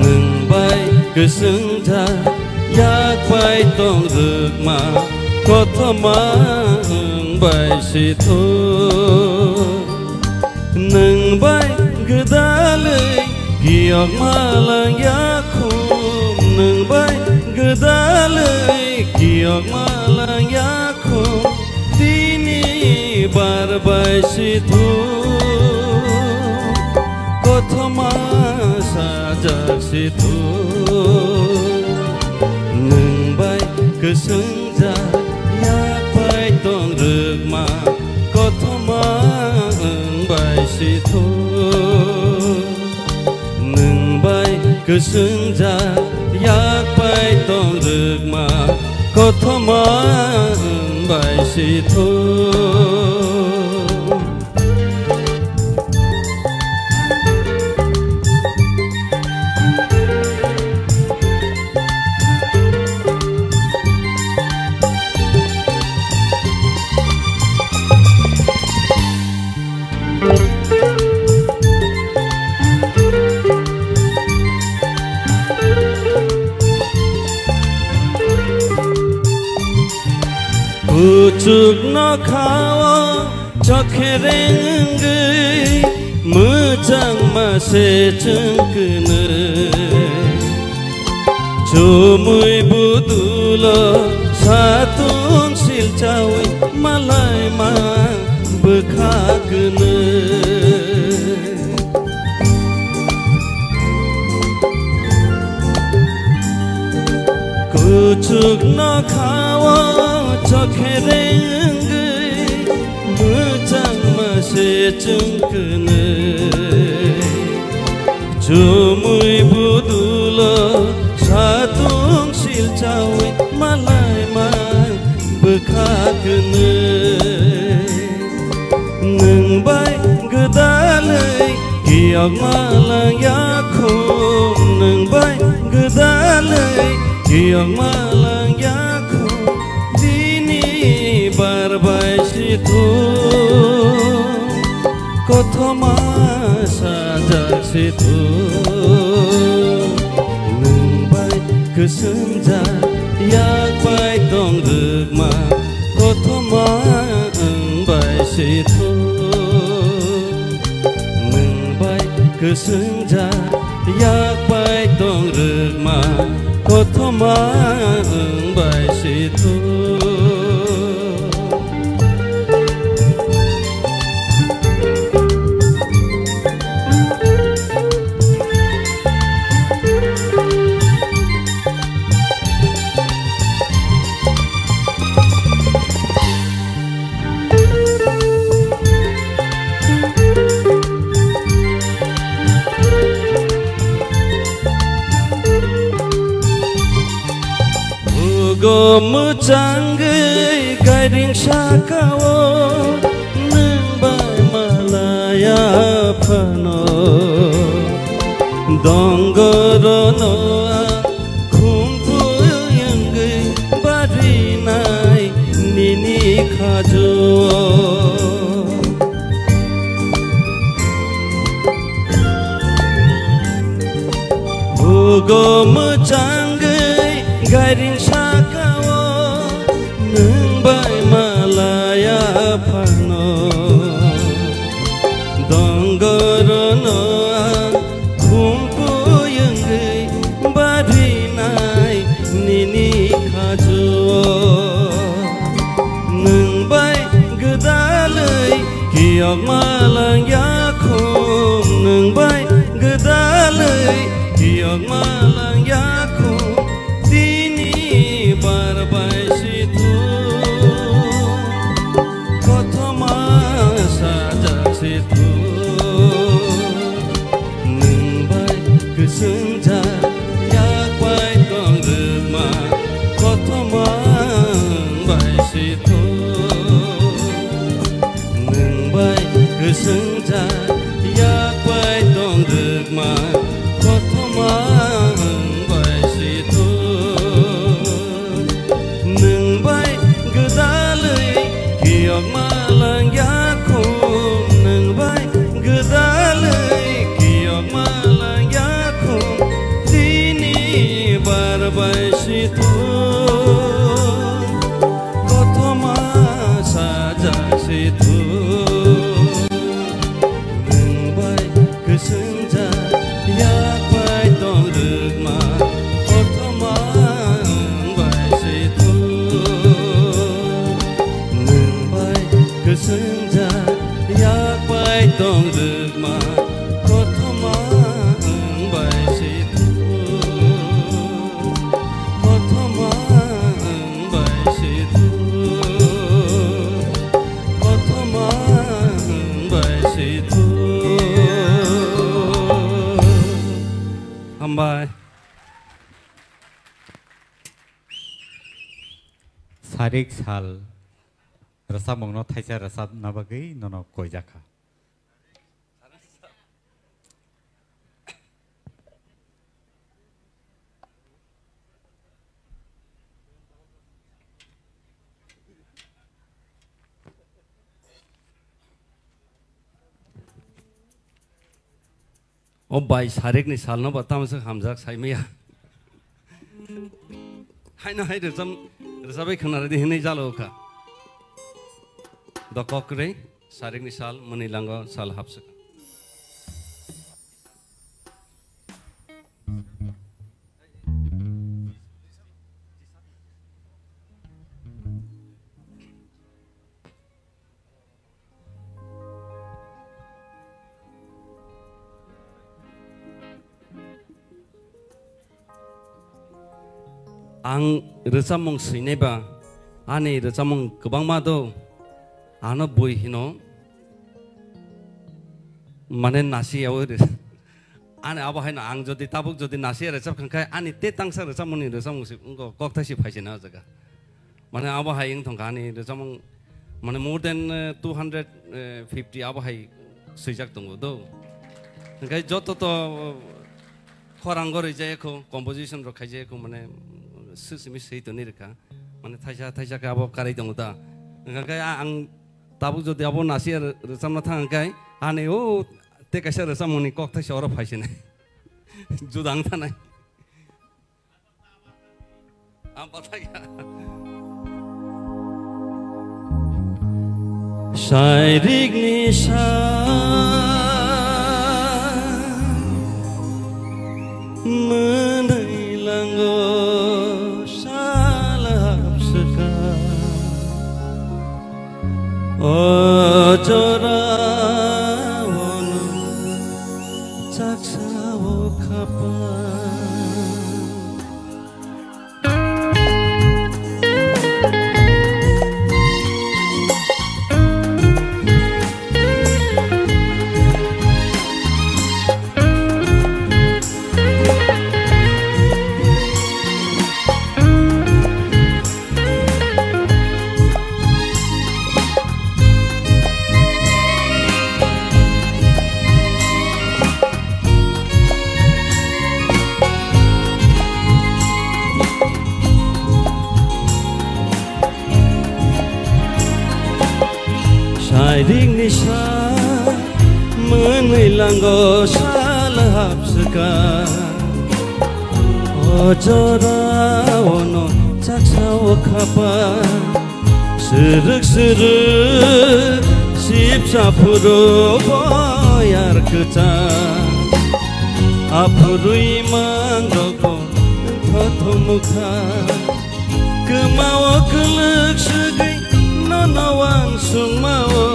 Nwng bai kwswngjak yak bai tong rwkma kothoma wng bai sithok. Nwng bai gwdalwi kiyokma langya khum, nwng bai gwdalwi kiyokma langya khum, tini bar bai sithok, kothoma sajak sithok. Nwng bai kwswngjak yak bai tong rwkma kothoma wng bai sithok. Nwng bai kwswngjak yak bai tong rwkma kothoma wng bai sithok. Kuchuk nokhao chokhereng wngwi mwchangma se chwng kwnwi. Chumui budulo satung silchaui malaima bwkha kwnwi. Kuchuk nokhao chokhereng wngwi mwchangma se Chwng kwnwi chumui budulo satung silchaui malai mai bwkha kwnwi. Nwng bai gwdalwi kiyokma lang yakhung, nwng bai gwdalwi kiyokma lang yakhung. Bini bar bai si thung, kothoma sajak si thung. Nwng bai kwswngjak yak bai tong rwkma, kothoma wng bai si thung. Nwng bai kwswngjak yak bai tong rwkma, kothoma wng bai si thung. Bugo mwchangwi gairing sakao nwng bai malaya phano. Dongorono a khumphuyungwi barinai nini khajuo. Bugo mwchangwi gairing sakao nwng bai malaya phano. Dongorono ang khumphuyungwi barinai nini khajuo. Nwng bai gwdalwi kiyokma lang yakhung, nwng bai gwdalwi kiyokma lang yakhung. Tini bar bai si thung, kothoma sajak si thung. Nwng bai kwswngjak yak bai tong rwkma, kothoma wng bai si thung. Nwng bai kwswngjak yak bai tong rwkma, kothoma wng bai si thung. Nwng bai gwdalwi kiyokma lang yakhung, nwng bai gwdalwi kiyokma lang yakhung. Tini bar bai si thung, kothoma sajak si thung. Nwng bai kwswngjak yak bai tong rwkma, kothoma wng bai si thung. Nwng bai kwswngjak yak bai tong rwkma, kothoma wng bai si thung. Kothoma wng bai si thung. Kothoma wng bai si thung. Hambai. Sarik sal rwchapmungno thaisa rwchapna bagwi nono koijakha. O bai, sarikni salno bo tamswk hamjak saimaya. Haino hai rwchap, rwchabai khwnaridi hinwi jalo kha. Dokok kwrwi, sarikni sal, mwnwi lango sal hapswk. Ang rwchapmung swinai ba, ani rwchapmung kwbangma do, ano bui hino. Mane nasi yawi re. Ani abo hai no ang jodi tabuk jodi nasi ya rechap khankhe ani te tangsa rechap muni rechap musi wngko kokthai si phaisina o jaga. Mane abo hai wng thongkha ani rechap mung mane more than, eh, two hundred fifty abo hai swijak tongo do. Hingkhe joto to, eh, khorang go rijaya kho, composition rok khaijaya kho, mane swi simi swi toni rikha. Mane thaisa thaisa khe abo karai tongo ta. Hingkhe a-, ang tabuk jodi abo nasi ya re-, rechapna thang khe ani o Tei kaisa rwchapmungni kokthai se oro phai sinai. Juda wng thanai. Ang pathai kha. Sairikni sa mwnwi lango sal hapswka. O jora ono chaksa o khapa. Sairikni sa mwnwi lango sal hapswka. O jora ono chaksa o khapa. Srwk srwk sipsa phuru boyar kwchang. Aphurwi mangrokbo thothomukha. Kwmao kwlwk swgwi nono wansukmao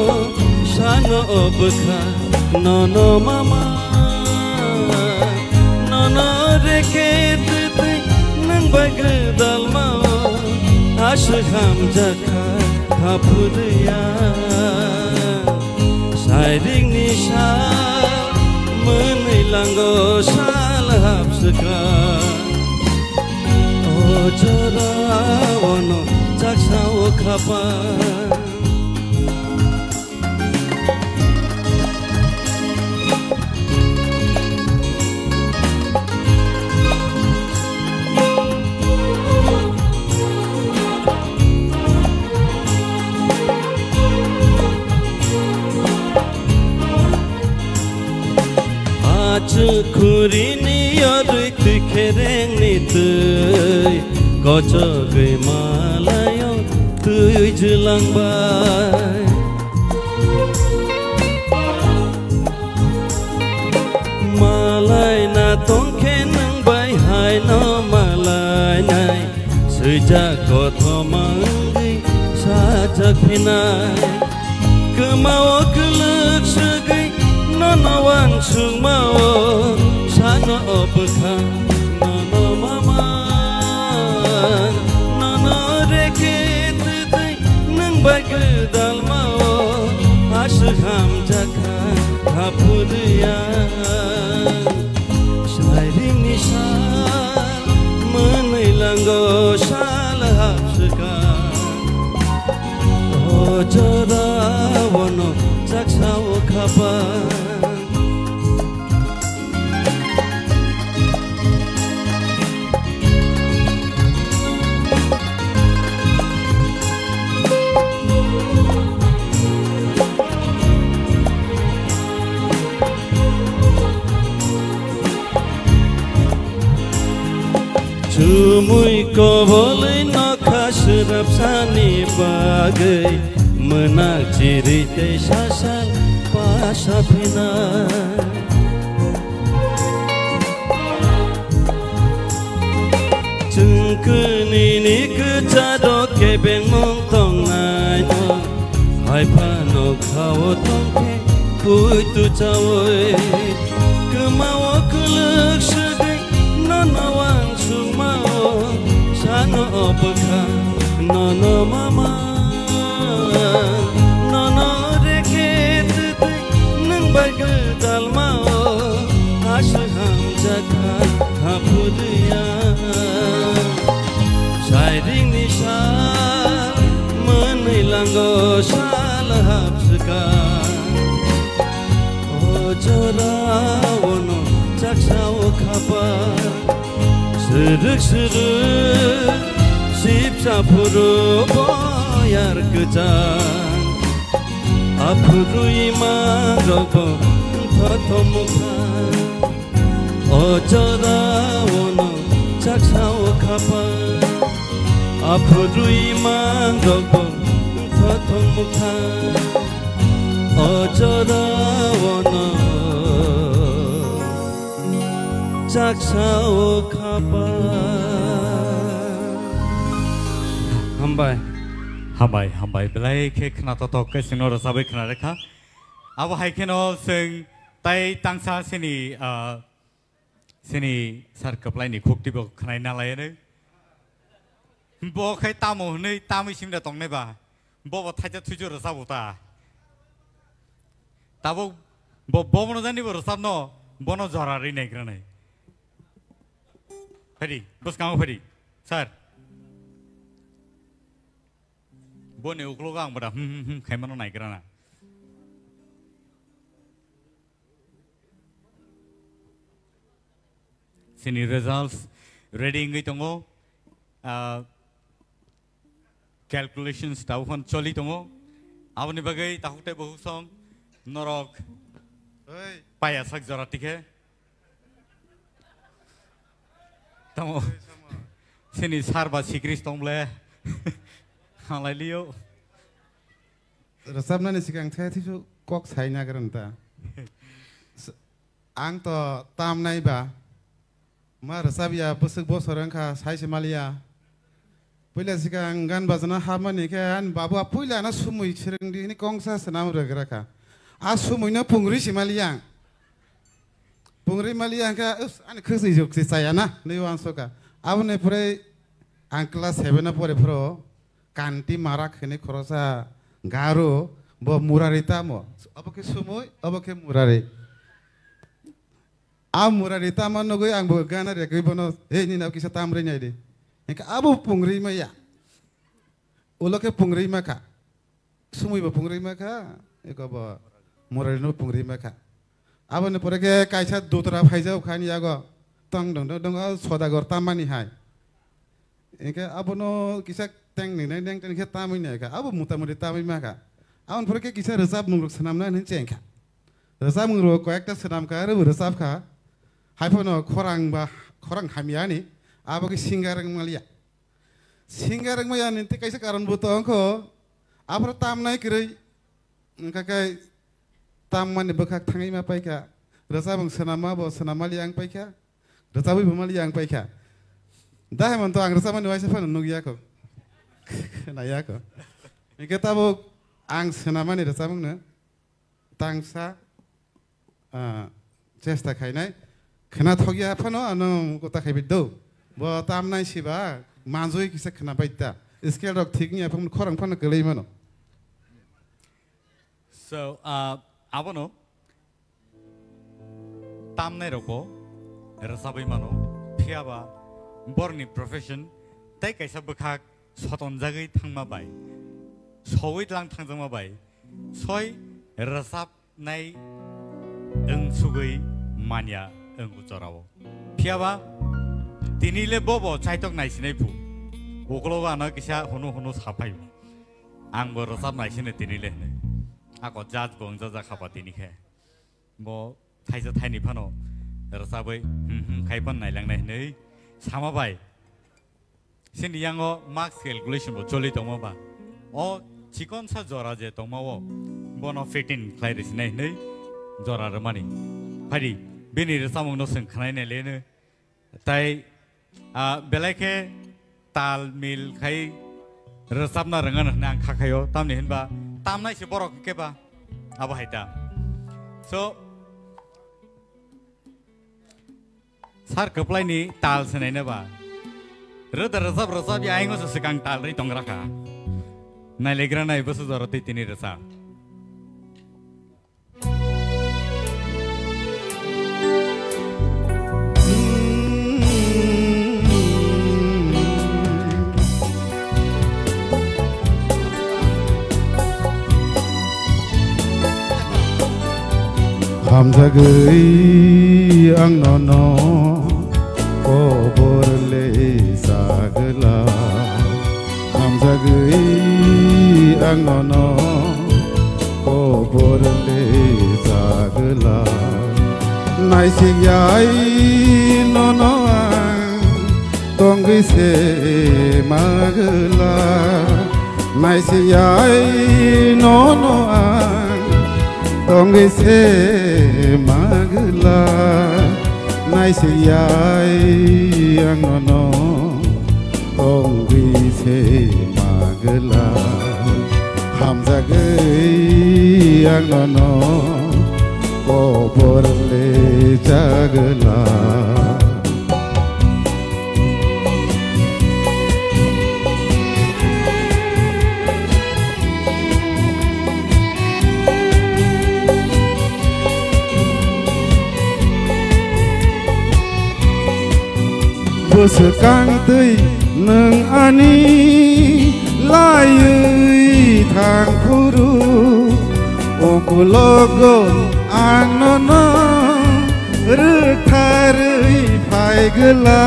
sano o bwkha nono mama. Nono reke twtwi nwng bai gwdalmao aswk hamjakha haphurwi ang. Sairikni sal mwnwi lango sal hapswka. O jora ono chaksa o khapa. Achuk khurini yorwi twi kherengni twi kochogwi malaio twi jwlangbai. Malai na tongkhe nwng bai haino malainai. Swijak kothoma wngwi sajak phinai. Kwmao kwlwk swgwi nono wansukmao sano o bwkha nono mama. Nono reke twtwi nwng bai gwdalmao aswk hamjakha haphurwi ang. Sairingni sal mwnwi lango sal hapswka. O jora ono chaksa o khapa. Chumui kobolwi nokha swrapsani bagwi mwnak chiri tei sasal pasa phinai. Chwng kwnwini kwcharo kebengmung tongnaino, hai phano khao tongkhe puitu chaui. Kwmao kwlwk swgwi nono wansukmao, sano o bwkha nono mama, nono reke twtwi nwng bai gwdal. Jakha haphuriya, sairingni sal mwnwi lango sal hapswka. O jora ono chaksa o khapar, srwk srwk sipsa phuru boyar kwchang. Aphurwi mangrokbo thothom kha. O jora ono chaksa o khapar, aphurwi mangrokbo thothom kha. O jora ono chaksa o khapar. Hambai. Hambai, hambai. Belai khe khna totok khe chwngno rwchabwi khna rekha. Abo hai kheno chwng tai tangsa sini, ah, sini sar kwplaini khukti bo khwnai na lai ani. Bo khai tamo hwnwi tamwi simda tongnai ba. Bo bo thaisa thuisu rwchabo ta. Tabuk bo, bo bono jani bo rwchapno, bono jora rwi naigra nai. Phadi, bwskango phadi. Sir. Boni uklogo ang bada hmm hmm hmm khaimano naigra na. Sini results ready wngwi tongo. Ah, calculations tabukhan choli tongo. Aboni bagwi takhuk tei bukhuk song norok Oi. Paya sak jora tikhe. Tamo. Oi, sama. Sini sar ba sikris tong ble. Halai liyo. Rwchapnani sikang the thisu kok sai nagra nta. S-, ang to tamnai ba. Ma rwchapya bwswk bosor wngkha sai se maliya. Puila sikang gan bajana hapmani khe ani babu a puila ano sumui swrwngdi hini kongsa swnam rwgra kha. A sumuino pungri si maliya ang. Pungri maliya ang khe, "Us, ani khwsni juk si chaya na," nui uansukha. Aboni pore ang class seven o pore phuru Kanti Marak hwnwi khoroksa garu, bo Murari tamo. Obo khe sumui, obo khe Murari. A Murari tamo nugwi ang bo gana rekwi bono, "Hey, nini kisa tamrwi nai di." Hingkhe abo pungri maya. Ulo khe pungri makha. Sumui bo pungri makha, eko bo Murari no pungri makha. Aboni pore khe kaisa dutra phaijak kha ani yago. Tong dong dong dong, o Sodagar tamani hai. Hingkhe abono kisa teng ni nai neng teng khe tamwi nai kha. Abo mota moti tamwi ma kha. Aboni pore khe kisa rwchapmung rok swnamna hinwi cheng kha. Rwchapmung rok koyekta swnam kha, aro bo rwchap kha. Haiphano khorang ba, khorang hamya ni, abo khe singer wng maliya. Singer wng maya ni tei kaisa karon bo tong kho. Aphuru tamnai kwrwi. Wngkha khe tammani bwkhak thangwi ma paikha. Rwchapmung swnamma bo swnam maliya wng paikha. Rwchabwi bo maliya wng paikha. Da hai manto ang rwchapmani waisa phano nukya kho. Khwnaya kho. Hingkhe tabuk ang swnamani rwchapmungno tangsa, ah, chesta khainai. Khwnathokya phano ano kota khaibi do. Bo tamnai siba manjui kisa khwnabai ta. Scale rok thik wngya phano khorang phano kwlwi mano. So, ah, abono tamnai rokbo rwchabwi mano, phiya ba borokni profession tei kaisa bwkhak sotonjagwi thangma bai, sogwi tlang thangjakma bai, soi rwchapnai wng sugwi manya wng o jorao. Phiya ba tini le bobo chaitok naisinai phu, ukologo ano kisa hunu hunu saphai. Ang bo rwchap naisini tini le hwnwi. Ako judge bo wngjakjak kha ba tini khe. Bo thaisa thaini phano rwchabwi hmm hmm khai pan nailangnai hwnwi sama bai. Chini yango marks calculation bo choli tongma ba. O chikonsa jora je tongma o bono fitting khlai rwsinai hwnwi jora rwmani. Phaidi bini rwchapmungno chwng khwnai nai le hwnwi. Tai, ah, belai khe tal mil khai rwchapna rwngano hwnwi ang kha khaio, tamni hinba tamnai se borok hwnkhe ba abo hai ta. So, sar kwplaini tal se naina ba. Rwda rwchap rwchap ya aingo se swkang tal ri tongra kha. Nailegra nai bwswk jora twi tini rwchap. Hamjagwi ang nono kobor le sagwla. Hamjagwi ang nono kobor le sagwla. Naisik yai nono ang tongwi se magwla. Naisiyai nono ang tongwi se magwla. Naisiyai ang nono tongwi se magwla. Hamjagwi ang nono kobor le chagwla. Bwswkang twi nwng ani laiwi thang phuru, ukulogo ang nono rwktharwi phai gwla.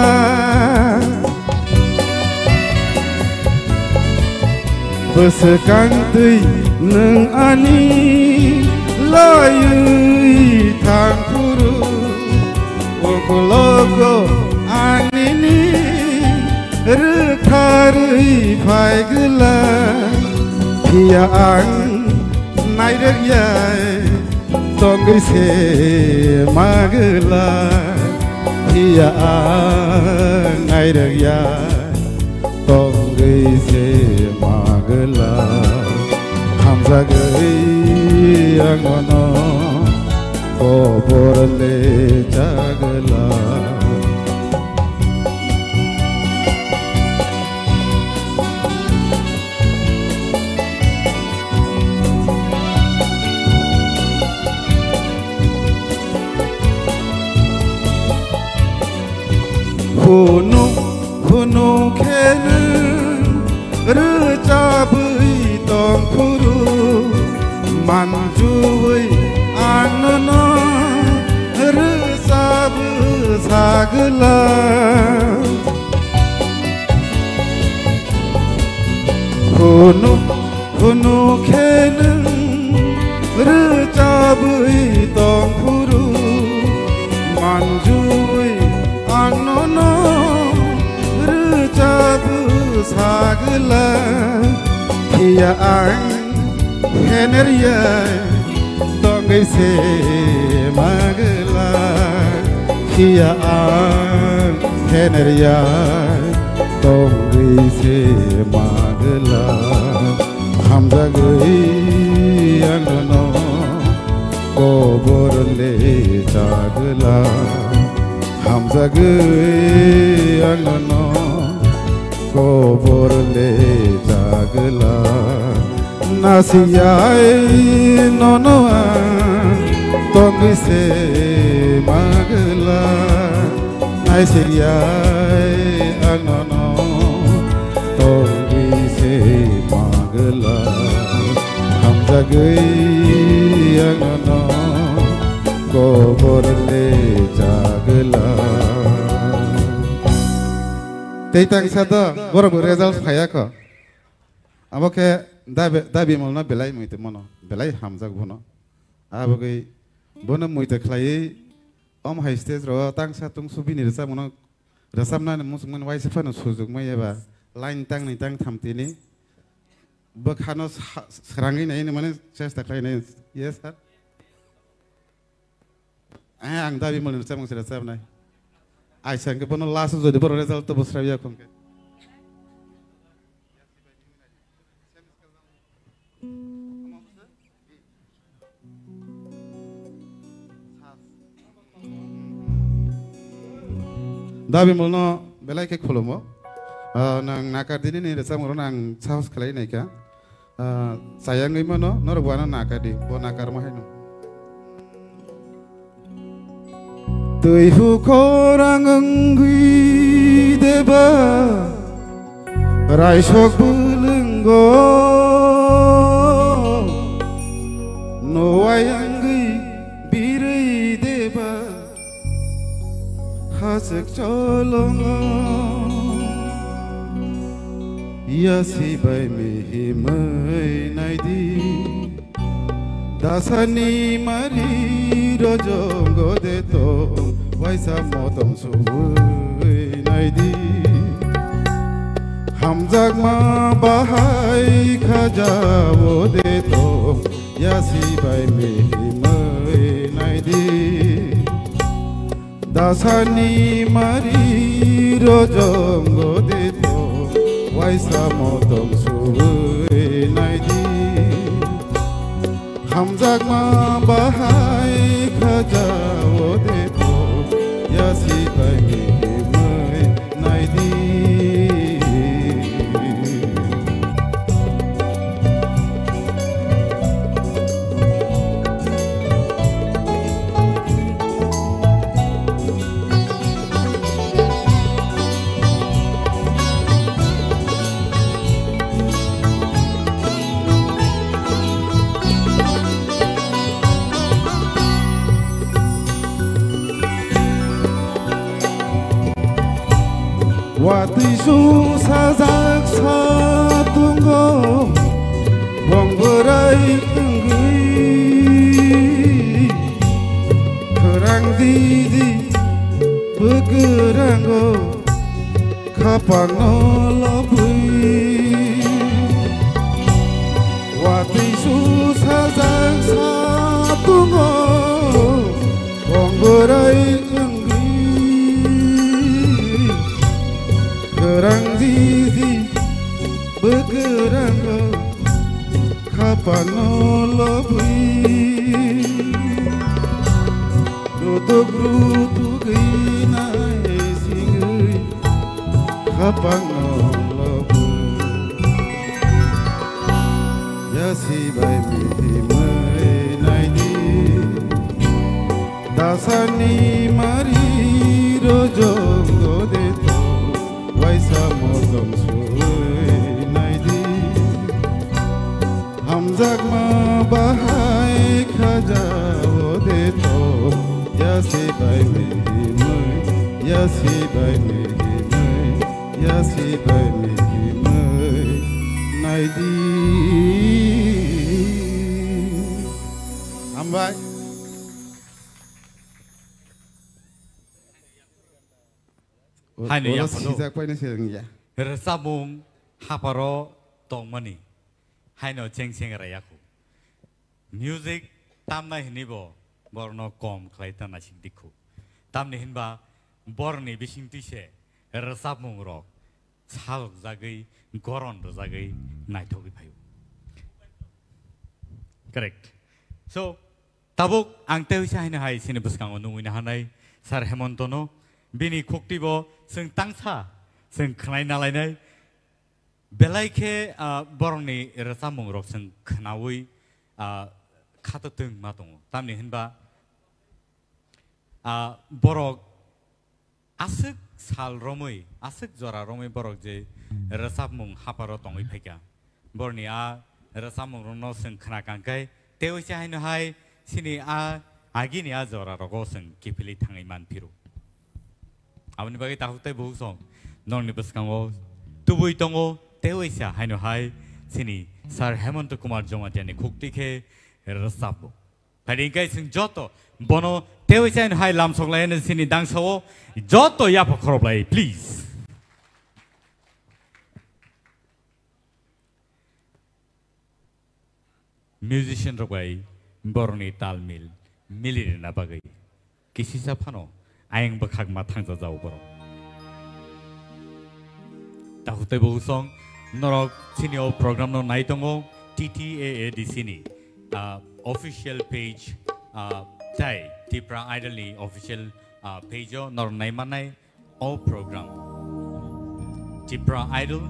Bwswkang twi nwng ani laiwi thang phuru, ukulogo ang nini rwktharwi phai gwla. Phiya ang nairwk yai tongwi se magwla, phiya ang nairwk yai tongwi se magwla. Hamjagwi ang nono kobor le chagwla. Hunu hunu khe nwng rwchabwi tong phuru, manjuwi ang nono rwchabwi sagwla. Hunu hunu khe nwng rwchabwi tong phuru, manjuwi ang nono rwchabwi sagwla. Phiya ang phener yai tongwi se magwla, phiya ang phener yai tongwi se magwla. Hamjagwi ang nono kobor le chagwla. Hamjagwi ang nono kobor le chagwla. Nasiyai nono ang tongwi se magwla. Naisiyai ang nono tongwi se magwla. Hamjagwi ang nono kobor le chagwla. Tei tangsa do, borok bo result phaiya kho. Abo khe dabi, dabi molno belai muitu mono, belai hamjak bono. Abagwi bono muitu khlaiwi om hai stage ro tangsa tungsu bini rwchapmano, rwchapnani muchungmani waisa phano sujukma eba line tangni tangtham tini bwkhano sa-, srangwi naini mane chesta khlai nai. Yes, sir. Eh, ang dabi mani rwchapmung se rwchapnai. Aisa hwnkhe bono last o jodi borok result to bwsraiya khon khe. Dabi molno belai khe khulumo. Ah, nang nakar dini ni rwchapmung rok ang sahos khlai nai kha. Ah, chayangwi mano, norok bo ano nakadi, bo nakarma haino. Twi hukhorang wngwi deba, raisok bwlwngo, nowai wngwi birwi Khachwk cholongo, yasi bai mihimwi naidi. Dasani mari rojongo de tong, waisa motong subui naidi. Hamjakma bahai khajawo de tong, yasi bai mihimwi naidi. Dasani mari rojongo de to, waisa motong subui naidi. Hamjakma bahai khajawo de to, yasi bai mihimwi naidi. Watwi su sajak satungo, bong bwrai wngwi. Khwrang didi bwkwrango, khapangno lobwi. Watwi su sajak satungo, bong bwrai wngwi. Khwrang didi bwkwrango, khapangno lobwi. Rutuk rutuk wngnai singwi, khapangno lobwi. Yasi bai mihimwi naidi. Dasani mari rojongo de to, waisa motong subui naidi. Hamjakma bahai khajawo de to, yasi bai mihimwi, yasi bai mihimwi, yasi bai mihimwi naidi. Hambai. Haino oro yaphano sijak paino se wngya. Rwchapmung haparo tongmani haino cheng cheng rayakhu. Music tamnai hwnwibo borokno kom khlai ta naisik dikhu. Tamni hwnba borokni bisingtwi se rwchapmungrok salokjagwi, goron rwjagwi naithogwi phaio. Correct. So, tabuk ang tei uisa haino hai chini bwskango nungwi naharnai Sir Hemontono, bini khuktibo chwng tangsa, chwng khwnai nalainai. Belai khe, ah, borokni rwchapmungrok chwng khwnaui, ah, khatotwng ma tongo. Tamni hwnba, ah, borok aswk sal romwi, aswk jora romwi borok je rwchapmung haparo tongwi phaikha. Borokni a rwchapmungrokno chwng khna kangkhe, tei uisa haino hai chini a agini a jorarogo chwng kiphilwi thangwi man phiro. Aboni bagwi takhuk tei bukhuk song nokni bwskango tubui tongo, tei uisa haino hai chini Sir Hemanta Kumar Jamatia ni khukti khe rwchapmung. Phaidi hwnkhe chwng joto bono tei uisa haino hai lamsok lai hwnwi chini dangsao joto yapha khorop lai, please. Musician rok bai borokni tal mil mili rwna bagwi kisisa phano ayang bwkhak ma thangjajago borok. Takhuk tei bukhuk song norok chini o program no nai tongo T T A A D C ni, ah, official page, ah, tei Tipra Idol ni official, ah, page o norok nai mannai. O program Tipra Idol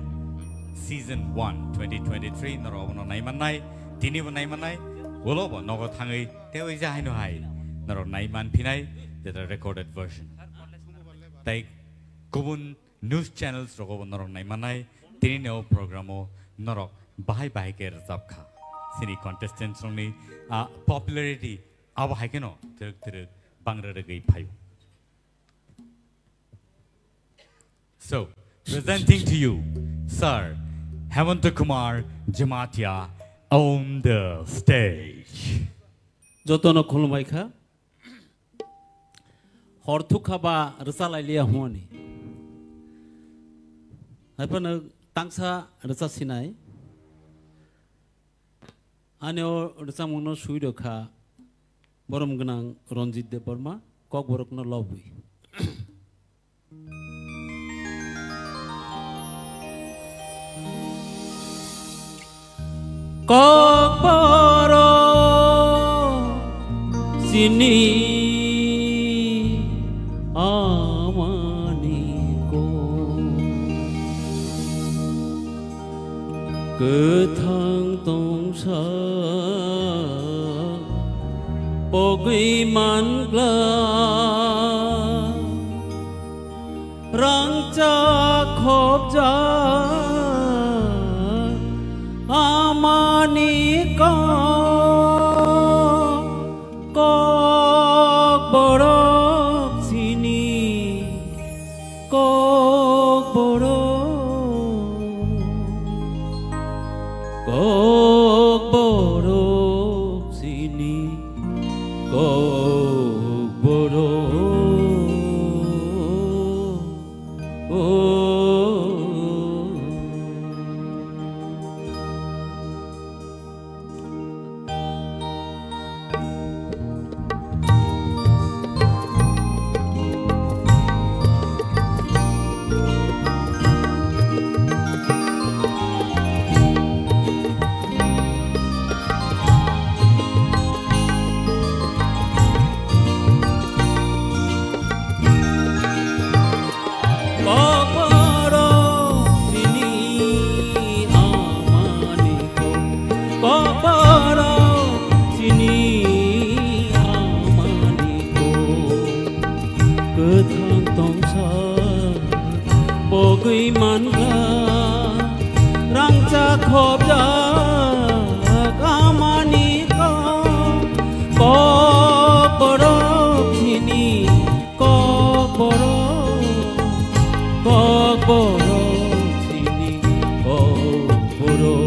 Season one twenty twenty-three norok abono nai mannai, tini bo nai mannai, ulo bo nogo thangwi tei uisa haino hai norok nai man phinai, jeta recorded version. Tei kubun news channels rogo bo norok nai mannai, tini ni o program o norok bahai bahai khe rwchap kha. Chini contestants rokni, ah, popularity abo hai kheno twrwk twrwk bang rwrwgwi phaio. So, presenting to you, Sir Hemanta Kumar Jamatia on the stage. Jotono khulumbai kha. Hor thukha ba rwchalai liya hwnwi. Haiphano tangsa rwcha sinai. Ani o rwchapmungno swi rw kha borom gwnang Ranjit Debbarma, Kokborokno lobwi. Kokborok chini amani kok. Kwthang tongsa pogwi mangla, rangchak khopjak amani kok. Kokborok chini, Kokborok, Kokborok chini, Kokborok. Kokborok chini amani kok, Kokborok chini amani kok. Kwthang tongsa pogwi mangla, rangchak khopjak amani kok. Kokborok chini Kokborok, Kokborok chini Kokborok.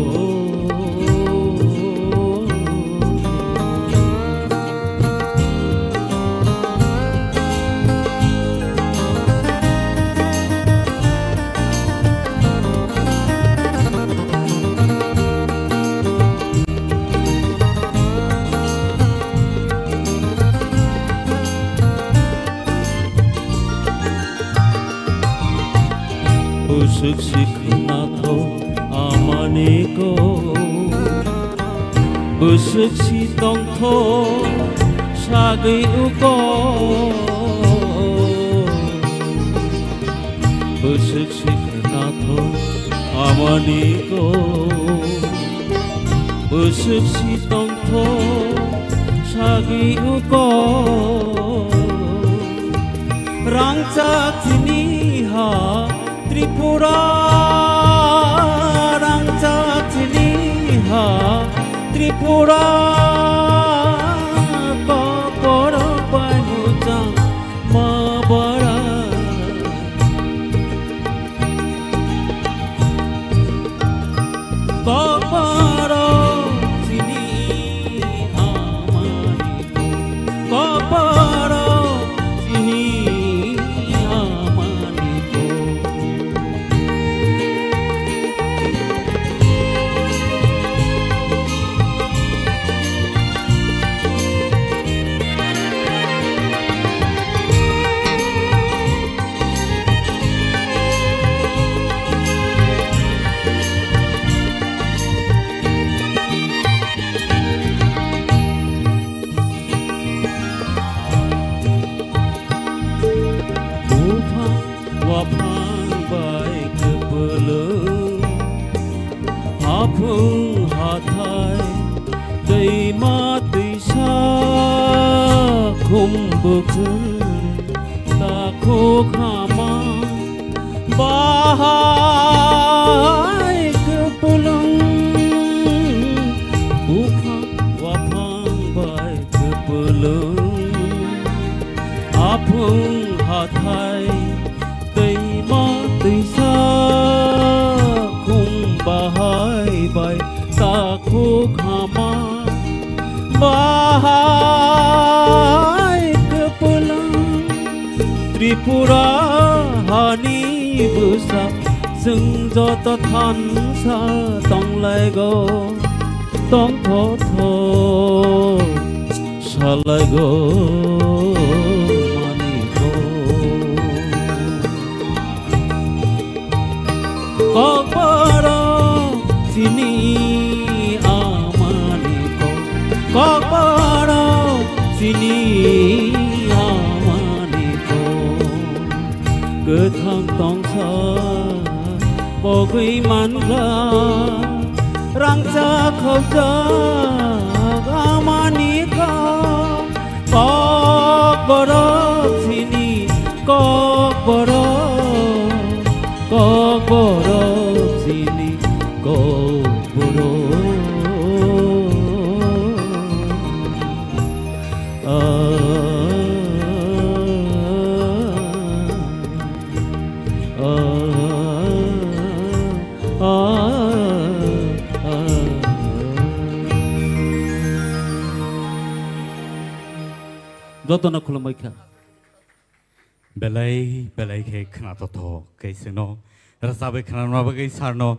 Bwswk si khwnathok amani kok, bwswk si tongthok sagwi uko. Bwswk si khwnathok amani kok, bwswk si tongthok sagwi uko. Rangchak chini ha Tripura, rangchak chini ha Tripura, Kokborok bai muchang ma bara. Kokborok chini amani kok, Kokborok chini amani kok. Buphang waphang bai kwpwlwng, haphung hathai, twima twisa, khum bukhur, takhuk hama, bahai kwpwlwng. Buphang waphang bai kwpwlwng, aphung hathai, twima twi Pura hani bwsa chwng joto thansa tonglaigo, tongthotho salaigo maniko. Kokborok chini amani kok, kokborok chini amani kok. Kwthang tongsa pogwi mankha, rangchak khokjak amani kok. Kokborok chini, kokborok, kokborok chini, kokborok. Ah, ah, ah, ah, ah. Jotono khulumbai kha. Belai, belai khe khwnathothok khe chwngno rwchabwi khwnarwna bagwi sarno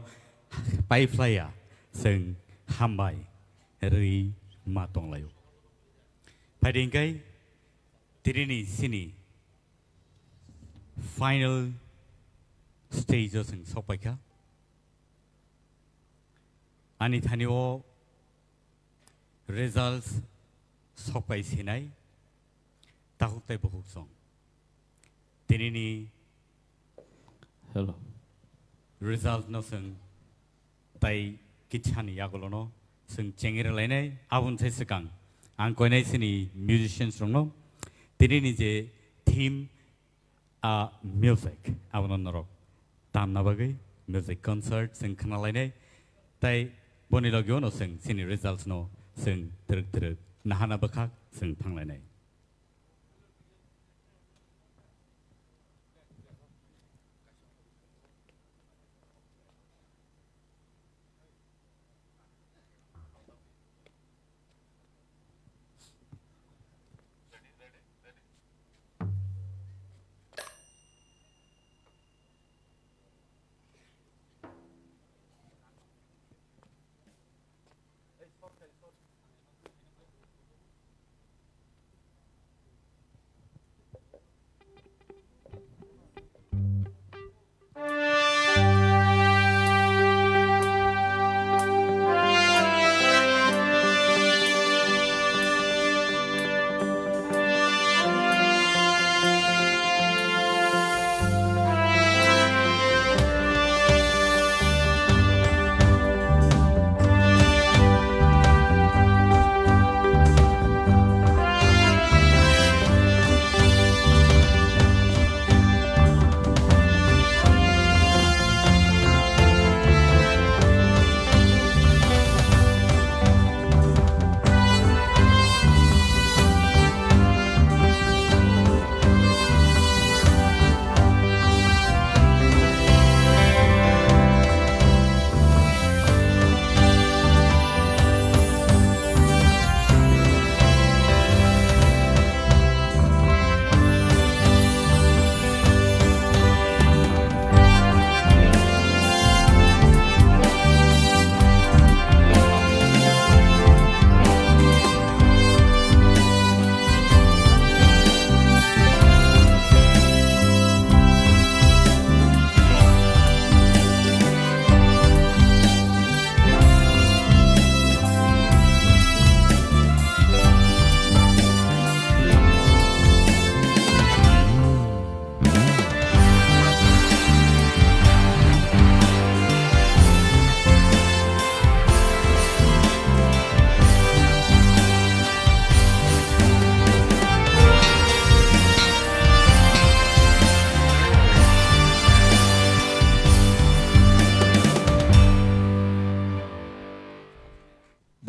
paiphlaiya chwng hambai rwi ma tonglaio. Phaidi hwnkhe tinini chini final stage-o chwng sokpaikha. Ani thani o results sokpai sinai takhuk tei bukhuk song. Tinini Hello. Result no chwng tai kitsani yagulono chwng chengri lainai, aboni sai swkang ang koinai chini musicians rokno tinini je theme a music, abono norok tamna bagwi music concert chwng khna lainai, tai boni logio no chwng chini results no chwng twrwk twrwk nahana bwkhak chwng thanglainai.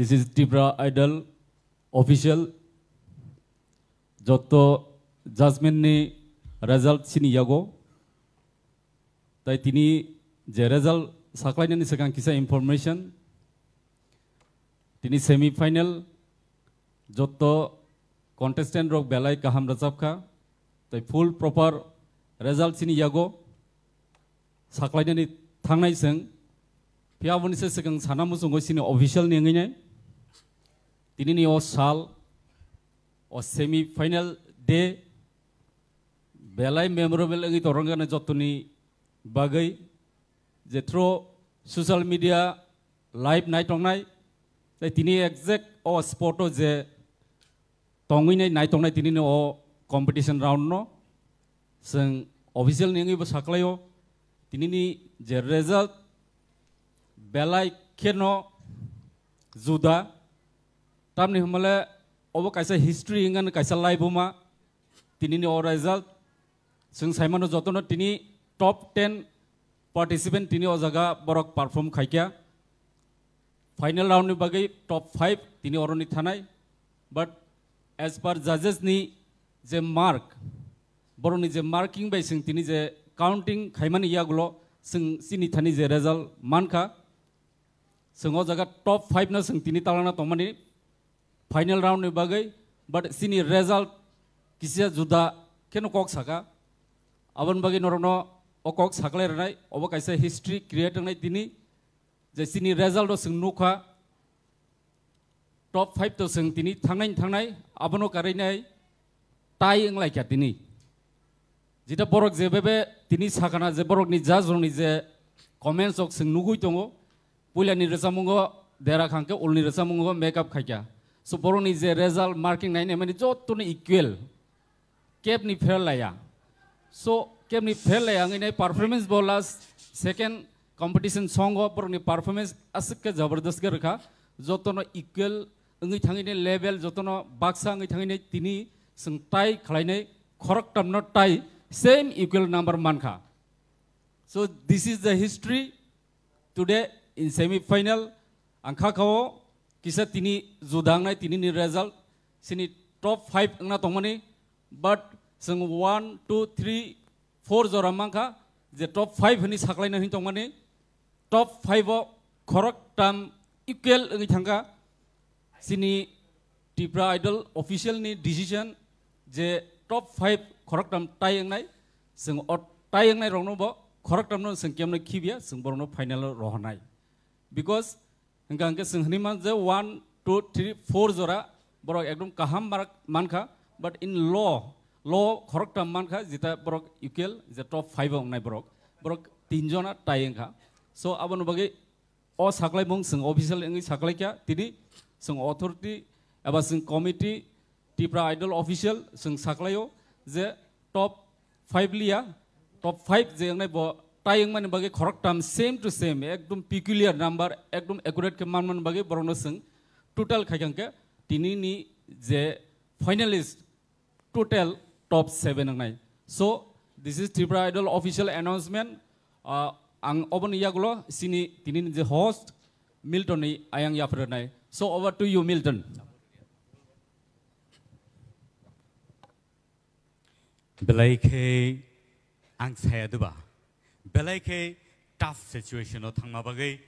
This is Tipra Idol official. Jotto judgment ni result sini yago. Tai tini je result saklainani swkang kisa information. Tini semi final jotto contestant rok belai kaham rwchapkha. Tai full proper result chini yago saklainani thangnai chwng. Phiya aboni se swkang sana muchungo chini official ni wngwi nai. Tinini o sal, o semi final day, belai memorable wngwi tongkha jotoni bagwi, je through social media live nai tongnai, tei tini exact o spot o je tongwi nai nai tongnai tinini o competition round no chwng official ni wngwi bo saklaio. Tinini je result belai kheno juda, tamni hwnmale obo kaisa history wngkha, kaisa laibuma. Tinini o result chwng saimano jotono tini top ten participant tini o jaga borok perform khaikha. Final round ni bagwi top five tini oroni thanai, but as per judges ni je mark, borokni je marking bai chwng tini je counting khaimani yagulo chwng chini thani je result mankha. Chwng o jaga top five no chwng tini talana tongmani final round ni bagwi, but chini result kisa juda kheno kok saka. Aboni bagwi norokno o kok saklai rwnai, obo kaisa history create wngnai tini, je chini result o chwng nukha top five to chwng tini thangnai thangnai, abono karwi nai tie wnglaikha tini. Jeta borok je bebe tini sakana je borokni judge rokni je comments rok chwng nugui tongo, puilani rwchapmungo dera khangkhe ulni rwchapmungo make up khaikha. So borokni je result marking nai naimani jotono equal, kebni fail laya. So kebni fail laya wngwi nai performance bo last second competition songo borokni performance aswk khe jabardast khe rwkha, jotono equal wngwi thangwi nai level, jotono baksa wngwi thangwi nai tini chwng tie khlainai, khoroktamno tie same equal number mankha. So this is the history today in semi final. Ang kha khao kisa tini juda wngnai tini ni result, chini top five wngna tongmani, but chwng one, two, three, four jora mankha je top five hwnwi saklaina hwnwi tongmani. Top five o khoroktam equal wngwi thangkha. Chini Tipra Idol official ni decision je top five khoroktam tie wngnai, chwng o tie wngnai rokno bo khoroktamno chwng kemno khibya, chwng borokno final o rohornai. Because hwnkha hwnkhe chwng hwnwi man je one, two, three, four jora borok ekdom kaham mark mankha, but in law, law khoroktam mankha jeta borok equal je top five o wngnai borok, borok tinjona tie wngkha. So aboni bagwi o saklaimung chwng official wngwi saklaikha, tini chwng authority eba chwng committee, Tipra Idol official chwng saklaio je top five liya, top five je wngnai bo tie wngmani bagwi khoroktam same to same, ekdom peculiar number, ekdom accurate khe manmani bagwi borokno chwng total khaikha hwnkhe tinini je finalist total top seven wngnai. So this is Tripura Idol official announcement. Ah, ang oboni yagulo chini tinini je host Milton ni ayang yaphrwnai. So over to you, Milton. Belai khe ang saya duba. Belai khe tough situation o thangma bagwi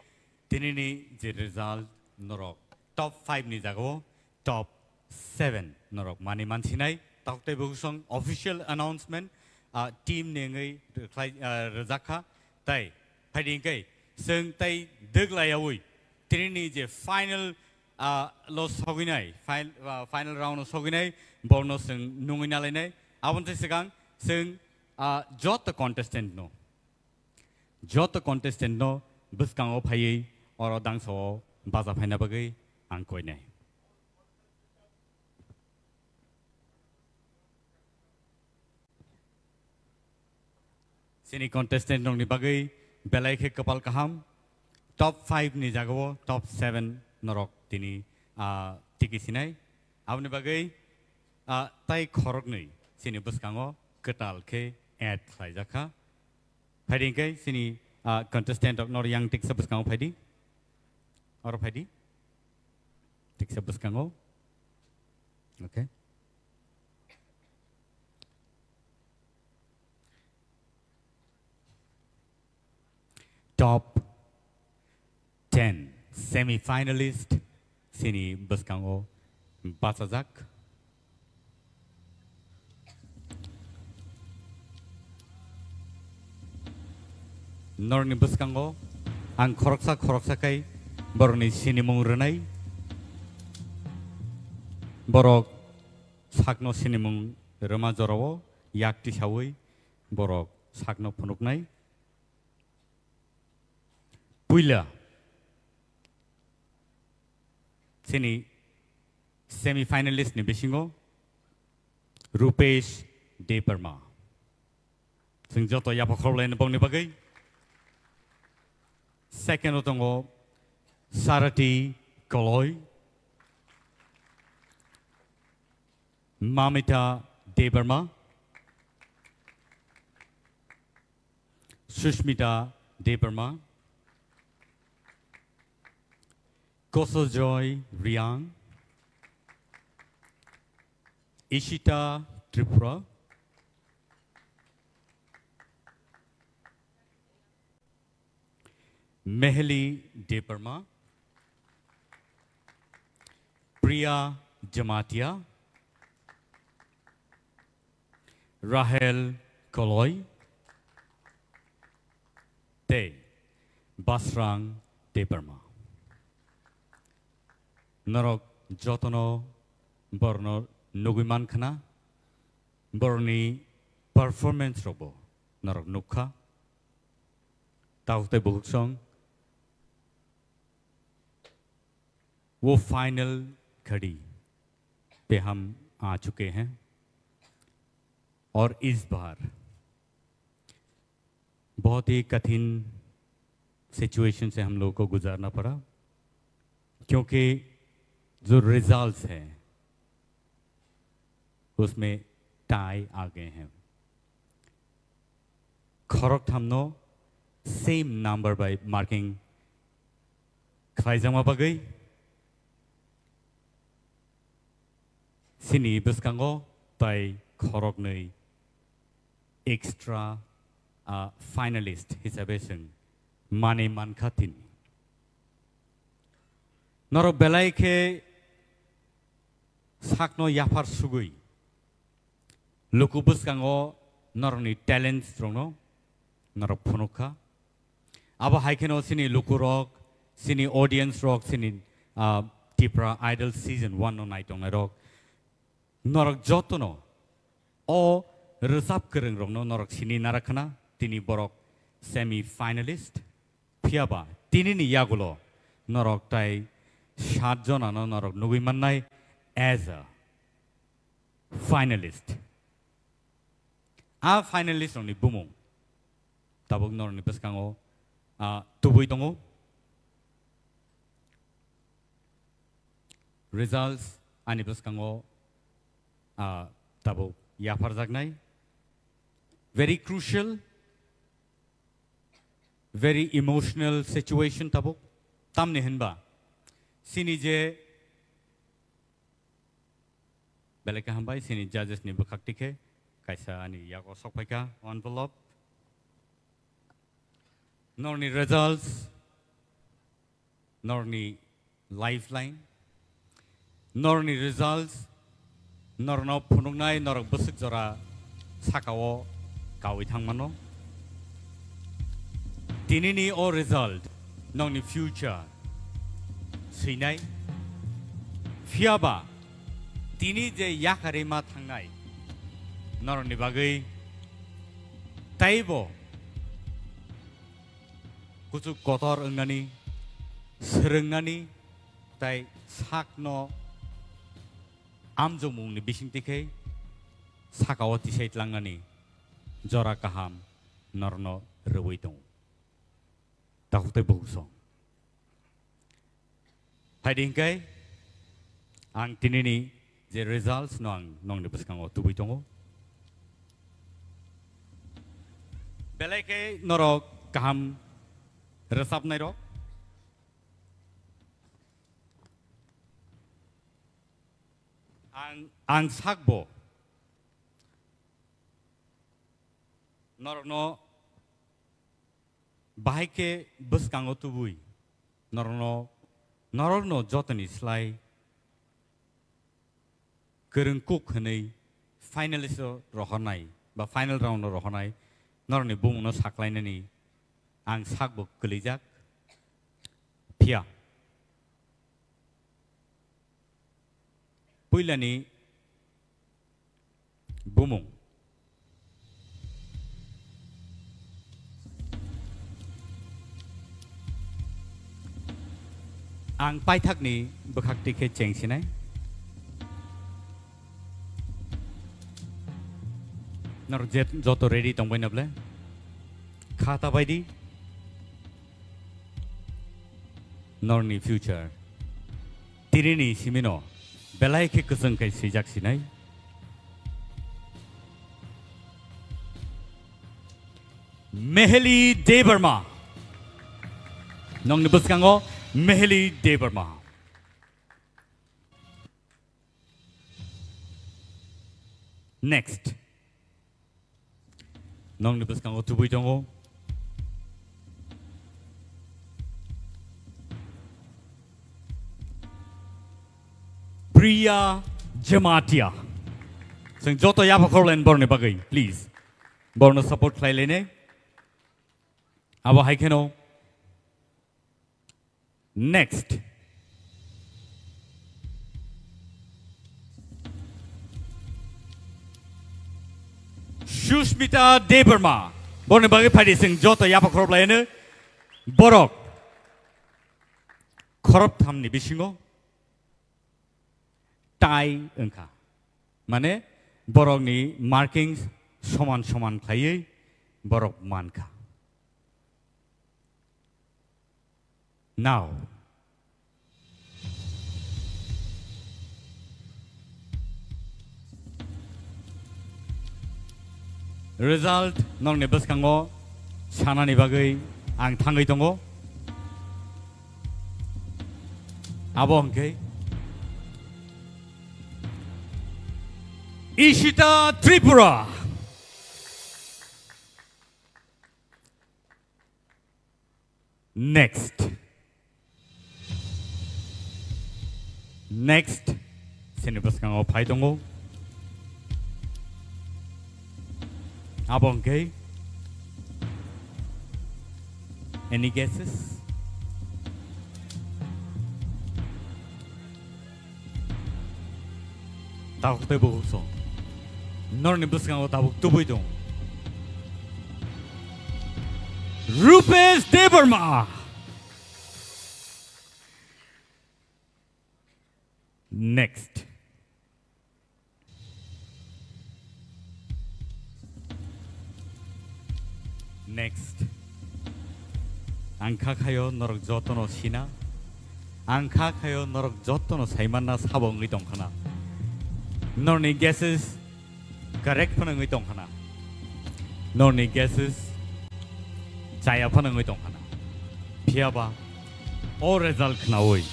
tinini je result norok top five ni jagao top seven norok mani mansinai tok tei bwswng official announcement, ah, team ni wngwi rwkhlai, ah, rwjakha. Tai phaidi hwnkhe chwng tai dwglaiyaui tinini je final, ah, lo sogwinai, fin-, ah, final round o sogwinai borokno chwng nungwi nalainai. Aboni swkang chwng, ah, joto contestant no, joto contestant no bwskango phaiwi oro dangsa o bacha phaina bagwi ang koinai. Chini contestant rokni bagwi belai khe kwpal kaham. Top five ni jagao top seven norok tini, ah, tiki sinai. Aboni bagwi, ah, tai khoroknwi chini bwskango kwtal khe add khlaijakha. Phaidi hwnkhe chini, ah, contestant rok nor yang tiksa bwskango phaidi. Oro phaidi. Tiksa bwskango. Okay. Top ten semi-finalist chini bwskango bachajak. Norokni bwskango ang khoroksa khoroksa khe borokni sinimung rwnai. Borok sakno sinimung rwma jorao yak tisaui borok sakno phunuknai. Puila chini semi finalist ni bisingo Rupesh Debbarma. Chwng joto yapha khorokhlaini bokni bagwi. Second o tongo Sarati Koloi, Mamita Debbarma, Sushmita Debbarma, Kosojoy Riang, Ishita Tripura, Meheli Debbarma, Priya Jamatia, Rahel Koloi, tei Basrang Debbarma. Norok jotono borokno nugwi mankhana, borokni performance rokbo norok nukha. Tabuk tei bukhuk song, वो फाइनल घड़ी पे हम आ चुके हैं और इस बार बहुत ही कठिन सिचुएशन से हम लोगों को गुजारना पड़ा, क्योंकि जो रिजल्ट्स हैं उसमें टाई आ गए हैं। Khorok thamno same number by marking khlaijakma bagwi chini bwskango tai khoroknwi extra, ah, finalist hisabe chwng manwi mankha tini. Norok belai khe sakno yaphar sugwi luku bwskango norokni talents rokno norok phunukha. Abo hai kheno chini lukurok, chini audience rok, chini, ah, Tipra Idol Season one no naitongnai rok, norok jotono o rwchap kwrwng rokno norok sini narakhana, tini borok semi finalist. Phiya ba tinini yagulo norok tai sat jonano norok nugwi mannai as a finalist. A finalist rokni bumung tabuk norokni bwskango, ah, tubui tongo. Results ani bwskango, ah, tabuk yapharjaknai. Very crucial, very emotional situation tabuk. Tamni hinba chini je belai khe hambai, chini judges ni bwkhak tikhe kaisa ani yago sokphaikha envelope. Norokni results, norokni lifeline, norokni results, norokno phunuknai norok bwswk jora sakao kaui thangmano. Tinini o result nokni future swinai. Phiya ba tini je yakarwi ma thangnai norokni bagwi taibo kuchuk kotor wngnani, swrwngnani, tai sakno amjokmungni bisingtwi khe sakao tisai tlangnani jora kaham norokno rwui tongo. Takhuk tei bukhuk song. Phaidi hinkhe ang tinini je results no ang nokni bwskango tubui tongo. Belai khe norok kaham rwchapnai rok. Ang, ang sakbo norokno bahai khe bwskango tubui norokno, norokno jotoni slai kwrwng kuk hwnwi finalist o rohornai ba final round o rohornai norokni bumungno saklainani Ang sakbo kwlijak. Phiya puilani bumung. Ang paithakni bwkhak tikhe chengsinai. Nor jet joto ready tongbai na ble? Kha ta bai di. Norni future. Tirini simino belai khe kwchwng kai swijak sinai. Meheli Debbarma. Nongni bwskango Meheli Debbarma. Next. Nongni bwskango tubui tongo. Priya Jamatia. Chwng joto yapha khorlaini borni bagwi, please. Borno support khlai lainai. Abo hai kheno. Next. Sushmita Debbarma. Borni bagwi phaidi chwng joto yapha khorop laino. Borok khorop thamni bisingo tie wngkha. Mane borokni markings soman soman khlaiwi borok mankha. Now, result nokni bwskango sanani bagwi ang thangwi tongo. Abo hwnkhe Ishita Tripura. Next. Next. Sini bwskango phai tongo. Abo hwnkhe. Any guesses? Tabuk tei bukhuk song. Norni bwskango tabuk tubui tong. Rupesh Debbarma. Next. Next. Ang kha khayo norok jotono sina. Ang kha khayo norok jotono saimanna sabo wngwi tongkhana. Norni guesses correct phano wngwi tongkhana. Norni guesses chaya phano wngwi tongkhana. Phiyaba o result khnaui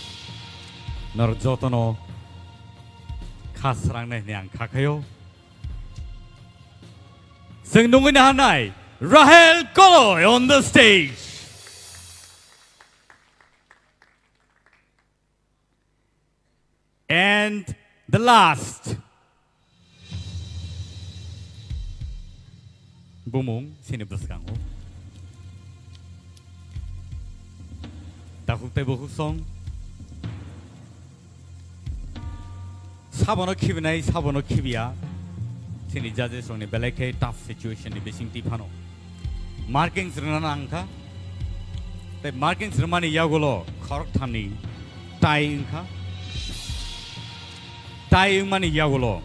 norok jotono kha srangnai hwnwi ang kha khayo. Chwng nungwi naharnai Rahel Koloi on the stage. And the last. Bumung sini bwskango. Takhuk tei bukhuk song. Sabono khibinai, sabono khibiya. Chini judges rokni belai khe tough situation ni bising twi phano. Markings rwna nangkha. Tei markings rwmani yagulo khorok thamni tie wngkha. Tie wngmani yagulo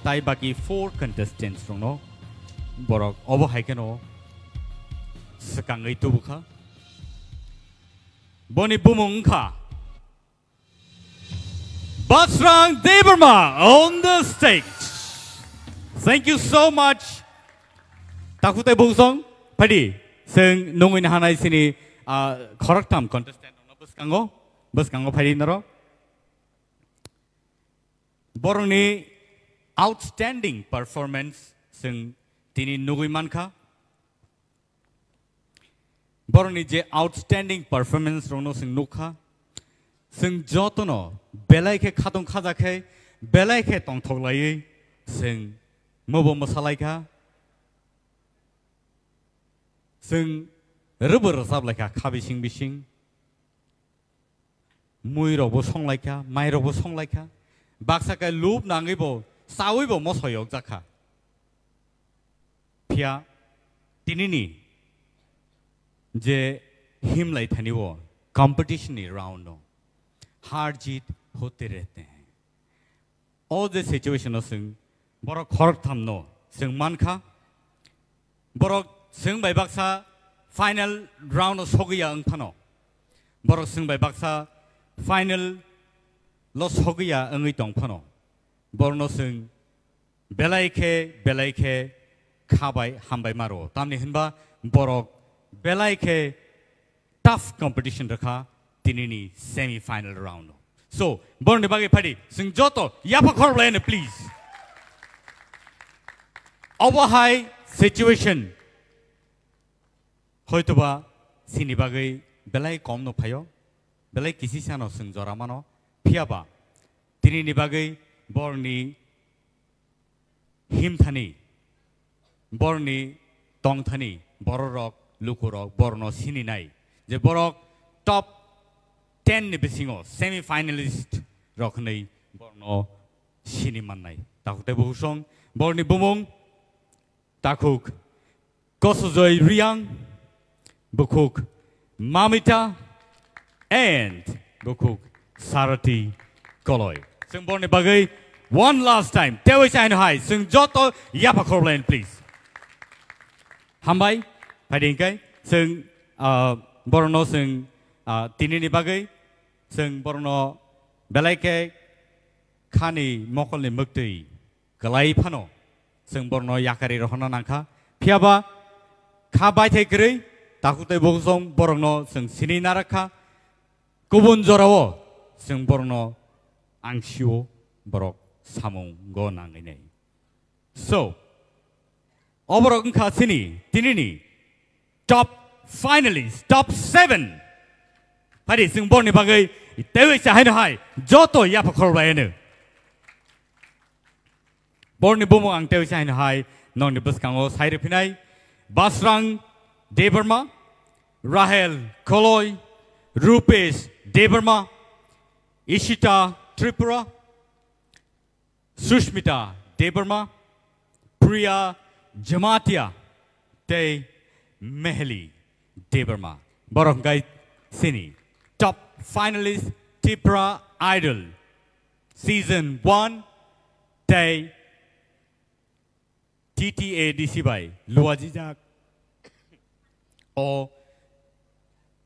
tai baki four contestants rokno borok obo hai kheno swkangwi tubukha. Boni bumung wngkha Basrang Debbarma on the stage. Thank you so much. Takhuk tei bukhuk song, phaidi, chwng nungwi naharnai sini, ah, khoroktham contestant rokno bwskango, bwskango phaidi norok. Borokni outstanding performance chwng tini nugwi mankha. Borokni je outstanding performance rokno chwng nukha, chwng jotono belai khe khatong khaja khe, belai khe tongthok laiwi chwng mobo mwsalaikha. Chwng Rwbw rwchap laikha kha bising bising. Mui rokbo song laikha, mai rokbo song laikha. Baksa khe lub nangwi bo, chawi bo mosoi yok jakha. Phiya tinini je himlai thani o competition ni round no, har jeet hote rehte hain. O je situation no chwng borok khoroktham no chwng mankha. Borok chwng bai baksa final round o sogwi ya wng phano. Borok chwng bai baksa final lo sogwi ya wngwi tong phano. Borokno chwng belai khe, belai khe kha bai hambai ma rwo. Tamni hinba borok belai khe tough competition rwkha tinini semi final round o. So, borokni bagwi phaidi, chwng joto yapha khorok laino, please. Obo hai situation hoitoba chini bagwi belai kom no phaio, belai kisi sano chwng jora mano, phiyaba tinini bagwi borokni himthani, borokni tongthani, bororok, lukurok, borokno sininai. Je borok top ten ni bisingo semi finalist rok hwnwi borokno sini mannai. Takhuk tei bukhuk song, borokni bumung, takhuk Kosojoi Riang, bukhuk Mamita, and bukhuk Sarati Koloi. Chwng borni bagwi one last time, tewi chaino hai, chwng joto yapha khorlain, please. Hambai, phaidi hingkai, chwng, ah, borno chwng, ah, tinini bagwi, chwng borno belai khe khani mokolni mwktwi kwlai phano chwng borno yakari rohorna nangkha. Phiyaba kha baithai kwrwi, takhuk tei bukhuk song borokno chwng sini narakha. Kubun jorao chwng borokno ang sio borok samungo nangwi nai. So, oborok wngkha chini tinini top finalist, top seven. Phari chwng borni bagwi tewi chahaino hai joto yapha khorbai ano. Borni bumung ang tewi chahaino hai nongni bwskango sai rwphinai Basrang Debbarma, Rahel Koloi, Rupesh Debbarma, Ishita Tripura, Sushmita Debbarma, Priya Jamatia, tei Meheli Debbarma. Borok hwnkhe chini top finalist Tipra Idol season one tei T T A D C bai luajijak o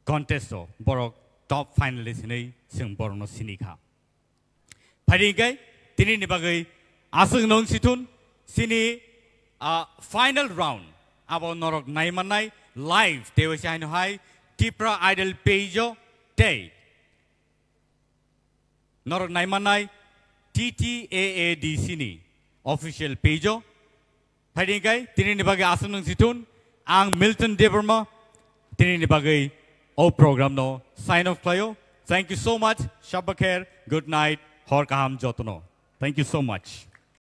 contest o borok top finalist hinwi chwng borokno sini kha. Phaidi hingkhe tinini bagwi aswk nung sithun chini, ah, final round abo norok naimannai live tewi se haino hai Tipra Idol page o tei norok naimannai T T A A D C ni official page o. Phaidi hingkhe tinini bagwi aswk nung sithun ang Milton Debbarma tinini bagwi o program no sign off khlaio. Thank you so much. Shabba kher. Good night. Hor kaham jotono. Thank you so much.